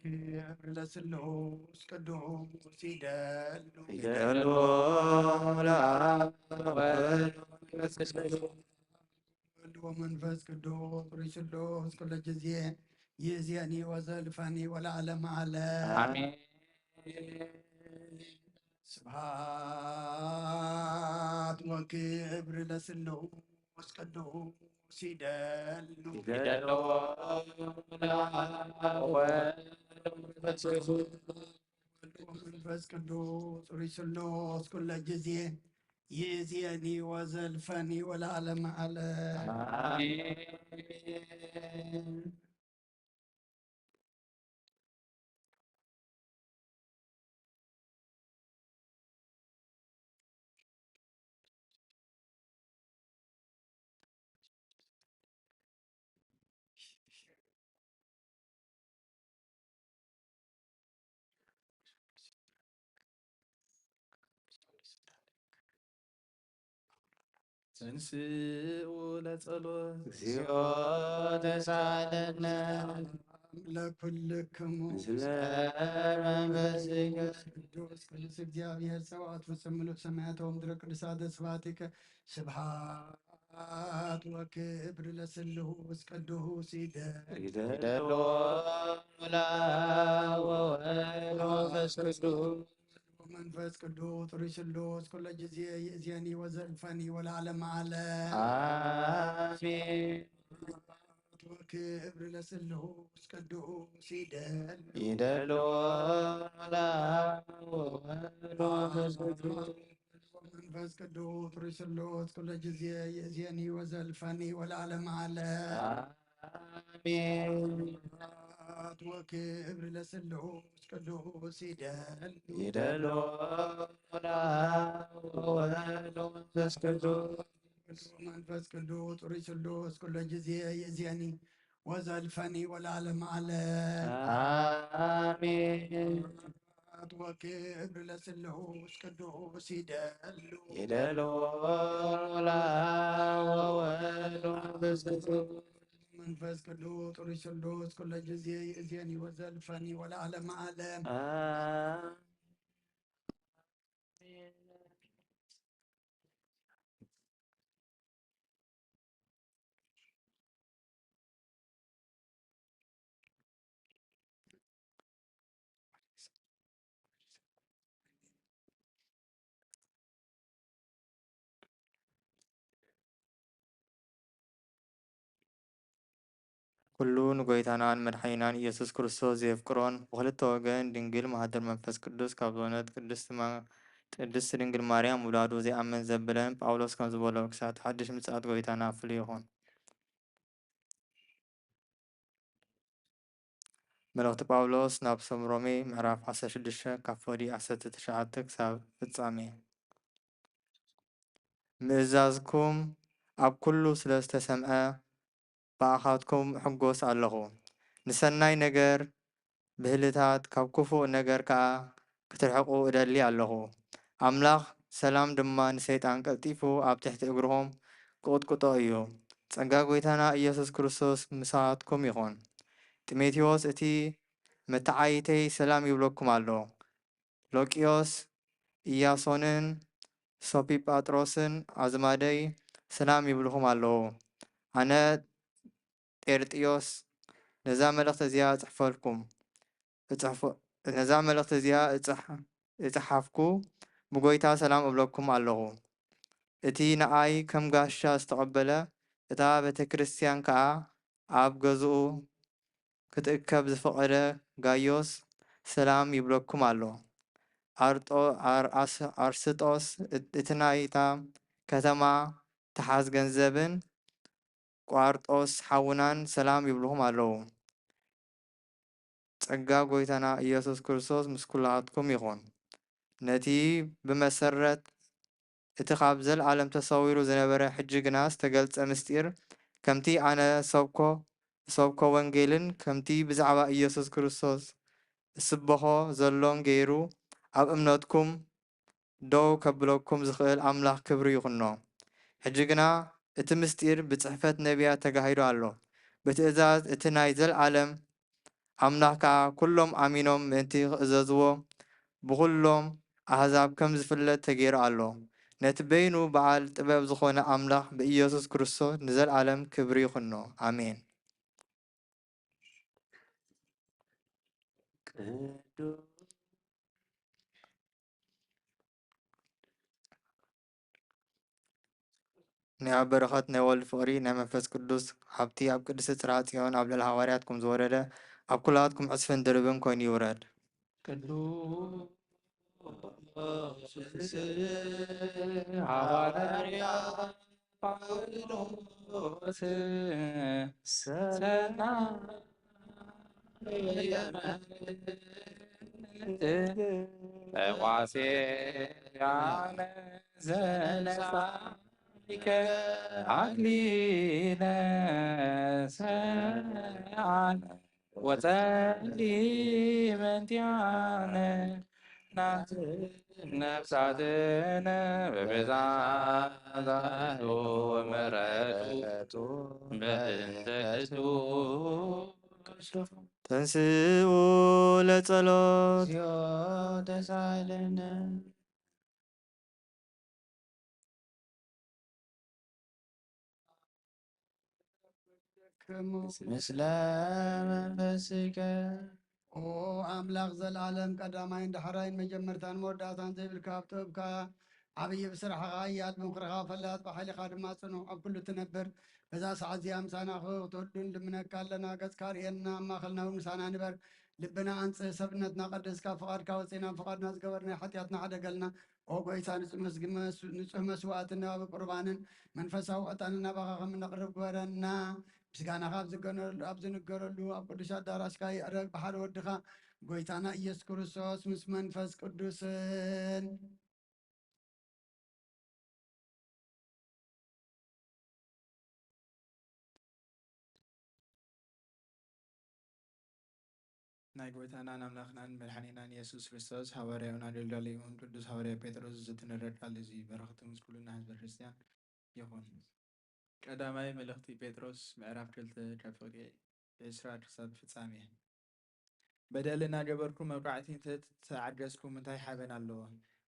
ክብር ለስሉስ ቅዱስ ይደሉ ይደሉ ለአብ ወወልድ ወመንፈስ ቅዱስ። ወልድ ወመንፈስ ቅዱስ ጥሩይ ስሉስ ኩሎ ጊዜ ይእዜኒ ወዘልፈኒ ወለዓለመ ዓለም። ኣሜን። ስብሐት ወክብር ለስሉስ ቅዱስ ይደሉ ይደሉ ለአብ ወወልድ ወመንፈስ ቅዱስ። ወልድ ወመንፈስ ቅዱስ ጥሩይ ስሉስ ኩሎ ጊዜ ይእዜኒ ወዘልፈኒ ወለዓለመ ዓለም። ኣሜን። ተንስኡ ለጸሎት እግዚኦ ተሳለነ ለኩልክሙ። ምስለ መንፈስከ ቅዱስ ቅዱስ እግዚአብሔር ጸባኦት ፍጹም ምሉእ ሰማያት ወምድር ቅዱሳተ ስብሐቲከ። ስብሐት ወክብር ለስሉስ ቅዱስ ይደል ይደሎ ለአብ ወወልድ ወመንፈስ ቅዱስ። መንፈስ ቅዱስ ጥሩይ ስሉስ ኩሎ ጊዜ ይእዜኒ ወዘልፈኒ ወለዓለመ ዓለም። አሜን። ክብር ለስሉስ ቅዱስ ይደል ይደሎ ለአብ ወወልድ ወመንፈስ ቅዱስ። መንፈስ ቅዱስ ጥሩይ ስሉስ ኩሎ ጊዜ ይእዜኒ ወዘልፈኒ ወለዓለመ ዓለም። አሜን። ስብሐት ወክብር ለስሉስ ቅዱስ ይደል ይደሎ ለአብ ወወልድ ወመንፈስ ቅዱስ። መንፈስ ቅዱስ ጥሩይ ስሉስ ኩሎ ጊዜ ይእዜኒ ወዘልፈኒ ወለዓለመ ዓለም። አሜን። ስብሐት ወክብር ለስሉስ ቅዱስ ይደሉ ይደሎ ለአብ ወወልድ ወመንፈስ ቅዱስ። መንፈስ ቅዱስ ጥሩይ ስሉስ ኩሎ ጊዜ ይእዜኒ ወዘልፈኒ ወለዓለመ ዓለም። አሜን። ኩሉ ንጎይታናን መድሓኒናን ኢየሱስ ክርስቶስ ዘየፍቅሮን ብክልተ ወገን ድንግል መሃድር መንፈስ ቅዱስ ካብ ዝኾነት ቅድስቲ ማ-፣ ቅድስቲ ድንግል ማርያም ውላዱ ዘይኣምን ዘብለን ጳውሎስ ከም ዝበሎ ክሳብ ሓድሽ ምጽኣት ጎይታና ፍሉይ ይኹን። መልእኽቲ ጳውሎስ ናብ ሰብ ሮሜ ምዕራፍ ዓሰርተ ሽዱሽተ ካብ ፈውዲ ዓሰርተ ትሽዓተ ክሳብ ፍጻሜ። ምእዛዝኩም ኣብ ኩሉ ስለ ዝተሰምዐ ብኣኻትኩም እሕጎስ ኣለኹ። ንሰናይ ነገር ብህልታት ካብ ክፉእ ነገር ከኣ ክትርሕቁ እደሊ ኣለኹ። ኣምላኽ ሰላም ድማ ንሰይጣን ቀልጢፉ ኣብ ትሕቲ እግርኹም ክቕጥቅጦ እዩ። ጸጋ ጐይታና ኢየሱስ ክርስቶስ ምሳኻትኩም ይኹን። ጢሞቴዎስ እቲ መተዓይተይ ሰላም ይብለኩም ኣሎ። ሎቅዮስ፣ ኢያሶንን ሶፒጳጥሮስን ኣዝማደይ ሰላም ይብልኹም ኣለዉ። ኣነ ጤርጥዮስ ነዛ መልእኽቲ እዚኣ እጽሕፈልኩም፣ እጽሕፎ-፣ ነዛ መልእኽቲ እዚኣ እጽሕ-፣ እጽሓፍኩ ብጐይታ ሰላም እብለኩም ኣለኹ። እቲ ንኣይ ከም ጋሻ ዝተቐበለ፣ እታ ቤተ ክርስቲያን ከኣ ኣብ ገዝኡ ክትእከብ ዝፈቐደ ጋይዮስ ሰላም ይብለኩም ኣሎ። ኣርጦ-፣ ኣር-፣ ኣስ-፣ ኣርስጦስ እት-፣ እቲ ናይታ ከተማ ተሓዝ ገንዘብን ቋርጦስ ሓውናን ሰላም ይብልኹም ኣለዉ። ጸጋ ጐይታና ኢየሱስ ክርስቶስ ምስ ኵላትኩም ይኹን። ነቲ ብመሰረት እቲ ኻብ ዘለኣለም ተሰዊሩ ዝነበረ፣ ሕጂ ግና ዝተገልጸ ምስጢር፣ ከምቲ ኣነ እሰብኮ፣ እሰብኮ ወንጌልን ከምቲ ብዛዕባ ኢየሱስ ክርስቶስ እስበኾ ዘሎን ገይሩ ኣብ እምነትኩም ደው ከብለኩም ዝኽእል ኣምላኽ ክብሪ ይኹኖ። ሕጂ ግና እቲ ምስጢር ብጽሕፈት ነቢያት ተጋሂዱ ኣሎ። ብትእዛዝ እቲ ናይ ዘለኣለም ኣምላኽ ከኣ፣ ኵሎም ኣሚኖም ምእንቲ ክእዘዝዎ፣ ብኹሎም ኣህዛብ ከም ዝፍለጥ ተገይሩ ኣሎ። ነቲ በይኑ በዓል ጥበብ ዝኾነ ኣምላኽ ብኢየሱስ ክርስቶስ ንዘለኣለም ክብሪ ይኹኖ። ኣሜን። ናይ ኣብ በረኸት ናይ ወልድ ፍቕሪ ናይ መንፈስ ቅዱስ ሃብቲ ኣብ ቅድስቲ ጽርሐ ጽዮን ኣብ ልዕሊ ሃዋርያት ከም ዝወረደ ኣብ ኩላትኩም ዕጽፍን ድርብን ኮይኑ ይውረድ። ቅዱስ ሃዋርያ ጳውሎስ ሰናይ የመልጥ ተቋሴ ያነ ዘነሳይከ አክሊለ ሰዓል ወጸሊ መንቲያነ ናት ነፍሳትነ በቤዛ ዛሉ ምረቱ በእንተ እቱ ተንስኡ ለጸሎት። እግዚኦ ተሳለነ። ክሙ ምስለ መንፈስከ። ኦ ኣምላኽ፣ ዘለኣለም ቀዳማይን ዳሕራይን መጀመርታን መወዳእታን ዘይብልካ፣ ኣብ ጥበብካ ዓብዪ፣ ብስራሕኻ ሓያል፣ ብምኽርኻ ፈላጥ፣ ብሓይልኻ ድማ ጽኑዕ፣ ኣብ ኩሉ ትነብር። በዛ ሰዓት እዚኣ ምሳና ክትህሉ ንልምነካ ኣለና። ገጽካ ርእየና፣ ኣብ ማእከልና እውን ምሳና ንበር። ልብና ኣንጽህ፣ ሰብነትና ቀድስ፣ ካብ ፍቓድካ ወጺእና፣ ፍቓድና ዝገበርና፣ ሓጢኣትና ሓደገልና። ኦ ጎይታ፣ ንጹህ መስግ-፣ መስ-፣ ንጹህ መስዋዕትን ነባቢ ቁርባንን መንፈሳዊ ዕጣንን ናባኻ ከም እነቕርብ ግበረና። ምስጋናኻ ኣብ ዝገነሉ-፣ ኣብ ዝንገረሉ ኣብ ቅዱስ ኣዳራሽካ ይዕረግ፣ ብሓደ ወድኻ ጎይታና ኢየሱስ ክርስቶስ ምስ መንፈስ ቅዱስን። ናይ ጎይታናን ኣምላኽናን መድሓኒናን ኢየሱስ ክርስቶስ ሃዋርያውን ኣገልጋሊውን ቅዱስ ሃዋርያ ጴጥሮስ ዝተነግረ ቃል እዚ በረኸቱ ምስ ኩልና ህዝበ ክርስቲያን ይኹን። ቀዳማይ መልእኽቲ ጴጥሮስ ምዕራፍ ክልተ ካብ ፍቕዲ ዕስራ ክሳብ ፍጻሜ። በደል እናገበርኩም መውቃዕቲ እንተ ተዓገስኩም እንታይ ሓበን ኣለዎ?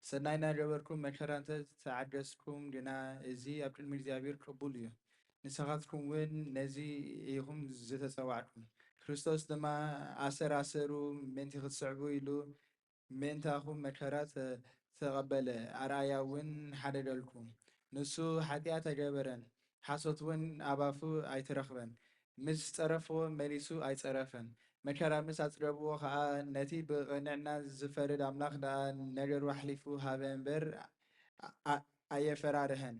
ሰናይ እናገበርኩም መከራ እንተ ተዓገስኩም ግና እዚ ኣብ ቅድሚ እግዚኣብሔር ቅቡል እዩ። ንስኻትኩም እውን ነዚ ኢኹም ዝተጸዋዕኩም። ክርስቶስ ድማ ኣሰር ኣሰሩ ምእንቲ ክትስዕቡ ኢሉ ምእንታኹም መከራ ተ-፣ ተቐበለ፣ ኣርኣያ እውን ሓደገልኩም። ንሱ ሓጢኣት ኣይገበረን፣ ሓሶት እውን ኣብ ኣፉ ኣይተረኽበን። ምስ ጸረፍዎ መሊሱ ኣይጸረፈን። መከራ ምስ ኣጽገብዎ ኸኣ ነቲ ብቕንዕና ዝፈርድ ኣምላኽ ደኣ ነገሩ ኣሕሊፉ ሃበ እምበር ኣ-፣ ኣ-፣ ኣየፈራርሀን።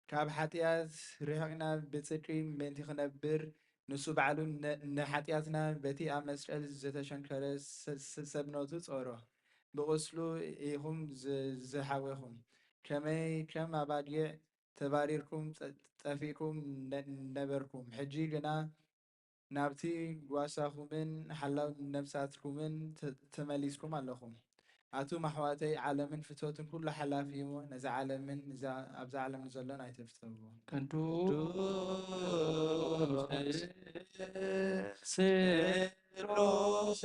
ካብ ሓጢኣት ርሒቕና ብጽድቂ ምእንቲ ክነብር ንሱ ባዕሉ ነ-፣ ንሓጢኣትና በቲ ኣብ መስቀል ዝተሸንከረ ሰ-፣ ሰ-፣ ሰብነቱ ጾሮ። ብቁስሉ ኢኹም ዝ-፣ ዝሓወኹም። ከመይ ከም ኣባጊዕ ተባሪርኩም ጸ-፣ ጠፊእኩም ነ-፣ ነበርኩም። ሕጂ ግና ናብቲ ጓሳኹምን ሓላው ነፍሳትኩምን ተ-፣ ተመሊስኩም ኣለኹም። ኣቱም ኣሕዋተይ፣ ዓለምን ፍትወቱን ኩሉ ሓላፊ እዩ። ነዛ ዓለምን እዛ ኣብዛ ዓለም ዘሎን ኣይትፍተውዎ። ቅዱስ ስሉስ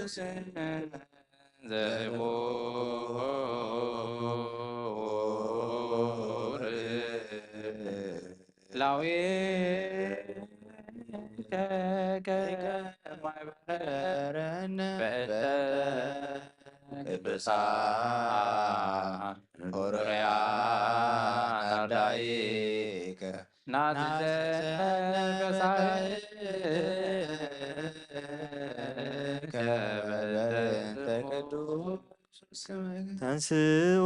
ዘይቡር ላዊ ከማይ በረነ በእንተ ቅዱሳን ሆርያ ናርዳኢከ ናት ዘነገሳይ ከበበንተ ቅዱስ ተንስኡ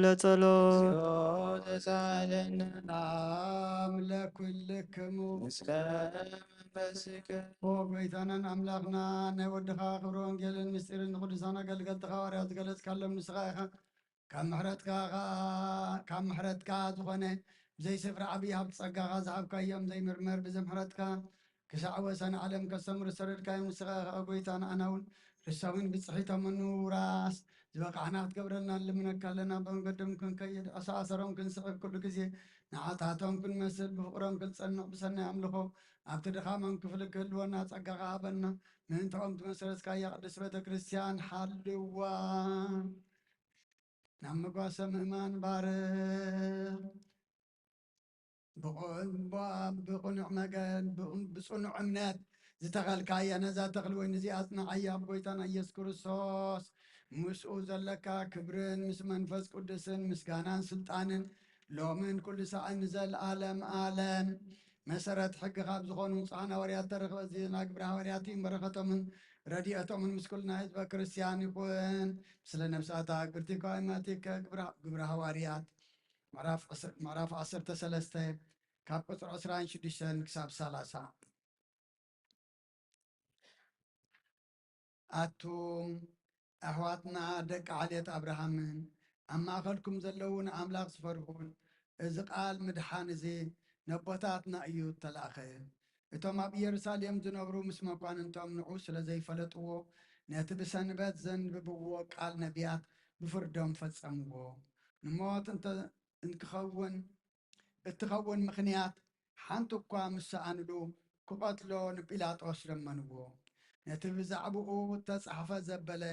ለጸሎት። ተሳለነ። ሰላም ለኩልክሙ። ምስለ ኦ ጎይታናን ኣምላኽና፣ ናይ ወድኻ ክብሪ ወንጌልን ምስጢርን ንቅዱሳን ኣገልገልትኻ ሃዋርያት ዝገለጽካሎም ንስኻ ኢኻ። ካብ ምሕረትካ ከኣ፣ ካብ ምሕረትካ ዝኾነ ብዘይ ስፍራ ዓብዪ ሃብቲ ጸጋኻ ዝሃብካዮም ዘይምርመር ብዘይ ምሕረትካ ክሳዕ ወሰን ዓለም ከስተምሩ ዝሰደድካዮም ንስኻ ኢኻ። ኦ ጎይታ፣ ንኣና እውን ርሳዊን ብጽሒቶምን ንምውራስ ዝበቃሕና ክትገብረልና ንልምነካ ኣለና። ብመንገዶም ክንከይድ፣ ኣሳእሰሮም ክንስዕብ፣ ኩሉ ግዜ ንዓታቶም ክንመስል፣ ብፍቕሮም ክንጸንዕ፣ ብሰናይ ኣምልኾ ኣብቲ ድኻሞም ክፍሊ ክህልወና ጸጋኻ ሃበና። ምእንትኦም ዝመሰረትካያ ቅድስት ቤተ ክርስቲያን ሓልዋ። ናብ መጓሰ ምእማን ባርኽ። ብቑ-፣ ብ-፣ ብቕኑዕ መገን፣ ብ-፣ ብጽኑዕ እምነት ዝተኸልካያ ነዛ ተኽሊ ወይኒ እዚኣ ኣጽንዓያ። ብጎይታና ኢየሱስ ክርስቶስ ምስኡ ዘለካ ክብርን ምስ መንፈስ ቅዱስን ምስጋናን ስልጣንን ሎምን ኩሉ ሰዓን ንዘለኣለም ኣለም መሰረት ሕጊ ካብ ዝኾኑ ንጹሓን ሃዋርያት ተረኽበ። እዚ ናይ ግብረ ሃዋርያት እዩ። በረኸቶምን ረድኤቶምን ምስ ኩልና ህዝበ ክርስቲያን ይኹን። ምስለ ነፍሳታ ግብርቲ ኳይማቲከ ግብረ፣ ግብረ ሃዋርያት ምዕራፍ ዕስ-፣ ምዕራፍ ዓሰርተ ሰለስተ ካብ ቁጽሪ ዕስራን ሽዱሽተን ክሳብ ሰላሳ። ኣቱም ኣሕዋትና ደቂ ዓሌት ኣብርሃምን ኣብ ማእከልኩም ዘለዉ ንኣምላኽ ዝፈርሁን፣ እዚ ቃል ምድሓን እዚ ነቦታትና እዩ እተላእኸ። እቶም ኣብ ኢየሩሳሌም ዝነብሩ ምስ መኳንንቶም ንዑ ስለ ዘይፈለጥዎ፣ ነቲ ብሰንበት ዘንብብዎ ቃል ነቢያት ብፍርዶም ፈጸምዎ። ንሞት እንተ-፣ እንክኸውን፣ እትኸውን ምኽንያት ሓንቲ እኳ ምስ ሰኣንሉ፣ ክቐትሎ ንጲላጦስ ለመንዎ። ነቲ ብዛዕባኡ እተጻሕፈ ዘበለ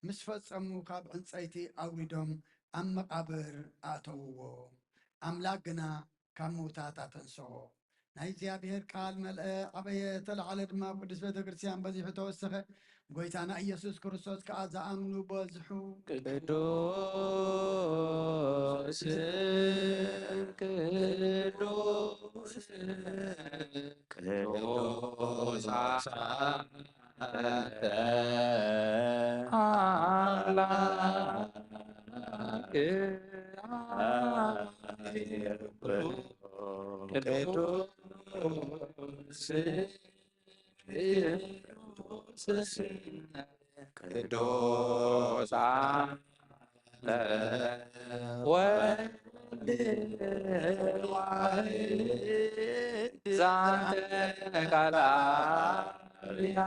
ምስ ፈጸሙ፣ ካብ ዕንጸይቲ ኣውሪዶም ኣብ መቓብር ኣእተውዎ። ኣምላኽ ግና ካብ ምዉታት ኣተንስኦ። ናይ እግዚኣብሔር ቃል መልአ፣ ዓበየ፣ ተለዓለ ድማ፣ ኣብ ቅድስት ቤተ ክርስቲያን በዚሑ ተወሰኸ። ጎይታና ኢየሱስ ክርስቶስ ከኣ ዝኣምኑ በዝሑ። ቅዱስ፣ ቅዱስ፣ ቅዱስ ኣንተ ኣምላክ፣ ቅዱስ፣ ቅዱስ፣ ቅዱስ ኣንተ ወልድ ዋሕድ ዛንተ ቃል ኣርያ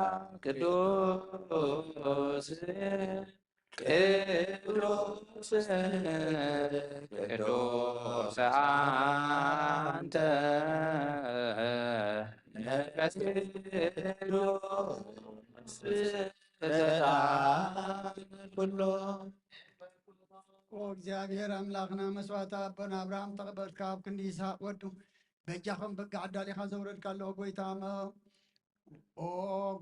ቅዱስ፣ ቅዱስ፣ ቅዱስ ኣንተ መንፈስ ቅዱስ። ኦ እግዚኣብሔር ኣምላኽና፣ መስዋዕቲ ኣቦና ኣብርሃም ተቐበልካ፣ ኣብ ክንዲ ይስሐቅ ወዱ በጃ ከም በጋ ኣዳሊኻ ዘውረድካ ኣሎ። ኦ ጎይታ፣ መ-፣ ኦ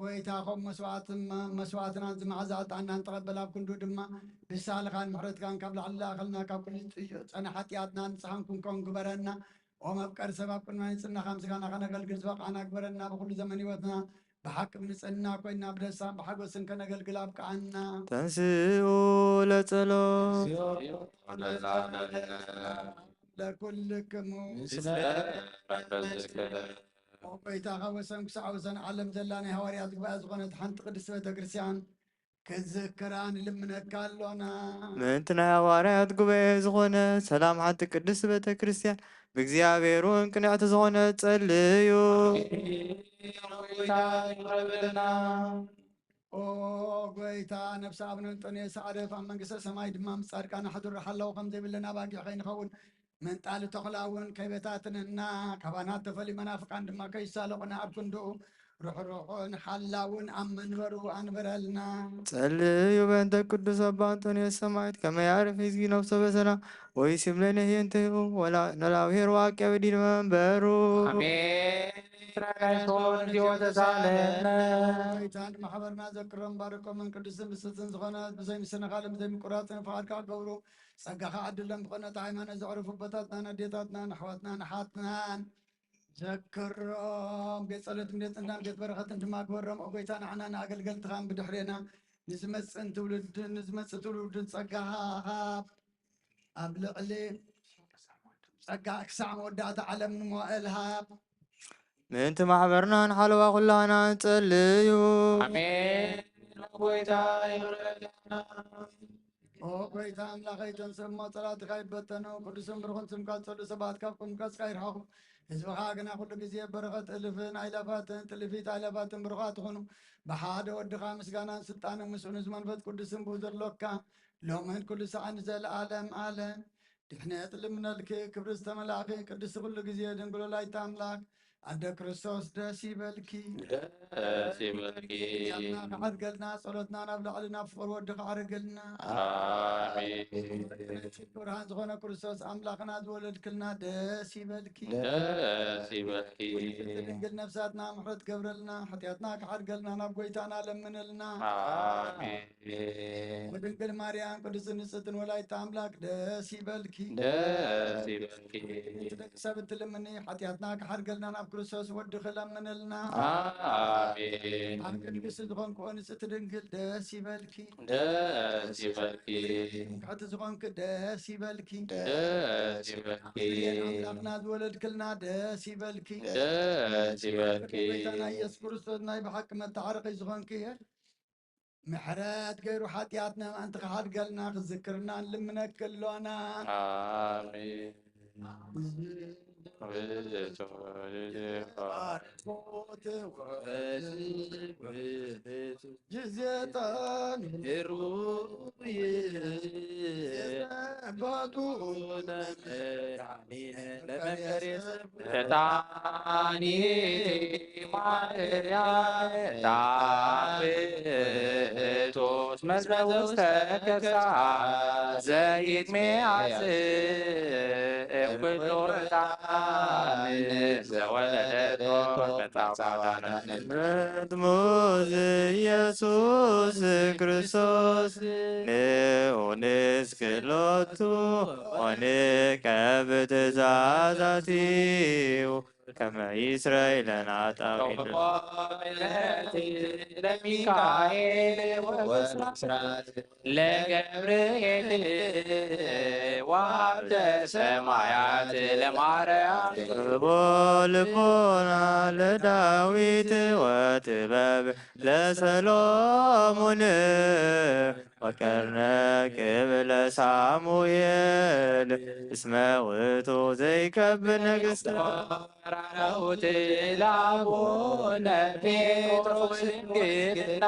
ጎይታ፣ ከም መስዋዕት-፣ መ-፣ መስዋዕትና እዚ መዓዛ ዕጣንና ንተቐበል፣ ኣብ ክንዱ ድማ ብሳልኻን ምሕረትካን ካብ ላዕሊ ለኣኸልና፣ ካብ ኩሉ ዝጸነ ሓጢኣትና ንጽሃን ክንከውን ግበረና። ኦ መፍቀሪ ሰብ፣ ኣብ ቅድሚ ናይ ጽናኻ ምስጋና ከነገልግል ዝበቃዕና ግበረና። ብኹሉ ዘመን ህይወትና ብሓቂ ብንጽህና ኮይና ብደስታን ብሓጎስን ከነገልግል ኣብቅዓና። ተንስኡ ለጸሎት። ለኩልክሙ። ኦ ጎይታ፣ ካብ ወሰን ክሳዕ ወሰን ዓለም ዘላ ናይ ሃዋርያት ጉባኤ ዝኾነት ሓንቲ ቅድስቲ ቤተ ክርስቲያን ክትዝክራ ንልምነካ ኣሎና። ምእንቲ ናይ ሃዋርያት ጉባኤ ዝኾነ ሰላም ሓንቲ ቅድስቲ ቤተ ክርስቲያን ብእግዚኣብሔር እውን ቅንዕቲ ዝኾነ ጸልዩ። ኦ ጎይታ፣ ነፍሲ ኣቡነ እንጦንዮስ ኣዕርፍ፣ ኣብ መንግስተ ሰማይ ድማ ምስ ጻድቃን ኣሕድሮ። ሓላው ከም ዘይብለን ኣባጊዕ ከይንኸውን፣ መንጣሊ ተኹላ እውን ከይበታትነና፣ ካባና እተፈልዩ መናፍቃን ድማ ከይሳለቑና፣ ኣብ ክንድኡ ርሕሩሕን ሓላውን ኣብ መንበሩ ኣንብረልና። ጸልዩ በእንተ ቅዱስ ኣባ እንጦንዮስ ሰማዕት፣ ከመ ያዕርፍ ግዚእ ነፍሶ በሰላም፣ ወይሲም ለነ ህየንተሁ፣ ወላ-፣ ነላውሔር ዋቅያ በዲን መንበሩ። ኣሜን። ትራጋይቶን ዚኦ ተሳለነ። ጎይታን ማሕበርና ዘክሮም ባርኮምን ቅዱስን ብስልትን ዝኾነ ብዘይ ምስንኻልን ብዘይ ምቁራጽን ፍቓድካ ክገብሩ ጸጋኻ ዓድሎም። ብቐኖት ሃይማኖት ዘዕረፉ ኣቦታትናን ኣዴታትናን ኣሕዋትናን ኣሓትናን ዘክሮም። ቤት ጸሎትን ቤት ጽናን ቤት በረኸትን ድማ ግበሮም። ኦ ጎይታ፣ ንዓና ንኣገልገልትኻን ብድሕሬና ንዝመጽእን ትውልድን፣ ንዝመጽእ ትውልድን ጸጋኻ ሃብ። ኣብ ልዕሊ ጸጋ ክሳዕ መወዳእታ ዓለም ንመዋእል ሃብ። ምእንቲ ማሕበርናን ሓለዋ ኩላና ጸልዩ። ኣሜን። ጎይታ ይቕረልና። ኦ ጎይታ ኣምላኸይ፣ እተን ሰብ ጸላእትኻ ይበተኑ፣ ቅዱስን ብሩኽን ስምካ ዝጸልኡ ሰባት ካብ ቅምቀጽካ ይርሓቑ። ህዝብኻ ግና ኩሉ ግዜ በረኸት እልፍን ኣይላፋትን ጥልፊት ኣይላፋትን ብሩኻት ይኹኑ። ብሓደ ወድኻ ምስጋናን ስልጣንን ምስኡ ንዝመንፈስ ቅዱስን ብኡ ዘሎካ ሎምን ኩሉ ሰዓን ንዘለኣለም ኣለም ድሕነት ልምነልኪ። ክብሪ ዝተመላእኪ ቅድስቲ ኩሉ ግዜ ድንግል ወላዲተ ኣምላክ ኣደ ክርስቶስ ደስ ይበልኪ። ደስ ይበልኪ። ያና ከዓርገልና ጸሎትና ናብ ላዕሊ ናብ ፍቕር ወዲ ከዓርገልና። ኣሜን። ነቲ ብርሃን ዝኾነ ክርስቶስ ኣምላኽና ዝወለድክልና ደስ ይበልኪ። ደስ ይበልኪ። ድንግል ነፍሳትና ምሕረት ገብረልና፣ ሓጢኣትና ከዓርገልና ናብ ጎይታና ለምንልና። ኣሜን። ወድንግል ማርያም ቅድስትን ንጽሕትን ወላዲተ ኣምላክ ደስ ይበልኪ። ደስ ይበልኪ። ደቂ ሰብ እትልምኒ ሓጢኣትና ክሓድገልና ናብ ክርስቶስ ወድኺ ለምንልና። ኣሜን። ኣብ ቅድስቲ ዝኾንክ ንጽሕቲ ድንግል ደስ ይበልኪ። ደስ ይበልኪ። ትምክሕቲ ዝኾንክ ደስ ይበልኪ። ደስ ይበልኪ። ኣምላኽና ዝወለድክልና ደስ ይበልኪ። ደስ ይበልኪ። ጎይታና ኢየሱስ ክርስቶስ ናይ ብሓቂ መተዓረቂ ዝኾንክ ምሕረት ገይሩ ሓጢኣትና ምእንቲ ክሓድገልና ክዝክርና ንልምነኪ ኣሎና። ኣሜን። ግዜ ጠንሩ ፈጣኒ ማርያም ጣፍጦስ መዝመዘ ውስተ ከርሳ ዘይትሜያስ እኩሉ ዕጣን ዘወለደቶ መጻወዳነ መዝሙር ኢየሱስ ክርስቶስ ንኡንስ ክሎቱ ኦንቀ ብትእዛዛቲሁ ከመ ይስረይ ለነ ኃጣውኢነ። ለሚካኤል ወብስራት ለገብርኤል ወሀብተ ሰማያት ለማርያም። ጥበቦ ልቦና ለዳዊት ወጥበብ ለሰሎሞን ወቀርነ ቅብለ ሳሙኤል እስመ ውእቱ ዘይከብር ንግሥተ። ራሁት ለአቡነ ጴጥሮስ ድንግልና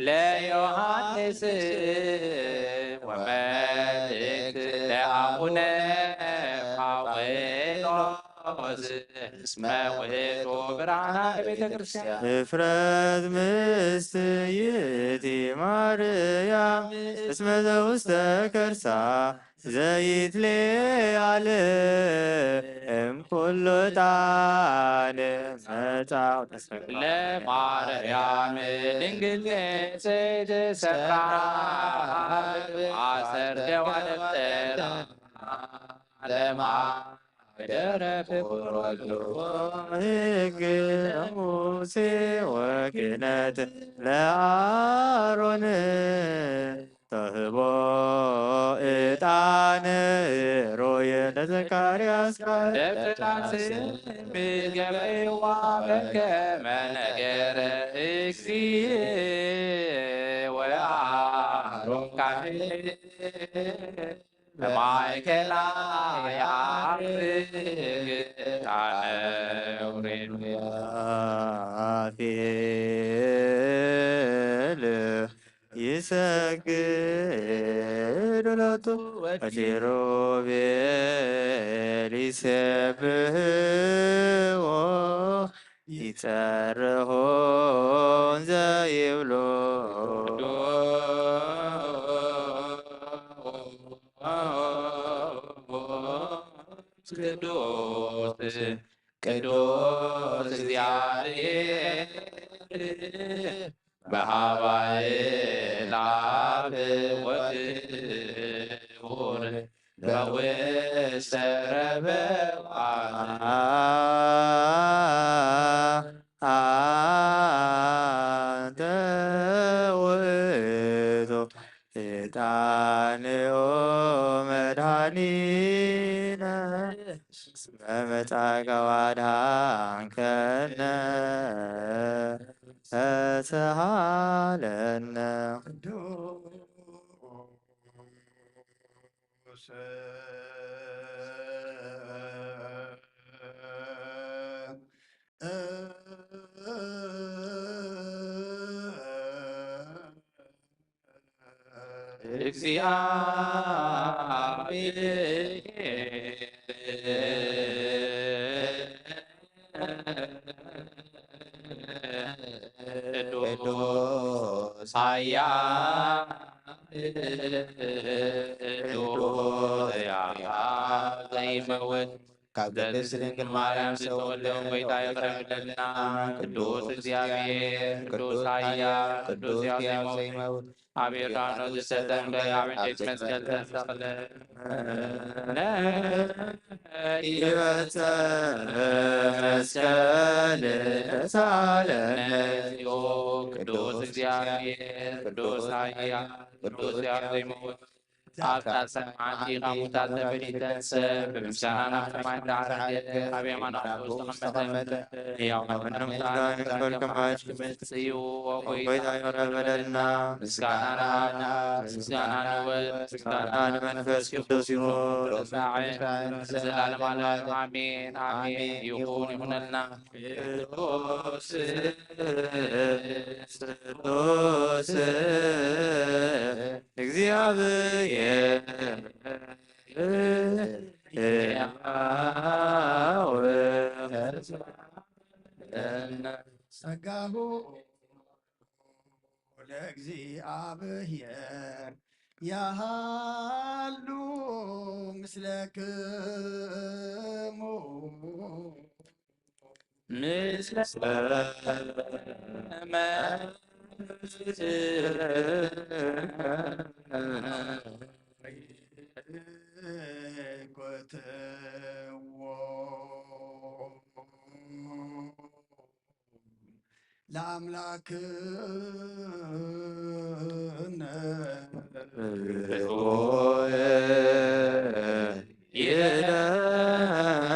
ለዮሐንስ ወመልእክት ለአቡነ ፋውሎስ እስመ ውእቱ ብርሃነ ቤተ ክርስቲያን። እፍረት ምስት ይእቲ ማርያም እስመ ዘውስተ ከርሳ ዘይትሌ ዓለም ኩሉ ዕጣን መጻው ተሰቅሎ። ለማርያም ድንግል ንጽሕት ሰብራ ማሰርተ ዋለብጠራ ለማ ደረፍ ኩሉ ሕግ ሙሴ ወክህነት ለአሮን ተህቦ ዕጣን ሮየ ለዘካርያስ ቃል ደብተራስ ብገበይዋ በከመ ነገረ እግዚእ ወአሮን ካህን በማእከላ የዐርግ ዕጣነ ኡሪን። አፌል ይሰግድ ሎቱ ወኪሩቤል ይሴብሕዎ ይጸርሑ እንዘ ይብሉ። ቅዱስ ቅዱስ እግዚአብሔር በሀባይ ላፍ ወትቡር በውስተ ረበዋ። አንተ ውእቱ ዕጣንኦ መድኃኒነ እስመ መጻእከ ወአድኃንከ። ተሃለነ። ቅዱስ ኃያል ቅዱስ ያዕቆብ ዘይመውት ካብ ቅድስት ድንግል ማርያም ዝተወልደ ጎይታ ይቕረብልና። ቅዱስ እግዚኣብሔር ቅዱስ ኃያል ቅዱስ ሕያው ዘይመውት ኣብ ዮርዳኖስ ዝተጠምቀ ኣብ ዕንጨይቲ መስቀል ተሰቕለ። ይበጽሕ መስቀል ሳለነ። ቅዱስ እግዚኣብሔር ቅዱስ ኃያል ቅዱስ ሕያው ዘይመውት ኣብታ ሰማዕቲ ካብ ሙታን ተፈልዩ ተንስእ፣ ብምስጋና ናብ ሰማይ እንዳዓረገ ኣብ የማን ኣቦኡ ዝተቐመጠ፣ ሕያዋንን ሙታንን ክመልከማሽ ክመጽእ እዩ። ኦ ጎይታ ይቕረ በለልና። ምስጋና ንኣብ፣ ምስጋና ንወልድ፣ ምስጋና ንመንፈስ ቅዱስ ይኹን። ሎሚ ንዘለዓለም ዓለም ኣሜን፣ ኣሜን። ይኹን ይኹነልና። ቅዱስ ቅዱስ እግዚኣብሔር ሕያው ጸጋሁ ለእግዚኣብሔር ያሃሉ ምስለክሙ። ምስለ መንፈስከ። ለአምላክነ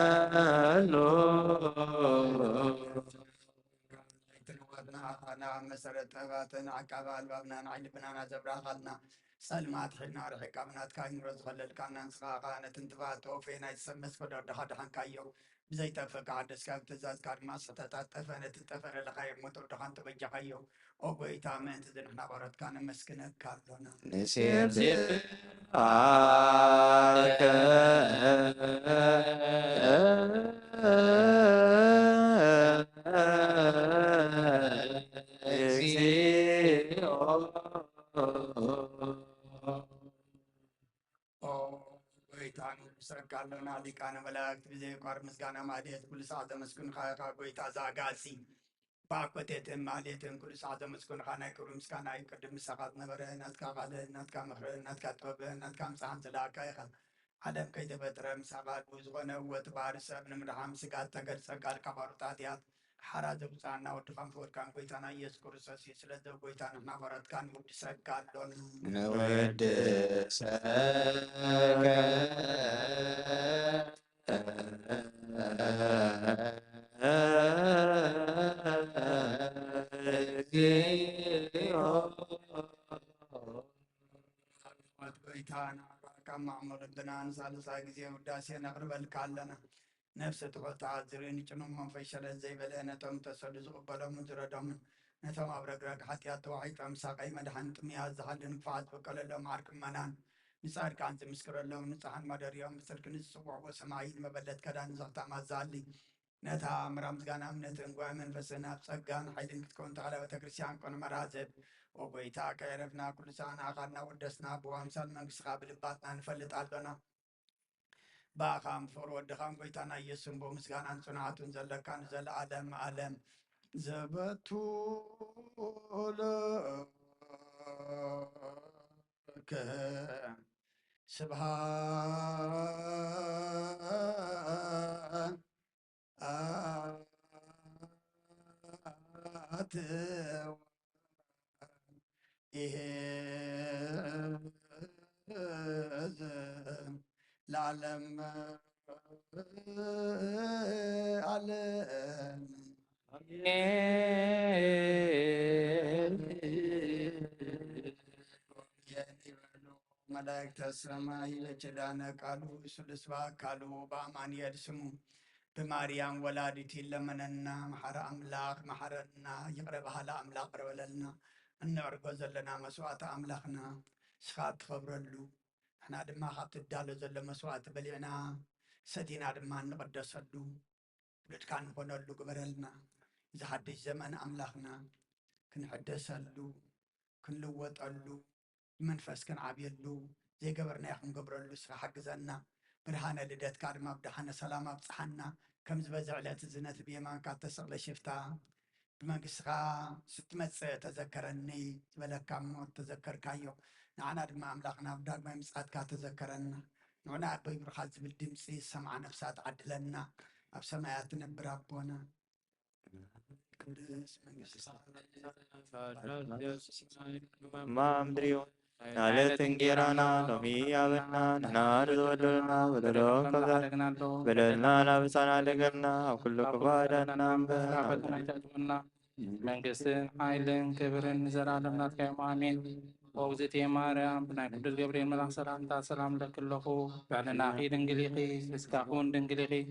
ይደሉ። መሰረት ጥበባትን ዓቃቢ ኣልባብናን ዓይኒ ልብናና ዘብራኻልና፣ ጸልማት ሒድና ርሒቃ ብናትካ ኣይምሮ ዝኸለልካና ንስኻ ኸኣ ነቲ እንትፋት ተወፌ ናይ ሰብ መስፈዶ ደኻ ደሓንካዮ። ብዘይጠፍእ ከሓደስካ ብትእዛዝካ ድማ ዝተጣጠፈ ነቲ ዝጠፈረ ለኻየ ሞት ወድኻ እንተበጃኻዮ። ኦ ጎይታ፣ ምእንቲ እዚ ንሕና ባሮትካ ነመስግነካ ኣሎና። ንሴብሖ ኦ ጎይታ፣ ንብሰካ ኣሎና። ሊቃነ መላእክት ብዘየቋርጽ ምስጋና ማህሌት ኩሉ ሰዓት ዘመስግንኻ ኢኻ። ጎይታ ዘኣጋዚ፣ ብኣኮቴትን ማህሌትን ኩሉ ሰዓት ዘመስግንኻ፣ ናይ ክብሪ ምስጋና እዩ። ቅድም ምሳኻ ዝነበረ ናትካ ቃልን ናትካ ምኽርን ናትካ ጥበብን ናትካ ምጽሓን ዝለኣካ ኢኻ። ዓለም ከይተፈጥረ ምሳኻ ኣልዉ ዝኾነ እወ እቲ ባህሪ ሰብ ንምድሓን ስጋ እተገልጸ ቃልካ ባሮት ኃጢኣት ሓራ ዘውፅኣና ወድኻን ፈወድካን ጎይታና ኢየሱስ ክርስቶስ እዩ። ስለዚ ጎይታ ንሕና ባሮትካ ንውድሰካ ኣሎና። ንውድሰከ እግዚኦ። ጎይታ ንዓኻ ካብ ማዕሙር ልብና ንሳልሳይ ግዜ ውዳሴ ነቕርበልካ ኣለና። ነፍሲ ትሑት ተኣዝሪ ንጭኑ መንፈስ ሸለል ዘይበለ ነቶም ተሰዱ ዝቕበሎምን ዝረዶምን ነቶም ኣብ ረግረግ ሓጢኣት ተዋሒጦም ሳቐይ መድሓን ጥምያት ዝሃሊ ንክፍኣት ዝብቀለሎም ዓርኪ እመናን ንጻድቃን ዝምስክረሎም ንጹሓን ማደሪኦም ብስልኪ ንዝጽውዕዎ ሰማዒ ንመበለት ከዳን ዝኽታማ ዝሃሊ ነታ ምራ ምስጋና እምነትን ጓሂ መንፈስን ኣብ ጸጋን ሓይልን ክትከውን ተኽለ ቤተ ክርስቲያን ኮነ መራዝብ። ኦ ጎይታ ከየረፍና ኩሉ ሰዓና ኣኻልና ወደስና ብዋምሳል መንግስትኻ ብልባትና ንፈልጥ ኣሎና። ብኣኻን ብፍቕሪ ወድኻን ጎይታና ኢየሱስን ብኡ ምስጋናን ጽንዓቱን ዘለካ ንዘለዓለም ዓለም ዘበቱ ለከ ስብሃት ይሄ ለዓለም ዓለም። መላእክተ ሰማይ በኪዳነ ቃሉ ስሉስ በአካሉ በአማኑኤል ስሙ ብማርያም ወላዲት ይለመነና። መሓረ አምላኽ መሓረና፣ ይቕረ በሃሊ አምላኽ ይቕረ በለልና። እንዕርጎ ዘለና መስዋዕቲ አምላኽና ንስኻ እትኸብረሉ፣ ንሕና ድማ ካብ ትዳሎ ዘሎ መስዋዕቲ በሊዕና ሰቲና ድማ እንቕደሰሉ ውሉድካ ንኾነሉ ግበረልና። እዚ ሓድሽ ዘመን አምላኽና ክንሕደሰሉ፣ ክንልወጠሉ፣ ብመንፈስ ክንዓብየሉ፣ ዘይገበርናዮ ክንገብረሉ ንስኻ ሓግዘና። ብርሃነ ልደትካ ድማ ብደሓነ ሰላም ኣብጽሓና። ከምዚ በዚ ዕለት እዚ ነቲ ብየማንካ እተሰቕለ ሽፍታ ብመንግስትኻ ስትመጽእ ተዘከረኒ ዝበለካ እሞ ተዘከርካዮ። ንዓና ድማ ኣምላኽና ኣብ ዳግማይ ምጽኣትካ ተዘከረና። ንዑና ኣቦይ ብሩኻት ዝብል ድምጺ ዝሰምዓ ነፍሳት ዓድለና። ኣብ ሰማያት ትነብር ኣቦና ቅዱስ መንግስትኻ ማምድሪዮ ናለት እንጌራና ሎሚ ያበና ንሕና ንዝበደልና በደሎ ከምዛ በደልና ናብሳና ደገልና ኣብ ኩሉ ክፉ ኣዳና እምበር ፈተና ይተጥምና መንግስትን ሓይልን ክብርን ንዘለኣለም ናትካ እዮም ኣሜን። ኦግዝእትየ ማርያም ብናይ ቅዱስ ገብርኤል መልኣኽ ሰላምታ ሰላም ለኪ ኣለኹ። ብዕልናኺ ድንግል ኢኺ፣ ስጋኺ እውን ድንግል ኢኺ።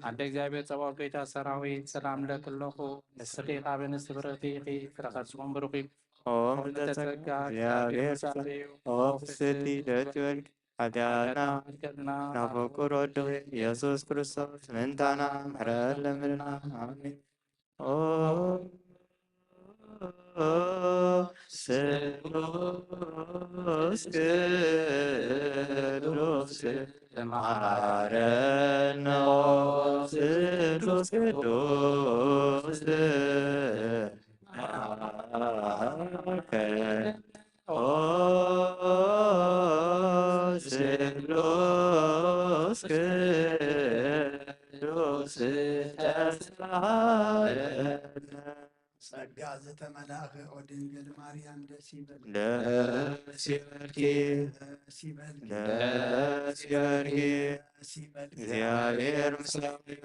ኣደ እግዚኣብሔር ጸባኦት ጎይታ ሰራዊት ሰላም ለኪ ኣለኹ። ንስኺ ካብ ኣንስቲ ብርኽቲ ኢኺ፣ ፍረ ከርስኺ እውን ብሩኽ እዩ። ኦ ምልዕተ ጸጋ እግዚኣብሔር ምሳኺ እዩ። ኦ ፍስሕቲ ደስ ይበልኪ፣ ሓጢኣትና ሓጢኣትና ናብ ፍቁር ወድኺ ኢየሱስ ክርስቶስ ምንታና ምሕረት ለምንና። ኣሜን። ኦ ስሉስ ቅዱስ መሓረነ። ኦ ስሉስ ቅዱስ መሓረነ። ኦ ስሉስ ቅዱስ ተሳሃለነ። ጸጋ ዝተመላእኺ ኦ ድንግል ማርያም ደስ ይበልኪ። ደስ ይበልኪ። ደስ ይበልኪ። ደስ ይበልኪ። ደስ ይበልኪ። እግዚኣብሔር ምሳኺ እዩ።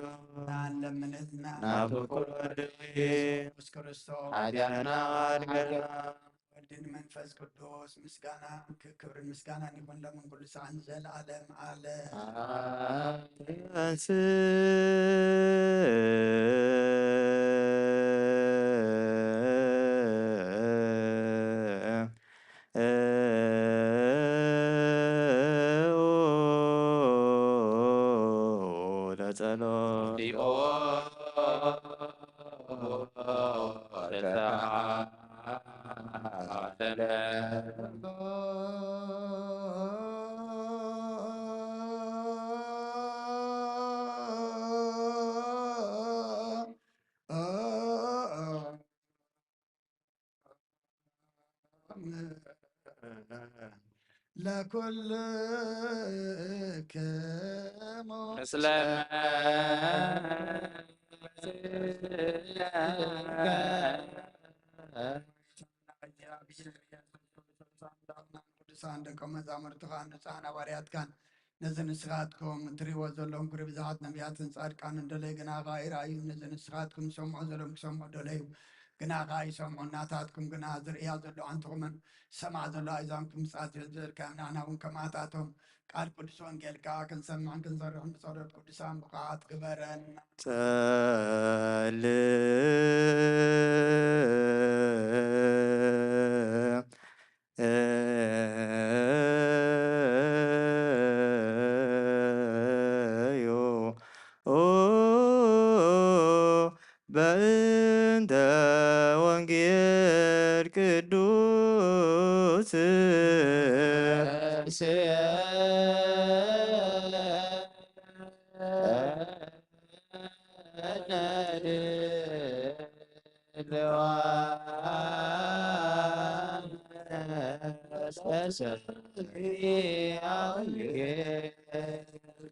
ንለምንልና ናብ ፍቁር ወድኺ ኢየሱስ ክርስቶስ ሓጢኣትና ኣድገልና። ወልድን መንፈስ ቅዱስ ምስጋና ክ-፣ ክብርን ምስጋናን ይኹን ሎምን ኩሉ ሰዓን ንዘለዓለም ዓለም። ኣንስ ለጸሎት ለኩልክሙ ምስለ ቅዱሳን ደቀ መዛሙርትኻን ንጹሓን ሃዋርያትካን ነዚ ንስኻትኩም እትርእይዎ ዘለኹም ክብሪ ብዙሓት ነቢያትን ጻድቃንን ደለዩ፣ ግና ኸኣ ይረኣዩ። ነዚ ንስኻትኩም ዝሰምዑ ዘለኹም ክሰምዑ ደለዩ፣ ግና ኸኣ ይሰምዑ። ናታትኩም ግና ዝርእያ ዘለዋ ኣንትኹምን ዝሰምዓ ዘለዋ ኣእዛንኩም ምጽኣት ዝብል ዘልካዮም፣ ንሕና እውን ከማታቶም ቃል ቅዱስ ወንጌልካ ክንሰምዕን ክንሰርሕን ብጸሎት ቅዱሳን ብቑዓት ግበረና። ጸልእ እዩ። በእንተ ወንጌል ቅዱስ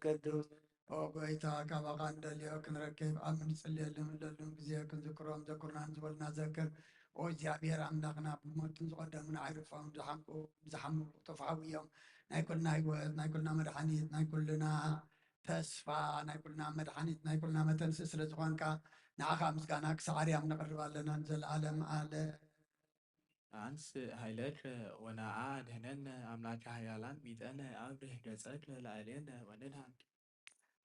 ቅዱስ ኦ ጎይታ፣ ካባኻ እንደልዮ ክንረክብ ኣብ እንጽልየሉን እንደሉን ግዜ ክንዝክሮም ዘኩርናን ዝበልና ዘክር። ኦ እግዚኣብሔር ኣምላኽና፣ ብሞትን ዝቐደሙን ኣይርፋውን ዝሓምቁ፣ ዝሓምቁ ጥፍሓዊ እዮም። ናይ ኩልና ህይወት፣ ናይ ኩልና መድሓኒት፣ ናይ ኩልና ተስፋ፣ ናይ ኩልና መድሓኒት፣ ናይ ኩልና መተንስእ ስለ ዝኾንካ፣ ንዓኻ ምስጋና ክሳዕ ኣርያም ነቕርብ ኣለና ንዘለኣለም ኣለ። አንስእ ኃይለከ ወነዓ አድኅነነ። አምላከ ኃያላን ሚጠነ አብርህ ገጸከ ላዕሌነ ወንድኃን።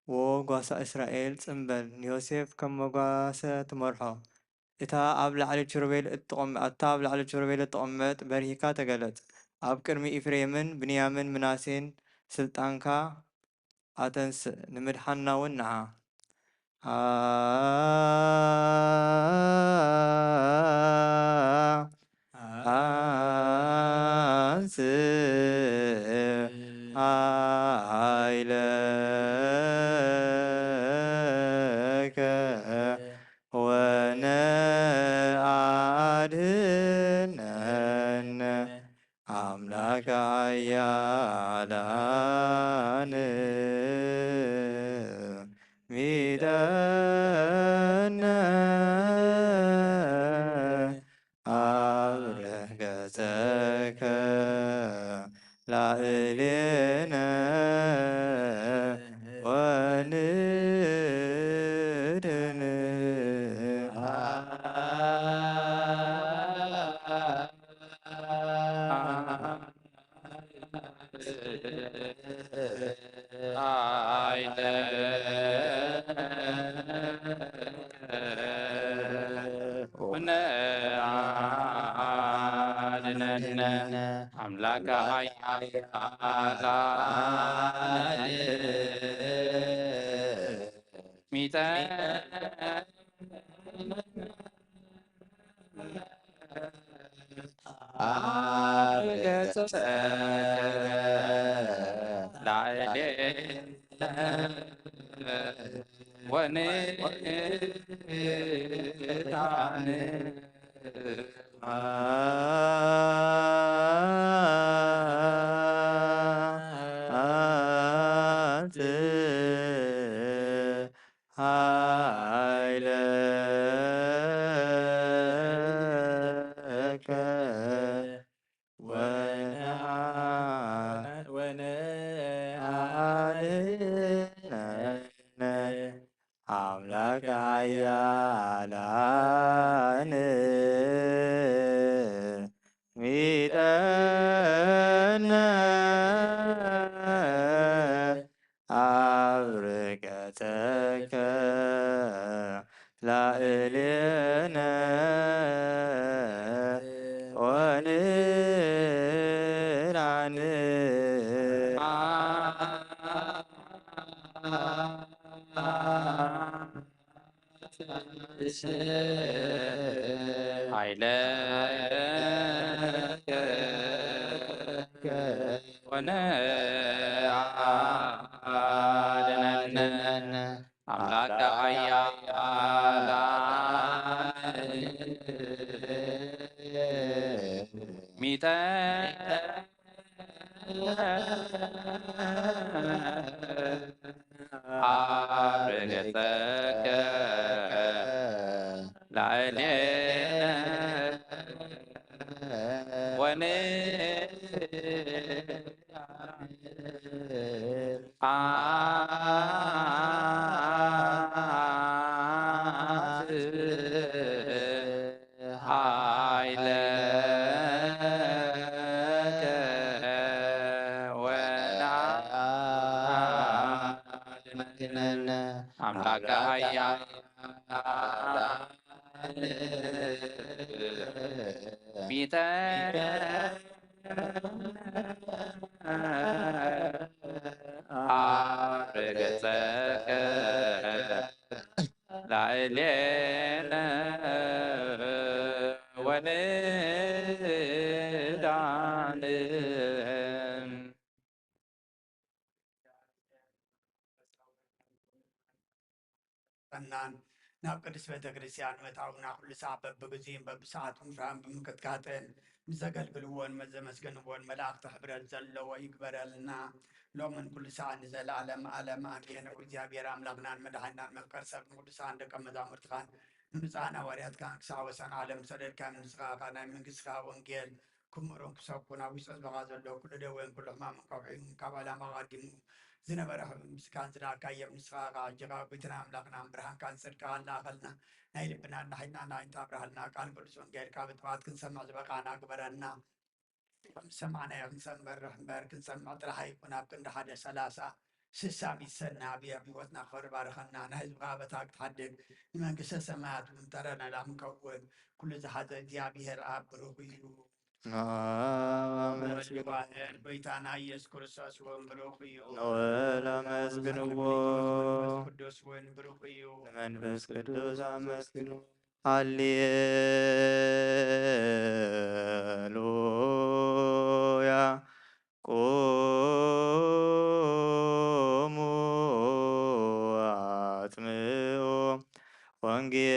ዎ ጓሳ እስራኤል ጽምበል፣ ንዮሴፍ ከም መጓሰ ትመርሖ። እታ ኣብ ላዕሊ ኪሩቤል እትቖም-፣ ኣታ ኣብ ላዕሊ ኪሩቤል እትቐመጥ በርሂካ ተገለጽ። ኣብ ቅድሚ ኢፍሬምን ብንያምን ምናሴን ስልጣንካ ኣተንስእ፣ ንምድሓንና እውን ንዓ። ኣንስእ ኃይለከ ወነአድነነ። አምላከ ኃያላን ሚጠነ አብርህ ገጸከ ላዕሌነ ወንድን። አድነነ አምላከ ኃያላን ሚጠነ አብ ገጸከ ላዕሌነ ወንድን። አንስእ ኃይለከ ወነአ-፣ ወነአድነነ አምላከ ኃያላን ሚጠነ አብርህ ገጸከ ላዕሌነ ወንድን። ኃይለከ ወነአድነነ አምላከ ኃያላን ሚጠነ አብርህ ገጸከ ላዕሌነ ወንድን። አንስእ ኃይለከ ወነአድነነ አምላከ ኃያላን ሚጠነ አብርህ ገጸከ ላዕሌነ ወንድን። ቀናን ናብ ቅድስት ቤተ ክርስቲያን ምእታውና ኩሉ ሰዓት በብግዜን በብሰዓቱን ብርሃን ብምቅጥቃጥን ንዘገልግልዎን ንዘመስግንዎን መላእክቲ ሕብረት ዘለዎ ይግበረልና። ሎምን ኩሉ ሰዓት ንዘለዓለም ዓለም ኣሜን። እግዚኣብሔር ኣምላኽናን መድሓኒናን መፍቀር ሰብ ንቅዱሳን ደቀ መዛሙርትኻን ንብፁዓን ሃዋርያትካን ክሳዕ ወሰን ዓለም ዝሰደድካዮም ንስኻ ናይ መንግስትኻ ወንጌል ክምሩን ክሰብኩን ኣብ ውሽጢ ህዝብኻ ዘሎ ኩሉ ደዌን ኩሉ ሕማምን ከውሕዩን ካብ ኣዳም ኣቐዲሙ ዝነበረ ምስጋና ዝደለካ ኢዮብ፣ ንስኻ ከኣ ሕጂ ከኣ ጎይታና ኣምላኽናን ብርሃንካን ጽድቅኻን ለኣኸልና፣ ናይ ልብና እንዳ ሒዝና እንዳ ኣዒንትና ኣብርሃልና፣ ቃል ቅዱስ ወንጌልካ ብጥምቀት ክንሰምዕ ዝበቓዕና ግበረና። ከም ዝሰማዕናዮ ክንሰምር እምበር ክንሰምዕ ጥራሕ ኣይኩን፣ ኣብ ክንዲ ሓደ ሰላሳ ስሳ ሚሰና ኣብ ህይወትና ክፈሪ ባርኸና፣ ናይ ህዝብኻ በታ ክትሓድግ ንመንግስተ ሰማያት እውን ተረና ላም ከውን ኩሉ ዝሓዘ እግዚኣብሔር ኣብ ብሩኽ እዩ። ኣመስግንዎ። ወልድ ዋሕድ ጎይታና ኢየሱስ ክርስቶስ እውን ብሩኽ እዩ። ንውዕል ኣመስግንዎ። መንፈስ ቅዱስ እውን ብሩኽ እዩ። ንመንፈስ ቅዱስ ኣመስግንዎ። ሃሌሉያ። ቁሙ ኣጽምዑ ወንጌለ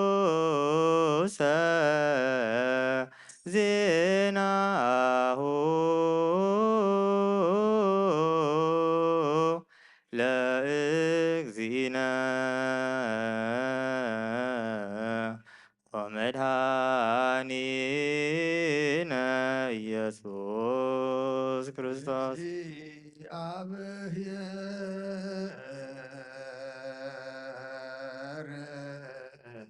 ቅዱሰ ዜናሁ ለእግዚእነ ወመድኃኒነ ኢየሱስ ክርስቶስ። እግዚአብሔር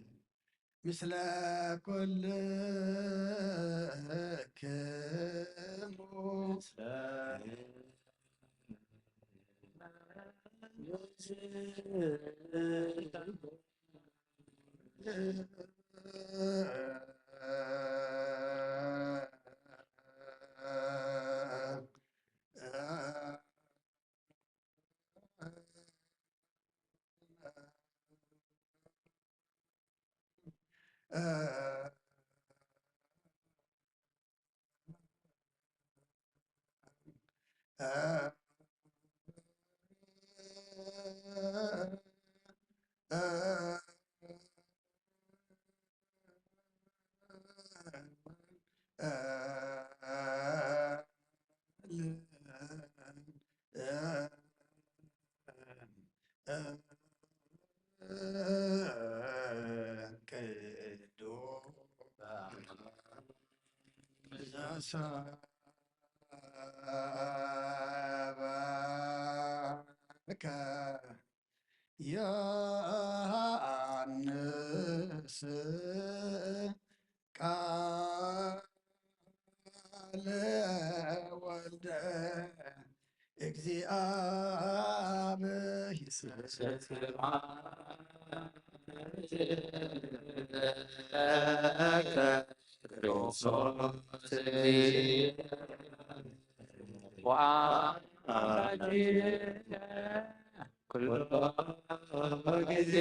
ምስለ ኩልክሙ። ቅዱስ ዘሰበከ ዮሐንስ ቃለ ወልደ እግዚአብሔር። ኩሉ ጊዜ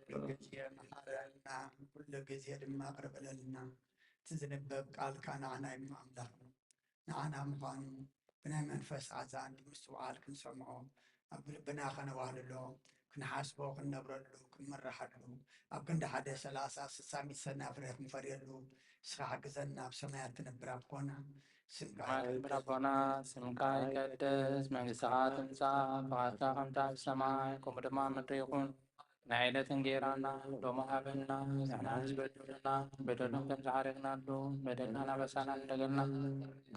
ኩሉ ግዜ መሓረና፣ ኩሉ ግዜ ድማ ቅርብ በለልና። እቲ ዝንበብ ቃልካ ንዓና እዩ ኣምላኽና። ንዓና ምዃኑ ብናይ መንፈስ ኣዛን ብምስትውዓል ክንሰምዖ፣ ኣብ ልብና ከነዋህልሎ፣ ክንሓስቦ፣ ክንነብረሉ፣ ክንምርሓሉ፣ ኣብ ክንዲ ሓደ ሰላሳ ስሳ ሚእቲ ሰና ፍረ ክንፈርየሉ ንስኻ ሓግዘና። ኣብ ሰማያት ትነብር ኣቦና፣ ስምካ ይቀደስ፣ ኣቦና፣ ስምካ ይቀደስ፣ መንግስትኻ ትምጻእ፣ ፍቓድካ ከምቲ ኣብ ሰማይ ከምኡ ድማ ኣብ ምድሪ ይኹን። ናይ ዕለት እንጌራና ሎሚ ሃበና፣ ንሕና ንዝበደሉና በደሎም ከም ዝዓረግናሉ በደልና ናበሳና ንደገልና፣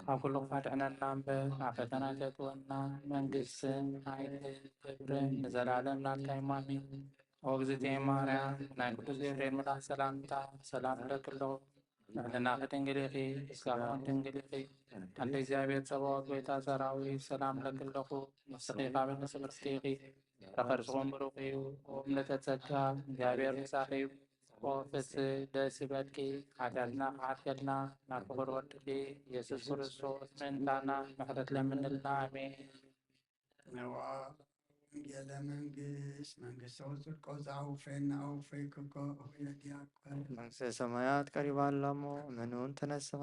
ካብ ኩሉ ክፋት ዕነና እምበር፣ ናብ ፈተና ኣይተእትወና፣ መንግስትን ሓይልን ክብርን ንዘላለም ናትካ እዩ፣ ኣሜን። ኦ እግዝእትየ ማርያም፣ ናይ ቅዱስ ገብርኤል መልኣክ ሰላምታ፣ ሰላም እብለኪ ኣለኹ። ልዕልናኺ ድንግል ኢኺ፣ ስጋኺ እውን ድንግል ኢኺ። ኣደ እግዚኣብሔር ጸባኦት፣ ጎይታ ሰራዊት፣ ሰላም እብለኪ ኣለኹ። ንስኺ ካብ ኣንስቲ ብርክቲ ኢኺ፣ ተኸርስኹም ብሩኽ እዩ። እምነተ ጸጋ እግዚኣብሔር ምሳኺ እዩ። ኦ ፍስህ ደስ ይበልኪ፣ ሓጢኣትና ክሓልከልና ናብ ፍቕር ወድኪ ኢየሱስ ክርስቶስ ምእንታና ምሕረት ለምንልና። ኣሜን። ነዋ ወንጌለ መንግስት መንግስተ ወጽድቆ ዘአውፌና አውፌክኮ ሆየ ዲያቆን። መንግስተ ሰማያት ቀሪባ ኣላሞ ምኑን ተነስኻ።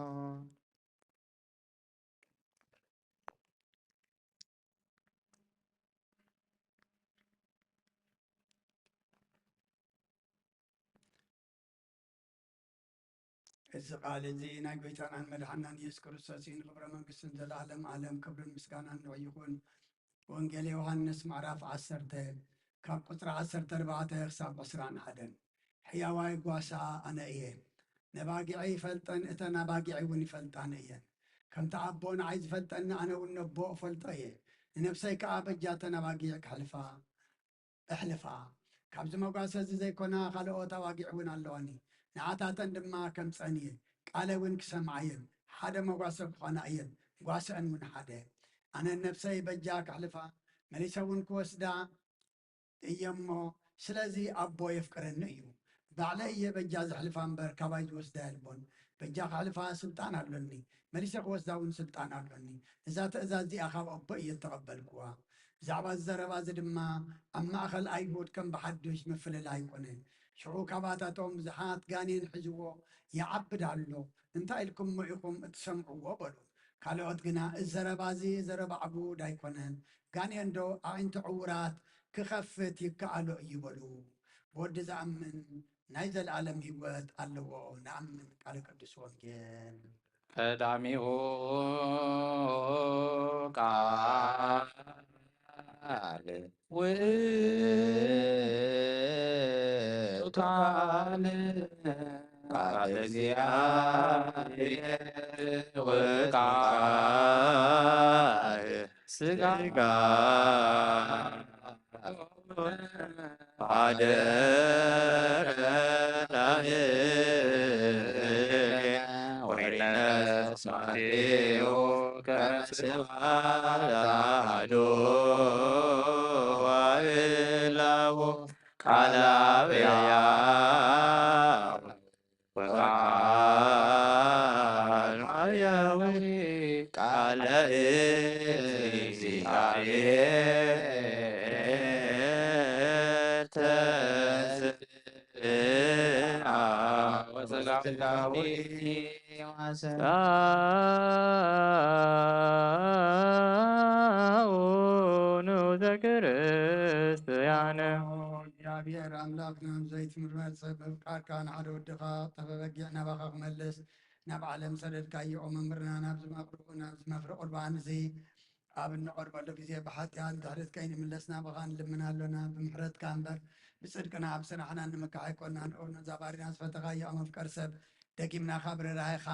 እዚ ቃል እዚ ናይ ጎይታናን መድሓናን ኢየሱስ ክርስቶስ እዩ። ንኽብረ መንግስትን ዘለዓለም ዓለም ክብርን ምስጋናን ንዑ ይኹን። ወንጌል ዮሃንስ ምዕራፍ ዓሰርተ ካብ ቁጽሪ ዓሰርተ ኣርባዕተ ክሳብ ዕስራን ሓደን። ሕያዋይ ጓሳ ኣነ እየ። ነባጊዐይ ይፈልጠን፣ እተን ኣባጊዐይ እውን ይፈልጣን እየን። ከምቲ ኣቦ ንዓይ ዝፈልጠኒ ኣነ እውን ነቦ እፈልጦ እየ። ንነብሰይ ከኣ በጃ እተን ኣባጊዕ ከሕልፋ እሕልፋ። ካብዚ መጓሰ እዚ ዘይኮና ካልኦት ኣባጊዕ እውን ኣለዋኒ። ንዓታተን ድማ ከምጸን እየ። ቃለይ እውን ክሰምዓ እየን። ሓደ መጓሰ ክኾና እየን። ጓሰአን እውን ሓደ። ኣነ ነብሰይ በጃ ከሕልፋ፣ መሊሰ እውን ክወስዳ እየ እሞ፣ ስለዚ ኣቦ የፍቅረኒ እዩ። ባዕለይ እየ በጃ ዘሕልፋ እምበር ካባይ ዝወስዳ የልቦን። በጃ ከሕልፋ ስልጣን ኣሎኒ፣ መሊሰ ክወስዳ እውን ስልጣን ኣሎኒ። እዛ ትእዛዝ እዚኣ ካብ ኣቦ እየ እተቐበልክዋ። ብዛዕባ እዚ ዘረባ እዚ ድማ ኣብ ማእከል ኣይሁድ ከም ብሓድሽ ምፍልላይ ኮነ። ሽዑ ካባታቶም ብዙሓት ጋኔን ሒዝዎ ይዓብድ ኣሎ፣ እንታይ ኢልኩሞ ኢኹም እትሰምዕዎ? በሉ። ካልኦት ግና፣ እዚ ዘረባ እዚ ዘረባ ዕቡድ ኣይኮነን፣ ጋኔን ዶ ኣዒንቲ ዕዉራት ክኸፍት ይከኣሎ እዩ? በሉ። ብወዲ ዝኣምን ናይ ዘለኣለም ህይወት ኣለዎ። ንኣምን። ቃለ ቅዱስ ወንጌል። ቀዳሚኡ ቃል ውእቱ ቃል፣ ቃል እግዚኣብሔር ወቃል ሥጋ ሓደ ወይነስማቴው ከስባላዶ ዋይላዎ ቃላብያ ወቃል ማርያዊ ቃለ ክርስትያን። እግዚኣብሔር ኣምላኽና ብዘይትምርመር ሰብ ምፍቃርካ ንሓደ ወድኻ ጠፈ በጊዕ ናባኻ ክመልስ ናብ ዓለም ሰደድካዮ። ኦ መምህርና፣ ናብዚ መብርኡ ናብዚ መፍረ ቁርባን እዚ ኣብ እንቐርበሉ ግዜ ብሓጢኣት ድሕረት ከይንምለስ ናባኻ ንልምን ኣሎና። ብምሕረትካ እምበር ብጽድቅና ኣብ ስራሕና ንምካሕ ኣይኮንናን። ኦ ነዛ ባሪና ዝፈተኻዮ መፍቀር ሰብ ደጊምና ካብ ርራይኻ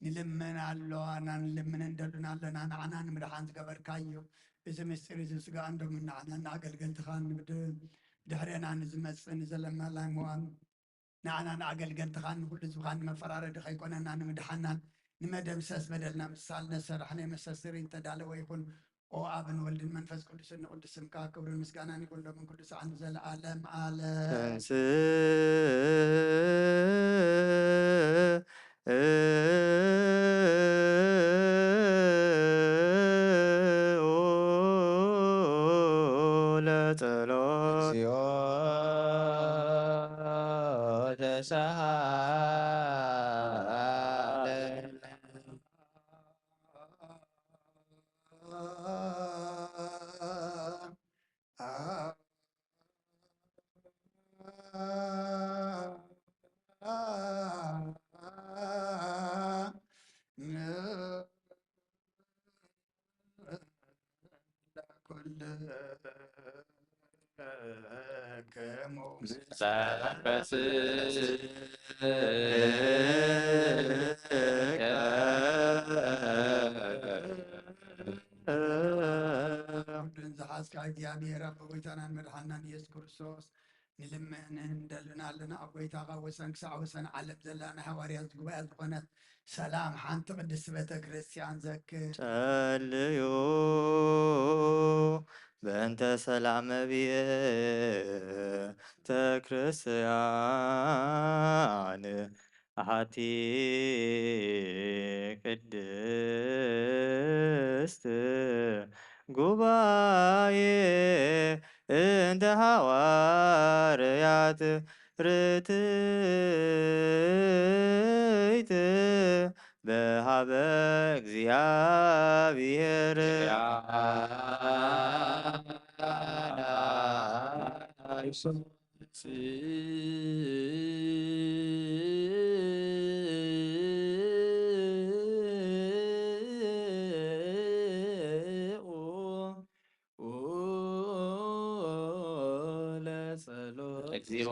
ንልምን ኣለዋና ንልምን እንደሉን ኣለና። ንዓና ንምድሓን ዝገበርካዮ እዚ ምስጢር እዚ ስጋን ደሙን ንዓናን ንኣገልገልትኻን ንብድ- ድሕሬና ንዝመጽእ ንዘለማላይ ምዋን ንዓና ንኣገልገልትኻን ንኹሉ ህዝብኻን ንመፈራረዲ ከይኮነና ንምድሓናን ንመደምሰስ በደልና ምሳል ነሰርሕ ናይ መሰስሪ እንተዳለወ ይኹን። ኦ ኣብን ወልድን መንፈስ ቅዱስን ንቅዱስ ስምካ ክብርን ምስጋናን ይኹን ሎምን ኩሉ ሰዓን ንዘለኣለም ኣለም። ዝሓዝካ እግዚኣብሔር ኣቦ ጎይታናን መድሓናን ኢየሱስ ክርስቶስ ንልምን እንደልን ኣለና። ኣብ ጎይታ ካብ ወሰን ክሳዕ ወሰን ዓለም ዘላ ናይ ሃዋርያት ጉባኤ ዝኾነት ሰላም ሓንቲ ቅድስቲ ቤተ ክርስቲያን ዘክር። ጸልዩ በእንተ ሰላመ ቤተ ክርስቲያን ኣሓቲ ቅድስት ጉባኤ እንተ ሃዋርያት ርትይት በሃበ እግዚኣብሔር። ለጸሎት እግዚኦ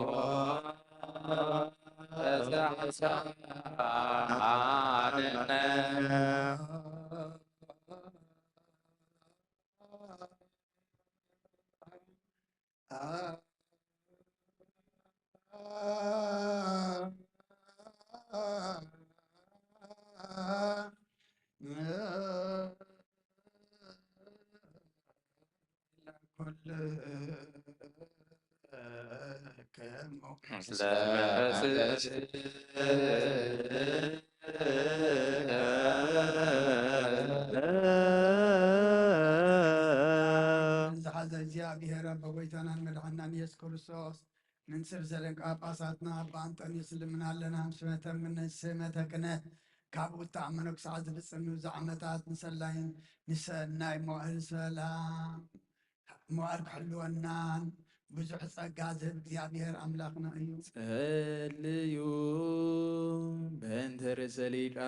ዝሓዘ እግዚኣብሔር ኣቦ ጎይታናን መድሓናን ኢየሱስ ክርስቶስ፣ ምንጽር ዘለንቃ ጳጳሳትና ኣባ ኣንጠንዮስ ልምና ኣለና። ምስ መተምነ ስመተክነ ካብኡ እተኣመነ ክሳዕ ዝፍጽም ንብዙሕ ዓመታት ንሰላይን ንሰናይ መዋእል ሰላም መዋእል ክሕልወናን ብዙሕ ጸጋ ዝህብ እግዚኣብሔር ኣምላኽና እዩ። ጸልዩ በእንተ ርእሰ ሊቃነ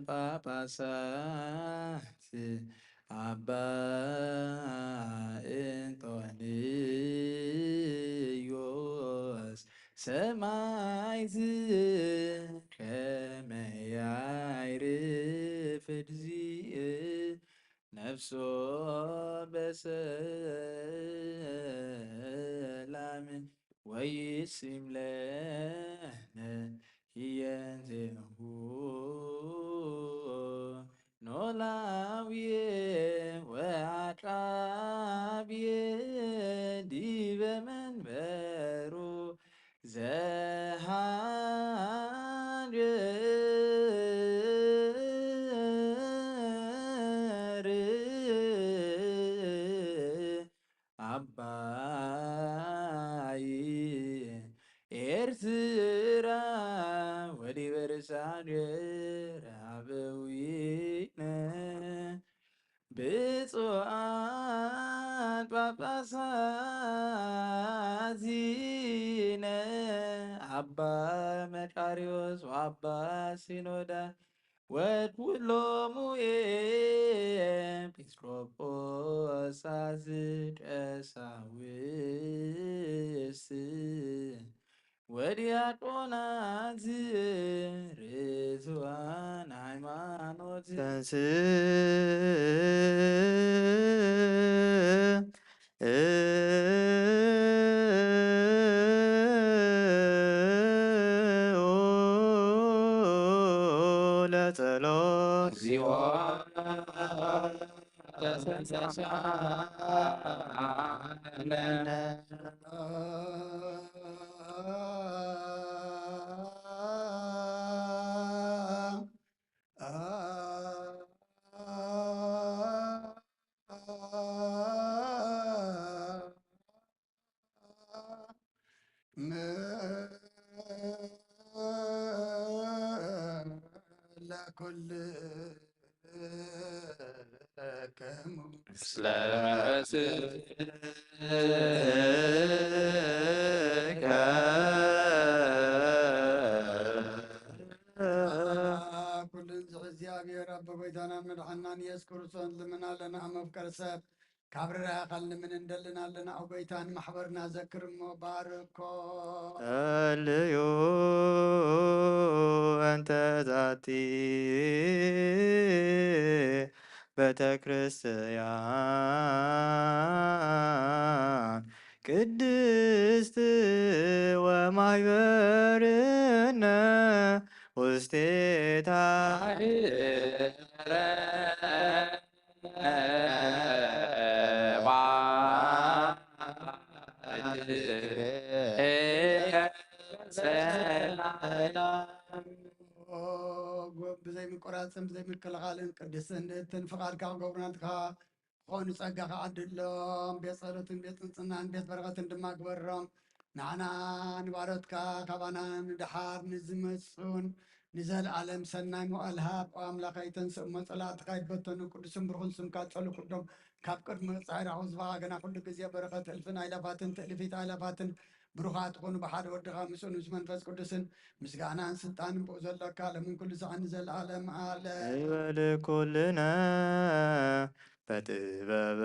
ጳጳሳት ኣባ እንጦንዮስ ሰማዕት ከመ ያዕርፍ እግዚእ ነፍሶ በሰላም ወይሲም ለነ ህየንቴሁ ኖላውየ ወአቃብየ ዲበ መንበሩ ዘሃንር አባይ ኤርትራ ወዲበ ርእሳን አበዊነ ብፁዓን ጳጳሳት ዚነ አባ መቃርዮስ ወአባ ሲኖዳ ወኩሎሙ ኤጲስቆጶሳት ቀሳውስት ወዲያቆናት ርእስዋን ሃይማኖት ተንስ ለጸሎት እግዚኦ ለኩልክሙ ምስለ ስእልከ ኩልን ዝሕ እግዚኣብሔር ኣቦ ጎይታና መድሓናን ኢየሱስ ክርስቶስ ልምና ኣለና። ኣብ መፍቀር ሰብ ካብ ርራይ ኣኻል ንምን እንደልን ኣለና። ኣብ ጎይታን ማሕበርና ዘክር እሞ ባርኮ። ጸልዩ እንተ ዛቲ ቤተ ክርስቲያን ቅድስት ወማሕበርነ ውስቴታ። ብዘይ ምቁራፅን ብዘይ ምክልኻልን ቅድስትን ንእትን ፍቓድካ ክገብሩ ናትካ ዝኾኑ ጸጋ ክዓድሎም፣ ቤት ጸሎትን ቤት ጽንጽናን ቤት በረኸትን ድማ ግበሮም። ንዓና ንባሮትካ ካባና ንድሓር ንዝመጹን ንዘለኣለም ሰናይ መዋእል ሃብ። ኦ ኣምላኸይ፣ ተንስእ እሞ ጸላእትኻ ይበተኑ፣ ቅዱስን ብሩኽን ስምካ ጸሉ ኩሎም ካብ ቅድሚ ጻዕራኹ ዝባኻ ግና ኩሉ ግዜ በረኸት እልፍን ኣይላፋትን ትእልፊት ኣይላፋትን ብሩኻት ትኾኑ ብሓደ ወድኻ ምስኡን ምስ መንፈስ ቅዱስን ምስጋናን ስልጣንን ብኡ ዘለካ ለምን ኩሉ ሰዓት ንዘለኣለም ኣለ። ይበል ኩልነ በጥበበ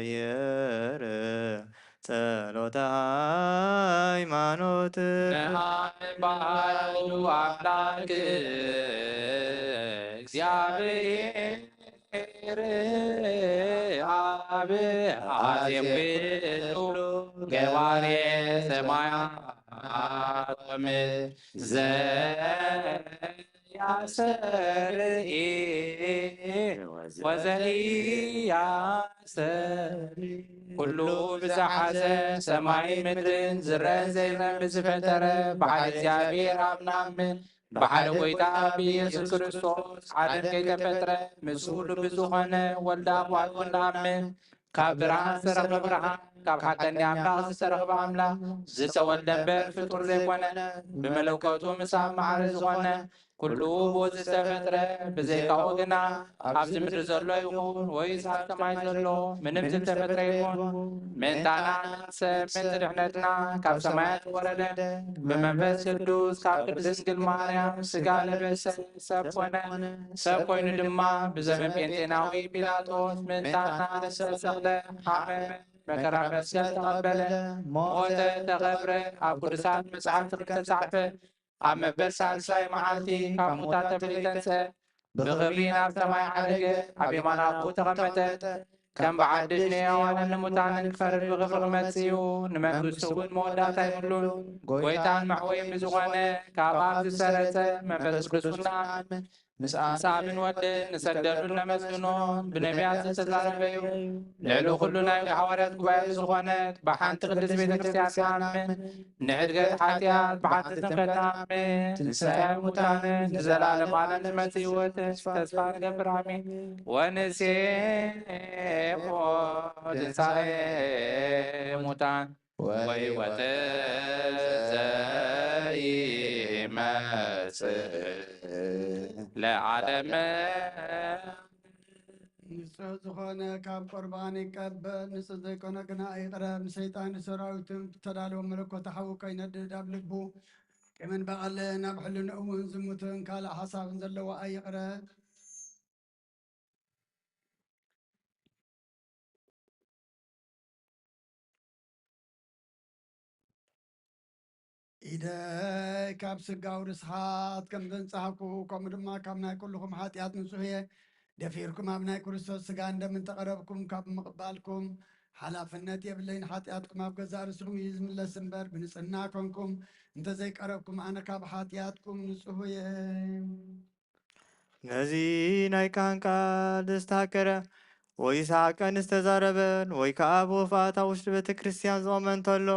እግዚኣብሔር ጸሎተ ሃይማኖት። ንኣብ ባሕሉ ኣምላክ እግዚኣብሔር ኣብ ኣዜብ ኩሉ ገባሬ ሰማያት ወምድር ዘያሰርይ ወዘያሰርይ ኩሉ ብዝሓዘ ሰማይን ምድርን ዝረአን ዘይረአን ብዝፈጠረ ብሓደ እግዚኣብሔር ኣብ ንኣምን ብሓደ ጎይታ ብኢየሱስ ክርስቶስ ዓለም ከይተፈጥረ ምስ ኩሉ ብዝኾነ ወልዳ ኣብ ዋልኡ ንኣምን። ካብ ብርሃን ዝተረኽበ ብርሃን፣ ካብ ሓቀኛ ኣምላኽ ዝተረኽበ ኣምላኽ፣ ዝተወልደ እምበር ፍጡር ዘይኮነ፣ ብመለኮቱ ምስ ኣብ ማዕረ ዝኾነ፣ ኩሉ ብኡ ዝተፈጥረ፣ ብዘይካኡ ግና ኣብዚ ምድሪ ዘሎ ይኹን ወይስ ኣብ ሰማይ ዘሎ ምንም ዝተፈጥረ ይኹን፣ ምእንታና ንሕሰብ ምእንቲ ድሕነትና ካብ ሰማያት ወረደ፣ ብመንፈስ ቅዱስ ካብ ቅድስት ድንግል ማርያም ስጋ ለበሰ፣ ሰብ ኮነ። ሰብ ኮይኑ ድማ ብዘመን ጴንጤናዊ ጲላጦስ ምእንታና ዝተሰቕለ፣ ሓመመ፣ መከራ መስቀል ተቐበለ፣ ሞተ፣ ተቐብረ፣ ኣብ ቅዱሳት መጻሕፍቲ ዝተጻሕፈ፣ ኣብ መበል ሳልሳይ መዓልቲ ካብ ሙታት ተፈልዩ ተንስአ፣ ብኽብሪ ናብ ሰማይ ዓረገ፣ ኣብ የማን ኣቦኡ ተቐመጠ። ከም ብዓድሽ ንሕያዋንን ንሙታንን ክፈርድ ብኽብሪ ክመጽእ እዩ። ንመንግስቱ እውን መወዳእታ የብሉን። ጎይታን መሕወይን ብዝኾነ ካብ ኣብ ዝሰረጸ መንፈስ ቅዱስ ንኣምን። ምስ ኣብን ወድን ንሰደዱን ነመስግኖን ብነቢያት ዝተዛረበ እዩ። ልዕሊ ኩሉ ናይ ሃዋርያት ጉባኤ ዝኾነት ብሓንቲ ቅድስት ቤተ ክርስቲያን ንኣምን። ንዕድገት ሓጢኣት ብሓንቲ ጥምቀት ንኣምን። ትንሳኤ ሙታንን ንዘለዓለም ዓለም ዝመጽእ ህይወትን ተስፋ ንገብር። ኣሜን። ወንሴፎ ትንሳኤ ሙታን ወሕይወት ዘይመጽእ ለዓለም። ንጹህ ዝኾነ ካብ ቁርባን ይቀበል፣ ንጹህ ዘይኮነ ግና ይቕረ። ንሰይጣን ንሰራዊቱን ብተዳለወ መለኮት ሓዊ ከይነድድ ኣብ ልቡ ቂምን በቐልን ኣብ ሕልንኡ እውን ዝሙትን ካልእ ሓሳብን ዘለዎ ኣይቕረ። ኢደይ ካብ ስጋዊ ርስሓት ከም ዘንጻህኩ፣ ከምኡ ድማ ካብ ናይ ኩልኹም ሓጢኣት ንጹህ እየ። ደፊርኩም ኣብ ናይ ክርስቶስ ስጋን ደምን ተቐረብኩም ካብ ምቕባልኩም ሓላፍነት የብለይን። ሓጢኣትኩም ኣብ ገዛእ ርእስኹም እዩ ዝምለስ እምበር፣ ብንጽህና ኮንኩም እንተዘይቀረብኩም፣ ኣነ ካብ ሓጢኣትኩም ንጹህ እየ። ነዚ ናይ ካህን ቃል ዝተሃቀረ ወይ ሳቀን ዝተዛረበን ወይ ከኣ ብኽፍኣት ኣብ ውሽጢ ቤተ ክርስቲያን ዝቖመ እንተሎ፣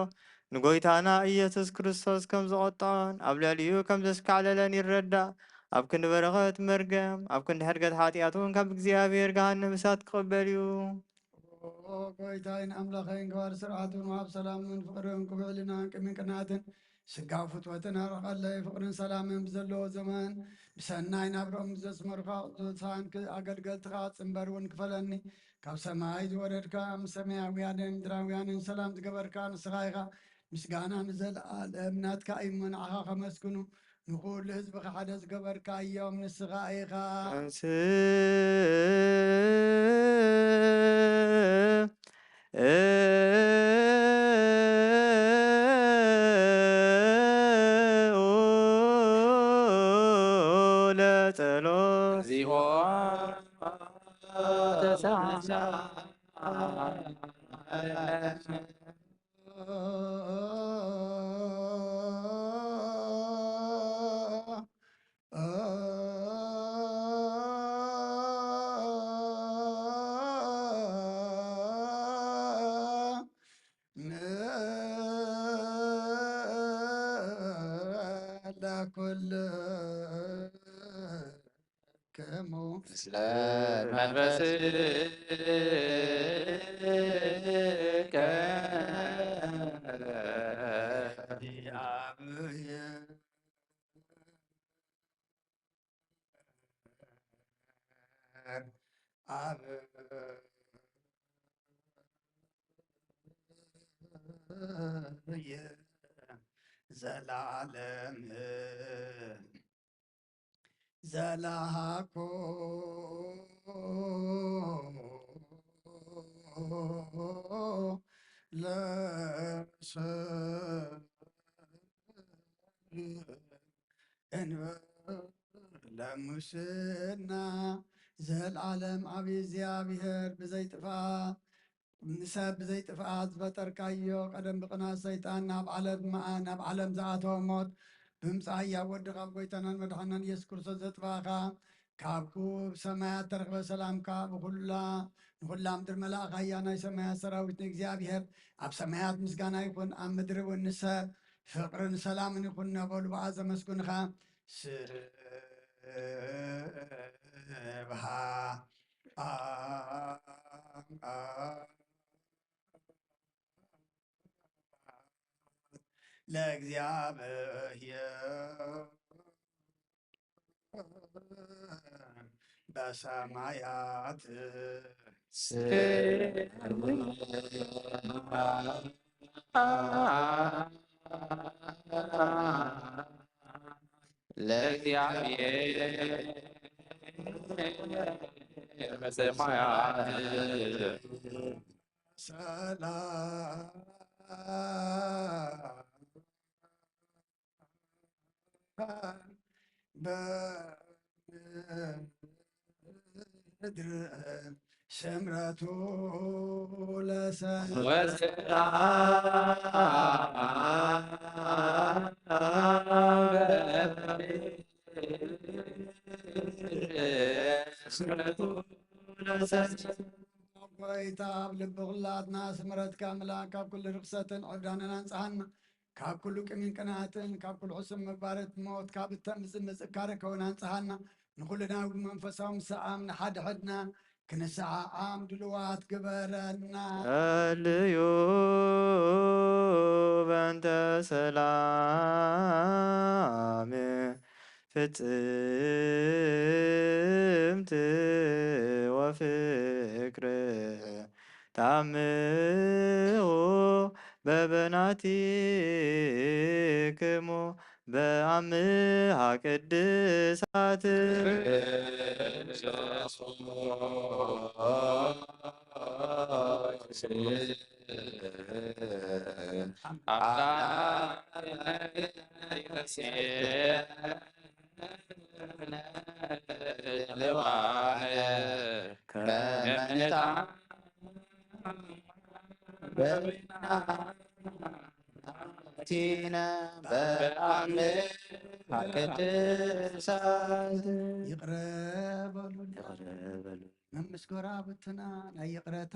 ንጎይታና ኢየሱስ ክርስቶስ ከም ዝቐጥዖን ኣብ ልዕሊኡ ከም ዘስካዕለለን ይረዳእ። ኣብ ክንዲ በረኸት መርገም፣ ኣብ ክንዲ ሕድገት ሓጢኣት እውን ካብ እግዚኣብሔር ገሃነም እሳት ክቕበል እዩ። ኦ ጎይታይን ኣምላኸይን፣ ገባሪ ስርዓቱን ወሃብ ሰላምን ፍቕርን ክብዕልናን ቅሚን ቅንኣትን ስጋዊ ፍትወትን ኣርሕቐለይ። ፍቕርን ሰላምን ብዘለዎ ዘመን ብሰናይ ናብርኦም ዘስመሩኻ ቅዱሳን ክ-፣ ኣገልገልትኻ ጽንበር እውን ክፈለኒ። ካብ ሰማይ ዝወረድካ፣ ምስ ሰማያውያንን ምድራውያንን ሰላም ዝገበርካ ንስኻ ኢኻ። ምስጋና ንዘለኣለም ናትካ እዩ እሞ፣ ንዓኻ ከመስግኑ፣ ንኹሉ ህዝብኻ ሓደ ዝገበርካዮም ንስኻ ኢኻ። ኣንስ ለጸሎት። እግዚኦ ተሳሳ ለኩልክሙ ምስለ መንፈስከ አብ ዘላለም ዘላሃኮ ለሰ እንበለ ሙስና። ዘልዓለም ኣብ እግዚኣብሔር ብዘይጥፋ ንሰብ ብዘይጥፍኣት ዝፈጠርካዮ ቀደም ብቕናት ሰይጣን ናብ ዓለም መኣ ናብ ዓለም ዝኣተወ ሞት ብምጽኣይ ኣብ ወድኻ ኣብ ጎይታናን መድሓናን ኢየሱስ ክርስቶስ ዘጥፋእኻ ካብ ኩብ ሰማያት ተረኽበ ሰላምካ ብኹላ ንኹላ ምድር መላእኻ እያ። ናይ ሰማያት ሰራዊት ንእግዚኣብሔር ኣብ ሰማያት ምስጋና ይኹን ኣብ ምድሪ እውን ንሰብ ፍቕርን ሰላምን ይኹን እናበሉ ብኣ ዘመስግንኻ ስብሃ ለእግዚኣብሔር በሰማያት ለእግዚኣብሔር በሰማያት ሰላም በምድር ስምረቱ ለሰ ወሰላም ጎይታ ኣብ ልቢ ኩላትና ስምረትካ ምላእ ካብ ኩሉ ርክሰትን ዕብዳንን ኣንጽሃና። ካብ ኩሉ ቅሚን ቅንኣትን ካብ ኩሉ ሕሱም ምግባረት ሞት ካብ እተምዝምዝ እካረ ከውን ኣንጽሃና። ንኹልና እውን መንፈሳዊ ምሰኣም ንሓድሕድና ክንሰዓዓም ድልዋት ግበረና። ጸልዩ በእንተ ሰላም ፍጽምት ወፍቅር ታምሁ በበናቲክሙ በአምሃ ቅድሳት ቲነ በአምሃ ቅድሳት ይቅረ በሉ። ይቅረ በሉ። መምስ ጎራብትና ናይ ይቅረታ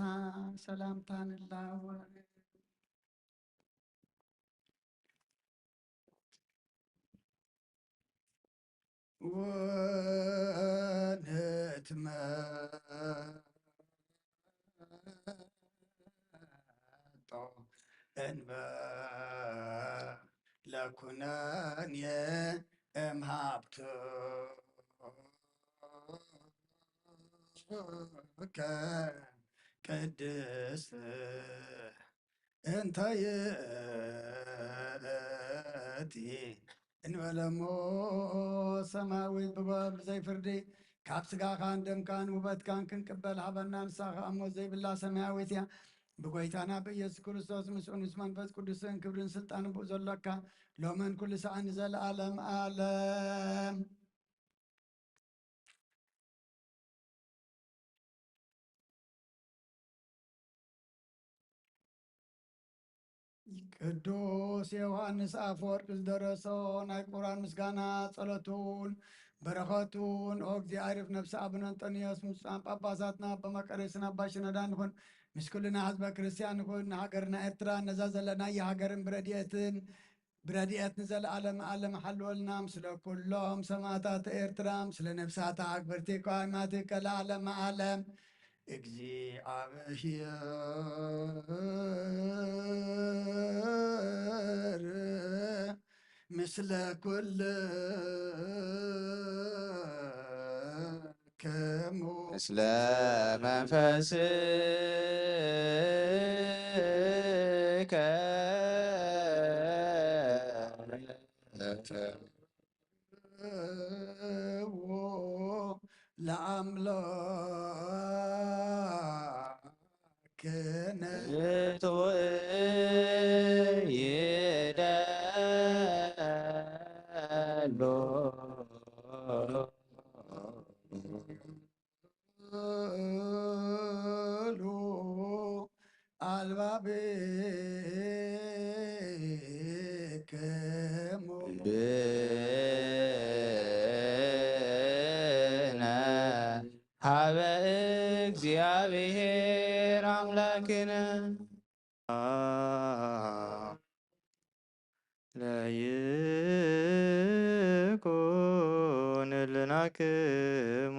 ሰላምታ ንላወ። ወንትመጦ እንበ ለኩነኔ እምሃብትከ ቅድስት እንተ ይእቲ እንበለሞ ሰማያዊት ብጎ ብዘይ ፍርዲ ካብ ስጋኻን ደምካን ውበትካን ክንቅበል ሃበና። ንሳ ኸኣ ሞት ዘይብላ ሰማያዊት እያ። ብጎይታና ብኢየሱስ ክርስቶስ ምስኡ ምስ መንፈስ ቅዱስን ክብርን ስልጣንን ብኡ ዘሎካ ሎምን ኩሉ ሰዓን ንዘለኣለም ኣለም። ቅዱስ ዮሃንስ ኣፈወርቅ ዝደረሶ ናይ ቁርኣን ምስጋና፣ ጸሎቱን በረኸቱን፣ ኦ እግዚኣብሔር፣ ነፍሲ ኣቡነ እንጠንዮስ፣ ብፁዓን ጳጳሳትና፣ ኣባ መቃርዮስን ኣባ ሽኖዳን ይኹን። ምስ ኩልና ህዝበ ክርስቲያን ይኹን። ንሃገርና ኤርትራ፣ ነዛ ዘለናያ ሃገርን ብረድኤትን፣ ብረድኤት ንዘለዓለም ዓለም ሓልወልና። ምስለ ኩሎም ሰማዕታት ኤርትራ፣ ምስለ ነፍሳት ኣክብርቲ ቀዋማት ከለዓለም ዓለም። እግዚኣብሔር ምስለ ኩልክሙ። ምስለ መንፈስከ። ለአምላክነ። ይደሉ ሉ አልባብክሙ። ብነ ሀበ እግዚአብሔር አምላክነ። ለይኩን ህልናክሙ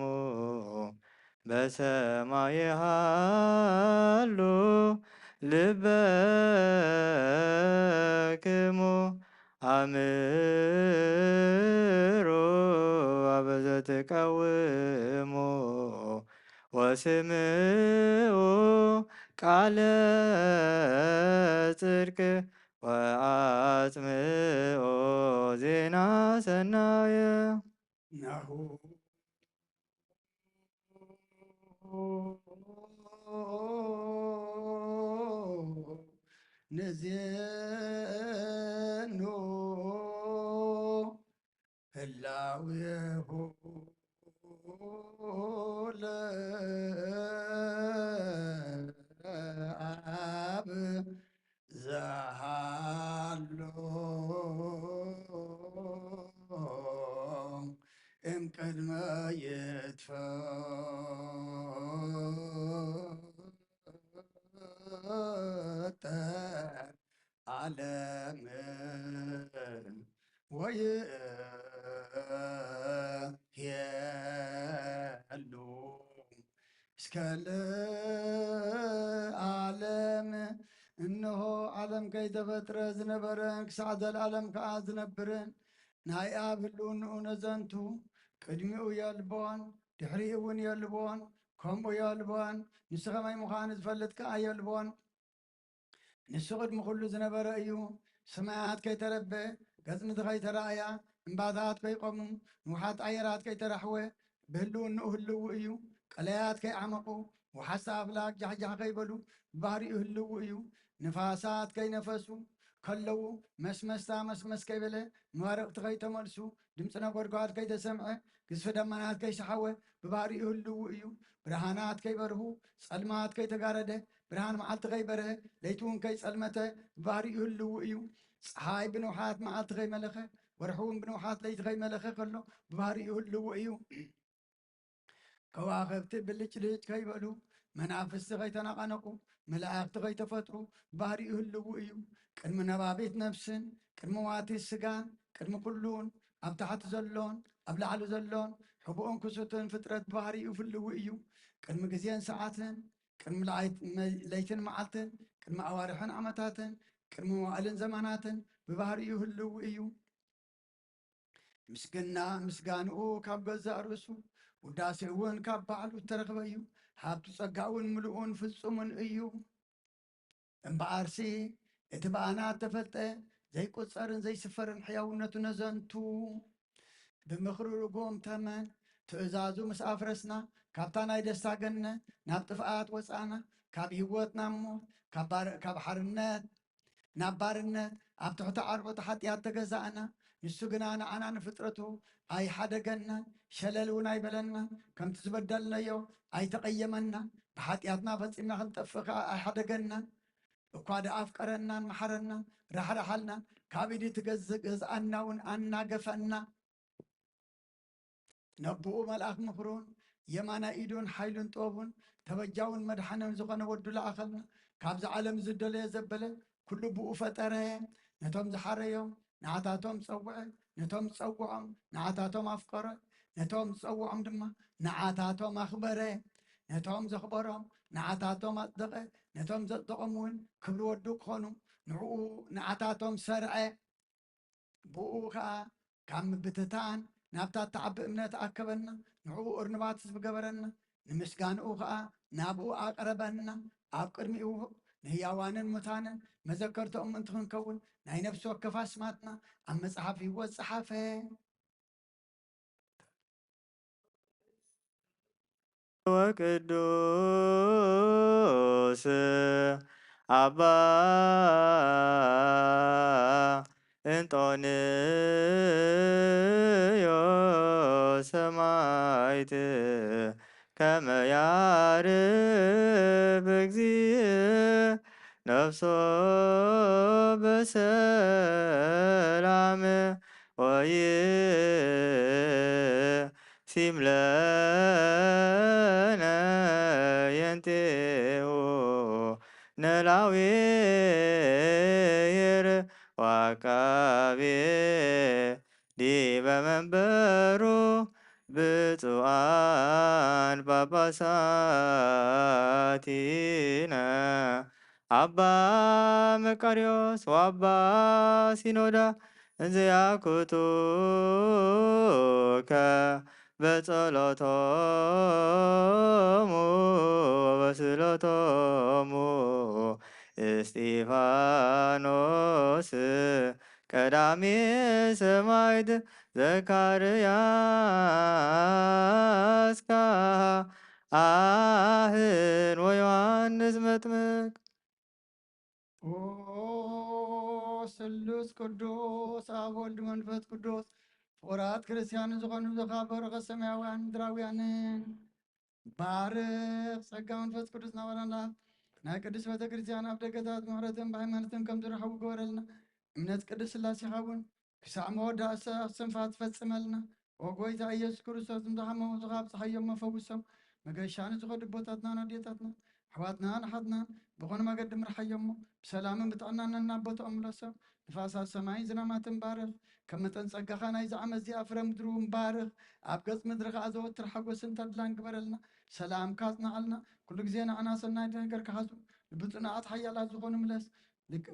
በሰማይ ሃሉ ልበክሙ። አምሩ አበ ዘትቀውሙ ወስምዑ ቃለ ጽድቅ ወአጽምዑ ዜና ሰናየ። ናሁ ንዜኑ ህላዌሁ ለአብ ዘሃሎ እምቅድመ ይትፈጠር ዓለም ወይሄሉ እስከ ለዓለም። እነሆ ዓለም ከይተፈጥረ ዝነበረን ክሳዕ ዘለዓለም ከኣ ዝነብርን ናይ ኣብ ህልውንኡ ነዘንቱ ቅድሚኡ የልቦን ድሕሪኡ እውን የልቦን ከምኡ የልቦን። ንሱ ከመይ ምዃኑ ዝፈልጥ ከኣ የልቦን። ንሱ ቅድሚ ኩሉ ዝነበረ እዩ። ሰማያት ከይተረበ፣ ገጽ ምድሪ ከይተራእያ፣ እምባታት ከይቆሙ፣ ንውሓት ኣየራት ከይተራሕወ፣ ብህልውንኡ ህልው እዩ። ቀላያት ከይዓመቑ፣ ወሓሳ ኣፍላግ ጃሕጃሕ ከይበሉ፣ ብባህሪኡ ህልው እዩ። ንፋሳት ከይነፈሱ ከለዉ፣ መስመስታ መስመስ ከይበለ፣ መባርቕቲ ከይተመልሱ፣ ድምፂ ነጎድጓድ ከይተሰምዐ፣ ግዝፊ ደመናት ከይሰሓወ፣ ብባህሪኡ ህልው እዩ። ብርሃናት ከይበርሁ፣ ጸልማት ከይተጋረደ፣ ብርሃን መዓልቲ ከይበርሀ፣ ለይቲ እውን ከይጸልመተ፣ ብባህሪኡ ህልው እዩ። ፀሓይ ብንውሓት መዓልቲ ከይመለኸ፣ ወርሒ እውን ብንውሓት ለይቲ ከይመለኸ ከሎ፣ ብባህሪኡ ህልው እዩ። ከዋኽብቲ ብልጭልጭ ከይበሉ፣ መናፍስቲ ከይተነቓነቑ፣ መላእኽቲ ከይተፈጥሩ፣ ብባህሪኡ ህልው እዩ። ቅድሚ ነባቢት ነፍስን፣ ቅድሚ ዋቲ ስጋን፣ ቅድሚ ኩሉን፣ ኣብ ታሕቲ ዘሎን፣ ኣብ ላዕሊ ዘሎን፣ ሕቡእን ክሱትን ፍጥረት ብባህሪኡ ህልው እዩ። ቅድሚ ግዜን ሰዓትን፣ ቅድሚ ለይት-፣ መ-፣ ለይትን መዓልትን፣ ቅድሚ ኣዋርሕን ዓመታትን፣ ቅድሚ መዋእልን ዘመናትን፣ ብባህሪኡ ህልው እዩ። ምስግና ምስጋንኡ ካብ ገዛእ ርእሱ፣ ውዳሴ እውን ካብ ባዕሉ እተረኽበ እዩ። ሃብቱ ጸጋ እውን ምሉእን ፍጹምን እዩ። እምበኣርሲ፣ እቲ ብኣና እተፈልጠ፣ ዘይቁጸርን ዘይስፈርን ሕያውነቱ ነዘንቱ። ብምኽሪ ርጉም ተመን፣ ትእዛዙ ምስ ኣፍረስና፣ ካብታ ናይ ደስታ ገነት ናብ ጥፍኣት ወጻእና፣ ካብ ህይወት ናብ ሞት፣ ካብ ባር-፣ ካብ ሓርነት ናብ ባርነት፣ ኣብ ትሕቲ ዓርዑት ሓጢኣት ተገዛእና። ንሱ ግና ንዓና ንፍጥረቱ ኣይሓደገናን፣ ሸለል እውን ኣይበለናን። ከምቲ ዝበደልናዮ ኣይተቐየመናን፣ ብሓጢኣትና ፈጺምና ክንጠፍእ ከኣ ኣይሓደገናን። እኳ ደኣ ኣፍቀረናን መሓረናን ራሕራሓልናን፣ ካብ ኢድ እቲ ገዝ-፣ ገዝኣና እውን ኣናገፈና። ነብኡ መልኣኽ ምኽሩን የማናይ ኢዱን ሓይሉን ጥበቡን ተበጃውን መድሓንን ዝኾነ ወዱ ለኣኸልና። ካብዚ ዓለም ዝደለዮ ዘበለ ኩሉ ብኡ ፈጠረ። ነቶም ዝሓረዮም ንዓታቶም ጸውዐ፣ ነቶም ዝጸውዖም ንዓታቶም ኣፍቀረ፣ ነቶም ዝጸውዖም ድማ ንዓታቶም ኣኽበረ። ነቶም ዘኽበሮም ንዓታቶም ኣጽደቐ፣ ነቶም ዘጽደቖም እውን ክብሪ ወዱ ክኾኑ ንዕኡ ንዓታቶም ሰርዐ። ብኡ ኸኣ ካብ ምብትታን ናብታ እትዓቢ እምነት ኣከበና፣ ንዕኡ እርኑባት ህዝቢ ገበረና፣ ንምስጋንኡ ኸኣ ናብኡ ኣቕረበና። ኣብ ቅድሚኡ ንህያዋንን ሙታንን መዘከርታኦም ምእንቲ ክንከውን ናይ ነፍሲ ወከፍ ኣስማትና ኣብ መጽሓፍ ህይወት ጸሓፈ። ወቅዱስ ኣባ እንጦንዮስ ሰማዕት ከመ ያርብ እግዚእ ነፍሶ በሰላም ወይሲም ለነ የንቴሁ ነላዊር ወአቃቤ ዲበ መንበሩ ብፁዓን ጳጳሳቲነ አባ መቃርዮስ ወአባ ሲኖዳ እንዘ ያኩቱከ በጸሎቶሙ ወበስእለቶሙ እስጢፋኖስ ቀዳሜ ሰማዕት ዘካርያስ ካህን ወዮሐንስ መጥምቅ። ኦ ስሉስ ቅዱስ ኣብ ወልድ መንፈስ ቅዱስ ፍቑራት ክርስቲያን ዝኾኑ ዘኻበሩኸ ሰማያውያን ምድራውያንን ባርኽ። ጸጋ መንፈስ ቅዱስ ናባናና ናይ ቅድስት ቤተ ክርስቲያን ኣብ ደገታት ምሕረትን ብሃይማኖትን ከም ዝረኸቡ ግበረልና። እምነት ቅድስት ስላሴኻ እውን ክሳዕ መወዳእታ ስንፋ ትፈጽመልና። ኦ ጎይታ ኢየሱስ ክርስቶስ፣ ንዝሓመሙ ዝኻ ኣብጽሓዮሞ ፈውሶም። መገሻ ንዝኸዱ ኣቦታትናን ኣዴታትናን ኣሕዋትናን ኣሓትናን ብኾነ መገዲ ምርሓዮሞ። ብሰላምን ብጥዕናን ነናብ ቦታኦም ምለሶም። ንፋሳት ሰማይን ዝናማትን ባርኽ። ከም መጠን ጸጋኻ ናይዚ ዓመት እዚኣ ፍረ ምድሪ እውን ባርኽ። ኣብ ገጽ ምድሪ ኸኣ ዘወትር ሓጎስን ተድላን ግበረልና። ሰላምካ ኣጽንዓልና። ኩሉ ግዜ ንዓና ሰናይ ነገር ክሓዙ ልቢ ጽኑዓት ሓያላት ዝኾኑ ምለስ። ልክ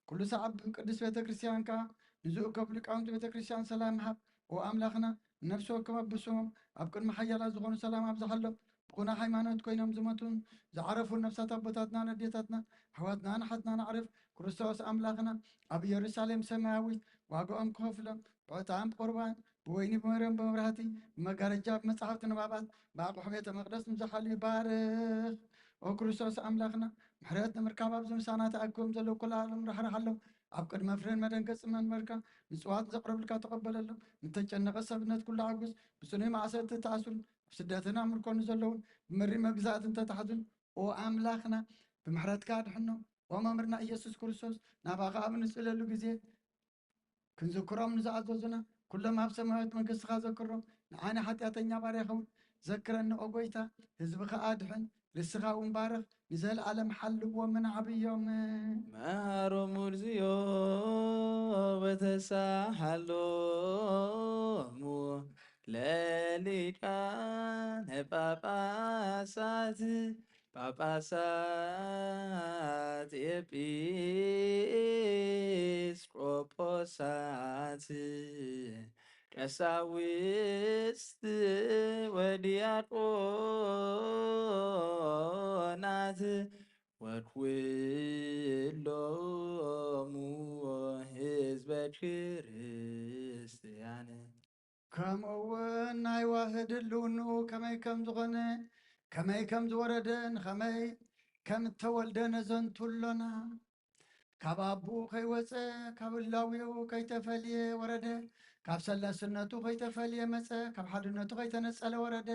ኩሉ ሰዓብ ቅድስት ቤተ ክርስቲያን ከኣ ንዝእከቡ ሊቃውንቲ ቤተ ክርስቲያን ሰላም ሃብ። ኦ ኣምላኽና፣ ንነፍሲ ወከፍ ኣብስሞም ኣብ ቅድሚ ሓያላት ዝኾኑ ሰላም ኣብዝሓሎም። ብኹና ሃይማኖት ኮይኖም ዝሞቱን ዝዓረፉን ነፍሳት ኣቦታትናን ኣዴታትናን ኣሕዋትናን ኣሓትናን ኣዕርፍ። ክርስቶስ ኣምላኽና ኣብ ኢየሩሳሌም ሰማያዊት ዋጋኦም ክኸፍሎም ብዕጣን ብቁርባን ብወይኒ ብመርዮም ብመብራህቲ ብመጋረጃ ብመጻሕፍቲ ንባባት ብኣቑሑ ቤተ መቕደስ ንዝሓልዩ ባርኽ። ኦ ክርስቶስ ኣምላኽና፣ ምሕረት ንምርካብ ኣብዚ ምሳና ተኣኪቦም ዘለዉ ኩላሎም ራሕርሓሎም። ኣብ ቅድሚ ፍሬን መደንገጽ መንበርካ ምጽዋት ዘቕረብልካ ተቐበለሎም። ንተጨነቐ ሰብነት ኩሉ ኣጉስ። ብጽኑይ ማእሰርቲ ተኣስሩን ኣብ ስደትን ኣብ ምርኮን ዘለውን ብመሪር መግዛእትን ተታሕዙን ኦ ኣምላኽና፣ ብምሕረትካ ኣድሕኖም። ኦ መምህርና ኢየሱስ ክርስቶስ፣ ናባኻ ኣብ እንጽለሉ ግዜ ክንዝክሮም ንዝኣዘዙና ኩሎም ኣብ ሰማያዊት መንግስትኻ ዘክሮም። ንዓይ ንሓጢኣተኛ ባርያኻ እውን ዘክረኒ ኦ ጎይታ፣ ህዝብኻ ኣድሕን፣ ርስኻ እውን ባርኽ፣ ንዘለኣለም ሓልዎምን ዓብዮምን። መሃሮሙ እግዚኦ ወተሳሃሎሙ ለሊቃነ ጳጳሳት ጳጳሳት ኤጲስቆጶሳት ቀሳውስት ወዲያቆናት ወኩሎሙ ህዝበ ክርስቲያን። ከምኡ እውን ናይ ዋህድ ህልውንኡ ከመይ ከም ዝኾነ፣ ከመይ ከም ዝወረደ፣ ንኸመይ ከም እተወልደ ነዘንቱ ኣሎና። ካብ ኣቦኡ ከይወፀ፣ ካብ ህላዌኡ ከይተፈልየ ወረደ። ካብ ሰለስነቱ ከይተፈልየ መፀ። ካብ ሓድነቱ ከይተነፀለ ወረደ።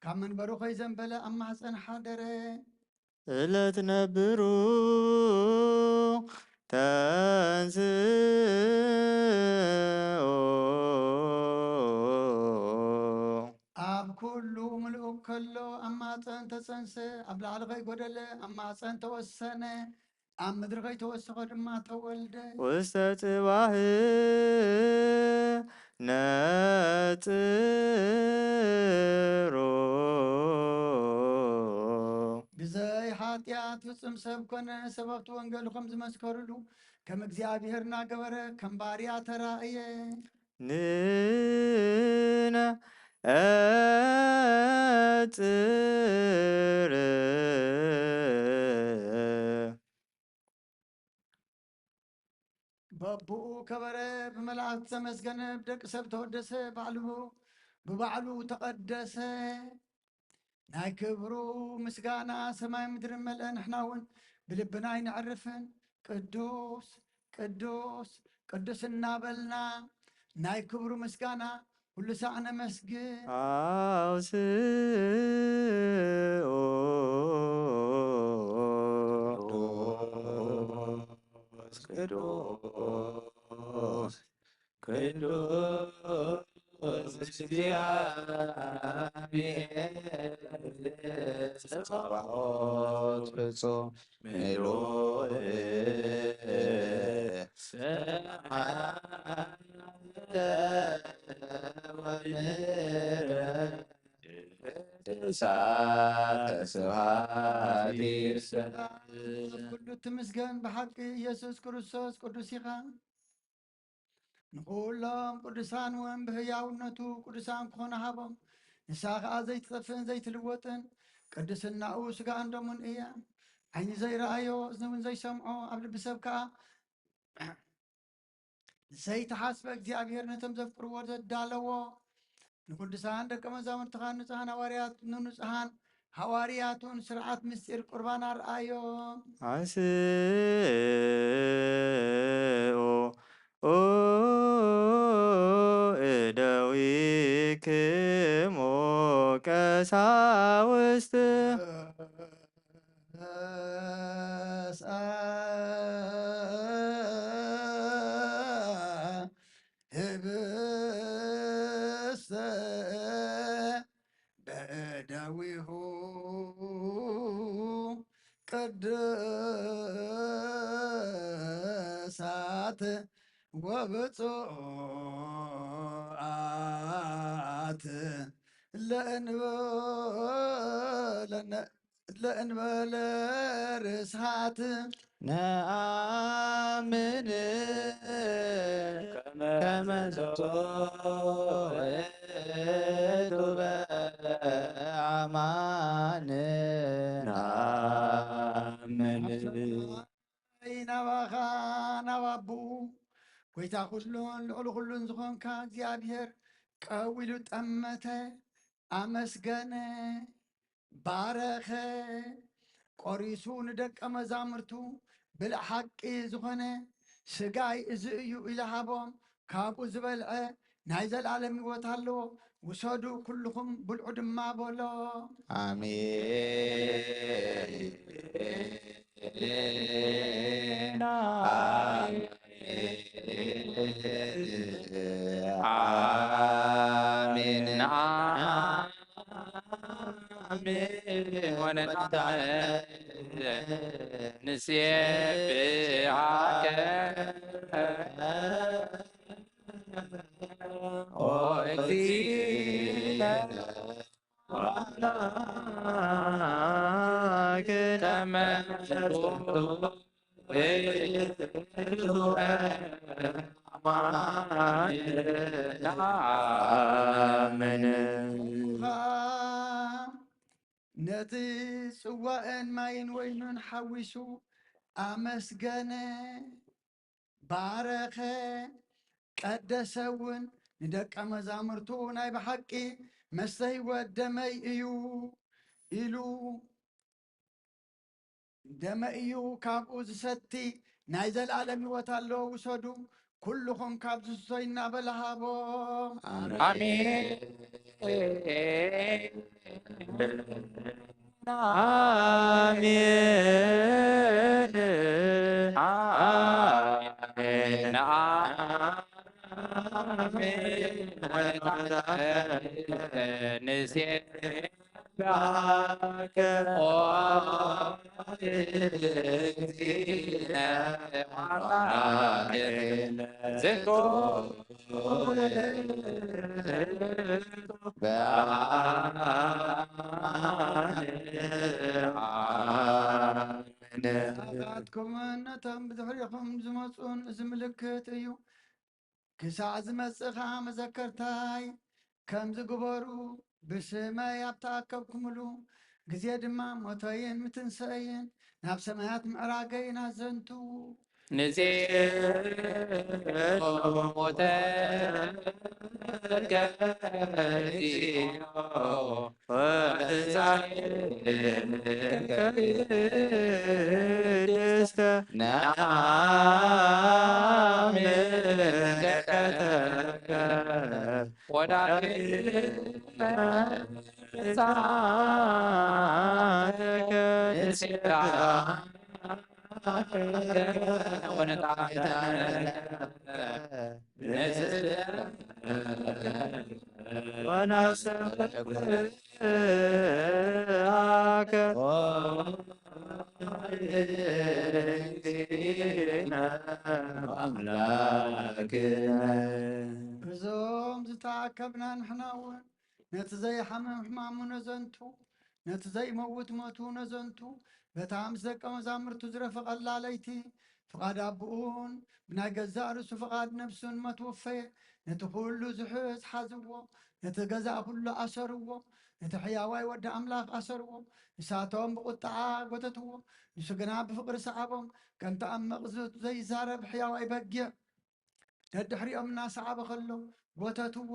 ካብ መንበሩ ከይዘንበለ ኣብ ማሕፀን ሓደረ። እለ ትነብሩ ተንስኡ። ኣብ ኩሉ ምልኡ ከሎ ኣብ ማፀን ተፀንሰ፣ ኣብ ላዕሊ ከይጎደለ ኣብ ማፀን ተወሰነ፣ ኣብ ምድሪ ከይተወሰኸ ድማ ተወልደ። ውስተ ጽባህ ነጽሮ። ብዘይ ሓጢኣት ፍጹም ሰብ ኮነ፣ ሰበኽቲ ወንጌሉ ከም ዝመስከሩሉ ከም እግዚኣብሔር እናገበረ ከም ባርያ ተራእየ። ንነ ኣጽር። በብኡ ከበረ፣ ብመላእክት ተመስገነ፣ ብደቂ ሰብ ተወደሰ፣ ባዕሉ ብባዕሉ ተቐደሰ። ናይ ክብሩ ምስጋና ሰማይ ምድሪ መልአ፣ ንሕና እውን ብልብና ኣይነዕርፍን። ቅዱስ ቅዱስ ቅዱስ እናበልና ናይ ክብሩ ምስጋና ኩሉ ሳዕ ነመስግን። ኣውስኡ ቅዱስ ቅዱስ ቅዱስ እግዚኣብሔር ጸባኦት ፍጹም ምሉእ ስብሐት ወምሕረት ቅድሳተ ስብሐት ይስብሐት። ኩሉ ትምስገን ብሓቂ ኢየሱስ ክርስቶስ ቅዱስ ኢኻ። ንኹሎም ቅዱሳን እውን ብህያውነቱ ቅዱሳን ክኾኑ ሃቦም። ንሳ ኸኣ ዘይትጠፍእን ዘይትልወጥን ቅድስናኡ ስጋን ደሙን እያ። ዓይኒ ዘይረኣዮ፣ እዝኒ እውን ዘይሰምዖ፣ ኣብ ልቢ ሰብ ከኣ ዘይተሓስበ እግዚኣብሔር ነቶም ዘፍቅርዎ ዘዳለዎ ንቅዱሳን ደቀ መዛሙርትኻ ንጹሓን ሃዋርያት ንንጹሓን ሃዋርያቱን ስርዓት ምስጢር ቁርባን ኣርኣዮም። ኣንስኡ እደዊክሙ ቀሳውስት። ህብስተ በእደዊሁ ቅዱሳት ወብፁዓት ለእንበለነ ለእንበለ ርስሓት። ነኣምን ከመ ውእቱ በአማን ነኣምን። ናባኻ ናብ ኣቦኡ ጐይታ ኩሉን ልዕሊ ኩሉን ዝኾንካ እግዚኣብሔር ቀዊሉ ጠመተ፣ ኣመስገነ፣ ባረኸ፣ ቆሪሱ ንደቀ መዛሙርቱ ብልዕ ሓቂ ዝኾነ ስጋይ እዚ እዩ ኢሉ ሃቦም። ካብኡ ዝበልዐ ናይ ዘለኣለም ህይወት ኣለዎ። ውሰዱ ኩልኹም ብልዑ ድማ በሎ። ኣሜን። ኣሜን። ኣሜን። ወነንታ ንሴብሖከ ኦ እግዚእነ አምላክ ተመስገን። ነቲ ጽዋእን ማይን ወይኑን ሓዊሱ ኣመስገነ፣ ባረኸ፣ ቀደሰ እውን፣ ንደቀ መዛሙርቱ ናይ ብሓቂ መስተ ህይወት ደመይ እዩ ኢሉ፣ ደመይ እዩ፣ ካብኡ ዝሰቲ ናይ ዘለኣለም ህይወት ኣለዎ፣ ውሰዱ፣ ኩልኹም ካብዚ ስቶይ እናበለ ሃቦም። ኣሜን። አሜን፣ አሜን፣ አሜን። ንሴብሐከ ኦ እግዚእነ አምላክነ። ዝንቱ ናባትኩምን ነቶም ብድሕሪኹም ዝመጹን እዚ ምልክት እዩ። ክሳዕ ዝመጽእ ኸኣ መዘከርታይ ከም ዝግበሩ ብስመይ ኣብ ተኣከብኩምሉ ግዜ ድማ ሞተይን ምትንስአይን ናብ ሰማያት ምዕራገይን ኣዘንቱ። ንዜ ሞተ ቅድስተ ነአምን ገነተከ ወዳግመ ንስሐ ወናሰብሐከ። እዞም ዝተኣከብና ንሕና እውን ነቲ ዘይሓምም ሕማሙ ነዘንቱ፣ ነቲ ዘይመውት ሞቱ ነዘንቱ፣ በታ ምስ ደቀ መዛሙርቱ ዝረፈቐላ ለይቲ፣ ፍቓድ ኣቦኡን ብናይ ገዛእ ርእሱ ፍቓድ ነፍሱን መትወፈየ። ነቲ ኩሉ ዝሕዝ ሓዝዎ፣ ነቲ ገዛ ኩሉ ኣሰርዎ፣ ነቲ ሕያዋይ ወዲ ኣምላኽ ኣሰርዎ። ንሳቶም ብቑጥዓ ጎተትዎ፣ ንሱ ግና ብፍቕሪ ሰዓቦም፣ ከምቲ ኣብ መቕዝቱ ዘይዛረብ ሕያዋይ በጊዕ። ደድሕሪኦም እናሰዓበ ኸሎ ጎተትዎ።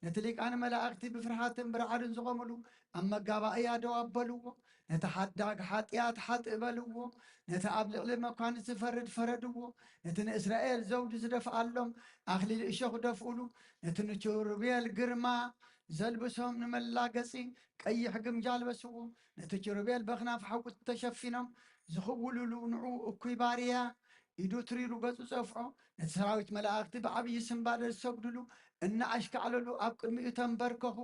ነቲ ሊቃነ መላእኽቲ ብፍርሃትን ብረዓድን ዝቖምሉ ኣብ መጋባእያ ደው ኣበልዎ። ነቲ ሓዳግ ሓጢኣት ሓጥእ በልዎ። ነቲ ኣብ ልዕሊ መኳንንት ዝፈርድ ፈረድዎ። ነቲ ንእስራኤል ዘውዲ ዝደፍኣሎም ኣኽሊል እሾኽ ደፍኡሉ። ነቲ ንኪሩቤል ግርማ ዘልብሶም ንመላገጺ ቀይሕ ግምጃ ኣልበስዎ። ነቲ ኪሩቤል በኽናፍ ሓዊ ተሸፊኖም ዝኽውልሉ ንዑ እኩይ ባርያ ኢዱ ትሪሩ ገጹ ጸፍዖ። ነቲ ሰራዊት መላእኽቲ ብዓብዪ ስምባደ ዝሰግድሉ እናኣሽካዕለሉ ኣብ ቅድሚኡ ተንበርከኹ።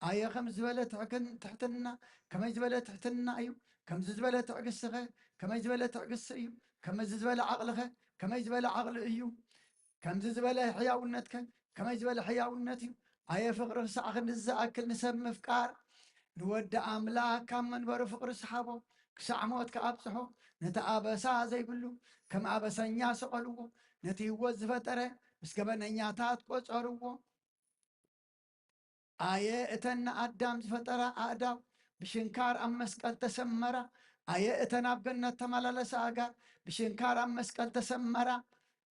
ኣየ ከም ዝበለ ትሕክን-፣ ትሕትና፣ ከመይ ዝበለ ትሕትና እዩ! ከምዚ ዝበለ ትዕግስቲኸ ከመይ ዝበለ ትዕግስቲ እዩ! ከምዚ ዝበለ ዓቕልኸ ከመይ ዝበለ ዓቕሊ እዩ! ከምዚ ዝበለ ሕያውነትከ ከመይ ዝበለ ሕያውነት እዩ! ኣየ ፍቕሪ ክሳዕ ክንድዚ ዝኣክል ንሰብ ምፍቃር! ንወዲ ኣምላኽ ካብ መንበሩ ፍቕሪ ሰሓቦ፣ ክሳዕ ሞት ከኣብጽሖ፣ ነቲ ኣበሳ ዘይብሉ ከም ኣበሰኛ ሰቐልዎ፣ ነቲ ህይወት ዝፈጠረ ምስ ገበነኛታት ቆጸርዎ። ኣየ እተን ንኣዳም ዝፈጠራ ኣእዳው ብሽንካር ኣብ መስቀል ተሰመራ። ኣየ እተን ኣብ ገነት ተመላለሳ ኣእጋር ብሽንካር ኣብ መስቀል ተሰመራ።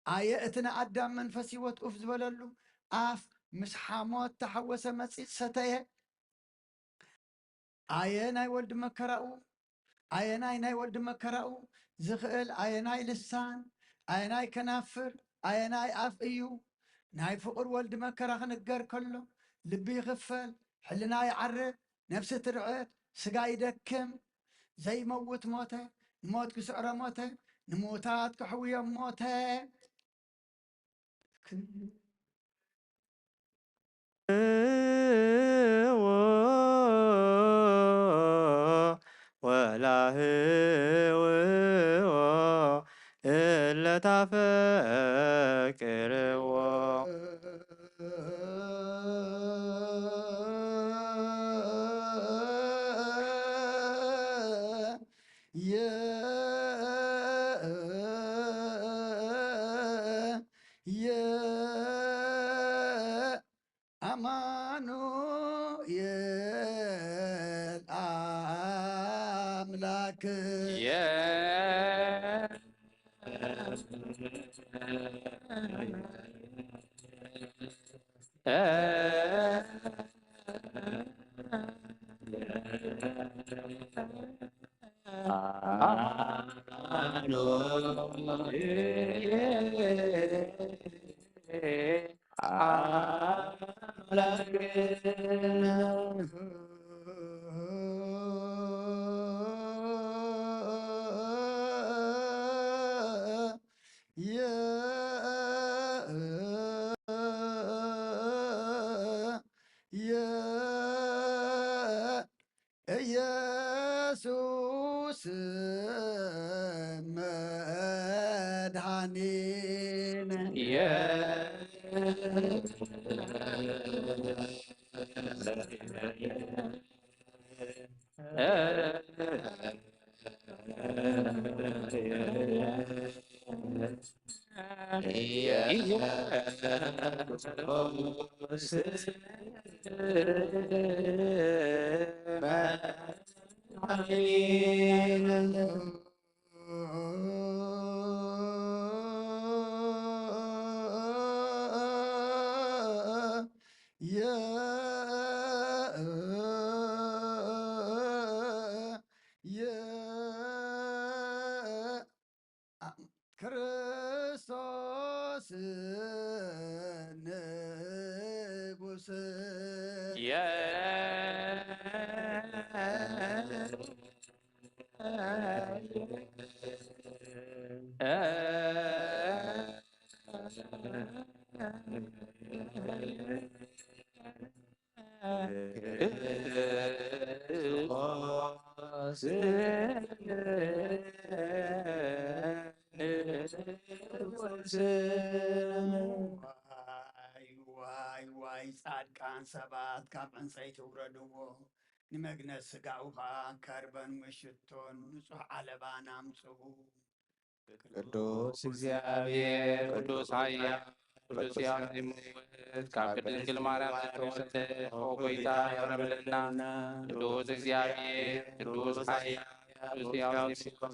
ኣየ እቲ ንኣዳም መንፈስ ህይወት ኡፍ ዝበለሉ ኣፍ ምስ ሓሞት ተሓወሰ መጺጽ ሰተየ። ኣየ ናይ ወልድ መከራኡ፣ ኣየናይ ናይ ወልድ መከራኡ ዝኽእል ኣየናይ ልሳን፣ ኣየናይ ከናፍር፣ ኣየናይ ኣፍ እዩ? ናይ ፍቑር ወልድ መከራ ክንገር ከሎ ልቢ ይኽፈል፣ ሕልና ይዓርብ፣ ነፍሲ ትርዕድ፣ ስጋ ይደክም። ዘይመውት ሞተ፣ ንሞት ክስዕሮ ሞተ፣ ንምዉታት ከሕውዮም ሞተ። ወላህውዎ እለ ታፈቅርዎ። የ-፣ የ-፣ አማኑኤል አምላክ። የ-፣ አምላክ። ክርስቶስ ንጉስ። ዋይ ዋይ ዋይ፣ ጻድቃን ሰባት ካብ ዕንጸይቲ ውረድዎ፣ ንመግነዝ ስጋኡ ኸኣ ከርበን ምሽቶን ንጹሕ ዓለባን ኣምጽኡ። ቅዱስ እግዚኣብሔር፣ ቅዱስ ኃያል፣ ቅዱስ ሕያው ዘይመውት፣ ካብ ቅድስት ድንግል ማርያም ዝተወልደ፣ ኦ ጐይታ፣ ይቕረ በለልና። ቅዱስ እግዚኣብሔር፣ ቅዱስ ኃያል፣ ቅዱስ ሕያው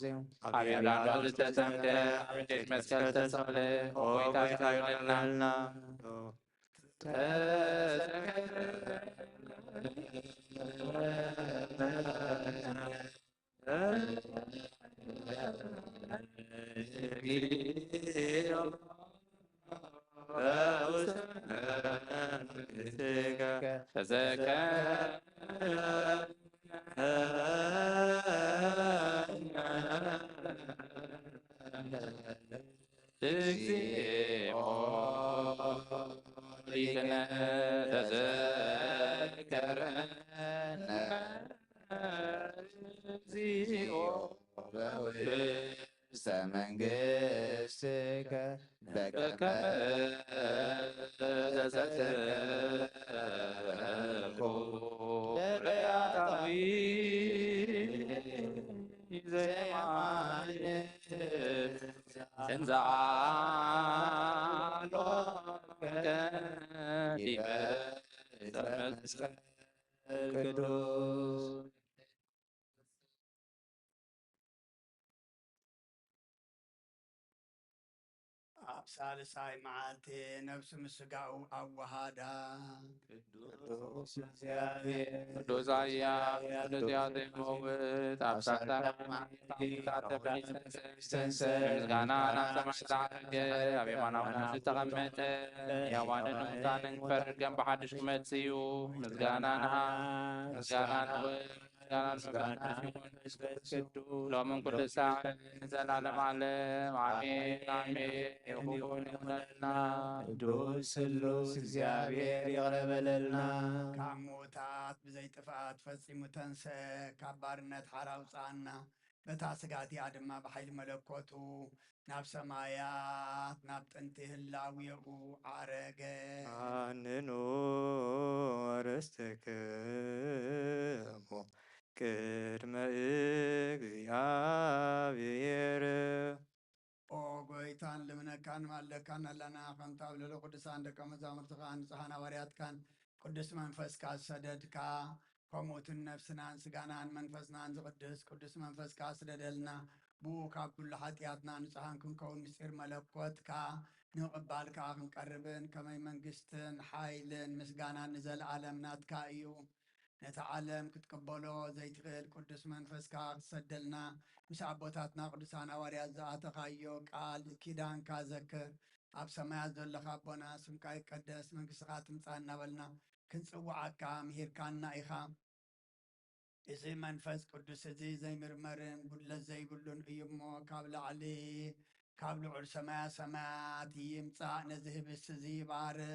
ዘይመውት፣ ኣብ ዮርዳኖስ ዝተጸምደ፣ ኣብ ዕንጨይቲ መስቀል ዝተሰቕለ፣ ኦ ጐይታ፣ ይቕረ በለልና። እግዚኦ ሊቅነ ተዘከረነ። እግዚኦ በውስተ መንግሥትከ በከመ ዘተሰብኮ ለፈያታዊ ዘየማነ እንዘ አሎከ ዲበ ዕፀ መስቀል ቅዱስ። ኣብ ሳልሳይ መዓልቲ ነፍሱ ምስ ሥጋኡ ኣወሃዳ። ቅዱስ እግዚኣብሔር፣ ቅዱስ ኃያል፣ ቅዱስ ሕያው ዘይመውት፣ ኣብ ሳልሳይ መዓልቲ ካብ ሞት ተንሥእ፣ ብምስጋና ናብ ሰማይ ዝዓረገ፣ ኣብ የማናዊ መንበር ዝተቐመጠ፣ ሕያዋንን ምውታንን ክፈርድ ከም ብሓድሽ ክመጽእ እዩ። ምስጋና ንኣብ፣ ምስጋና ንወልድ፣ ምስጋና ንመንፈስ ቅዱስ፣ ሎምን ኩሉ ሰዓትን ንዘለዓለመ ዓለም ኣሜን፣ ኣሜን። ይኹን ይኹነልና። ቅዱስ ስሉስ እግዚኣብሔር ይቕረ በለልና። ካብ ምዉታት ብዘይ ጥፍኣት ፈጺሙ ተንስአ፣ ካብ ባርነት ሓራ ኣውጽኣና። በታ ስጋ እቲኣ ድማ ብሓይሊ መለኮቱ ናብ ሰማያት፣ ናብ ጥንቲ ህላዌኡ ዓረገ። ሃንኑ ርእስክሙ ቅድመ እግዚኣብሔር። ኦ ጐይታ፣ ንልምነካን ንማልደካን ኣለና፣ ከምቲ ኣብ ልዕሊ ቅዱሳን ደቀ መዛሙርትኻ ንጹሓን ሃዋርያትካን ቅዱስ መንፈስካ ዝሰደድካ፣ ከምኡ እቲ ንነፍስናን ስጋናን መንፈስናን ዝቕድስ ቅዱስ መንፈስካ ስደደልና። ብኡ ካብ ኩሉ ሓጢኣትና ንጹሓን ክንከውን ምስጢር መለኮትካ ንምቕባል ከኣ ክንቀርብን ከመይ መንግስትን ሓይልን ምስጋናን ንዘለኣለም ናትካ እዩ። ነቲ ዓለም ክትቅበሎ ዘይትኽእል ቅዱስ መንፈስካ ክትሰደልና ምስ ኣቦታትና ቅዱሳን ሃዋርያት ዝኣተኻዮ ቃል ኪዳንካ ዘክር። ኣብ ሰማያት ዘለኻ ኣቦና፣ ስምካ ይቀደስ፣ መንግስትኻ ትምጻእ እናበልና ክንጽውዓካ ምሂርካና ኢኻ። እዚ መንፈስ ቅዱስ እዚ ዘይምርመርን ጉድለት ዘይብሉን እዩ እሞ፣ ካብ ላዕሊ ካብ ልዑል ሰማያ ሰማያት ይምጻእ፣ ነዚ ህብስቲ እዚ ይባርኽ፣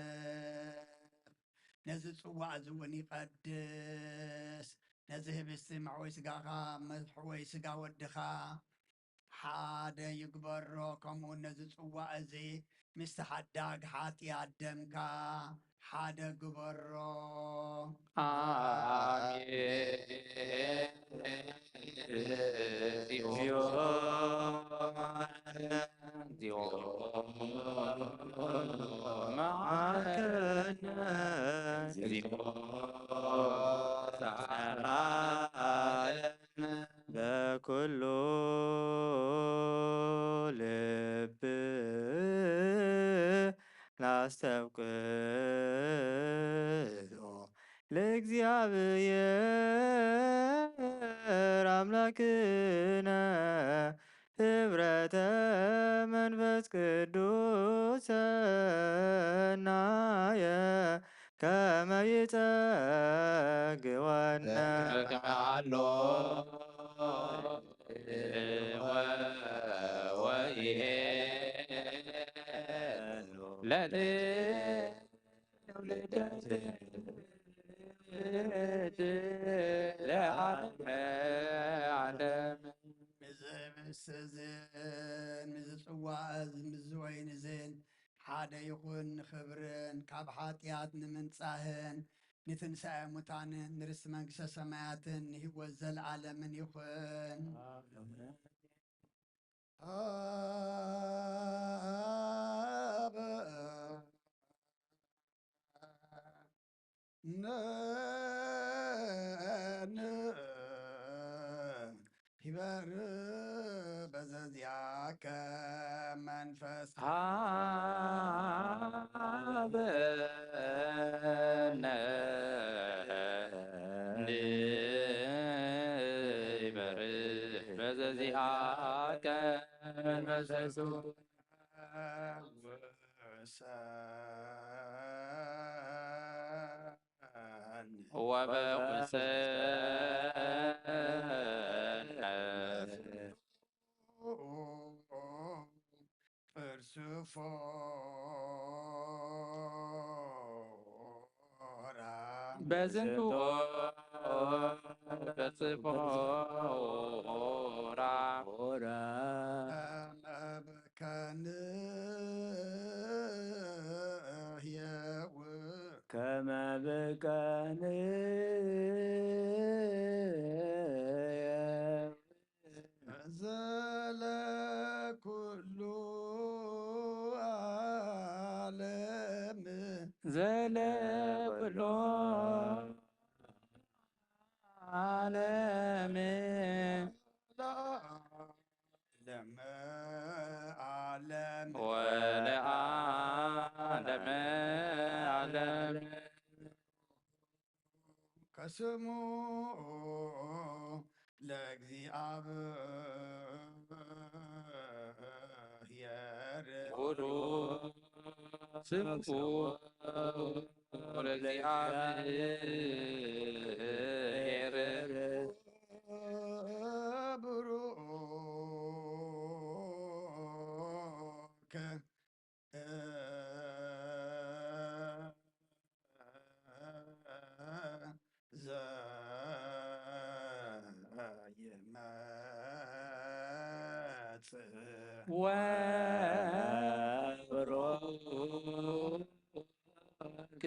ነዚ ጽዋእ እዚ እውን ይቐድስ። ነዚ ህብስቲ መሕወይ ስጋኻ፣ መሕወይ ስጋ ወድኻ፣ ሓደ ይግበሮ። ከምኡ ነዚ ጽዋእ እዚ ምስቲ ሓዳግ ሓጢኣት ደምካ ሓደ ግበሮ። አሜን። እግዚኦ፣ እግዚኦ፣ መሐረነ፣ እግዚኦ፣ ሰዓረ። በኩሉ ልብ ናስተብቅኦ ለእግዚኣብሔር ኣምላክነ ህብረተ መንፈስ ቅዱስ ሰናየ ከመ ይጸግወነ። እብቅዓሎ ወ-፣ ወይሄ ለትውልደ ለዓለመ ዓለም። ምስዚ ህብስት እዝን ምስዚ ጽዋእ እዝን ምስዚ ወይን እዝን ሓደ ይኹን፣ ንኽብርን ካብ ሓጢኣት ንምንጻህን ንትንሳኤ ሙታንን ንርስቲ መንግስተ ሰማያትን ንህይወት ዘለዓለምን ይኹን። ንሕበር በዘዚአከ መንፈስ ሃበነ ንሕበር በዘዚአከ መንፈስ ወበውሰነ በዝንቱ በጽፎራ ከንህየው ከመ ብቀንየ ዘለኩሉ ዓለም ዘለኩሉ ዓለም ለዓለም ዓለም ወለዓለመ ዓለም። ከስሙ ለእግዚኣብሔር ኩሉ ስብኩ ለእግዚኣብሔር ብሩክ ዘየመጽእ ወብሩክ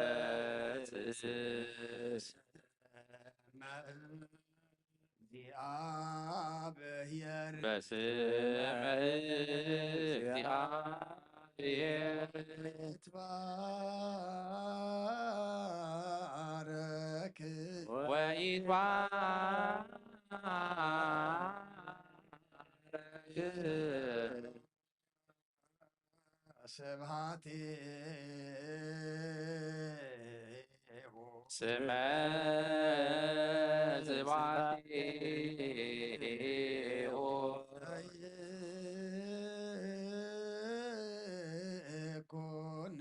ይመጽእ እግዚአብሔር በስመ እግዚአብሔር ይትባረክ ወይትባረክ ስብሐቲሁ ስመ ስብሐቲሁ ለይኩን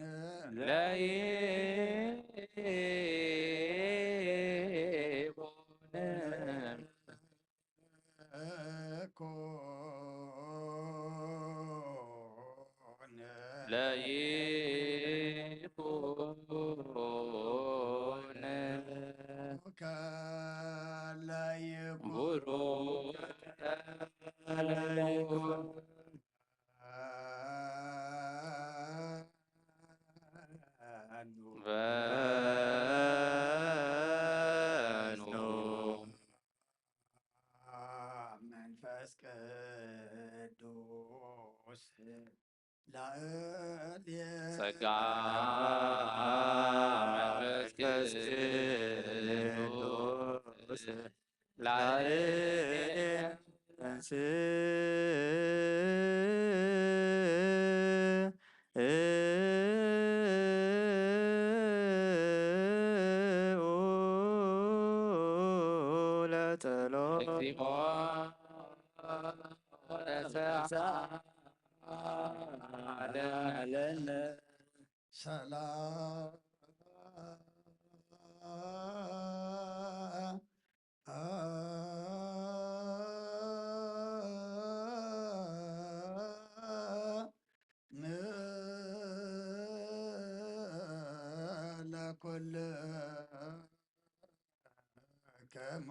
ለይኩን ኮነ ለይኩን ጸጋ መንፈስ ቅዱስ ላዕሌነ ተንሥእ ለጸሎት። እግዚኦ ተሳሃለነ። ሰላም ለኩልክሙ።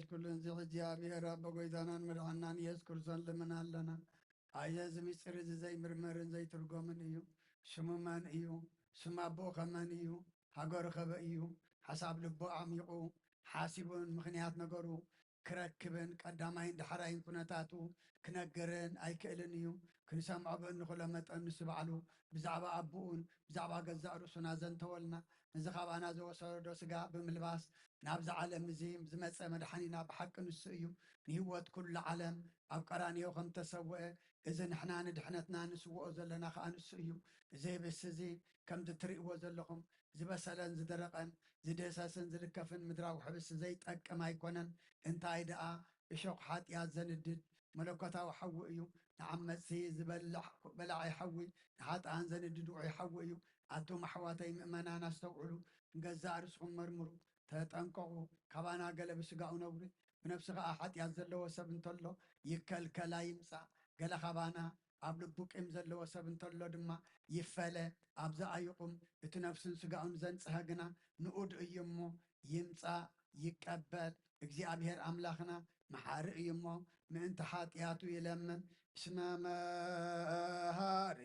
ኩሉ እዚ እግዚኣብሔር ኣቦ ጎይታናን መድሓናን ኢየሱስ ክርስቶስ ልምን ኣለና። ኣየ እዚ ምስጢር እዚ ዘይምርመርን ዘይትርጎምን እዩ። ሽሙ መን እዩ? ሽም ኣቦኡ ከ መን እዩ? ሃገሩ ከበይ እዩ? ሓሳብ ልቡ ኣዕሚቑ ሓሲቡን ምኽንያት ነገሩ ክረክብን ቀዳማይን ዳሕራይን ኩነታቱ ክነግርን ኣይክእልን እዩ። ክንሰምዖ ብእንኽእሎ መጠን ንሱ ባዕሉ ብዛዕባ ኣቦኡን ብዛዕባ ገዛእ ርእሱን ኣዘንተወልና። ነዚ ካባና ዝወሰዶ ስጋ ብምልባስ ናብዚ ዓለም እዚ ዝመጸ መድሓኒና ብሓቂ ንሱ እዩ። ንህይወት ኩሉ ዓለም ኣብ ቀራንዮ ከም ተሰውአ፣ እዚ ንሕና ንድሕነትና ንስውኦ ዘለና ከኣ ንሱ እዩ። እዚ ህብስቲ እዚ ከምዚ ትርእይዎ ዘለኹም ዝበሰለን ዝደረቐን ዝድህሰስን ዝልከፍን ምድራዊ ሕብስቲ ዘይጠቅም ኣይኮነን። እንታይ ደኣ እሾኽ ሓጢኣት ዘንድድ መለኮታዊ ሓዊ እዩ። ንዓመጽቲ ዝበልዕ በላዒ ሓዊ፣ ንሓጥኣን ዘንድድ ውዑይ ሓዊ እዩ። ኣቱም ኣሕዋተይ ምእመናን ኣስተውዕሉ፣ ንገዛእ ርእስኹም መርምሩ፣ ተጠንቀቑ። ካባና ገለ ብስጋኡ ነውሪ ብነፍሲ ኸኣ ሓጢኣት ዘለዎ ሰብ እንተሎ ይከልከል ኣይምጻእ። ገለ ካባና ኣብ ልቡ ቂም ዘለዎ ሰብ እንተሎ ድማ ይፈለ። ኣብዚ ኣይቑም። እቲ ነፍሱን ስጋኡን ዘንጽሀ ግና ንኡድ እዩ እሞ ይምጻእ ይቀበል። እግዚኣብሔር ኣምላኽና መሓሪ እዩ እሞ ምእንቲ ሓጢኣቱ ይለምን። እስመ መሃሪ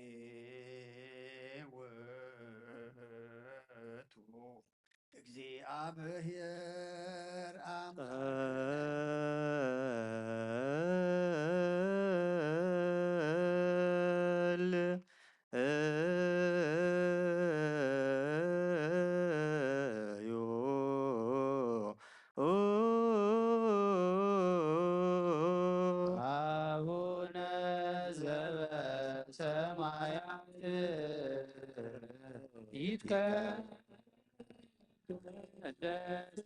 ውእቱ እግዚኣብሔር ኣምላኽ። አቡነ ዘበሰማያት ይትቀደስ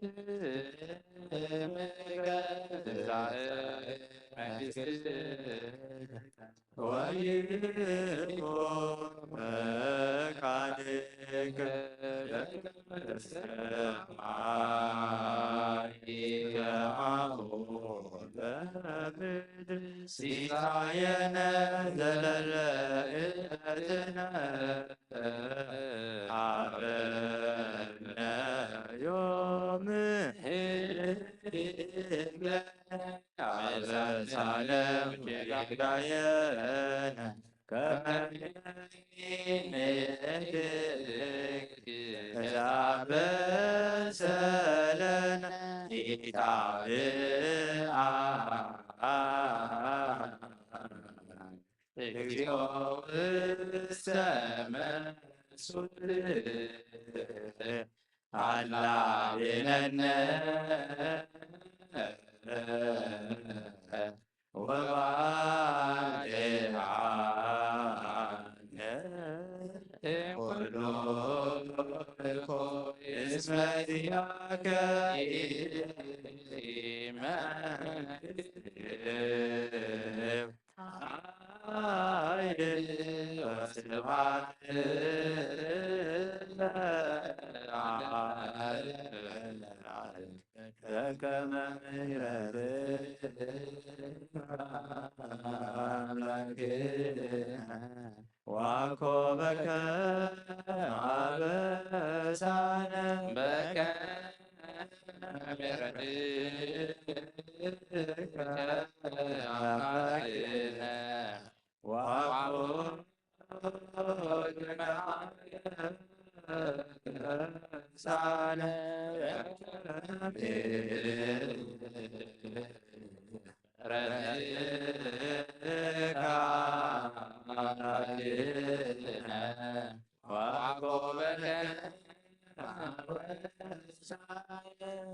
ስምከ ትምጻእ መንግስትከ ወይኩን ፈቃድከ በከመ በሰማይ ከማሁ በምድር። ሲሳየነ ዘለለ ዕለትነ ሀበነ ዮም ህድግ ለነ አበሳነ ወጌጋየነ ከመ ንሕነኒ ንሕነኒ እዛ በሰለነ ኢታብአ እግዚኦ ውስተ መንሱት አላቤነነ ወባልዓነ ኩሉ ምልኮ እስመ ዚአከ መንግስት ኃይል ወስብሐት ለዓለመ ዓለም። በከመ ምሕረትከ አምላክነ ወአኮበከ አበሳነ በከመ ምሕረትከ አምላክነ ወአኮበከ አበሳነ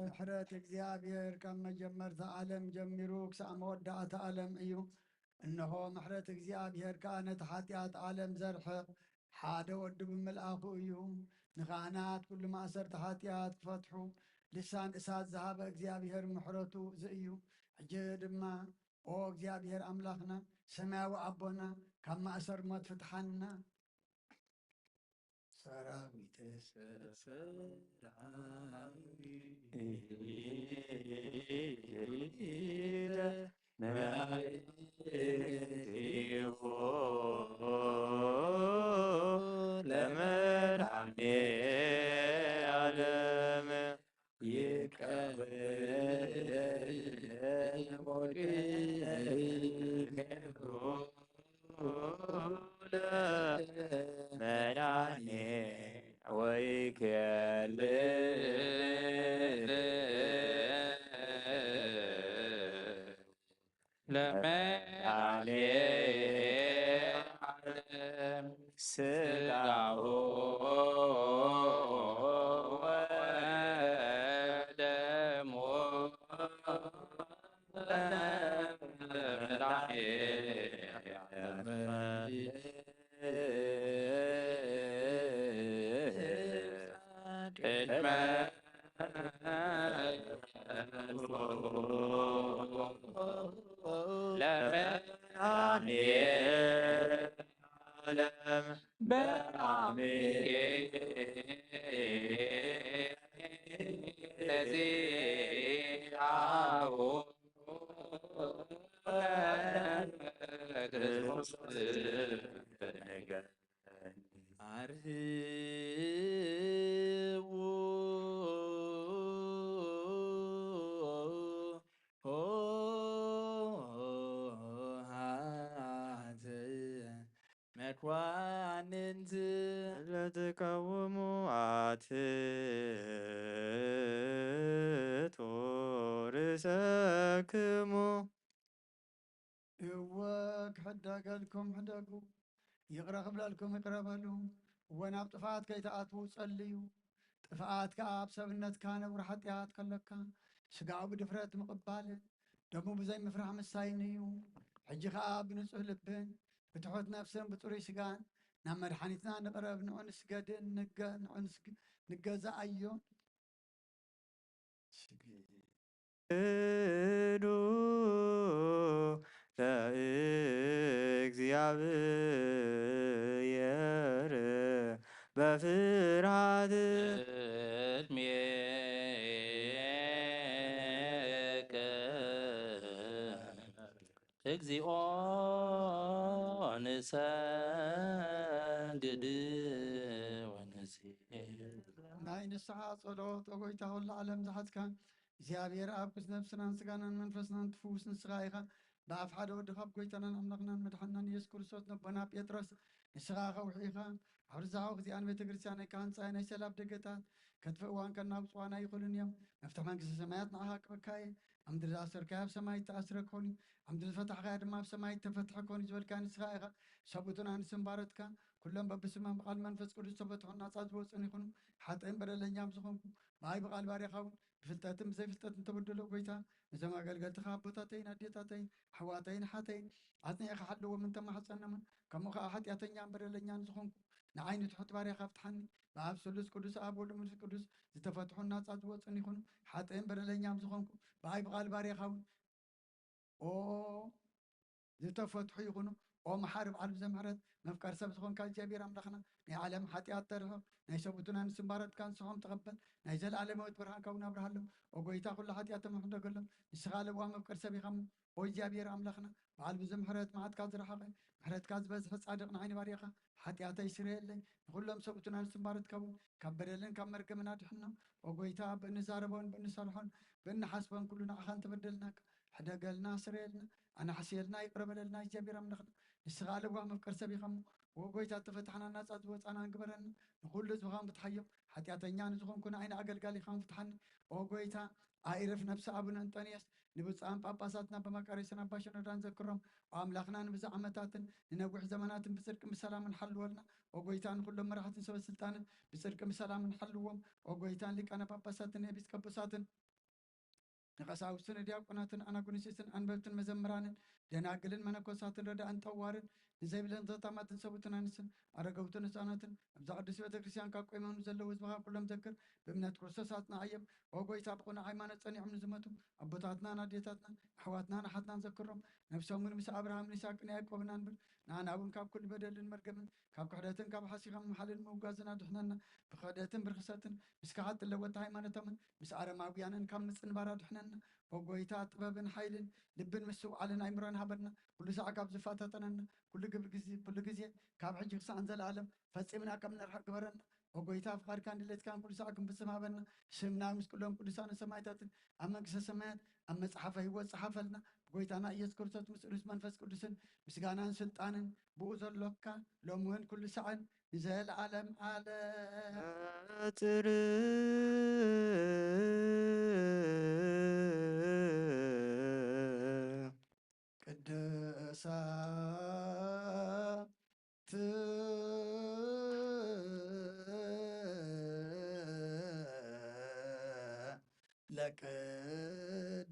ምሕረት እግዚኣብሔር ካብ መጀመርታ ዓለም ጀሚሩ ክሳዕ መወዳእታ ዓለም እዩ። እንሆ፣ ምሕረት እግዚኣብሔር ከኣ ነቲ ሓጢኣት ዓለም ዘርሕቕ ሓደ ወዱ ብምልኣኹ እዩ። ንኻህናት ኩሉ ማእሰርቲ ሓጢኣት ክፈትሑ ልሳን እሳት ዝሃበ እግዚኣብሔር ምሕረቱ እዚ እዩ። ሕጂ ድማ፣ ኦ እግዚኣብሔር ኣምላኽና፣ ሰማያዊ ኣቦና፣ ካብ ማእሰር ሞት ፍትሓና። ሰራዊት መኳንንት ለትቀውሙ ኣትቶ ርእሰክሙ። እወ፣ ክሕደገልኩም ሕደጉ፣ ይቕረ ክብለልኩም ይቕረ በሉ። እወ፣ ናብ ጥፍኣት ከይትኣትዉ ጸልዩ። ጥፍኣት ከኣ ኣብ ሰብነትካ ነውሪ ሓጢኣት ከለካ፣ ስጋኡ ብድፍረት ምቕባልን ደሙ ብዘይ ምፍራሕ ምስታይን እዩ። ሕጂ ከኣ ብንጹህ ልብን ብትሑት ነፍስን ብጽሩይ ስጋን ናብ መድሓኒትና ንቕረብ፣ ንዑ ንስገድን ንገ-፣ ንዑ ንስግ-፣ ንገዛኣዮን። ስግዱ ለእግዚኣብሔር በፍርሃት። ቅድሜከ እግዚኦ ንሰግድ ወንሴ። ናይ ንስሓ ጸሎት። ኦ ጎይታ፣ ኩሉ ዓለም ዝሓዝካ እግዚኣብሔር ኣብ ቅዱስ ነፍስናን ስጋናን መንፈስናን ትፍውስ ንስኻ ኢኻ። ብኣፍ ሓደ ወድኻ፣ ኣብ ጎይታናን ኣምላኽናን መድሓንናን ኢየሱስ ክርስቶስ፣ ነቦና ጴጥሮስ፣ ንስኻ ከውሒ ኢኻ። ኣብ ርዛኻ ግዚኣን ቤተ ክርስቲያነይ ክሃንጻ ናይ ሰላም ደገታት ከጥፍእዋን ከናውጽዋን ኣይኽእሉን እዮም። መፍትሕ መንግስቲ ሰማያት ንዓኻ ክበካ እየ። ኣብ ምድሪ ዝኣሰርካዮ ኣብ ሰማይ እተኣስረ ክኾን እዩ። ኣብ ምድሪ ዝፈታሕካዮ ድማ ኣብ ሰማይ እተፈትሐ ክኾን እዩ ዝበልካ ንስኻ ኢኻ። ሰብኡትን ኣንስትን ባሮትካ ኩሎም በብስሞም ብቓል መንፈስ ቅዱስ ዝተፈትሑን ናጻ ዝወጹን ይኹኑ። ሓጥእን በደለኛን ዝኾንኩ ብኣይ ብቓል ባርያኻ እውን ብፍልጠትን ብዘይፍልጠትን ተበደሎ ጎይታ፣ ነዞም ኣገልገልትኻ ኣቦታተይን ኣዴታተይን ኣሕዋተይን ኣሓተይን ኣጽኒዕካ ሓልዎም እንተማሕጸኖምን፣ ከምኡ ኸኣ ሓጢኣተኛን በደለኛን ዝኾንኩ ንዓይ ንትሑት ባርያኻ ፍትሓኒ። ብኣብ ስሉስ ቅዱስ ኣብ ወልድ መንፈስ ቅዱስ ዝተፈትሑን ናጻ ዝወጹን ይኹኑ። ሓጥእን በደለኛን ዝኾንኩ ብኣይ ብቓል ባርያኻ እውን ኦ ዝተፈትሑ ይኹኑ። ኦ መሓሪ በዓል ብዘ ምሕረት መፍቀር ሰብ ዝኾንካ እግዚኣብሔር ኣምላኽና፣ ናይ ዓለም ሓጢኣት ተርሕቕ፣ ናይ ሰብኡትን ኣንስትን ባሮትካ ንስሖም ተቐበል። ናይ ዘለኣለማዊት ብርሃንካ እውን ኣብርሃሎም። ኦ ጎይታ ኩሉ ሓጢኣቶም ሕደገሎም። ንስኻ ለዋህ መፍቀር ሰብ ኢኻ እሞ፣ ኦ እግዚኣብሔር ኣምላኽና፣ በዓል ብዘ ምሕረት መዓትካ ዝረሓቐ፣ ምሕረትካ ዝበዝሐ ጻድቕ ንዓይ ንባርያኻ ሓጢኣተይ ስረየለይ። ንኹሎም ሰብኡትን ኣንስትን ባሮትካ እውን ካብ በደልን ካብ መርገምን ኣድሕኖም። ኦ ጎይታ፣ ብእንዛረቦን ብእንሰርሖን ብእንሓስቦን ኩሉ ንዓኻ እንተበደልናካ፣ ሕደገልና፣ ስረየልና፣ ኣናሕስየልና፣ ይቕረ በለልና። እግዚኣብሔር ኣምላኽና፣ ንስኻ ለዋህ መፍቀር ሰብ ኢኻ እሞ፣ ኦ ጎይታ፣ እተፈታሕና ናጻ ዝወጻና ግበረና። ንኹሉ ህዝብኻ እውን ፍትሓዮም። ሓጢኣተኛ ንዝኾንኩ ንዓይ ንኣገልጋሊኻ እውን ፍትሓኒ። ኦ ጎይታ፣ ኣዒርፍ ነፍሲ ኣቡነ እንጠንዮስ ንብፁዓን ጳጳሳትና በመቃርዮስን ኣባ ሽኖዳን ዘክሮም። ኦ ኣምላኽና ንብዙሕ ዓመታትን ንነዊሕ ዘመናትን ብጽድቅን ብሰላምን ሓልወልና። ኦ ጎይታ ንኹሎም መራሕትን ሰበ ስልጣንን ብጽድቅን ብሰላምን ሓልዎም። ኦ ጎይታ ንሊቃነ ጳጳሳትን ኤጲስቆጶሳትን ንቀሳውስትን ንዲያቆናትን ኣናጉንስትን ኣንበብትን መዘምራንን ደናግልን መነኮሳትን ረዳእን ጠዋርን ንዘይብለን ዘታማትን ሰቡትን ኣንስትን ኣረገውትን ህፃናትን ኣብዛ ቅድስት ቤተ ክርስቲያን ካብ ቆይሞም ዘለዉ ህዝብኻ ኩሎም ዘክር። ብእምነት ክርስቶስ ኣጽንዓዮም። ኦ ጎይታ ብቕኑዕ ሃይማኖት ጸኒዖም ንዝመቱ ኣቦታትናን ኣዴታትናን ኣሕዋትናን ኣሓትናን ዘክሮም። ነብሶም እውን ምስ ኣብርሃምን ይስሐቅን ያዕቆብን ኣንብር። ንኣና እውን ካብ ኩሉ በደልን መርገምን ካብ ክሕደትን ካብ ሓሲኻ ምምሓልን ምውጋዝን ኣድሕነና። ብክሕደትን ብርኽሰትን ምስ ከሓድቲ ለወጥቲ ሃይማኖቶምን ምስ ኣረማውያንን ካብ ምጽንባር ኣድሕነና። ኦ ጎይታ ጥበብን ሓይልን ልብን ምስትውዓልን ኣይምሮን ሃበና። ኩሉ ሳዕ ካብ ዝፈታተነና ኩሉ ግብሪ ግዜ ኩሉ ግዜ ካብ ሕጂ ክሳዕ ንዘለኣለም ፈጺምና ከም ንርሕቕ ግበረና። ኦ ጎይታ ፍቓድካን ድሌትካን ኩሉ ሳዕ ክንፍጽም ሃበና። ሽምና ምስ ኩሎም ቅዱሳን ሰማዕታትን ኣብ መንግስተ ሰማያት ኣብ መጽሓፈ ህይወት ጸሓፈልና። ብጎይታና ኢየሱስ ክርስቶስ ምስ ቅዱስ መንፈስ ቅዱስን ምስጋናን ስልጣንን ብኡ ዘሎካ ሎሚ እውን ኩሉ ሳዕን ንዘለዓለም ዓለም። ጽር ቅዱሳት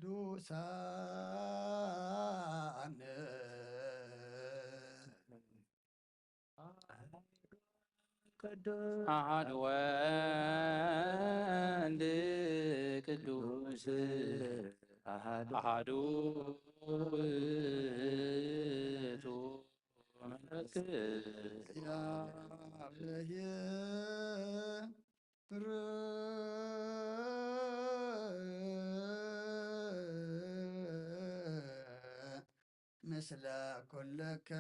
ለቅዱሳን አሐዱ ወልድ ቅዱስ አሐዱ ውእቱ መንፈስ ቅዱስ። ምስለ ኩልክሙ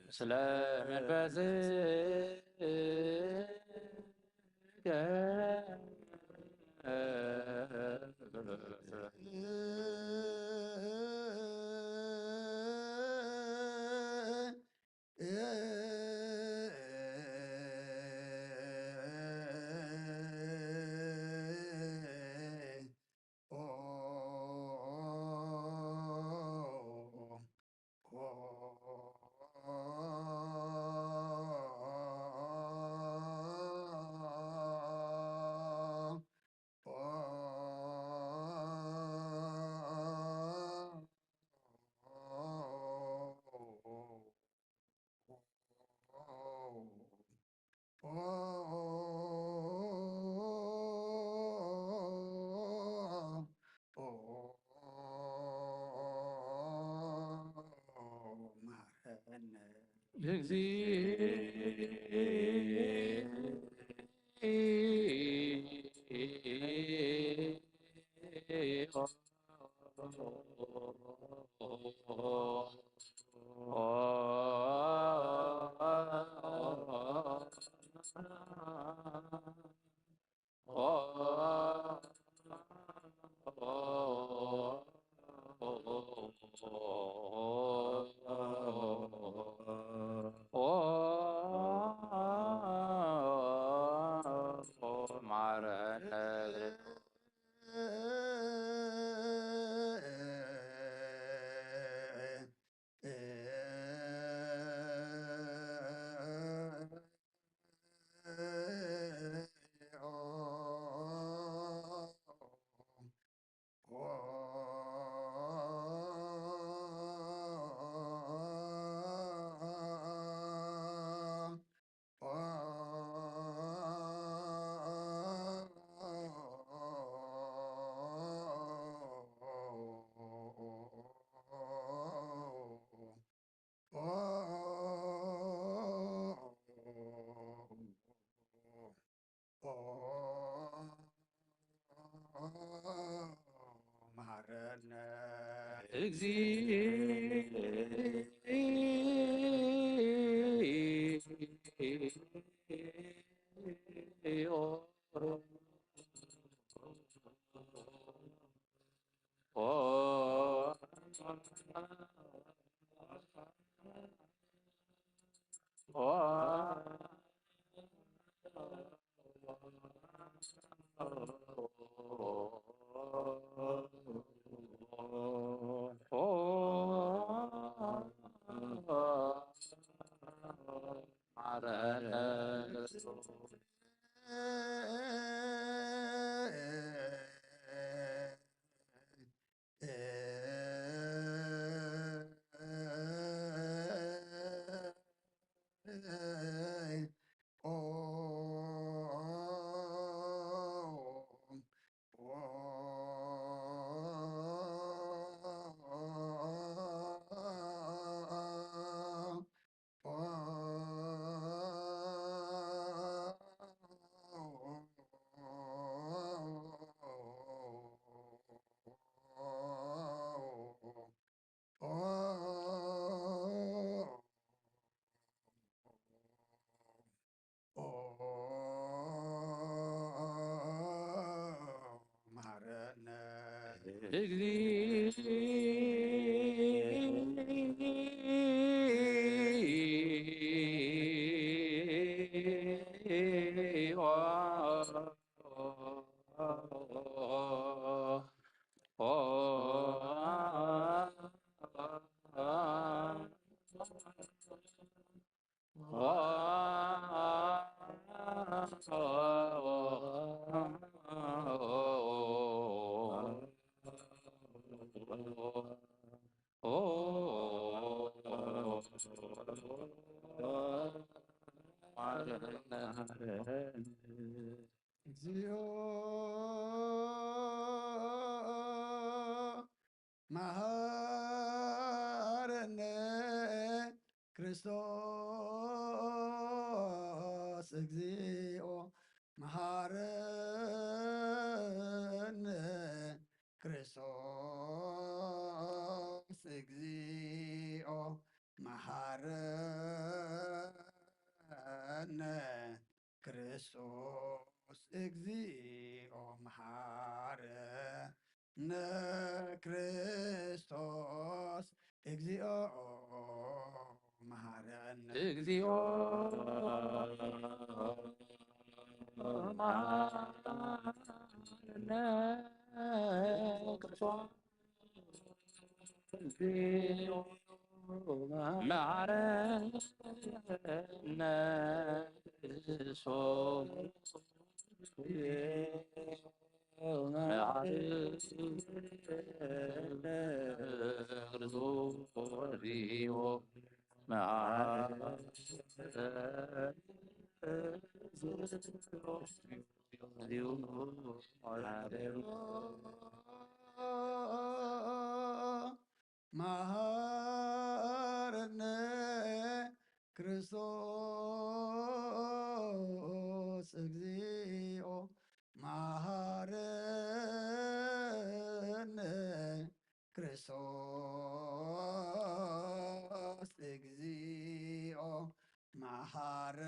ምስለ መንፈስከ መሐረነ እግዚኦ። መሃረነ እግዚኦ መሃረነ ክርስቶስ፣ እግዚኦ መሃረነ ክርስቶስ፣ እግዚኦ መሃረነ ክርስቶስ፣ እግዚኦ መሃረነ ክርስቶስ፣ እግዚኦ መሃረነ እግዚኦ መሃረነ ክርስቶስ፣ እግዚኦ መሃረነ ክርስቶስ፣ መሃረነ ክርስቶስ፣ መሃረነ ክርስቶስ፣ እግዚኦ መሃረነ ክርስቶስ፣ እግዚኦ መሃረነ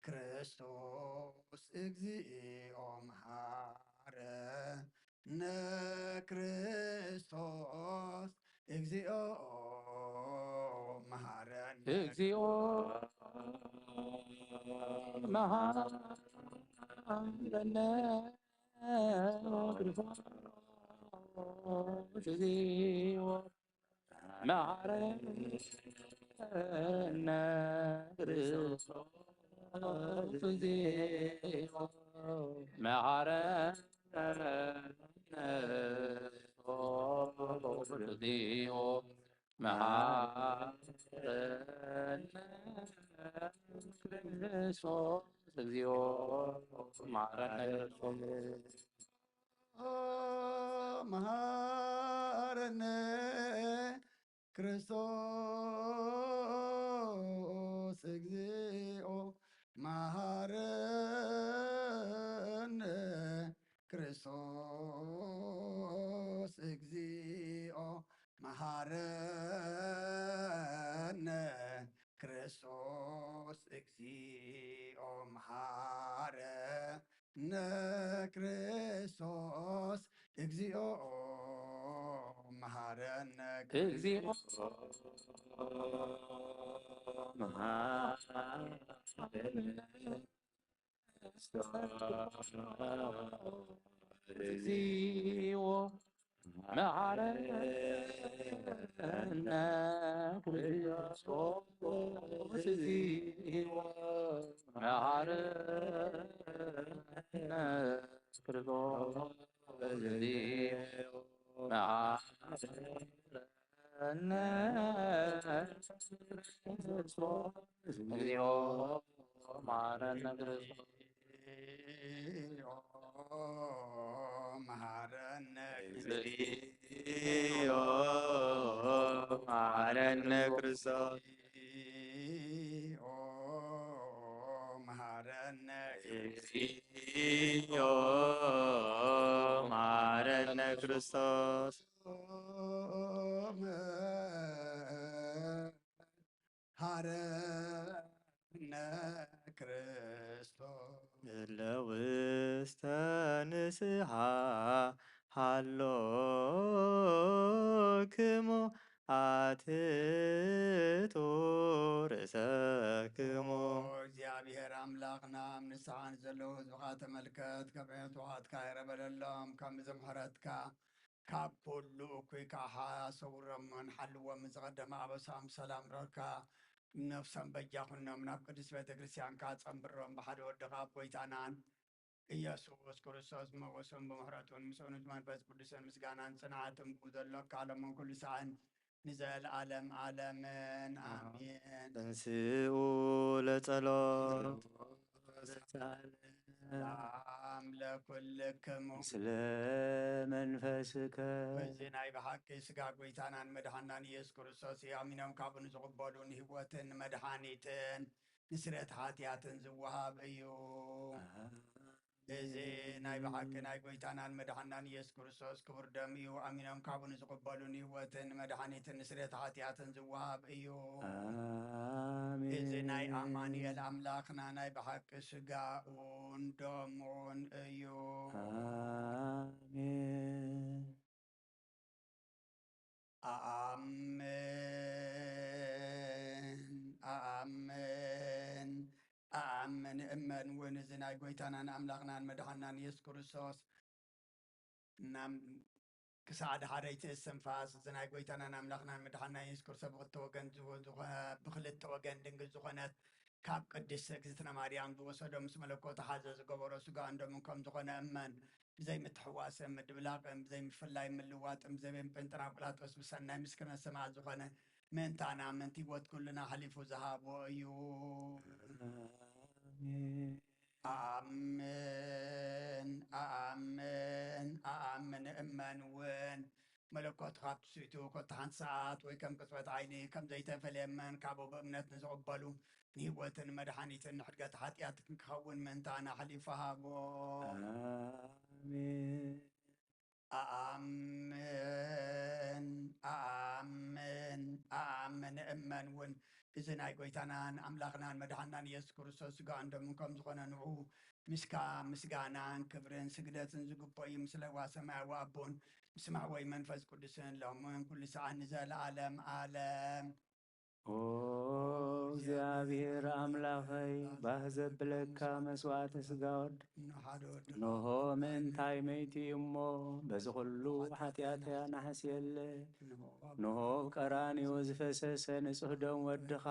ክርስቶስ፣ እግዚኦ መሃረነ ክርስቶስ፣ እግዚኦ መሃረነ እግዚኦ መሃረነ ክርስቶስ፣ እግዚኦ መሃረነ ክርስቶስ፣ እግዚኦ መሃረነ ክርስቶስ፣ እግዚኦ መሃረነ ክርስቶስ፣ እግዚኦ መሃረነ ክርስቶስ፣ መሃረነ ክርስቶስ፣ እግዚኦ መሃረነ ክርስቶስ፣ እግዚኦ መሃረነ ክርስቶስ፣ እግዚኦ መሃረነ ክርስቶስ፣ እግዚኦ መሃ እግዚኦ መሐረነ። እግዚኦ መሐረነ ክርስቶስ። እግዚኦ መሐረነ ክርስቶስ። እግዚኦ መሐረነ ክርስቶስ። እግዚኦ መሐረነ ክርስቶስ። እግዚኦ መሐረነ። እግዚኦ መሐረነ ክርስቶስ። እግዚኦ መሐረነ። እግዚኦ መሐረነ ክርስቶስ። መሐረነ ክርስቶስ። እለ ውስተ ንስሓ ሃሎክሙ ኣትቱ ርእሰክሙ። እግዚኣብሔር ኣምላኽና፣ ኣብ ንስሓ ንዘለዉ ህዝብኻ ተመልከት፣ ካብ ዕቱባትካ ይቕረ በለሎም፣ ካብ ምሕረትካ ካብ ኩሉ እኩይ ከዓ ሰውሮምን ሓልዎም። ዝቐደመ ኣበሳም ሰላም ረካ ነፍሶም በጃ ኩኖም ናብ ቅድስት ቤተ ክርስቲያንካ ጸንብሮም። ብሓደ ወድኻ ኣብ ጎይታናን ኢየሱስ ክርስቶስ ብመጎስን ብምሕረቱን ምስኡን መንፈስ ቅዱስን ምስጋናን ጽንዓትን ብኡ ዘሎ ካልኦምን ኩሉ ሰዓን ንዘለዓለም ዓለምን ኣሜን። ተንስኡ ለጸሎት። ሰላም ለኩልክሙ። ምስለ መንፈስከ። በዚ ናይ ብሓቂ ስጋ ጎይታናን መድሓናን ኢየሱስ ክርስቶስ እዩ። ኣሚኖም ካብኡ ንዝቕበሉ ንህይወትን ንመድሓኒትን ንስርየት ሓጢኣትን ዝወሃብ እዩ። እዚ ናይ ብሓቂ ናይ ጎይታናን መድሓናን ኢየሱስ ክርስቶስ ክቡር ደም እዩ። ኣሚኖም ካብኡ ንዝቕበሉ ንህይወትን ንመድሓኒትን ንስርየት ሓጢኣትን ዝወሃብ እዩ። ኣሜን። እዚ ናይ ኣማኑኤል ኣምላኽና ናይ ብሓቂ ስጋኡን ደሙን እዩ። ኣሜን። ኣኣምን፣ ኣኣምን፣ ኣኣምን፣ እመን እውን እዚ ናይ ጎይታናን ኣምላኽናን መድሓናን ኢየሱስ ክርስቶስ እናም-፣ ክሳዕ ደሓረይቲ እስትንፋስ እዚ ናይ ጎይታናን ኣምላኽናን መድሓና ኢየሱስ ክርስቶስ ብክልተ ወገን ዝወ-፣ ዝኾ-፣ ብክልተ ወገን ድንግል ዝኾነት ካብ ቅድስት እግዝእትነ ማርያም ዝወሰዶ ምስ መለኮቱ ሓዘ ዝገበሮ ስጋኡን ደሙን ከም ዝኾነ እመን። ብዘይ ምትሕዋስን ምድብላቕን፣ ብዘይ ምፍላይ ምልዋጥን፣ ብዘይ ጴንጠናቁላጦስ ብሰናይ ምስክርነት ሰማዕት ዝኾነ ምእንታና ምእንቲ ህይወት ኩልና ሓሊፉ ዝሃቦ እዩ። ኣሜን። ኣኣምን፣ ኣኣምን፣ ኣኣምን፣ እመን እውን መለኮት ካብ ትስእቱ ኮታ ሓንቲ ሰዓት ወይ ከም ቅጽበት ዓይኒ ከም ዘይተፈልየ እመን። ካብኡ ብእምነት ንዝቕበሉ ንህይወትን መድሓኒትን ንሕድገት ሓጢኣትን ክኸውን ምእንታና ሓሊፉ ሃቦ። ኣሜን። ኣኣምን፣ ኣኣምን፣ ኣኣምን፣ እመን እውን እዚ ናይ ጎይታናን ኣምላኽናን መድሓናን ኢየሱስ ክርስቶስ ስጋኡን ደሙን ከም ዝኾነ ንዑ ምስካ ምስጋናን ክብርን ስግደትን ዝግብኦ እዩ፣ ምስ ለዋ ሰማያዊ ኣቦን ምስ ማሕወይ መንፈስ ቅዱስን ሎምን ኩሉ ሰዓት ንዘለዓለም ዓለም። ኦ እግዚኣብሔር ኣምላኸይ፣ ባህ ዘብለካ መስዋዕተ ስጋ ወድ እንሆ ምእንታይ መይቱ እዩ እሞ፣ በዚ ኩሉ ሓጢኣተያ ናሕስየለ። እንሆ ኣብ ቀራንዮ ዝፈሰሰ ንጹህ ደም ወድኻ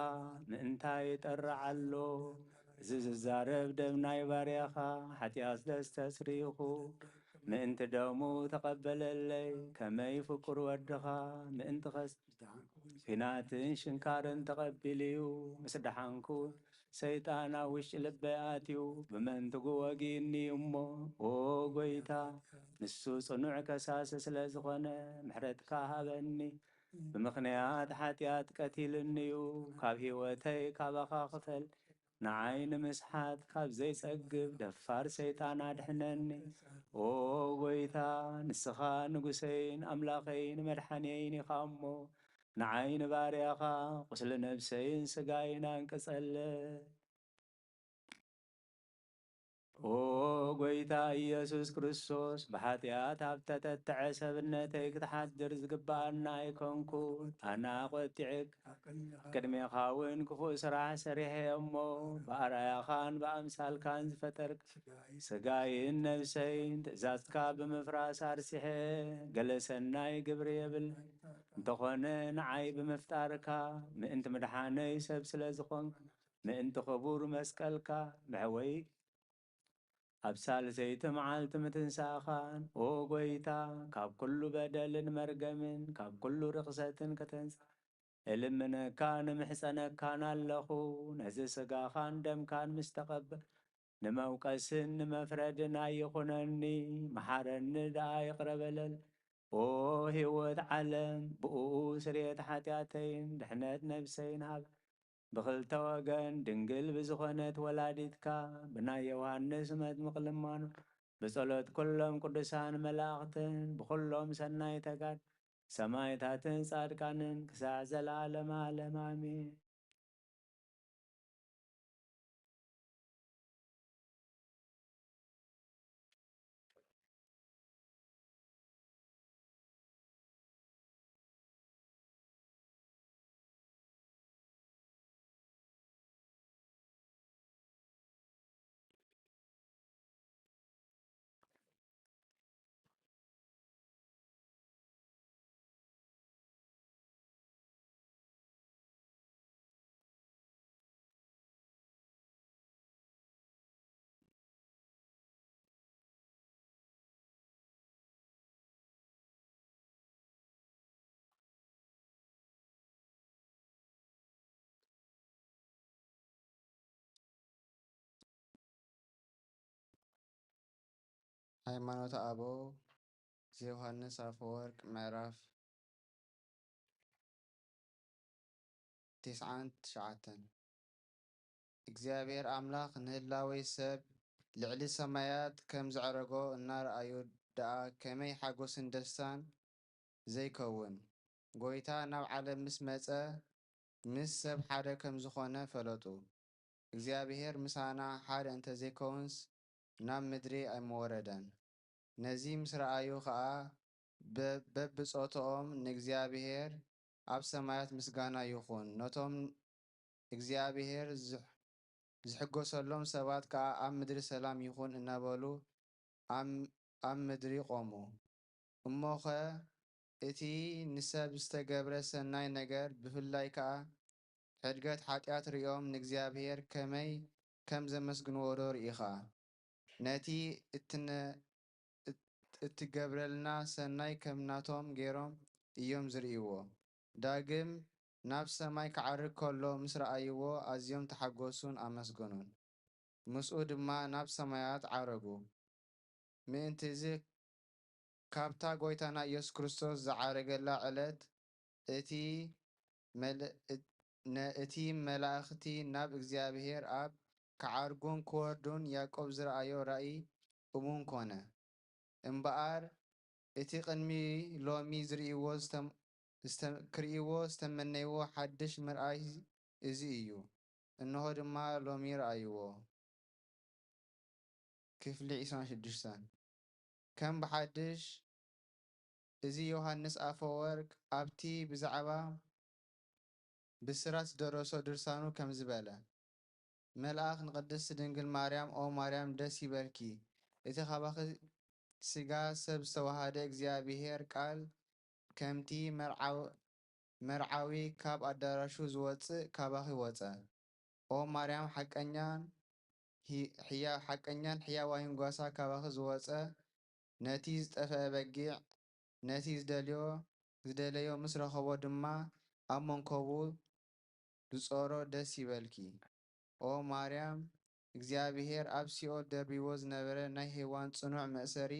ምእንታይ ይጠርዕ ኣሎ። እዚ ዝዛረብ ደም ናይ ባርያኻ ሓጢኣት ዘስተስርይኹ ምእንቲ ደሙ ተቐበለለይ። ከመይ ፍቁር ወድኻ ምእንቲ ኸስ ኲናትን ሽንካርን ተቐቢሉ እዩ። ምስ ደሓንኩ ሰይጣን ኣብ ውሽጢ ልበይ ኣትዩ ብመንትጉ ወጊእኒ እዩ እሞ፣ ኦ ጎይታ፣ ንሱ ጽኑዕ ከሳሲ ስለ ዝኾነ ምሕረትካ ሃበኒ። ብምኽንያት ሓጢኣት ቀቲልኒ እዩ። ካብ ህይወተይ ካባኻ ክፈል። ንዓይ ንምስሓት ካብ ዘይጸግብ ደፋር ሰይጣን ኣድሕነኒ። ኦ ጎይታ፣ ንስኻ ንጉሰይን ኣምላኸይን መድሓንየይን ኢኻ እሞ፣ ንዓይ ንባርያኻ ቁስሊ ነብሰይን ስጋይን ኣንቅጸለይ። ኦ ጎይታ ኢየሱስ ክርስቶስ፣ ብሓጢኣት ኣብ ተጠጥዐ ሰብነተይ ክትሓድር ዝግብኣና ኣይኮንኩን። ኣና ቆጢዐክ ቅድሜኻ እውን ክፉእ ስራሕ ሰሪሐ እሞ፣ ብኣርኣያኻን ብኣምሳልካን ዝፈጠርክ ስጋይን ነብሰይን ትእዛዝካ ብምፍራስ ኣርሲሐ፣ ገለ ሰናይ ግብሪ የብል። እንተኾነ ንዓይ ብምፍጣርካ፣ ምእንቲ ምድሓነይ ሰብ ስለ ዝኾንክ፣ ምእንቲ ክቡር መስቀልካ፣ መሕወይ ኣብ ሳልሰይቲ መዓልቲ ምትንሳእኻን፣ ኦ ጎይታ፣ ካብ ኩሉ በደልን መርገምን ካብ ኩሉ ርኽሰትን ከተንሳ እልምነካ፣ ንምሕጸነካን ኣለኹ። ነዚ ስጋኻን ደምካን ምስ ተቐበል፣ ንመውቀስን ንመፍረድን ኣይኹነኒ፣ መሓረኒ ደኣ ይቕረ በለል። ኦ ህይወት ዓለም፣ ብእኡ ስርየት ሓጢኣተይን ድሕነት ነብሰይን ሃብ። ብኽልተ ወገን ድንግል ብዝኾነት ወላዲትካ፣ ብናይ ዮሃንስ መጥምቕ ልማኖ፣ ብጸሎት ኩሎም ቅዱሳን መላእኽትን ብኹሎም ሰናይ ተጋድ ሰማዕታትን ጻድቃንን ክሳዕ ዘለዓለም ዓለም ኣሜን። ሃይማኖተ ኣበው ዘዮሃንስ ኣፈወርቅ ምዕራፍ ትስዓን ትሽዓተን። እግዚኣብሔር ኣምላኽ ንህላዌ ሰብ ልዕሊ ሰማያት ከም ዘዕረጎ እናረኣዩ ደኣ ከመይ ሓጎስን ደስታን ዘይከውን! ጐይታ ናብ ዓለም ምስ መጸ፣ ምስ ሰብ ሓደ ከም ዝኾነ ፈለጡ። እግዚኣብሔር ምሳና ሓደ እንተ ዘይከውንስ፣ ናብ ምድሪ ኣይምወረደን። ነዚ ምስ ረኣዩ ኸኣ፣ በ-፣ በብጾትኦም ንእግዚኣብሔር ኣብ ሰማያት ምስጋና ይኹን፣ ነቶም እግዚኣብሔር ዝሕ-፣ ዝሕጎሰሎም ሰባት ከኣ ኣብ ምድሪ ሰላም ይኹን እናበሉ ኣብ፣ ኣብ ምድሪ ቆሙ። እሞኸ እቲ ንሰብ ዝተገብረ ሰናይ ነገር፣ ብፍላይ ከኣ ሕድገት ሓጢኣት ርእዮም ንእግዚኣብሔር ከመይ ከም ዘመስግንዎ ዶ ርኢኻ? ነቲ እትነ-፣ እት-፣ እትገብረልና ሰናይ ከም ናቶም ገይሮም እዮም ዝርእይዎ። ዳግም ናብ ሰማይ ክዓርግ ከሎ ምስ ረኣይዎ ኣዝዮም ተሓጎሱን ኣመስገኑን። ምስኡ ድማ ናብ ሰማያት ዓረጉ። ምእንትዚ ካብታ ጐይታና ኢየሱስ ክርስቶስ ዝዓረገላ ዕለት እቲ መል-፣ እት-፣ ነ-፣ እቲ መላእኽቲ ናብ እግዚኣብሔር ኣብ ክዓርጉን ክወርዱን ያዕቆብ ዝረኣዮ ራእይ እሙን ኮነ። እምበኣር፣ እቲ ቅድሚ ሎሚ ዝርእይዎ ዝተም-፣ ዝተ-፣ ክርእይዎ ዝተመነይዎ ሓድሽ ምርኣይ እዚ እዩ። እንሆ ድማ ሎሚ ረኣይዎ። ክፍሊ ዕስራን ሽዱሽተን። ከም ብሓድሽ፣ እዚ ዮሃንስ ኣፈወርቅ ኣብቲ ብዛዕባ ብስራት ዝደረሶ ድርሳኑ ከምዚ በለ። መልኣኽ ንቅድስት ድንግል ማርያም፣ ኦ ማርያም፣ ደስ ይበልኪ፣ እቲ ካባኺ ስጋ ሰብ ዝተዋሃደ እግዚኣብሔር ቃል ከምቲ መርዓው-፣ መርዓዊ ካብ ኣዳራሹ ዝወጽእ ካባኺ ወጸ። ኦ ማርያም፣ ሓቀኛን ሂ-፣ ሕያ-፣ ሓቀኛን ሕያዋይን ጓሳ ካባኺ ዝወጸ፣ ነቲ ዝጠፍአ በጊዕ፣ ነቲ ዝደልዮ፣ ዝደለዮ ምስ ረኸቦ ድማ ኣብ መንከቡ ዝጾሮ ደስ ይበልኪ። ኦ ማርያም፣ እግዚኣብሔር ኣብ ሲኦል ደርቢዎ ዝነበረ ናይ ሄዋን ጽኑዕ መእሰሪ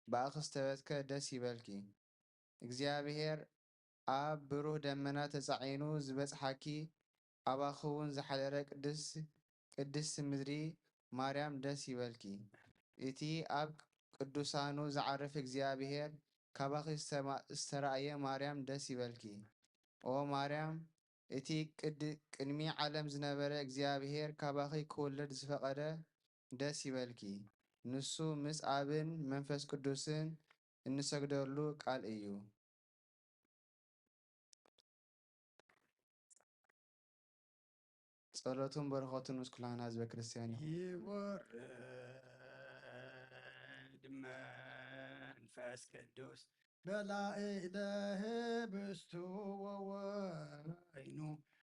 ብኣኺ ዝተበትከ ደስ ይበልኪ። እግዚኣብሔር ኣብ ብሩህ ደመና ተጻዒኑ ዝበጽሓኪ፣ ኣባኺ እውን ዝሓደረ ቅድስ-፣ ቅድስቲ ምድሪ ማርያም ደስ ይበልኪ። እቲ ኣብ ቅዱሳኑ ዝዓርፍ እግዚኣብሔር ካባኺ ዝተማ-፣ ዝተራእየ ማርያም ደስ ይበልኪ። ኦ ማርያም፣ እቲ ቅድ-፣ ቅድሚ ዓለም ዝነበረ እግዚኣብሔር ካባኺ ክውለድ ዝፈቐደ ደስ ይበልኪ። ንሱ ምስ ኣብን መንፈስ ቅዱስን እንሰግደሉ ቃል እዩ። ጸሎቱን በረኸቱን ምስ ኩላህና ህዝበ ክርስቲያን ይኹን። ይወርድ መንፈስ ቅዱስ በላዕለ ህብስቱ ወወይኑ፣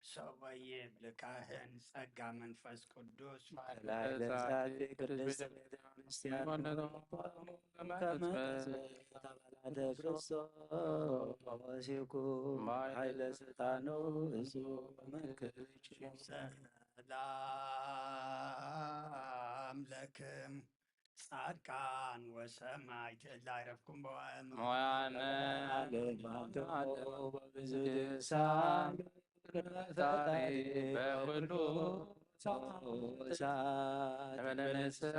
ሰወ ይብል ካህን ጸጋ መንፈስ ቅዱስ። ላዕለ ዛቲ ቅድስት ቤተ ክርስቲያን ከመ ተባላተ ክርስቶስ ይኩን ኃይለ ስልጣኑ እሱ መንክርች። ሰላም ለክም ጻድቃን ወሰማዕት እለ አይረፍኩም በወ- ሞያነ ዓለም አንተሞ በብዙ ልሳን ፈጣሪ በኩሉ ሳት በመንስራ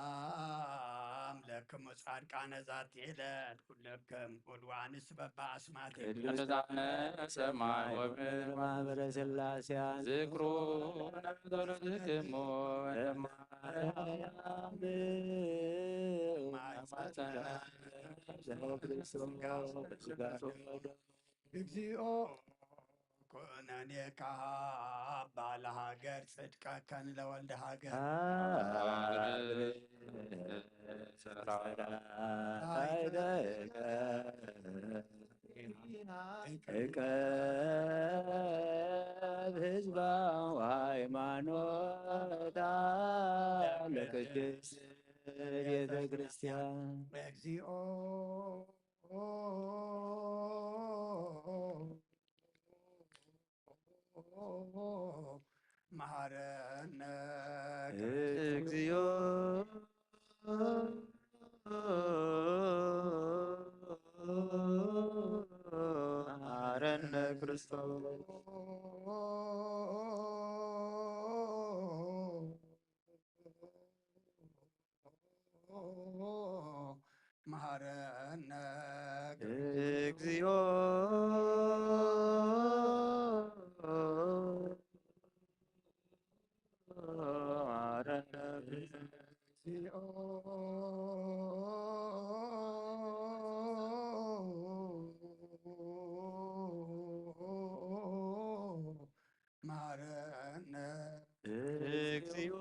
ሰላም ለክሙ ጻድቃነ ዛቲ ዕለት ኩለክም ወልዋንስ በበአስማት ቅዱሳነ ሰማይ ወምድር ማህበረ ሥላሴያን ዝክሩ ጸሎትክሙ ማርያም ማይ ማፀነ ዘክርስቶስ ስጋ እግዚኦ ኩነኔ ካባ ለሃገር ጽድቀከን ለወልደ ሃገር። ዕቀብ ህዝባ ወሃይማኖታ ለቅድስት ቤተ ክርስቲያን። እግዚኦ መሐረነ እግዚኦ መሐረነ ክርስቶስ። መሐረነ እግዚኦ መሐረነ እግዚኦ መሐረነ እግዚኦ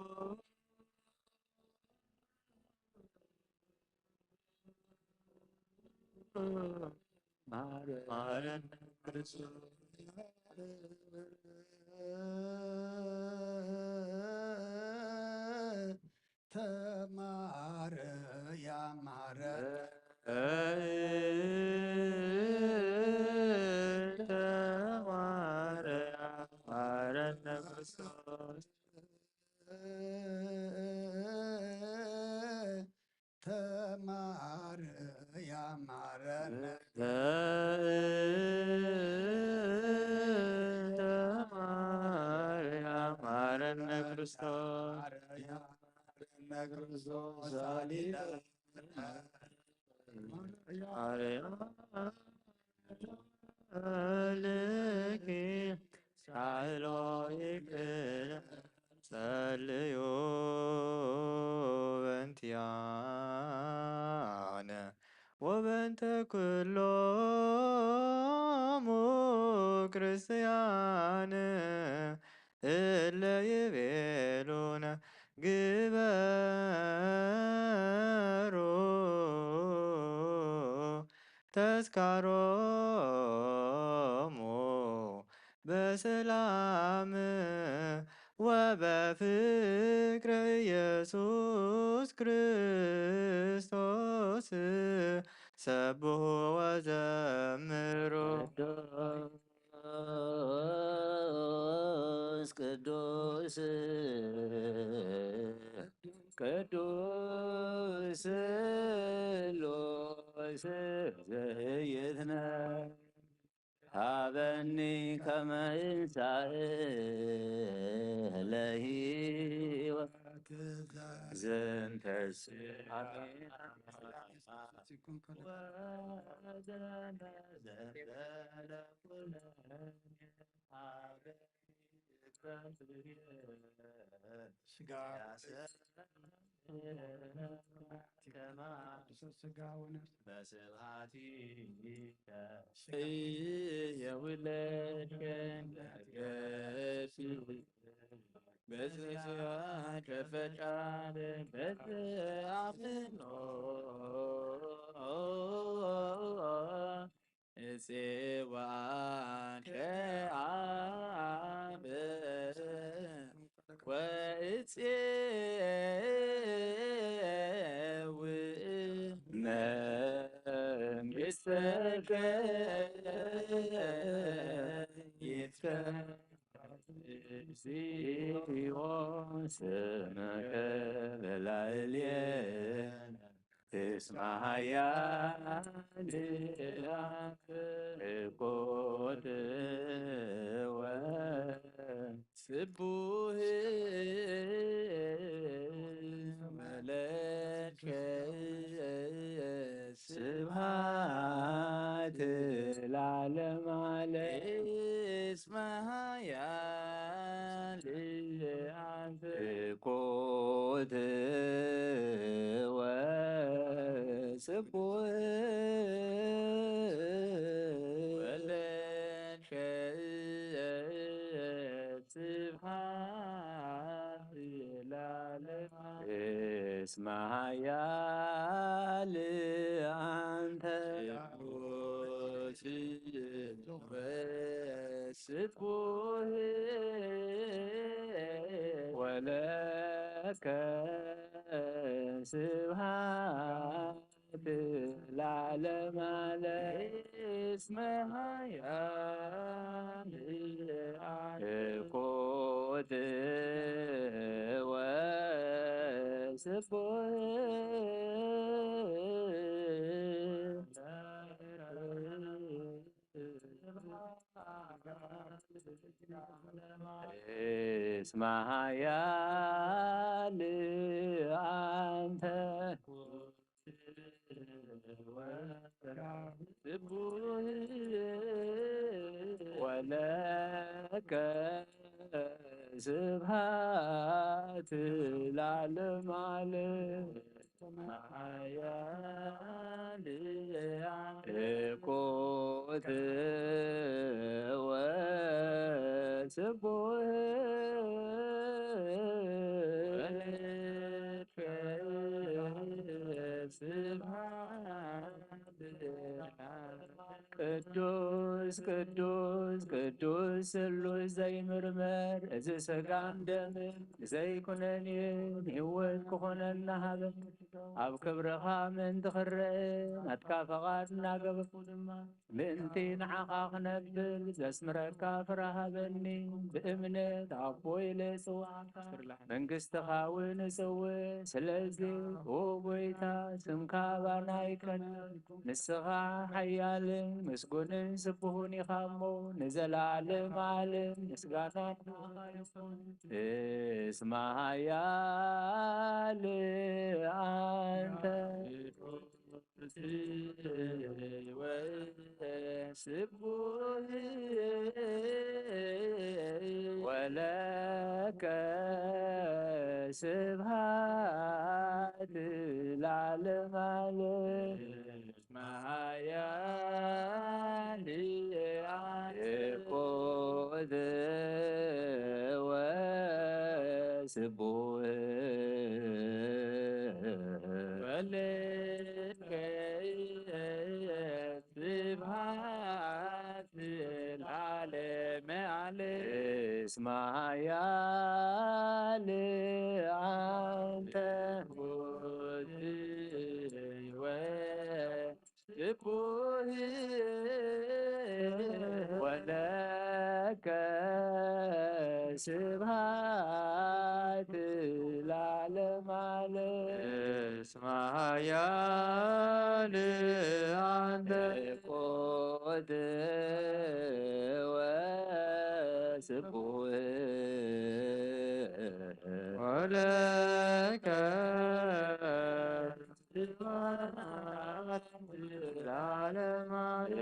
መሐረነ ክርስቶስ። ተማርያም መሐረነ ተማርያም መሐረነ ክርስቶስ። ተማርያም መሐረነ ተማርያም መሐረነ ክርስቶስ። መሐረነ ክርስቶስ ሳሊለነ ማርያም ለኪ ሳህሎ ይቅር ጸልዩ በእንቲአነ ወበእንተ ኩሎሙ ክርስቲያን እለ ይቤሉነ ግበሩ ተስካሮሙ በሰላም ወበፍቅር ኢየሱስ ክርስቶስ ሰብሑ ወዘምሩ። ቅዱስ ቅዱስ ቅዱስ ስሉስ ዘይትነ ሀበኒ ከመ እንሳእ ለህይወት ዘንተስ። አሜን። ስጋ ስጋ ወነፍስ የውለድ ከንደገስ በስጋ ከፈቃድ በተአምኖ እጽዋከ አብ ወእጼው መንግሥትከ ይትከል። እግዚኦ ስምከ በላዕሌነ እስመ ኃያል አብ እኮትወ ስቡህ ወለከ ስብሐት ለዓለመ ዓለም። እስመ ኃያል አብ እኮትወ ስቡህ ወለከ ስብሐት ለዓለመ እስመ ኃያል አንተ ስቡህ ወለከ ስብሐት ለዓለመ ዓለም። እስመ ኃያል እኮትወ ስቡህ እስመ ኃያል አንተ ስቡህ ወለከ ስብሐት ለዓለመ ዓለም። ኃያል እኮትወ ስቡህ ወለከ ስብሐት ቅዱስ ቅዱስ ቅዱስ ስሉስ ዘይምርመር፣ እዚ ስጋን ደምን ዘይኩነን እዩ፣ ህይወት ክኾነና ሃበን። ኣብ ክብርኻ ምእንቲ ክረአ ናትካ ፈቓድ እናገበርኩ ድማ ምእንቲ ንዓኻ ክነብል ዘስምረካ ፍረ ሃበኒ። ብእምነት ኣቦ ኢለ እጽውዓካ፣ መንግስትኻ እውን እጽውዕ። ስለዚ ኦ ጎይታ፣ ስምካ ኣባና ይቀደስ። ንስኻ ሓያልን ምስጉንን ስቡህን ኢኻ እሞ፣ ንዘለዓለም ዓለም ምስጋና ንዓኻ ይኹን። እስመ ኃያል አንተ ስቡህ ወለከ ስብሐት ለዓለመ ዓለም። መሃያል የቆት ወስቡህ ወልከ ስብሐት ለዓለመ ዓለም። እስመ ኃያል አንተ ስቡህ ወለከ ስብሐት ለዓለመ ዓለም። እስመ ኃያል አንተ የቆት ወስቡህ ወለከ ስብሐት ለዓለመ ዓለም።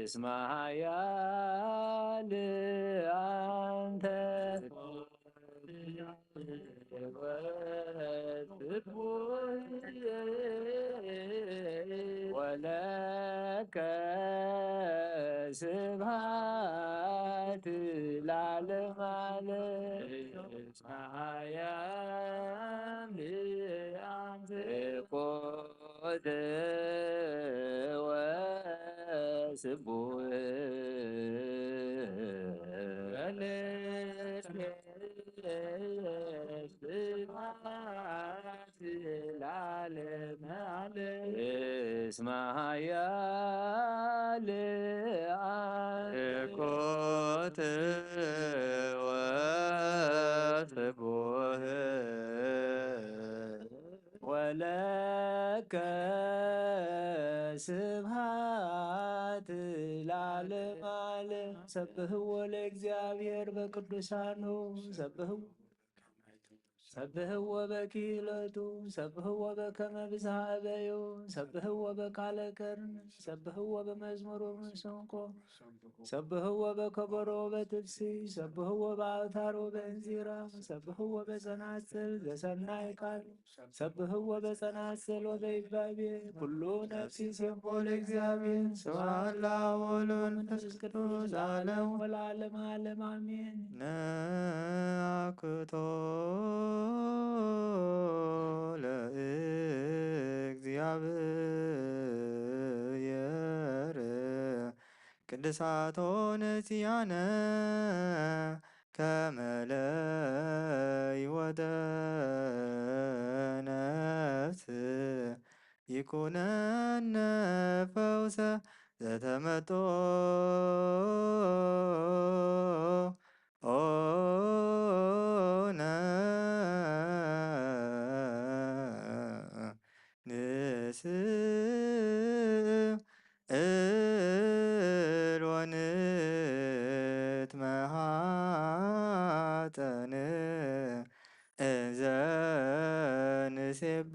እስመ ኃያል አንተ ለከ ስብሐት ለዓለመ ዓለም። እስመ ኃያል አንተ። ኮተ ወስቡሕ ለዓለመ ዓለም። እስመ ኃያል አንተ። ኮተ ወስቡሕ ወለከ ስብሐት ለዓለመ ዓለም። ሰብሕዎ ለእግዚአብሔር በቅዱሳኑ፣ ሰብሕዎ፣ ሰብሕዎ በክህለቱ፣ ሰብሕዎ በከመ ብዝሃ እበዩ፣ ሰብሕዎ በቃለ ከርነ፣ ሰብሕዎ በመዝሙር ወመሰንቆ፣ ሰብሕዎ በከበሮ በትፍሲ፣ ሰብሕዎ በአውታር ወበእንዚራ፣ ሰብሕዎ በጸናጽል ዘሰናይ ቃል፣ ሰብሕዎ በጸናጽል ወበይባቤ። ኩሉ ነፍሲ ይሴብሖ ለእግዚአብሔር። ስብሐት ለአብ ወወልድ ወመንፈስ ቅዱስ ለዓለም ወለዓለመ ዓለም አሜን። ነአኩቶ ለእግዚአብሔር ቅድሳቶ ነጽያነ ከመ ለይወተ ነፍስ ይኩነነ ፈውሰ ዘተመጦ ኦነ ንስእል ወንትመሃጠን እንዘ ንሴብሖ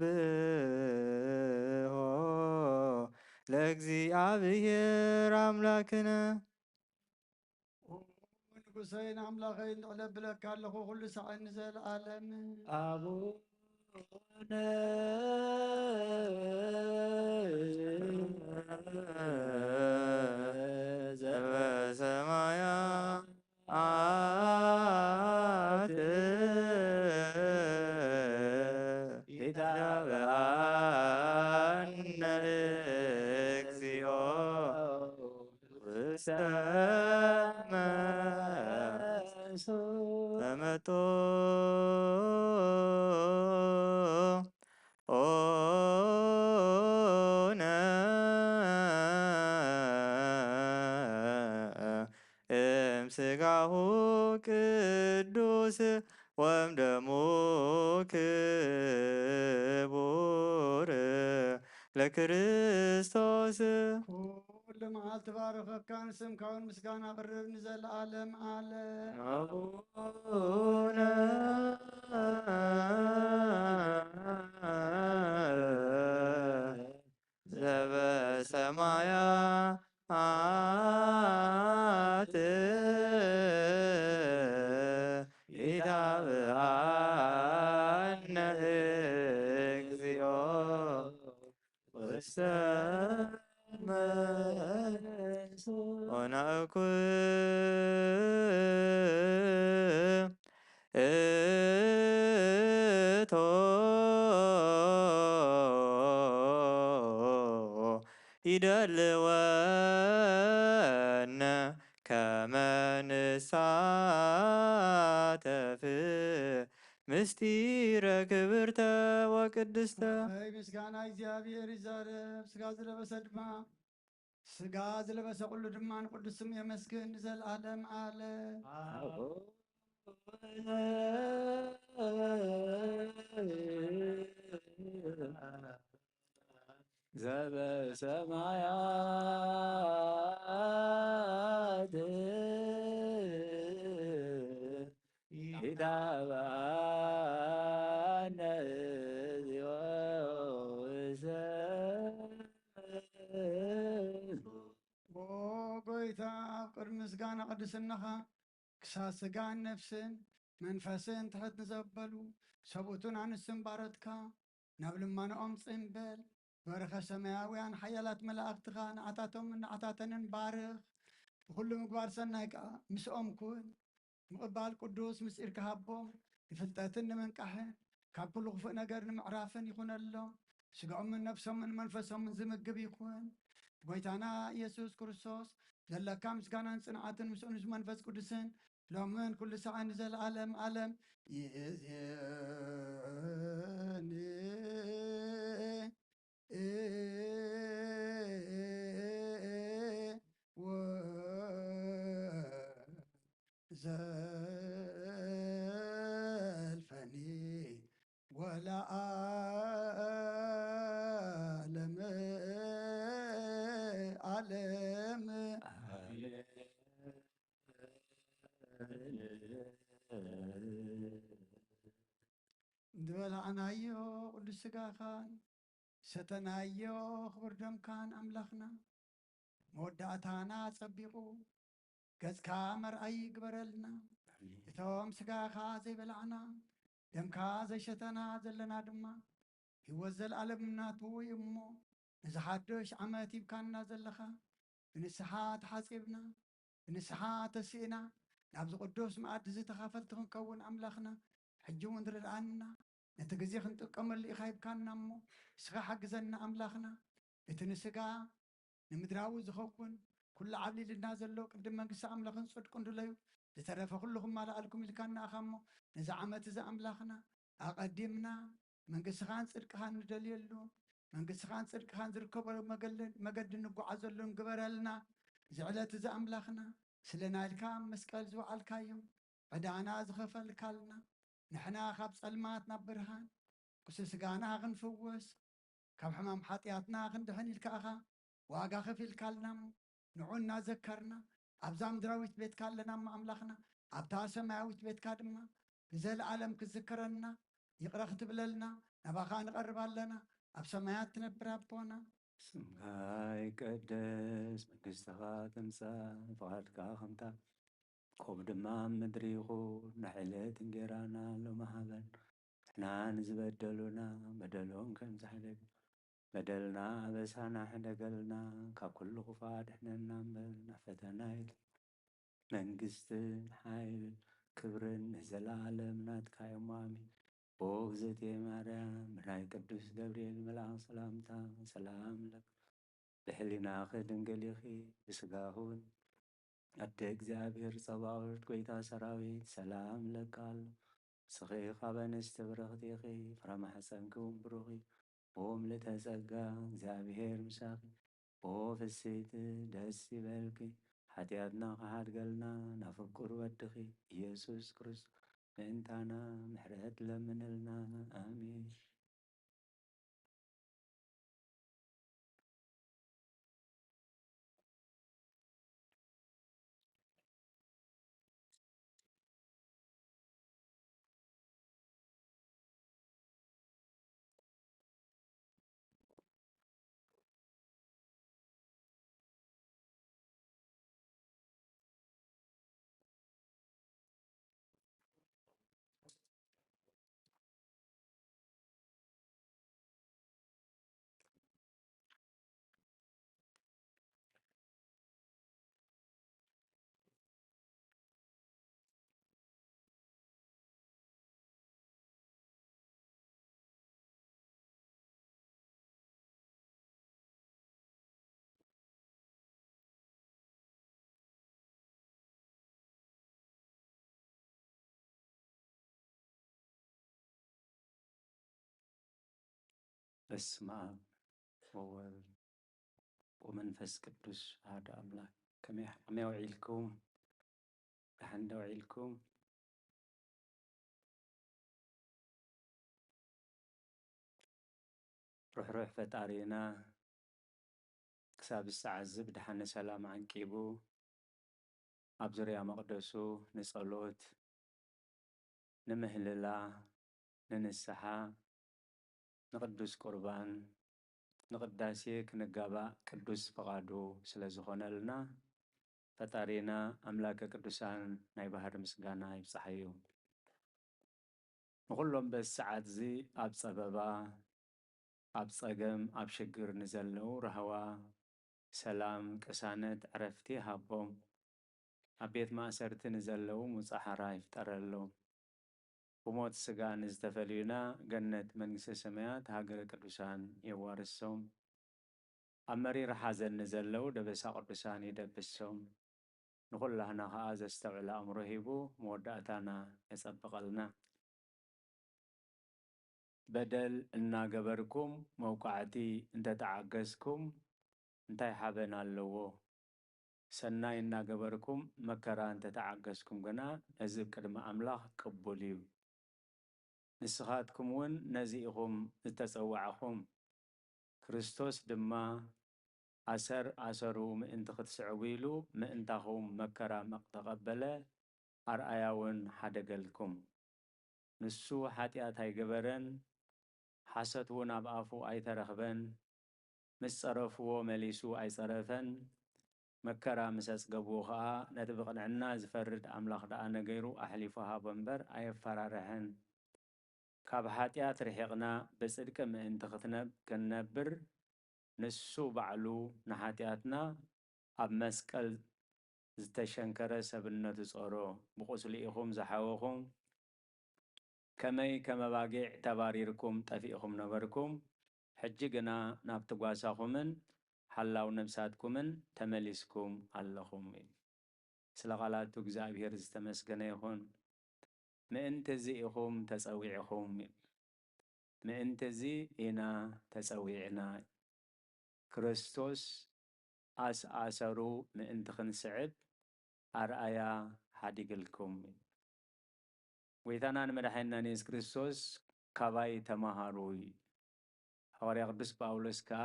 ለእግዚአብሔር አምላክነ። ንጉሰይን ኣምላኸይን ልዕለ ብለካ ኣለኹ፣ ኩሉ ሳዕን ንዘለኣለም። አቡነ ዘበሰማያት ይትባበአነ እግዚኦ ውስተ መ-፣ ተመጦ ኦነ እምስጋሁ ቅዱስ ወምደሙ ክቡር ለክርስቶስ። ኩሉ መዓልቲ ባረኸካ፣ ንስምካ እውን ምስጋና ኣቕርብ ንዘለዓለም ዓለም። አቡነ ዘበሰማያት ይትባበአነ እግዚኦ ውስተ መ-፣ ወናእኩቶ ይደልወነ ከመ ንሳተፍ ምስጢረ ክብርተ ወቅድስተ። ኣይ ምስጋና እግዚኣብሔር ይዛረብ። ስጋ ዝለበሰ ድማ፣ ስጋ ዝለበሰ ኩሉ ድማ ንቅዱስ ስሙ የመስግን ንዘለዓለም ዓለም። አቡነ ዘበሰማያት ይትባበአነ እግዚኦ ውስተ። ኦ ጎይታ፣ ኣብ ቅድሚ ምስጋና ቅድስናኻ ክሳብ ስጋን ነፍስን መንፈስን ትሕት ንዘበሉ ሰብኡትን ኣንስትን ባሮትካ ናብ ልመናኦም ጽን በል። በረኸ ሰማያውያን ሓያላት መላእኽትኻ ንዓታቶምን ንዓታተንን ባርኽ። ብኹሉ ምግባር ሰናይ ከኣ ምስኦም ኩን። ምቕባል ቅዱስ ምስጢር ክሃቦም፣ ንፍልጠትን ንምንቃሕን፣ ካብ ኩሉ ክፉእ ነገር ንምዕራፍን ይኹነሎም። ስጋኦምን ነፍሶምን መንፈሶምን ዝምግብ ይኹን። ጎይታና ኢየሱስ ክርስቶስ፣ ዘለካ ምስጋናን ጽንዓትን ምስኡ ምስ መንፈስ ቅዱስን፣ ሎምን ኩሉ ሰዓን ንዘለዓለም ዓለም ይእዜኒ። ወዘልፈኒ ወለዓለመ ዓለም። ዝበላዕናዮ ቅዱስ ስጋኻን ሰተናዮ ክቡር ደምካን ኣምላኽና፣ መወዳእታና ጸቢቑ ገጽካ መርኣይ ይግበረልና። እቶም ስጋኻ ዘይበላዕና፣ ደምካ ዘይሸተና ዘለና ድማ፣ ህይወት ዘለኣለም ናቱ እዩ እሞ፣ ነዚ ሓድሽ ዓመት ሂብካና ዘለኻ፣ ብንስሓ ተሓጺብና፣ ብንስሓ ተሲእና፣ ናብዚ ቅዱስ መኣዲ እዚ ተኻፈልቲ ክንከውን ኣምላኽና፣ ሕጂ እውን ርድኣና። ነቲ ግዜ ክንጥቀመሉ ኢኻ ሂብካና እሞ፣ ንስኻ ሓግዘና ኣምላኽና። እቲ ንስጋ ንምድራዊ ዝኸውን ኩሉ ዓብሊልና ዘሎ ቅድም መንግስቲ ኣምላኽን ጽድቁን ድለዩ፣ ዝተረፈ ኩሉ ክማልኣልኩም ኢልካና ኢኻ እሞ፣ ነዚ ዓመት እዚ ኣምላኽና ኣቐዲምና መንግስትኻን ጽድቅኻን ንደልየሉ፣ መንግስትኻን ጽድቅኻን ዝርከበሉ መገለ-፣ መገዲ እንጓዓዘሉን ግበረልና። እዚ ዕለት እዚ ኣምላኽና፣ ስለ ናይልካ ኣብ መስቀል ዝወዓልካዮ ዕዳና ዝኸፈልካልና፣ ንሕና ካብ ጸልማት ናብ ብርሃን፣ ቁስሊ ስጋና ክንፍወስ፣ ካብ ሕማም ሓጢኣትና ክንድሕን ኢልካ ኢኻ ዋጋ ከፊልካልና እሞ፣ ንዑ እናዘከርና፣ ኣብዛ ምድራዊት ቤትካ ኣለና እሞ ኣምላኽና፣ ኣብታ ሰማያዊት ቤትካ ድማ ንዘለኣለም ክትዝከረና፣ ይቕረ ክትብለልና፣ ናባኻ ንቐርብ ኣለና፣ ኣብ ሰማያት ትነብር ኣቦና። ስምካ ይቀደስ፣ መንግስትኻ ትምጻእ፣ ፍቓድካ ከምታ ከምኡ ድማ ኣብ ምድሪ ይኹን። ናይ ዕለት እንጌራና ሎሚ ሃበን። ንሕና ንዝበደሉና በደሎም ከም ዝሕደግ፣ በደልና ኣበሳና ሕደገልና፣ ካብ ኩሉ ክፉእ ኣድሕነና እምበር፣ ናብ ፈተና ኣይት-፣ መንግስትን ሓይልን ክብርን ንዘለኣለም ናትካ እዮም። ኣሜን። ኦ እግዝእትየ ማርያም፣ ብናይ ቅዱስ ገብርኤል መልኣኽ ሰላምታ ሰላም ለኪ፣ ብሕሊናኺ ድንግል ኢኺ፣ ብስጋኺ እውን ኣደ እግዚኣብሔር ጸባኦት፣ ጐይታ ሰራዊት፣ ሰላም እለኪ ኣሎ። ንስኺ ካብ ኣንስቲ ብርኽቲ ኢኺ፣ ፍረ ማሕጸንኪ እውን ብሩኽ እዩ። ኦ ምልእተ ጸጋ፣ እግዚኣብሔር ምሳኺ። ኦ ፍስሕቲ፣ ደስ ይበልኪ። ሓጢኣትና ክሓድገልና፣ ናብ ፍቁር ወድኺ ኢየሱስ ክርስቶስ ምእንታና ምሕረት ለምንልና። ኣሜን። በስመ ኣብ ወወልድ ወመንፈስ ቅዱስ ኣሐዱ ኣምላክ። ከመይ፣ ከመይ ውዒልኩም? ደሓን ዶ ውዒልኩም? ርሕሩሕ ፈጣሪና ክሳብ እዚ ሰዓት እዚ ብደሓን ሰላም ዓንቂቡ ኣብ ዙርያ መቕደሱ ንጸሎት፣ ንምህልላ፣ ንንስሓ፣ ንቅዱስ ቁርባን፣ ንቅዳሴ ክንጋባእ ቅዱስ ፍቓዱ ስለ ዝኾነልና፣ ፈጣሪና ኣምላከ ቅዱሳን ናይ ባህሪ ምስጋና ይብጽሓዩ። ንኹሎም በዚ ሰዓት እዚ ኣብ ጸበባ፣ ኣብ ጸገም ኣብ ሽግር ንዘለዉ ራህዋ፣ ሰላም፣ ቅሳነት፣ ዕረፍቲ ሃቦም። ኣብ ቤት ማእሰርቲ ንዘለዉ ሙጻ ሓራ ይፍጠረሎም። ብሞት ስጋ ንዝተፈልዩና ገነት መንግስተ ሰማያት ሃገረ ቅዱሳን የዋርሶም። ኣብ መሪር ሓዘን ንዘለዉ ደበሳ ቅዱሳን ይደብሶም። ንኹላህና ኸኣ ዘስተውዕል ኣእምሮ ሂቡ መወዳእታና የጸብቐልና። በደል እናገበርኩም መውቃዕቲ እንተተዓገስኩም እንታይ ሓበን ኣለዎ? ሰናይ እናገበርኩም መከራ እንተተዓገስኩም ግና ነዚ ቅድሚ ኣምላኽ ቅቡል እዩ። ንስኻትኩም እውን ነዚ ኢኹም ዝተጸዋዕኹም። ክርስቶስ ድማ ኣሰር ኣሰሩ ምእንቲ ክትስዕቡ ኢሉ ምእንታኹም መከራ መቕ-፣ ተቐበለ፣ ኣርኣያ እውን ሓደገልኩም። ንሱ ሓጢኣት ኣይገበረን፣ ሓሶት እውን ኣብ ኣፉ ኣይተረኽበን። ምስ ጸረፍዎ መሊሱ ኣይጸረፈን። መከራ ምስ ኣጽገብዎ ኸኣ ነቲ ብቕንዕና ዝፈርድ ኣምላኽ ደኣ ነገሩ ኣሕሊፉ ሃቦ እምበር ኣየፈራርሐን። ካብ ሓጢኣት ርሒቕና ብጽድቂ ምእንቲ ክትነብ-፣ ክንነብር ንሱ ባዕሉ ንሓጢኣትና ኣብ መስቀል ዝተሸንከረ ሰብነቱ ጾሮ። ብቁስሉ ኢኹም ዝሓወኹም። ከመይ ከም ኣባጊዕ ተባሪርኩም ጠፊእኹም ነበርኩም፣ ሕጂ ግና ናብቲ ጓሳኹምን ሓላው ነብሳትኩምን ተመሊስኩም ኣለኹም። ስለ ቃላቱ እግዚኣብሔር ዝተመስገነ ይኹን። ምእንቲ እዚ ኢኹም ተጸዊዕኹም። ምእንቲ እዚ ኢና ተጸዊዕና። ክርስቶስ ኣስኣሰሩ ምእንቲ ክንስዕብ ኣርኣያ ሓዲግልኩም። ጎይታና ንመድሓኒናን የሱስ ክርስቶስ ካባይ ተማሃሩ። ሃዋርያ ቅዱስ ጳውሎስ ከኣ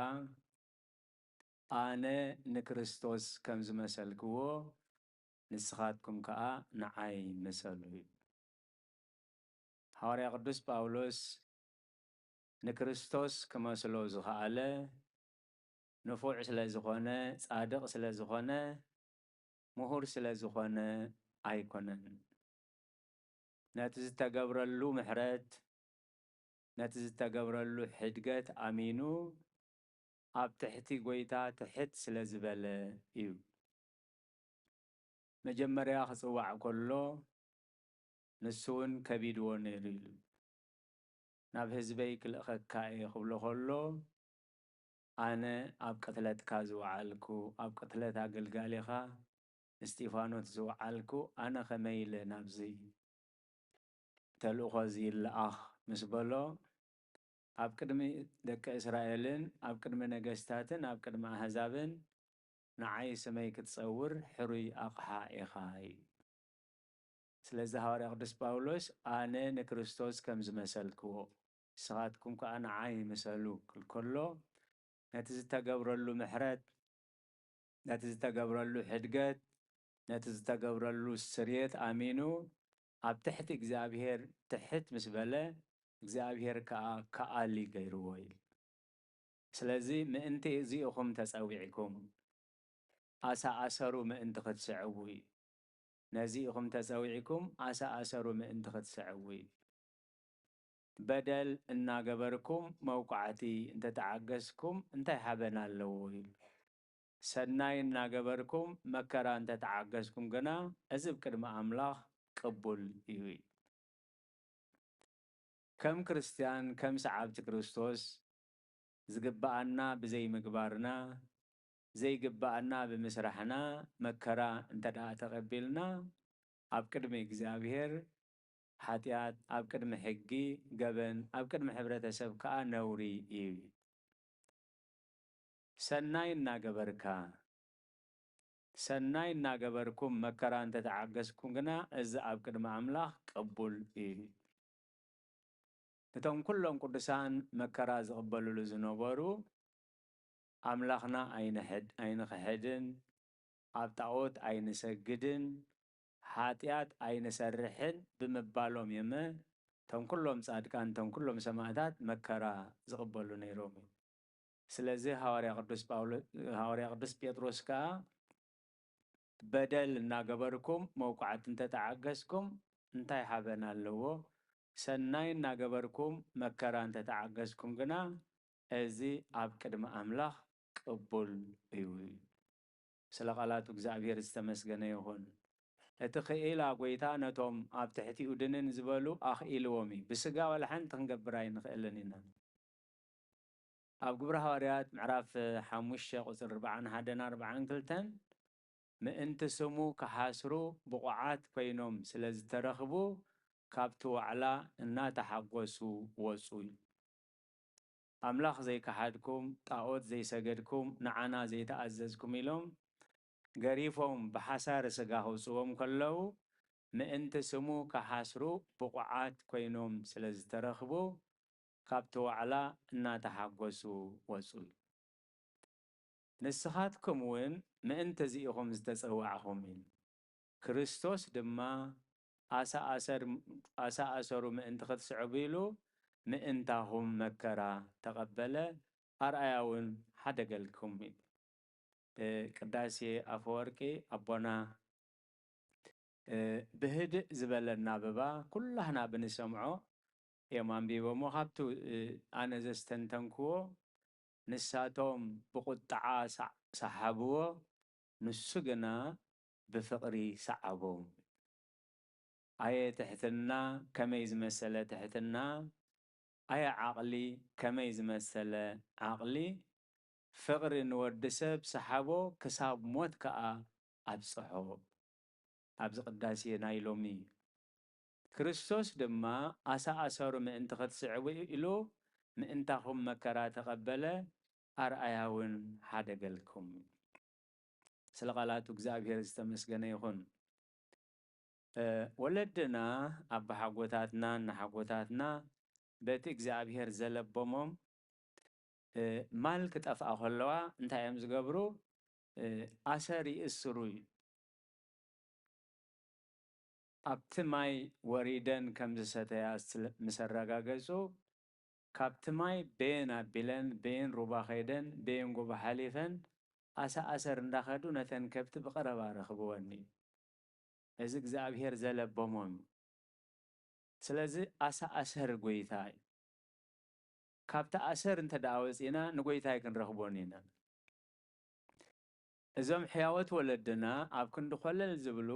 ኣነ ንክርስቶስ ከም ዝመሰልክዎ ንስኻትኩም ከኣ ንዓይ ምሰሉ። ሃዋርያ ቅዱስ ጳውሎስ ንክርስቶስ ክመስሎ ዝኸኣለ ንፉዕ ስለ ዝኾነ፣ ጻድቕ ስለ ዝኾነ፣ ምሁር ስለ ዝኾነ ኣይኮነን። ነቲ ዝተገብረሉ ምሕረት፣ ነቲ ዝተገብረሉ ሕድገት ኣሚኑ ኣብ ትሕቲ ጎይታ ትሕት ስለ ዝበለ እዩ። መጀመርያ ክጽዋዕ ከሎ ንሱ እውን ከቢድዎ ነይሩ ኢሉ። ናብ ህዝበይ ክልእኸካ እየ ክብሎ ከሎ፣ ኣነ ኣብ ቅትለትካ ዝወዓልኩ፣ ኣብ ቅትለት ኣገልጋሊኻ እስጢፋኖስ ዝወዓልኩ፣ ኣነ ከመይ ኢለ ናብዚ ተልእኾ እዚ ይለኣኽ ምስ በሎ፣ ኣብ ቅድሚ ደቂ እስራኤልን ኣብ ቅድሚ ነገስታትን ኣብ ቅድሚ ኣህዛብን ንዓይ ስመይ ክትጸውር ሕሩይ ኣቕሓ ኢኻ እዩ። ስለዚ ሃዋርያ ቅዱስ ጳውሎስ ኣነ ንክርስቶስ ከም ዝመሰልክዎ ንስኻትኩም ከኣ ንዓይ ምሰሉ ክብል ከሎ፣ ነቲ ዝተገብረሉ ምሕረት፣ ነቲ ዝተገብረሉ ሕድገት፣ ነቲ ዝተገብረሉ ስርየት ኣሚኑ ኣብ ትሕቲ እግዚኣብሔር ትሕት ምስ በለ፣ እግዚኣብሔር ከኣ ከኣሊ ገይርዎ እዩ። ስለዚ ምእንቲ እዚ ኢኹም ተጸዊዕኩም፣ ኣሳ ኣሰሩ ምእንቲ ክትስዕቡ እዩ። ነዚ ኢኹም ተጸዊዕኩም፣ ኣሳ ኣሰሩ ምእንቲ ክትስዕቡ እዩ። በደል እናገበርኩም መውቃዕቲ እንተተዓገስኩም እንታይ ሓበን ኣለዎ? ኢሉ። ሰናይ እናገበርኩም መከራ እንተተዓገስኩም ግና፣ እዚ ኣብ ቅድሚ ኣምላኽ ቅቡል እዩ። ከም ክርስትያን፣ ከም ሰዓብቲ ክርስቶስ፣ ዝግብኣና ብዘይምግባርና፣ ዘይግብኣና ብምስራሕና መከራ እንተ ደኣ ተቐቢልና፣ ኣብ ቅድሚ እግዚኣብሔር ሓጢኣት፣ ኣብ ቅድሚ ሕጊ ገበን፣ ኣብ ቅድሚ ሕብረተሰብ ከኣ ነውሪ እዩ። ሰናይ እናገበርካ፣ ሰናይ እናገበርኩም መከራ እንተተዓገስኩም ግና፣ እዚ ኣብ ቅድሚ ኣምላኽ ቅቡል እዩ። ነቶም ኩሎም ቅዱሳን መከራ ዝቕበልሉ ዝነበሩ፣ ኣምላኽና ኣይንሕድ-፣ ኣይንኽሕድን፣ ኣብ ጣኦት ኣይንሰግድን፣ ሓጢኣት ኣይንሰርሕን ብምባሎም እየመ፣ እቶም ኩሎም ጻድቃን፣ እቶም ኩሎም ሰማዕታት መከራ ዝቕበሉ ነይሮም እዩ። ስለዚ ሃዋርያ ቅዱስ ጳውሎ-፣ ሃዋርያ ቅዱስ ጴጥሮስ ከኣ፣ በደል እናገበርኩም መውቃዕቲ እንተተዓገስኩም እንታይ ሓበን ኣለዎ? ሰናይ እናገበርኩም መከራ እንተተዓገስኩም ግና እዚ ኣብ ቅድሚ ኣምላኽ ቅቡል እዩ። ስለ ቃላቱ እግዚኣብሔር ዝተመስገነ ይኹን። እቲ ክኢላ ጐይታ ነቶም ኣብ ትሕቲኡ ድንን ዝበሉ ኣኽኢልዎም እዩ። ብስጋ ዋላ ሓንቲ ክንገብር ኣይንኽእልን ኢና። ኣብ ግብሪ ሃዋርያት ምዕራፍ ሓሙሽተ ቁጽሪ ኣርብዓን ሓደን ኣርብዓን ክልተን፣ ምእንቲ ስሙ ክሓስሩ ብቑዓት ኮይኖም ስለ ዝተረኽቡ፣ ካብቲ ዋዕላ እናተሓጎሱ ወጹ። ኣምላኽ ዘይከሓድኩም፣ ጣኦት ዘይሰገድኩም፣ ንዓና ዘይተኣዘዝኩም ኢሎም ገሪፎም ብሓሳረ ስጋ ከውጽዎም ከለዉ፣ ምእንቲ ስሙ ክሓስሩ ብቑዓት ኮይኖም ስለ ዝተረኽቡ፣ ካብቲ ዋዕላ እናተሓጎሱ ወጹ። ንስኻትኩም እውን ምእንቲ እዚ ኢኹም ዝተጸዋዕኹም ኢሉ። ክርስቶስ ድማ ኣሳ ኣሰር-፣ ኣሳ ኣሰሩ ምእንቲ ክትስዕቡ ኢሉ ምእንታኹም መከራ ተቐበለ፣ ኣርኣያ እውን ሓደገልኩም ኢሉ። እ፣ ቅዳሴ ኣፈወርቂ ኣቦና፣ እ፣ ብህድእ ዝበለ ኣናብባ ኩላህና ብንሰምዖ እዮም ኣንቢቦሞ። ካብቲ፣ እ፣ ኣነ ዘስተንተንክዎ፣ ንሳቶም ብቁጥዓ ሰ-፣ ሰሓብዎ፣ ንሱ ግና ብፍቕሪ ሰዓቦም። ኣየ ትሕትና፣ ከመይ ዝመሰለ ትሕትና! ኣየ ዓቕሊ፣ ከመይ ዝመሰለ ዓቕሊ! ፍቕሪ ንወዲ ሰብ ሰሓቦ፣ ክሳብ ሞት ከኣ ኣብጽሖ። ኣብዚ ቅዳሴ ናይ ሎሚ፣ ክርስቶስ ድማ ኣሳ ኣሰሩ ምእንቲ ክትስዕቡ ኢሉ ምእንታኹም መከራ ተቐበለ፣ ኣርኣያ እውን ሓደገልኩም። ስለ ቃላቱ እግዚኣብሔር ዝተመስገነ ይኹን። እ፣ ወለድና፣ ኣባሓጎታትናን ንሓጎታትና በቲ እግዚኣብሔር ዘለቦሞም፣ እ፣ ማል ክጠፍኣ ከለዋ እንታይ እዮም ዝገብሩ? እ፣ ኣሰር ይእስሩ እዩ። ኣብቲ ማይ ወሪደን ከም ዝሰተያ ስለ-፣ ምስ ኣረጋገጹ፣ ካብቲ ማይ በየን ኣቢለን፣ በየን ሩባ ከይደን፣ በየን ጎቦ ሓሊፈን፣ ኣሳ ኣሰር እንዳኸዱ ነተን ከብቲ ብቐረባ ረኽብወን እዩ። እዚ እግዚኣብሔር ዘለቦሞም እዩ። ስለዚ ኣሳ ኣሰር ጐይታ እዩ። ካብቲ ኣሰር እንተ ደኣ ወጺእና፣ ንጐይታ ኣይክንረኽቦን ኢና። እዞም ሕያዎት ወለድና ኣብ ክንዲ ኾለል ዝብሉ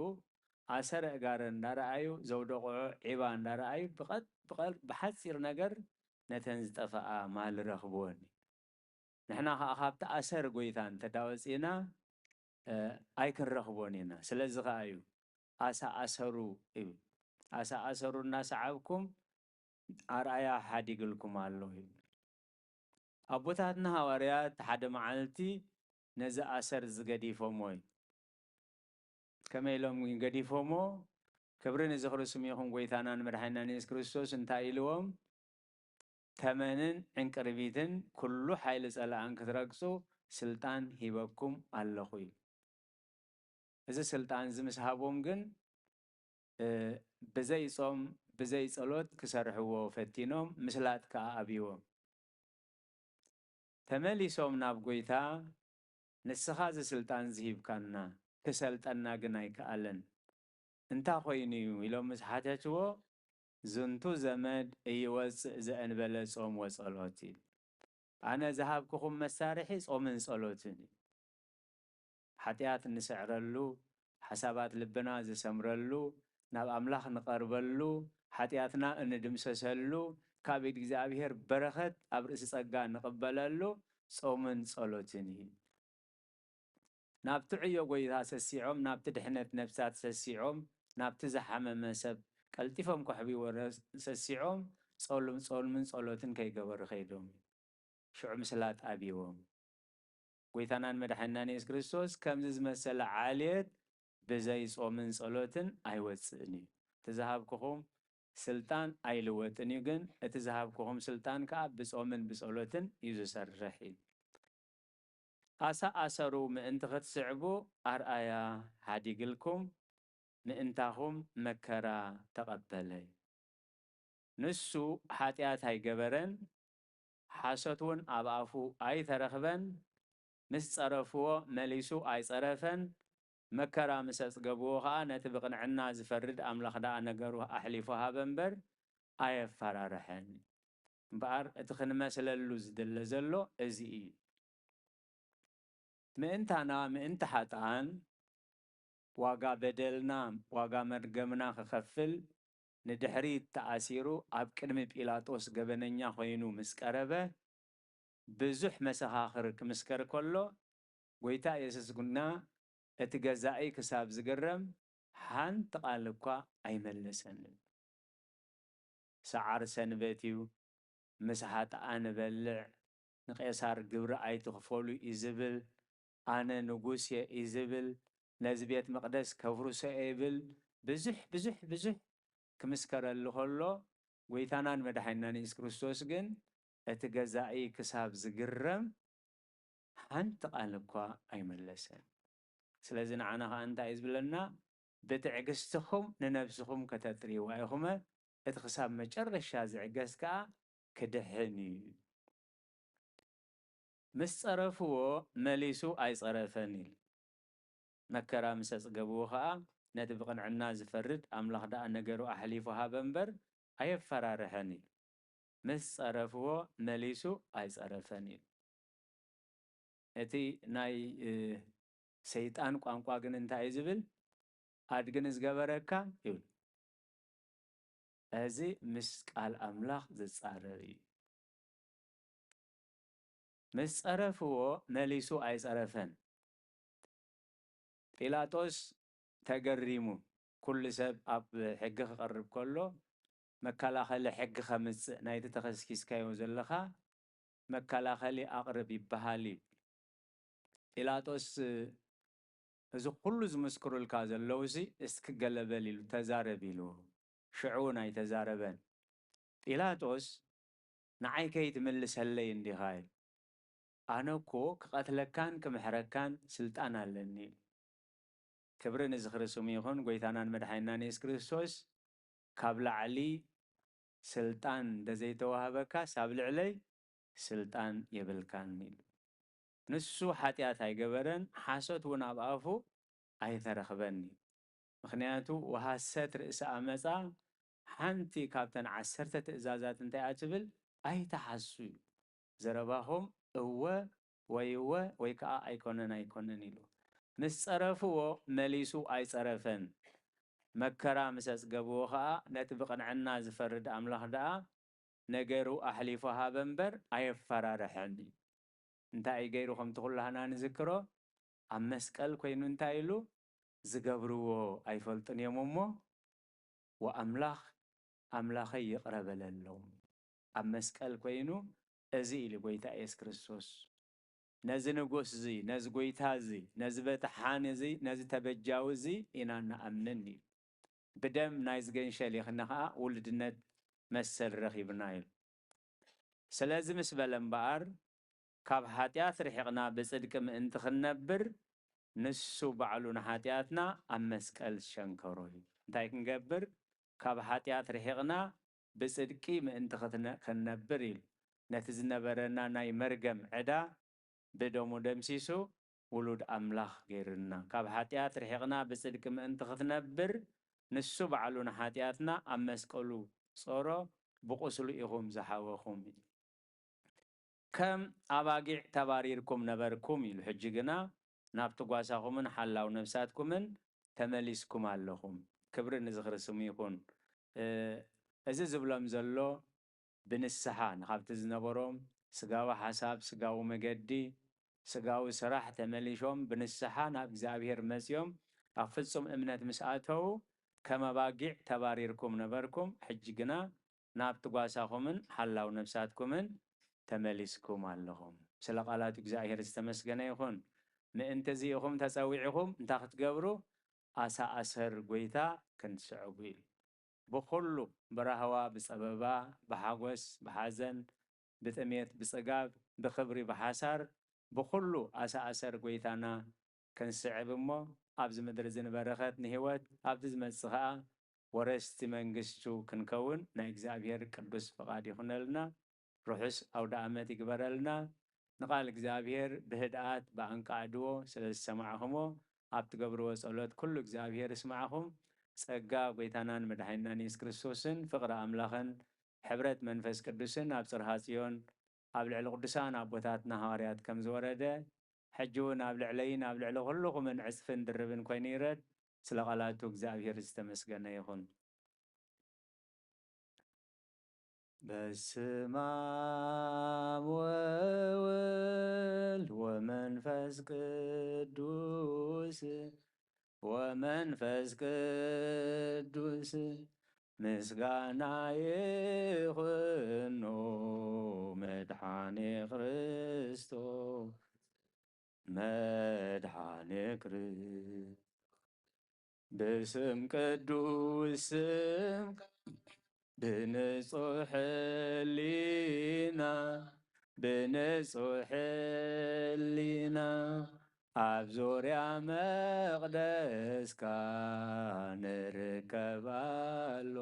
ኣሰር ኣእጋረን እንዳረኣዩ፣ ዘውደቕዖ ዒባ እንዳረኣዩ፣ ብቐጥ-፣ ብቐል-፣ ብሓጺር ነገር ነተን ዝጠፍኣ ማል ረኽብወን እዩ። ንሕና ኸኣ ካብቲ ኣሰር ጐይታ እንተ ደኣ ወጺእና፣ እ፣ ኣይክንረኽቦን ኢና። ስለዚ ኸኣ እዩ ኣሳ ኣሰሩ እዩ። ኣሳ ኣሰሩ እናሰዓብኩም ኣርኣያ ሓዲግልኩም ኣሎ እዩ። ኣቦታትና ሃዋርያት ሓደ መዓልቲ ነዚ ኣሰር እዚ ገዲፎሞ እዩ። ከመይ ኢሎም ግን ገዲፎሞ? ክብሪ ንዝኽሪ ስሙ ይኹን፣ ጐይታናን መድሓኒናን የሱስ ክርስቶስ እንታይ ኢልዎም? ተመንን ዕንቅርቢትን ኩሉ ሓይሊ ጸላእን ክትረግጹ ስልጣን ሂበኩም ኣለኹ እዩ። እዚ ስልጣን እዚ ምስ ሃቦም ግን፣ እ፣ ብዘይ ጾም፣ ብዘይ ጸሎት ክሰርሕዎ ፈቲኖም፣ ምስላጥ ከኣ ኣብይዎም። ተመሊሶም ናብ ጐይታ፣ "ንስኻ እዚ ስልጣን እዚ ሂብካና፣ ክሰልጠና ግን ኣይከኣለን። እንታይ ኾይኑ እዩ?" ኢሎም ምስ ሓተትዎ፣ "ዝንቱ ዘመድ እይወጽእ ዘእንበለ ጾም ወጸሎት" እዩ። ኣነ ዝሃብኩኹም መሳርሒ ጾምን ጸሎትን እዩ። ሓጢኣት እንስዕረሉ፣ ሓሳባት ልብና ዝሰምረሉ፣ ናብ ኣምላኽ ንቐርበሉ፣ ሓጢኣትና እንድምሰሰሉ፣ ካብ ኢድ እግዚኣብሔር በረኸት ኣብ ርእሲ ጸጋ ንቕበለሉ ጾምን ጸሎትን እዩ። ናብቲ ዕዮ ጐይታ ሰሲዖም፣ ናብቲ ድሕነት ነፍሳት ሰሲዖም፣ ናብቲ ዝሓመመ ሰብ ቀልጢፎም ከሕብይዎ ረ-፣ ሰሲዖም፣ ጾሎም-፣ ጾምን ጸሎትን ከይገበሩ ከይዶም። ሽዑ ምስላጥ ኣብይዎም። ጐይታናን መድሓኒናን የሱስ ክርስቶስ፣ "ከምዚ ዝመሰለ ዓሌት ብዘይ ጾምን ጸሎትን ኣይወጽእን እዩ። እቲ ዝሃብኩኹም ስልጣን ኣይልወጥን እዩ፣ ግን እቲ ዝሃብኩኹም ስልጣን ከኣ ብጾምን ብጸሎትን እዩ ዝሰርሕ" እዩ። ኣሳ ኣሰሩ ምእንቲ ክትስዕቡ ኣርኣያ ሓዲግልኩም፣ ምእንታኹም መከራ ተቐበለ። ንሱ ሓጢኣት ኣይገበረን፣ ሓሶት እውን ኣብ ኣፉ ኣይተረኽበን። ምስ ጸረፍዎ መሊሱ ኣይጸረፈን። መከራ ምስ ኣጽገብዎ ኸኣ ነቲ ብቕንዕና ዝፈርድ ኣምላኽ ደኣ ነገሩ ኣሕሊፉ ሃበ እምበር ኣየፈራርሐን። እምበኣር እቲ ክንመስለሉ ዝድለ ዘሎ እዚ እዩ። ምእንታና፣ ምእንቲ ሓጥኣን፣ ዋጋ በደልና፣ ዋጋ መርገምና ክኸፍል ንድሕሪት ተኣሲሩ ኣብ ቅድሚ ጲላጦስ ገበነኛ ኮይኑ ምስ ቀረበ፣ ብዙሕ መሰኻኽር ክምስከር ከሎ፣ ጎይታ የሱስ ግና እቲ ገዛኢ ክሳብ ዝግረም ሓንቲ ቃል እኳ ኣይመለሰን። ሰዓር ሰንበት እዩ፣ ምስ ሓጥኣን እበልዕ፣ ንቄሳር ግብሪ ኣይትኽፈሉ እዩ ዝብል፣ ኣነ ንጉስ እየ እዩ ዝብል፣ ነዚ ቤት መቕደስ ከፍርሶ እየ ይብል፣ ብዙሕ፣ ብዙሕ፣ ብዙሕ ክምስከረሉ ከሎ፣ ጎይታናን መድሓኒናን የሱስ ክርስቶስ ግን እቲ ገዛኢ ክሳብ ዝግረም ሓንቲ ቃል እኳ ኣይመለሰን። ስለዚ ንዓና ኸኣ እንታይ እዩ ዝብለና? ብትዕግስትኹም ንነብስኹም ከተጥርይዋ ኢኹመ፣ እቲ ክሳብ መጨረሻ ዝዕገስ ከኣ ክድሕን እዩ። ምስ ጸረፍዎ መሊሱ ኣይጸረፈን ኢሉ። መከራ ምስ ኣጽገብዎ ኸኣ ነቲ ብቕንዕና ዝፈርድ ኣምላኽ ደኣ ነገሩ ኣሕሊፉ ሃበ እምበር ኣየፈራርሐን ኢሉ። ምስ ጸረፍዎ መሊሱ ኣይጸረፈን ኢሉ። እቲ ናይ፣ እ፣ ሰይጣን ቋንቋ ግን እንታይ እዩ ዝብል? ኣድጊ ንዝገበረካ ይብል። እዚ ምስ ቃል ኣምላኽ ዝጻረር እዩ። ምስ ጸረፍዎ መሊሱ ኣይጸረፈን። ጲላጦስ ተገሪሙ፣ ኩሉ ሰብ ኣብ ሕጊ ክቐርብ ከሎ መከላኸሊ ሕጊ ከምጽእ፣ ናይቲ ተኸስኪስካዮ ዘለኻ መከላኸሊ ኣቕርብ ይበሃል እዩ። ጲላጦስ፣ "እዚ ኩሉ ዝምስክሩልካ ዘለውሲ እስኪ ገለ በል" ኢሉ፣ "ተዛረብ" ኢሉ። ሽዑ እውን ኣይተዛረበን። ጲላጦስ፣ "ንዓይ ከይትምልሰለይ እንዲኻ?" ኢሉ። "ኣነ እኮ ክቐትለካን ክምሕረካን ስልጣን ኣለኒ" ኢሉ። ክብሪ ንዝኽሪ ስሙ ይኹን። ጎይታናን መድሓኒናን የሱስ ክርስቶስ፣ "ካብ ላዕሊ ስልጣን እንተዘይተዋህበካስ ኣብ ልዕለይ ስልጣን የብልካን" ኢሉ። ንሱ ሓጢኣት ኣይገበረን፣ ሓሶት እውን ኣብ ኣፉ ኣይተረኽበን እዩ። ምኽንያቱ፣ "ወሐሰት ርእሰ ኣመጻ ሓንቲ ካብተን ዓሰርተ ትእዛዛት እንታይ እያ ትብል? ኣይትሓሱ" እዩ። ዘረባኹም እወ ወይ እወ ወይ ከኣ ኣይኮነን ኣይኮነን ኢሉ። ምስ ጸረፍዎ መሊሱ ኣይጸረፈን። መከራ ምስ ኣጽገብዎ ከኣ ነቲ ብቕንዕና ዝፈርድ ኣምላኽ ደኣ ነገሩ ኣሕሊፉ ሃበ እምበር ኣየፈራርሐን እዩ። እንታይ እዩ ገይሩ? ከምቲ ኩላህና ንዝክሮ፣ ኣብ መስቀል ኮይኑ እንታይ ኢሉ? "ዝገብርዎ ኣይፈልጡን እዮም እሞ፣ ወኣምላኽ ኣምላኸይ ይቕረ በለሎም" ኣብ መስቀል ኮይኑ እዚ ኢሉ ጎይታ ኢየሱስ ክርስቶስ። ነዚ ንጉስ እዚ፣ ነዚ ጎይታ እዚ፣ ነዚ በተሓን እዚ፣ ነዚ ተበጃዊ እዚ ኢና ንኣምን ኢሉ። "ብደም ናይ ዝገንሸል ይኽነ ኸኣ ውሉድነት መሰል ረኺብና" ኢሉ። ስለዚ ምስ በለ እምበኣር፣ ካብ ሓጢኣት ርሒቕና ብጽድቂ ምእንቲ ክንነብር፣ ንሱ ባዕሉ ንሓጢኣትና ኣብ መስቀል ዝሸንከሮ እዩ። እንታይ ክንገብር? ካብ ሓጢኣት ርሒቕና ብጽድቂ ምእንቲ ክትነ-፣ ክንነብር ኢሉ፣ ነቲ ዝነበረና ናይ መርገም ዕዳ ብደሙ ደምሲሱ፣ ውሉድ ኣምላኽ ገይሩና። ካብ ሓጢኣት ርሒቕና ብጽድቂ ምእንቲ ክትነብር፣ ንሱ ባዕሉ ንሓጢኣትና ኣብ መስቀሉ ጾሮ፣ ብቁስሉ ኢኹም ዝሓወኹም ኢሉ። "ከም ኣባጊዕ ተባሪርኩም ነበርኩም" ኢሉ፣ "ሕጂ ግና ናብቲ ጓሳኹምን ሓላው ነፍሳትኩምን ተመሊስኩም ኣለኹም። ክብሪ ንዝኽሪ ስሙ ይኹን።" እ፣ እዚ ዝብሎም ዘሎ ብንስሓ ንኻብቲ ዝነበሮም ስጋዊ ሓሳብ፣ ስጋዊ መገዲ፣ ስጋዊ ስራሕ ተመሊሾም ብንስሓ ናብ እግዚኣብሔር መጺኦም ኣብ ፍጹም እምነት ምስ ኣተዉ፣ "ከም ኣባጊዕ ተባሪርኩም ነበርኩም፣ ሕጂ ግና ናብቲ ጓሳኹምን ሓላው ነፍሳትኩምን ተመሊስኩም ኣለኹም።" ስለ ቃላቱ እግዚኣብሔር ዝተመስገነ ይኹን። "ምእንቲ እዚ ኢኹም ተጸዊዕኹም እንታይ ክትገብሩ? ኣሳ ኣሰር ጐይታ ክንስዕቡ" ኢሉ። ብኹሉ፣ ብራህዋ፣ ብጸበባ፣ ብሓጎስ፣ ብሓዘን፣ ብጥሜት፣ ብጽጋብ፣ ብኽብሪ፣ ብሓሳር፣ ብኹሉ ኣሳ ኣሰር ጐይታና ክንስዕብ እሞ፣ ኣብዚ ምድሪ እዚ ንበረኸት ንህይወት፣ ኣብቲ ዝመጽእ ኸኣ ወረስቲ መንግስቱ ክንከውን ናይ እግዚኣብሔር ቅዱስ ፍቓድ ይኹነልና። ርሑስ ኣውደ ኣመት ይግበረልና። ንቓል እግዚኣብሔር ብህድኣት ብኣንቃዕድዎ ስለ ዝሰማዕኹሞ፣ ኣብ ትገብርዎ ጸሎት ኩሉ እግዚኣብሔር ይስማዕኹም። ጸጋ ጐይታናን መድሓኒናን የሱስ ክርስቶስን ፍቕሪ ኣምላኽን ሕብረት መንፈስ ቅዱስን ኣብ ጽርሃ ጽዮን ኣብ ልዕሊ ቅዱሳን ኣቦታትና ሃዋርያት ከም ዝወረደ፣ ሕጂ እውን ኣብ ልዕለይን ኣብ ልዕሊ ኩልኹምን ዕጽፍን ድርብን ኮይኑ ይረድ። ስለ ቃላቱ እግዚኣብሔር ዝተመስገነ ይኹን። በስመ አብ ወወልድ ወመንፈስ ቅዱስ፣ ወመንፈስ ቅዱስ ምስጋና ይኹኖ መድኃኔ ክርስቶስ፣ መድኃኔ ክርስቶስ። ብስም ቅዱስ ስም ብንጹሕ ሕሊና፣ ብንጹሕ ሕሊና ኣብ ዙርያ መቕደስካ ንርከባሎ፣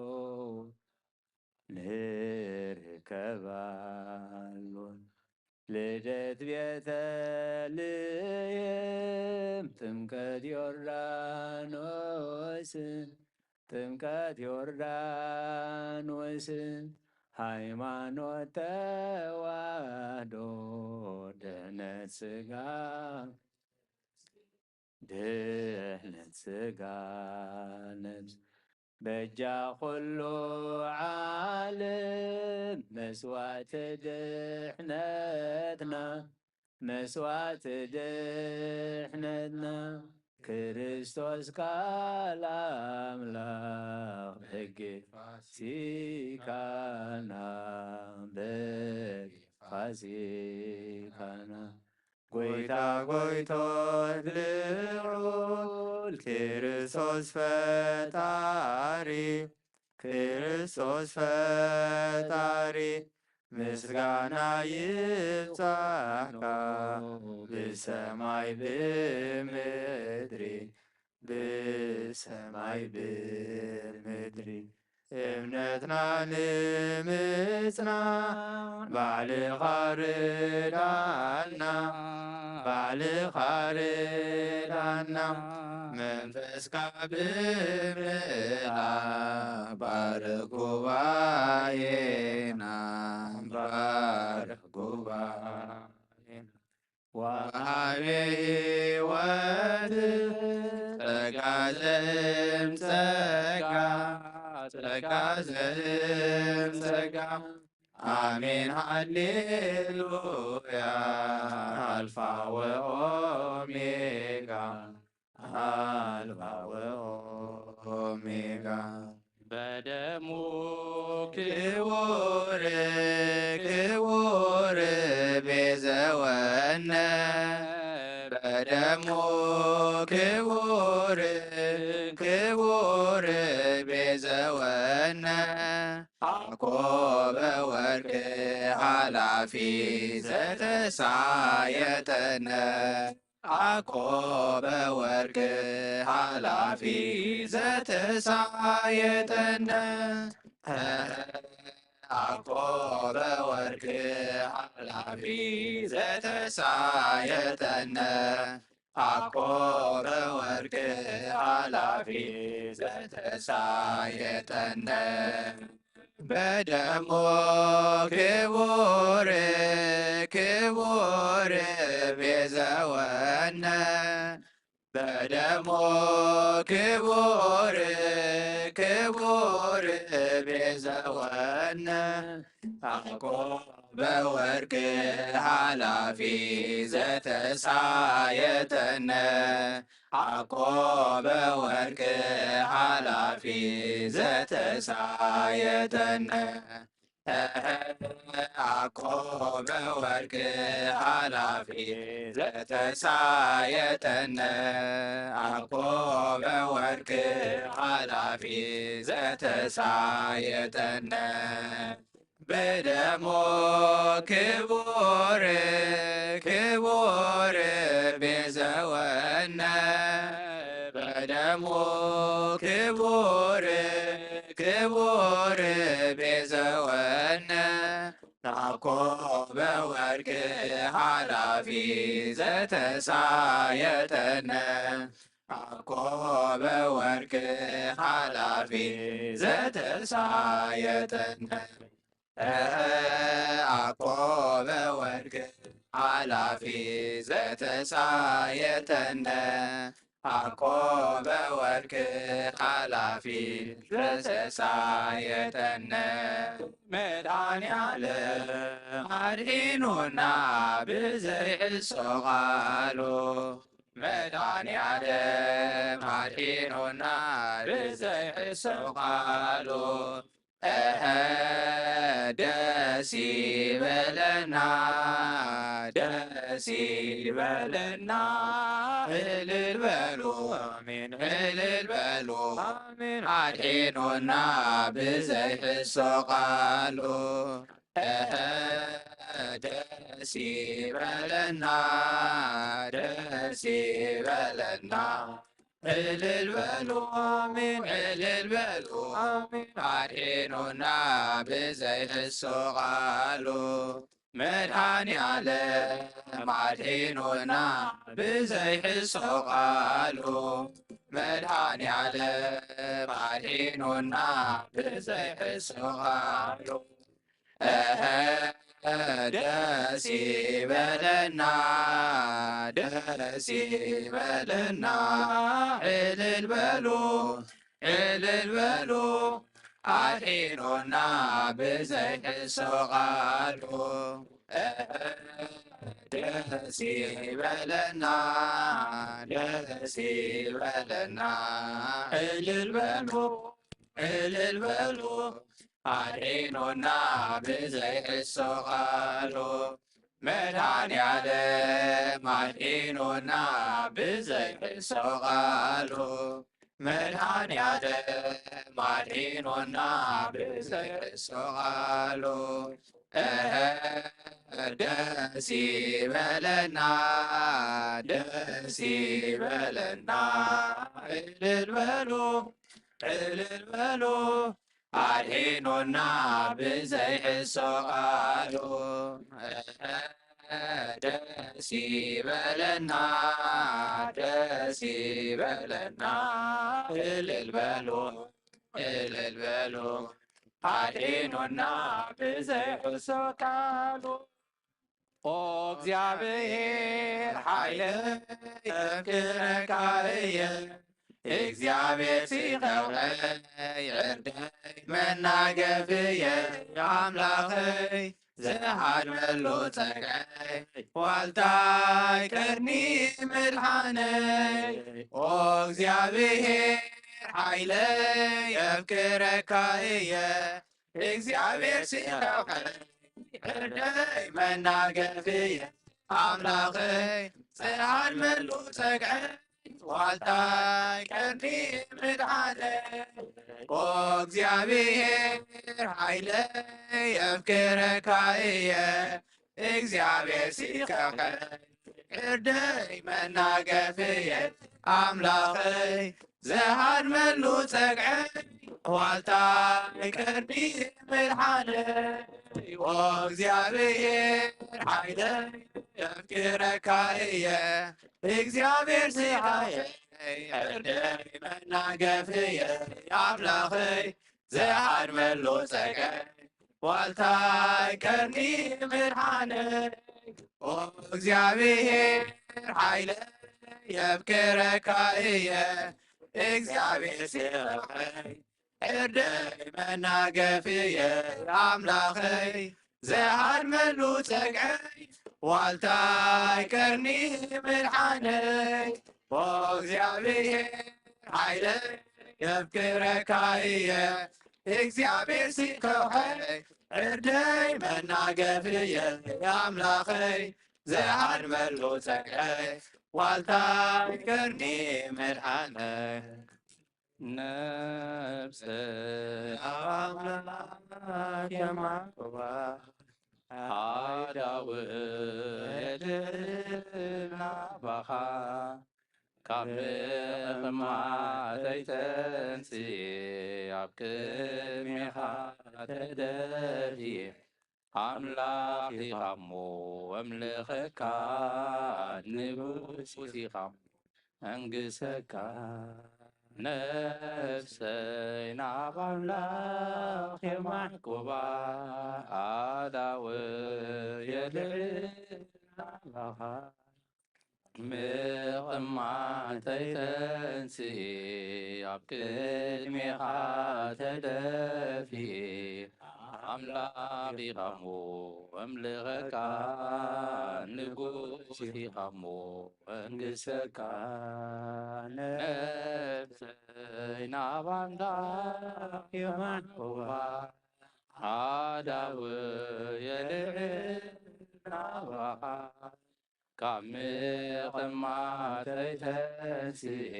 ንርከባሎ። ልደት ቤተልሔም፣ ጥምቀት ዮርዳኖስ፣ ጥምቀት ዮርዳኖስ፣ ሃይማኖት ተዋህዶ፣ ድህነት ሥጋ፣ ድህነት ሥጋ ነፍስ፣ በጃ ኩሉ ዓለም መስዋዕቲ ድሕነትና፣ መስዋዕቲ ድሕነትና፣ ክርስቶስ ቃል ኣምላኽ በጊዕ ፋሲካና፣ በጊዕ ፋሲካና። ጎይታ ጎይቶት ልዑል ክርስቶስ ፈጣሪ፣ ክርስቶስ ፈጣሪ፣ ምስጋና ይብጻሕካ ብሰማይ ብምድሪ፣ ብሰማይ ብምድሪ። እምነትና ንምጽናዕ ባዕልኻ ርዳና፣ ባዕልኻ ርዳና። መንፈስካ ብምልኣኽ ባርኽ ጉባኤና፣ ባርኽ ጉባኤና። ወሃቤ ሕይወት ጸጋ ዘእም ጸጋ፣ ጸጋ ዘእም ጸጋ። ኣሜን ሃሌሉያ። ኣልፋ ወኦሜጋ፣ ኣልፋ ወኦሜጋ። በደሙ ክቡር፣ ክቡር ቤዘወነ። በደሙ ክቡር፣ ክቡር ቤዘወነ። አኮ በወርቅ ኃላፊ ዘተሳየጠነ። አኮ በወርቅ ኃላፊ ዘተሳየጠነ። አኮ በወርቅ ኃላፊ ዘተሳየጠነ። አኮ በወርቅ ኃላፊ ዘተሳየጠነ። በደሙ ክቡር፣ ክቡር ቤዘወነ። በደሙ ክቡር፣ ክቡር ቤዘወነ። አኮ በወርቅ ኃላፊ ዘተሳየጠነ። አኮ በወርቅ ኃላፊ ዘተሳየጠነ። አኮ በወርቅ ኃላፊ ዘተሳየጠነ። አኮ በወርቅ ኃላፊ ዘተሳየጠነ። በደሙ ክቡር፣ ክቡር ቤዘወነ። በደሙ ክቡር፣ ክቡር ቤዘወነ። አኮ በወርቅ ኃላፊ ዘተሳየጠነ። አኮ በወርቅ ኃላፊ ዘተሳየጠነ። እህ፣ ኣኮበ ወርቅ ሓላፊ ዘተሳየጠነ፣ ኣኮበ ወርቅ ሓላፊ ዘተሳየጠነ፣ መድኃኔዓለም ኣድሒኑና ብዘይ ሕሶ ቃሉ። መድኃኔዓለም ኣድሒኑና ብዘይ ሕሶ ቃሉ። እህ፣ ደስ ይበለና፣ ደስ ይበለና። እልል በሉ፣ ኣሜን። እልል በሉ፣ ኣሜን። ኣድሒኑና ብዘይ ሕሶ ቃሉ። እህ፣ ደስ ይበለና፣ ደስ ይበለና። እልል በሉ፣ ኣሜን። እልል በሉ፣ ኣሜን። ኣድሒኑና ብዘይ ሕሶ ቃሉ። መድኃኔዓለም ኣድሒኑና ብዘይ ሕሶ ቃሉ። መድኃኔዓለም ኣድሒኑና ብዘይ ሕሶ ቃሉ። እህ፣ ደስ ይበለና፣ ደስ ይበለና። እልል በሉ፣ እልል በሉ፣ ኣድሒኑና ብዘይ ሕሶ ቃሉ። እህ፣ ደስ ይበለና፣ ደስ ይበለና። እልል በሉ፣ እልል በሉ፣ ኣድሒኑና ብዘይ ሕሶ ቃሉ። መድኃኔዓለም ኣድሒኑና ብዘይ ሕሶ ቃሉ። መድኃኔዓለም ኣድሒኑና ብዘይ ሕሶ ቃሉ። እህ፣ ደስ ይበለና፣ ደስ ይበለና። እልል በሉ፣ እልል በሉ፣ ኣድሒኑና ብዘይ ሕሶ ቃሉ። ደስ ይበለና፣ ደስ ይበለና። እልል በሉ፣ እልል በሉ፣ ኣድሒኑና ብዘይ ሕሶ ቃሉ። ኦ እግዚኣብሔር ሓይለይ እፍቅረካ እየ፣ እግዚኣብሔር ሲኸውኸይ ዕርደይ መናገፍየ፣ ኣምላኸይ ዝሃድመሉ ጸግዐይ ዋልታይ ቀርኒ ምድሓነይ። ኦ እግዚኣብሔር ሓይለይ እፍቅረካ እየ፣ እግዚኣብሔር ሲኸውኸይ ዕርደይ መናገፍየ፣ ኣምላኸይ ዝሃድመሉ ጸግዐይ ዋልታይ ቀርኒ ምድሓነይ። ኦ እግዚኣብሔር ሓይለይ እፍቅረካ እየ፣ እግዚኣብሔር ሲኸውኸይ ዕርደይ መናገፍየ፣ ኣምላኸይ ዝሃድመሉ ጸግዐይ ዋልታይ ቀርኒ ምድሓነይ። ኦ እግዚኣብሔር ሓይለይ እፍቅረካ እየ፣ እግዚኣብሔር ሲኸውኸይ ዕርደይ መናገፍየ፣ ኣምላኸይ ዝሃድመሉ ጸግዐይ ዋልታይ ቀርኒ ምድሓነይ። ኦ እግዚኣብሔር ሓይለይ የፍቅረካ እየ፣ እግዚኣብሔር ሲኸውኸይ ዕርደይ መናገፍየ፣ ኣምላኸይ ዝሃድመሉ ጸግዐይ ዋልታይ ቀርኒ ምድሓነይ። ኦ እግዚኣብሔር ሓይለይ የፍቅረካ እየ፣ እግዚኣብሔር ሲኸውኸይ ዕርደይ መናገፍየ፣ ኣምላኸይ ዝሃድመሉ ጸግዐይ ዋልታይ ቀርኒ ምድሓነይ። ነፍሰ ኣምላክ የማዋ፣ ሃዳውየት ናባኻ፣ ካብ ምቕማተይ ተንስኤ ኣብ ቅድሜኻ ተደፍኤ። ኣምላኽ ኢኻ እሞ ኣምልኸካ፣ ንጉስ ኢኻ እሞ ኣንግሰካ። ነፍሰይ ናብ ኣምላኽ የማሕኩባ፣ ኣእዳወይ የልዕላ ናባኻ። ምቕማተይ ተንስኢ፣ ኣብ ቅድሜኻ ተደፊ፣ ኣምላኽ ኢኻ እሞ እምልኸካ፣ ንጉስ ኢኻ እሞ እንግሰካ። ነፍሰይ ናብ ኣምላኽ የማሕኩባ፣ ኣእዳወይ የልዕላ ናባኻ። ካብ ምቕማተይ ተንስኢ፣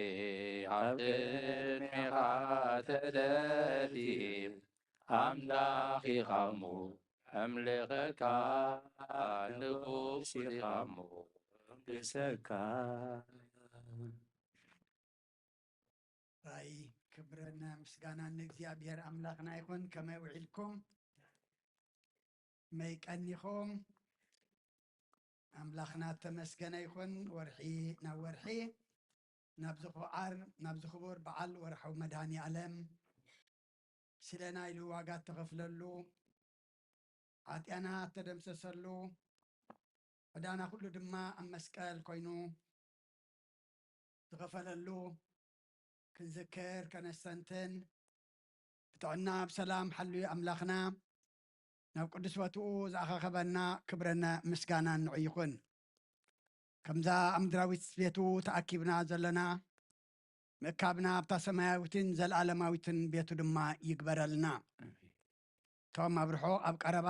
ኣብ ቅድሜኻ ተደፊ፣ ኣምላኽ ኢኻ እሞ እምልኸካ፣ ንጉስ ኢኻ እሞ እንግሰካ። ራይ ክብርን ምስጋናን ንእግዚኣብሔር ኣምላኽና ይኹን። ከመይ ውዒልኩም? መይ ቀኒኹም? ኣምላኽና ተመስገነ ይኹን። ወርሒ ናብ ወርሒ ናብዚ ክዓር ናብዚ ክቡር በዓል ወርሓዊ መድሃኒ ኣለም ስለና ኢሉ ዋጋ እተኸፍለሉ፣ ሓጢኣና እተደምሰሰሉ፣ ዕዳና ኩሉ ድማ ኣብ መስቀል ኮይኑ ዝኸፈለሉ ክንዝክር ከነስተንትን፣ ብጥዕና ብሰላም ሓልዩ ኣምላኽና ናብ ቅዱስ ቦትኡ ዝኣኻኸበና ክብርን ምስጋናን ንዑ ይኹን። ከምዛ ኣብ ምድራዊት ቤቱ ተኣኪብና ዘለና፣ ምእካብና ኣብታ ሰማያዊትን ዘለኣለማዊትን ቤቱ ድማ ይግበረልና። እቶም ኣብ ርሑቕ ኣብ ቀረባ፣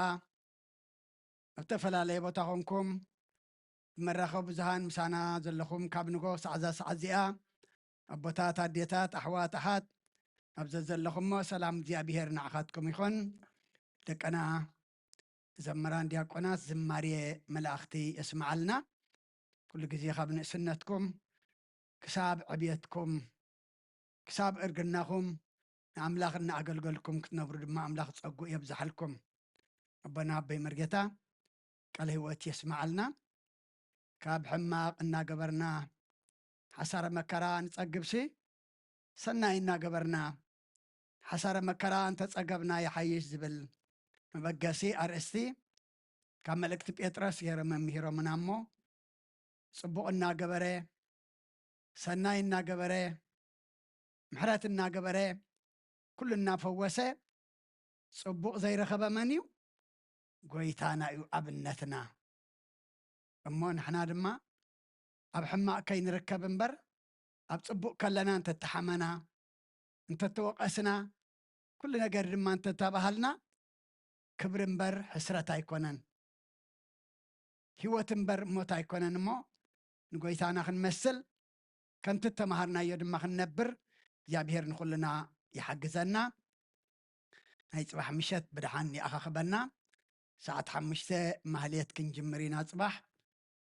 ኣብ ዝተፈላለየ ቦታ ኾንኩም ብመራኸቢ ብዙሃን ምሳና ዘለኹም፣ ካብ ንጎ ሰዓዛ ሰዓት እዚኣ፣ ኣቦታት፣ ኣዴታት፣ ኣሕዋት፣ ኣሓት፣ ኣብ ዘዘለኹሞ ሰላም እግዚኣብሔር ንዓኻትኩም ይኹን። ደቀና ዘመራን ዲያቆናት ዝማሬ መላእኽቲ የስምዓልና። ኩሉ ግዜ ካብ ንእስነትኩም ክሳብ ዕብየትኩም፣ ክሳብ እርግናኹም ንኣምላኽ እናኣገልገልኩም ክትነብሩ ድማ ኣምላኽ ጸጉኡ የብዝሓልኩም። ኣቦና ኣቦይ መርጌታ ቃለ ህይወት የስምዓልና። ካብ ሕማቕ እናገበርና ሓሳረ መከራ ንጸግብሲ፣ ሰናይ እናገበርና ሓሳረ መከራ እንተጸገብና ይሓይሽ ዝብል መበገሲ ኣርእስቲ ካብ መልእክቲ ጴጥሮስ ገይሮም መምሂሮምና እሞ፣ ጽቡቕ እናገበረ፣ ሰናይ እናገበረ፣ ምሕረት እናገበረ፣ ኩሉ እናፈወሰ፣ ጽቡቕ ዘይረኸበ መን እዩ? ጎይታና እዩ ኣብነትና። እሞ ንሕና ድማ ኣብ ሕማቕ ከይንርከብ እምበር፣ ኣብ ጽቡቕ ከለና እንተተሓመና፣ እንተተወቐስና፣ ኩሉ ነገር ድማ እንተተባሃልና፣ ክብሪ እምበር ሕስረት ኣይኮነን። ህይወት እምበር ሞት ኣይኮነን እሞ፣ ንጎይታና ክንመስል፣ ከምቲ እተምሃርናዮ ድማ ክንነብር፣ እግዚኣብሔር ንኹልና ይሓግዘና። ናይ ጽባሕ ምሸት ብደሓን ይኣኻኽበና። ሰዓት ሓሙሽተ ማህሌት ክንጅምር ኢና ጽባሕ።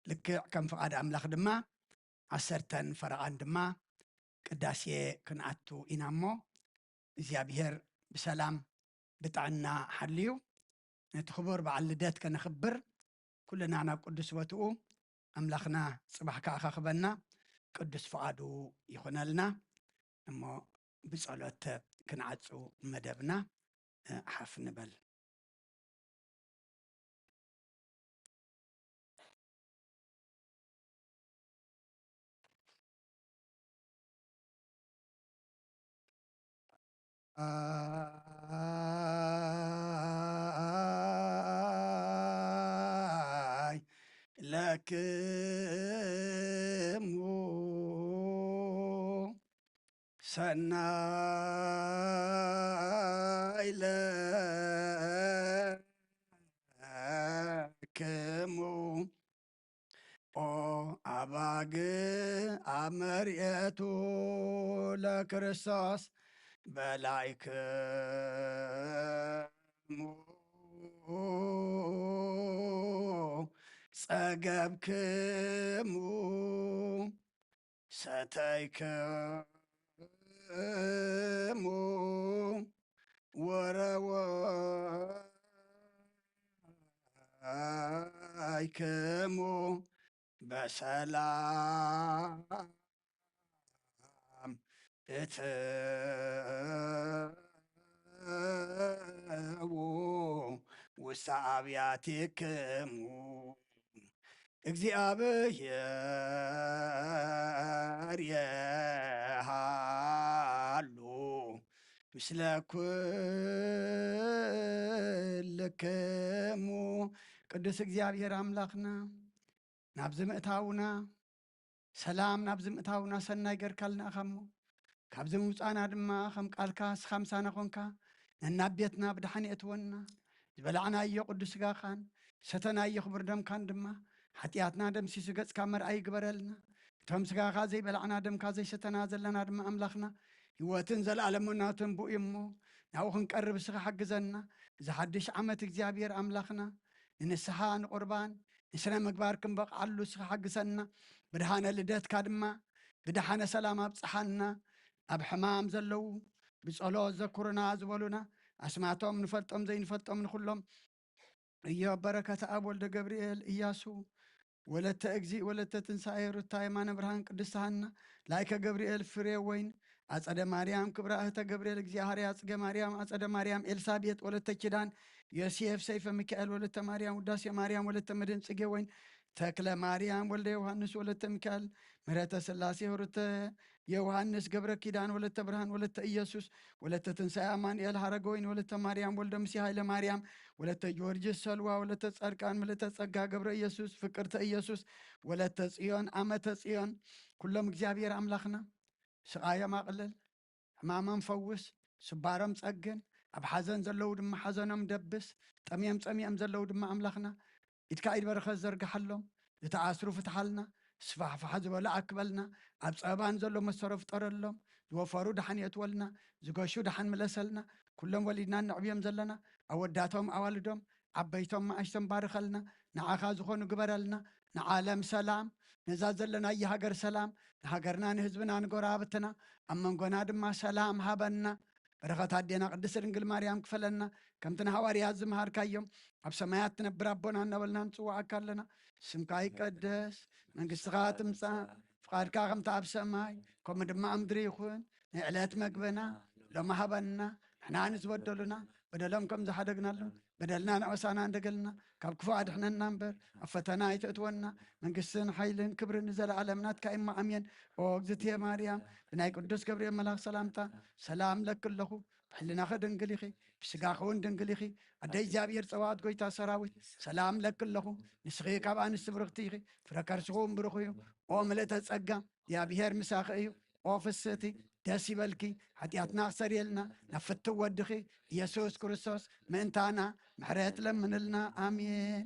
ልክዕ ከም ፍቓድ ኣምላኽ ድማ ዓሰርተን ፈረቓን ድማ ቅዳሴ ክንኣቱ ኢና እሞ፣ እግዚኣብሔር ብሰላም ብጥዕና ሓልዩ ነቲ ክቡር በዓል ልደት ከነኽብር ኩልና ናብ ቅዱስ ቦትኡ ኣምላኽና ጽባሕ ከኣኻኽበና ቅዱስ ፍቓዱ ይኹነልና። እሞ ብጸሎት ክንዓጹ መደብና፣ እ፣ ሓፍ ንበል። ኣይ ለክሙ ሰናይ ለክሙ ኦ ኣባግ ኣመርኤቱ ለክርስቶስ በላይክሙ ጸገብክሙ ሰተይክሙ ወረወይክሙ በሰላም እትዉ ውስተ ኣብያቲክሙ እግዚኣብሔር የሃሉ ምስለ ኩልክሙ። ቅዱስ እግዚኣብሔር ኣምላኽና፣ ናብዚ ምእታውና ሰላም፣ ናብዚ ምእታውና ሰናይ ገርካልና ኢኻ እሞ፣ ካብዚ ምውፃእና ድማ ከም ቃልካ ንስኻ ምሳና ኾንካ፣ ነናብ ቤትና ብደሓን የእትወና። ዝበላዕናዮ ቅዱስ ስጋኻን ሰተናዮ ክቡር ደምካን ድማ ሓጢኣትና ደምሲሱ ገጽካ መርኣይ ይግበረልና። እቶም ስጋኻ ዘይበላዕና ደምካ ዘይሰተና ዘለና ድማ ኣምላኽና ህይወትን ዘለኣለማውነትን ብኡ እዩ እሞ፣ ናብኡ ክንቀርብ ንስኻ ሓግዘና። እዚ ሓድሽ ዓመት እግዚኣብሔር ኣምላኽና ንንስሓ፣ ንቁርባን፣ ንስነ ምግባር ክንበቕዓሉ ንስኻ ሓግዘና። ብድሓነ ልደትካ ድማ ብድሓነ ሰላም ኣብጽሓና። ኣብ ሕማም ዘለዉ ብጸሎት ዘኩሩና ዝበሉና ኣስማቶም ንፈልጦም ዘይንፈልጦም ንኹሎም እዮብ በረከተ ኣብ ወልደ ገብርኤል እያሱ ወለተ እግዚእ ወለተ ትንሳኤ ሩታ የማነ ብርሃን ቅድስት ሃና ላይከ ገብርኤል ፍሬ ወይን ኣጸደ ማርያም ክብራ እህተ ገብርኤል እግዚኣብሔር ኣጽገ ማርያም ኣጸደ ማርያም ኤልሳቤጥ ወለተ ኪዳን ዮሴፍ ሰይፈ ሚካኤል ወለተ ማርያም ውዳሴ ማርያም ወለተ መድህን ጽጌ ወይን ተክለ ማርያም ወልደ ዮሃንስ ወለተ ሚካኤል ምህረተ ስላሴ ወረተ ዮሃንስ ገብረ ኪዳን ወለተ ብርሃን ወለተ ኢየሱስ ወለተ ትንሳኤ ኣማኑኤል ሃረገወይን ወለተ ማርያም ወልደ ሙሴ ሃይለ ማርያም ወለተ ጊዮርጊስ ሰልዋ ወለተ ጻድቃን ምልእተ ጸጋ ገብረ ኢየሱስ ፍቅርተ ኢየሱስ ወለተ ጽዮን ኣመተ ጽዮን ኩሎም እግዚኣብሔር ኣምላኽና ስቓዮም ኣቕልል ሕማሞም ፈውስ ስባሮም ጸግን ኣብ ሓዘን ዘለዉ ድማ ሓዘኖም ደብስ ጠምዮም ጸሚኦም ዘለዉ ድማ ኣምላኽና ኢድካ ኢድ በረኸት ዘርግሓሎም ዝተኣስሩ ፍትሓልና ስፋሕፋሕ ዝበሉ ኣክበልና ኣብ ጸበባን ዘሎ መሰሮ ፍጠረሎም ዝወፈሩ ደሓን የእትወልና ዝገሹ ደሓን ምለሰልና ኩሎም ወሊድና ነዕብዮም ዘለና ኣወዳቶም ኣዋልዶም ዓበይቶም መኣሽቶም ባርኸልና ንዓኻ ዝኾኑ ግበረልና ንዓለም ሰላም ነዛ ዘለናዮ ሃገር ሰላም ንሃገርና ንህዝብና ንጎረባብትና ኣብ መንጎና ድማ ሰላም ሃበና በረኸት ኣዴና ቅድስት ድንግል ማርያም ክፈለና ከምቲ ንሃዋርያት ዝመሃርካዮም ኣብ ሰማያት ትነብር ኣቦና እናበልና ንጽውዓካ ኣለና ስምካ ይቀደስ መንግስትኻ ትምጻእ ፍቓድካ ከምቲ ኣብ ሰማይ ከምኡ ድማ ኣብ ምድሪ ይኹን ናይ ዕለት መግበና ሎሚ ሃበና ንሕና ንዝበደሉና በደሎም ከም ዝሓደግናሉ በደልና ንዕሳና እንደገልና ካብ ክፉ ኣድሕነና እምበር ኣብ ፈተና ኣይተእትወና መንግስትን ሓይልን ክብርን ንዘለኣለም ናትካ እሞ ኣሜን ኦ እግዝእትየ ማርያም ብናይ ቅዱስ ገብርኤል መልኣኽ ሰላምታ ሰላም ለኪ ኣለኹ ብሕልናኺ ድንግል ኢኺ ብስጋኺ እውን ድንግል ኢኺ ኣደ እግዚኣብሔር ጸባኦት ጎይታ ሰራዊት ሰላም ለኪ ኣለኹ ንስኺ ካብ ኣንስቲ ብርኽቲ ኢኺ ፍረ ከርስኺ እውን ብሩኽ እዩ ኦ ምልእተ ጸጋ እግዚኣብሔር ምሳኺ እዩ ኦ ፍስህቲ ደስ ይበልኪ ሓጢኣትና ክሰርየልና ናብ ፍትው ወድኺ ኢየሱስ ክርስቶስ ምእንታና ምሕረት ለምንልና ኣሜን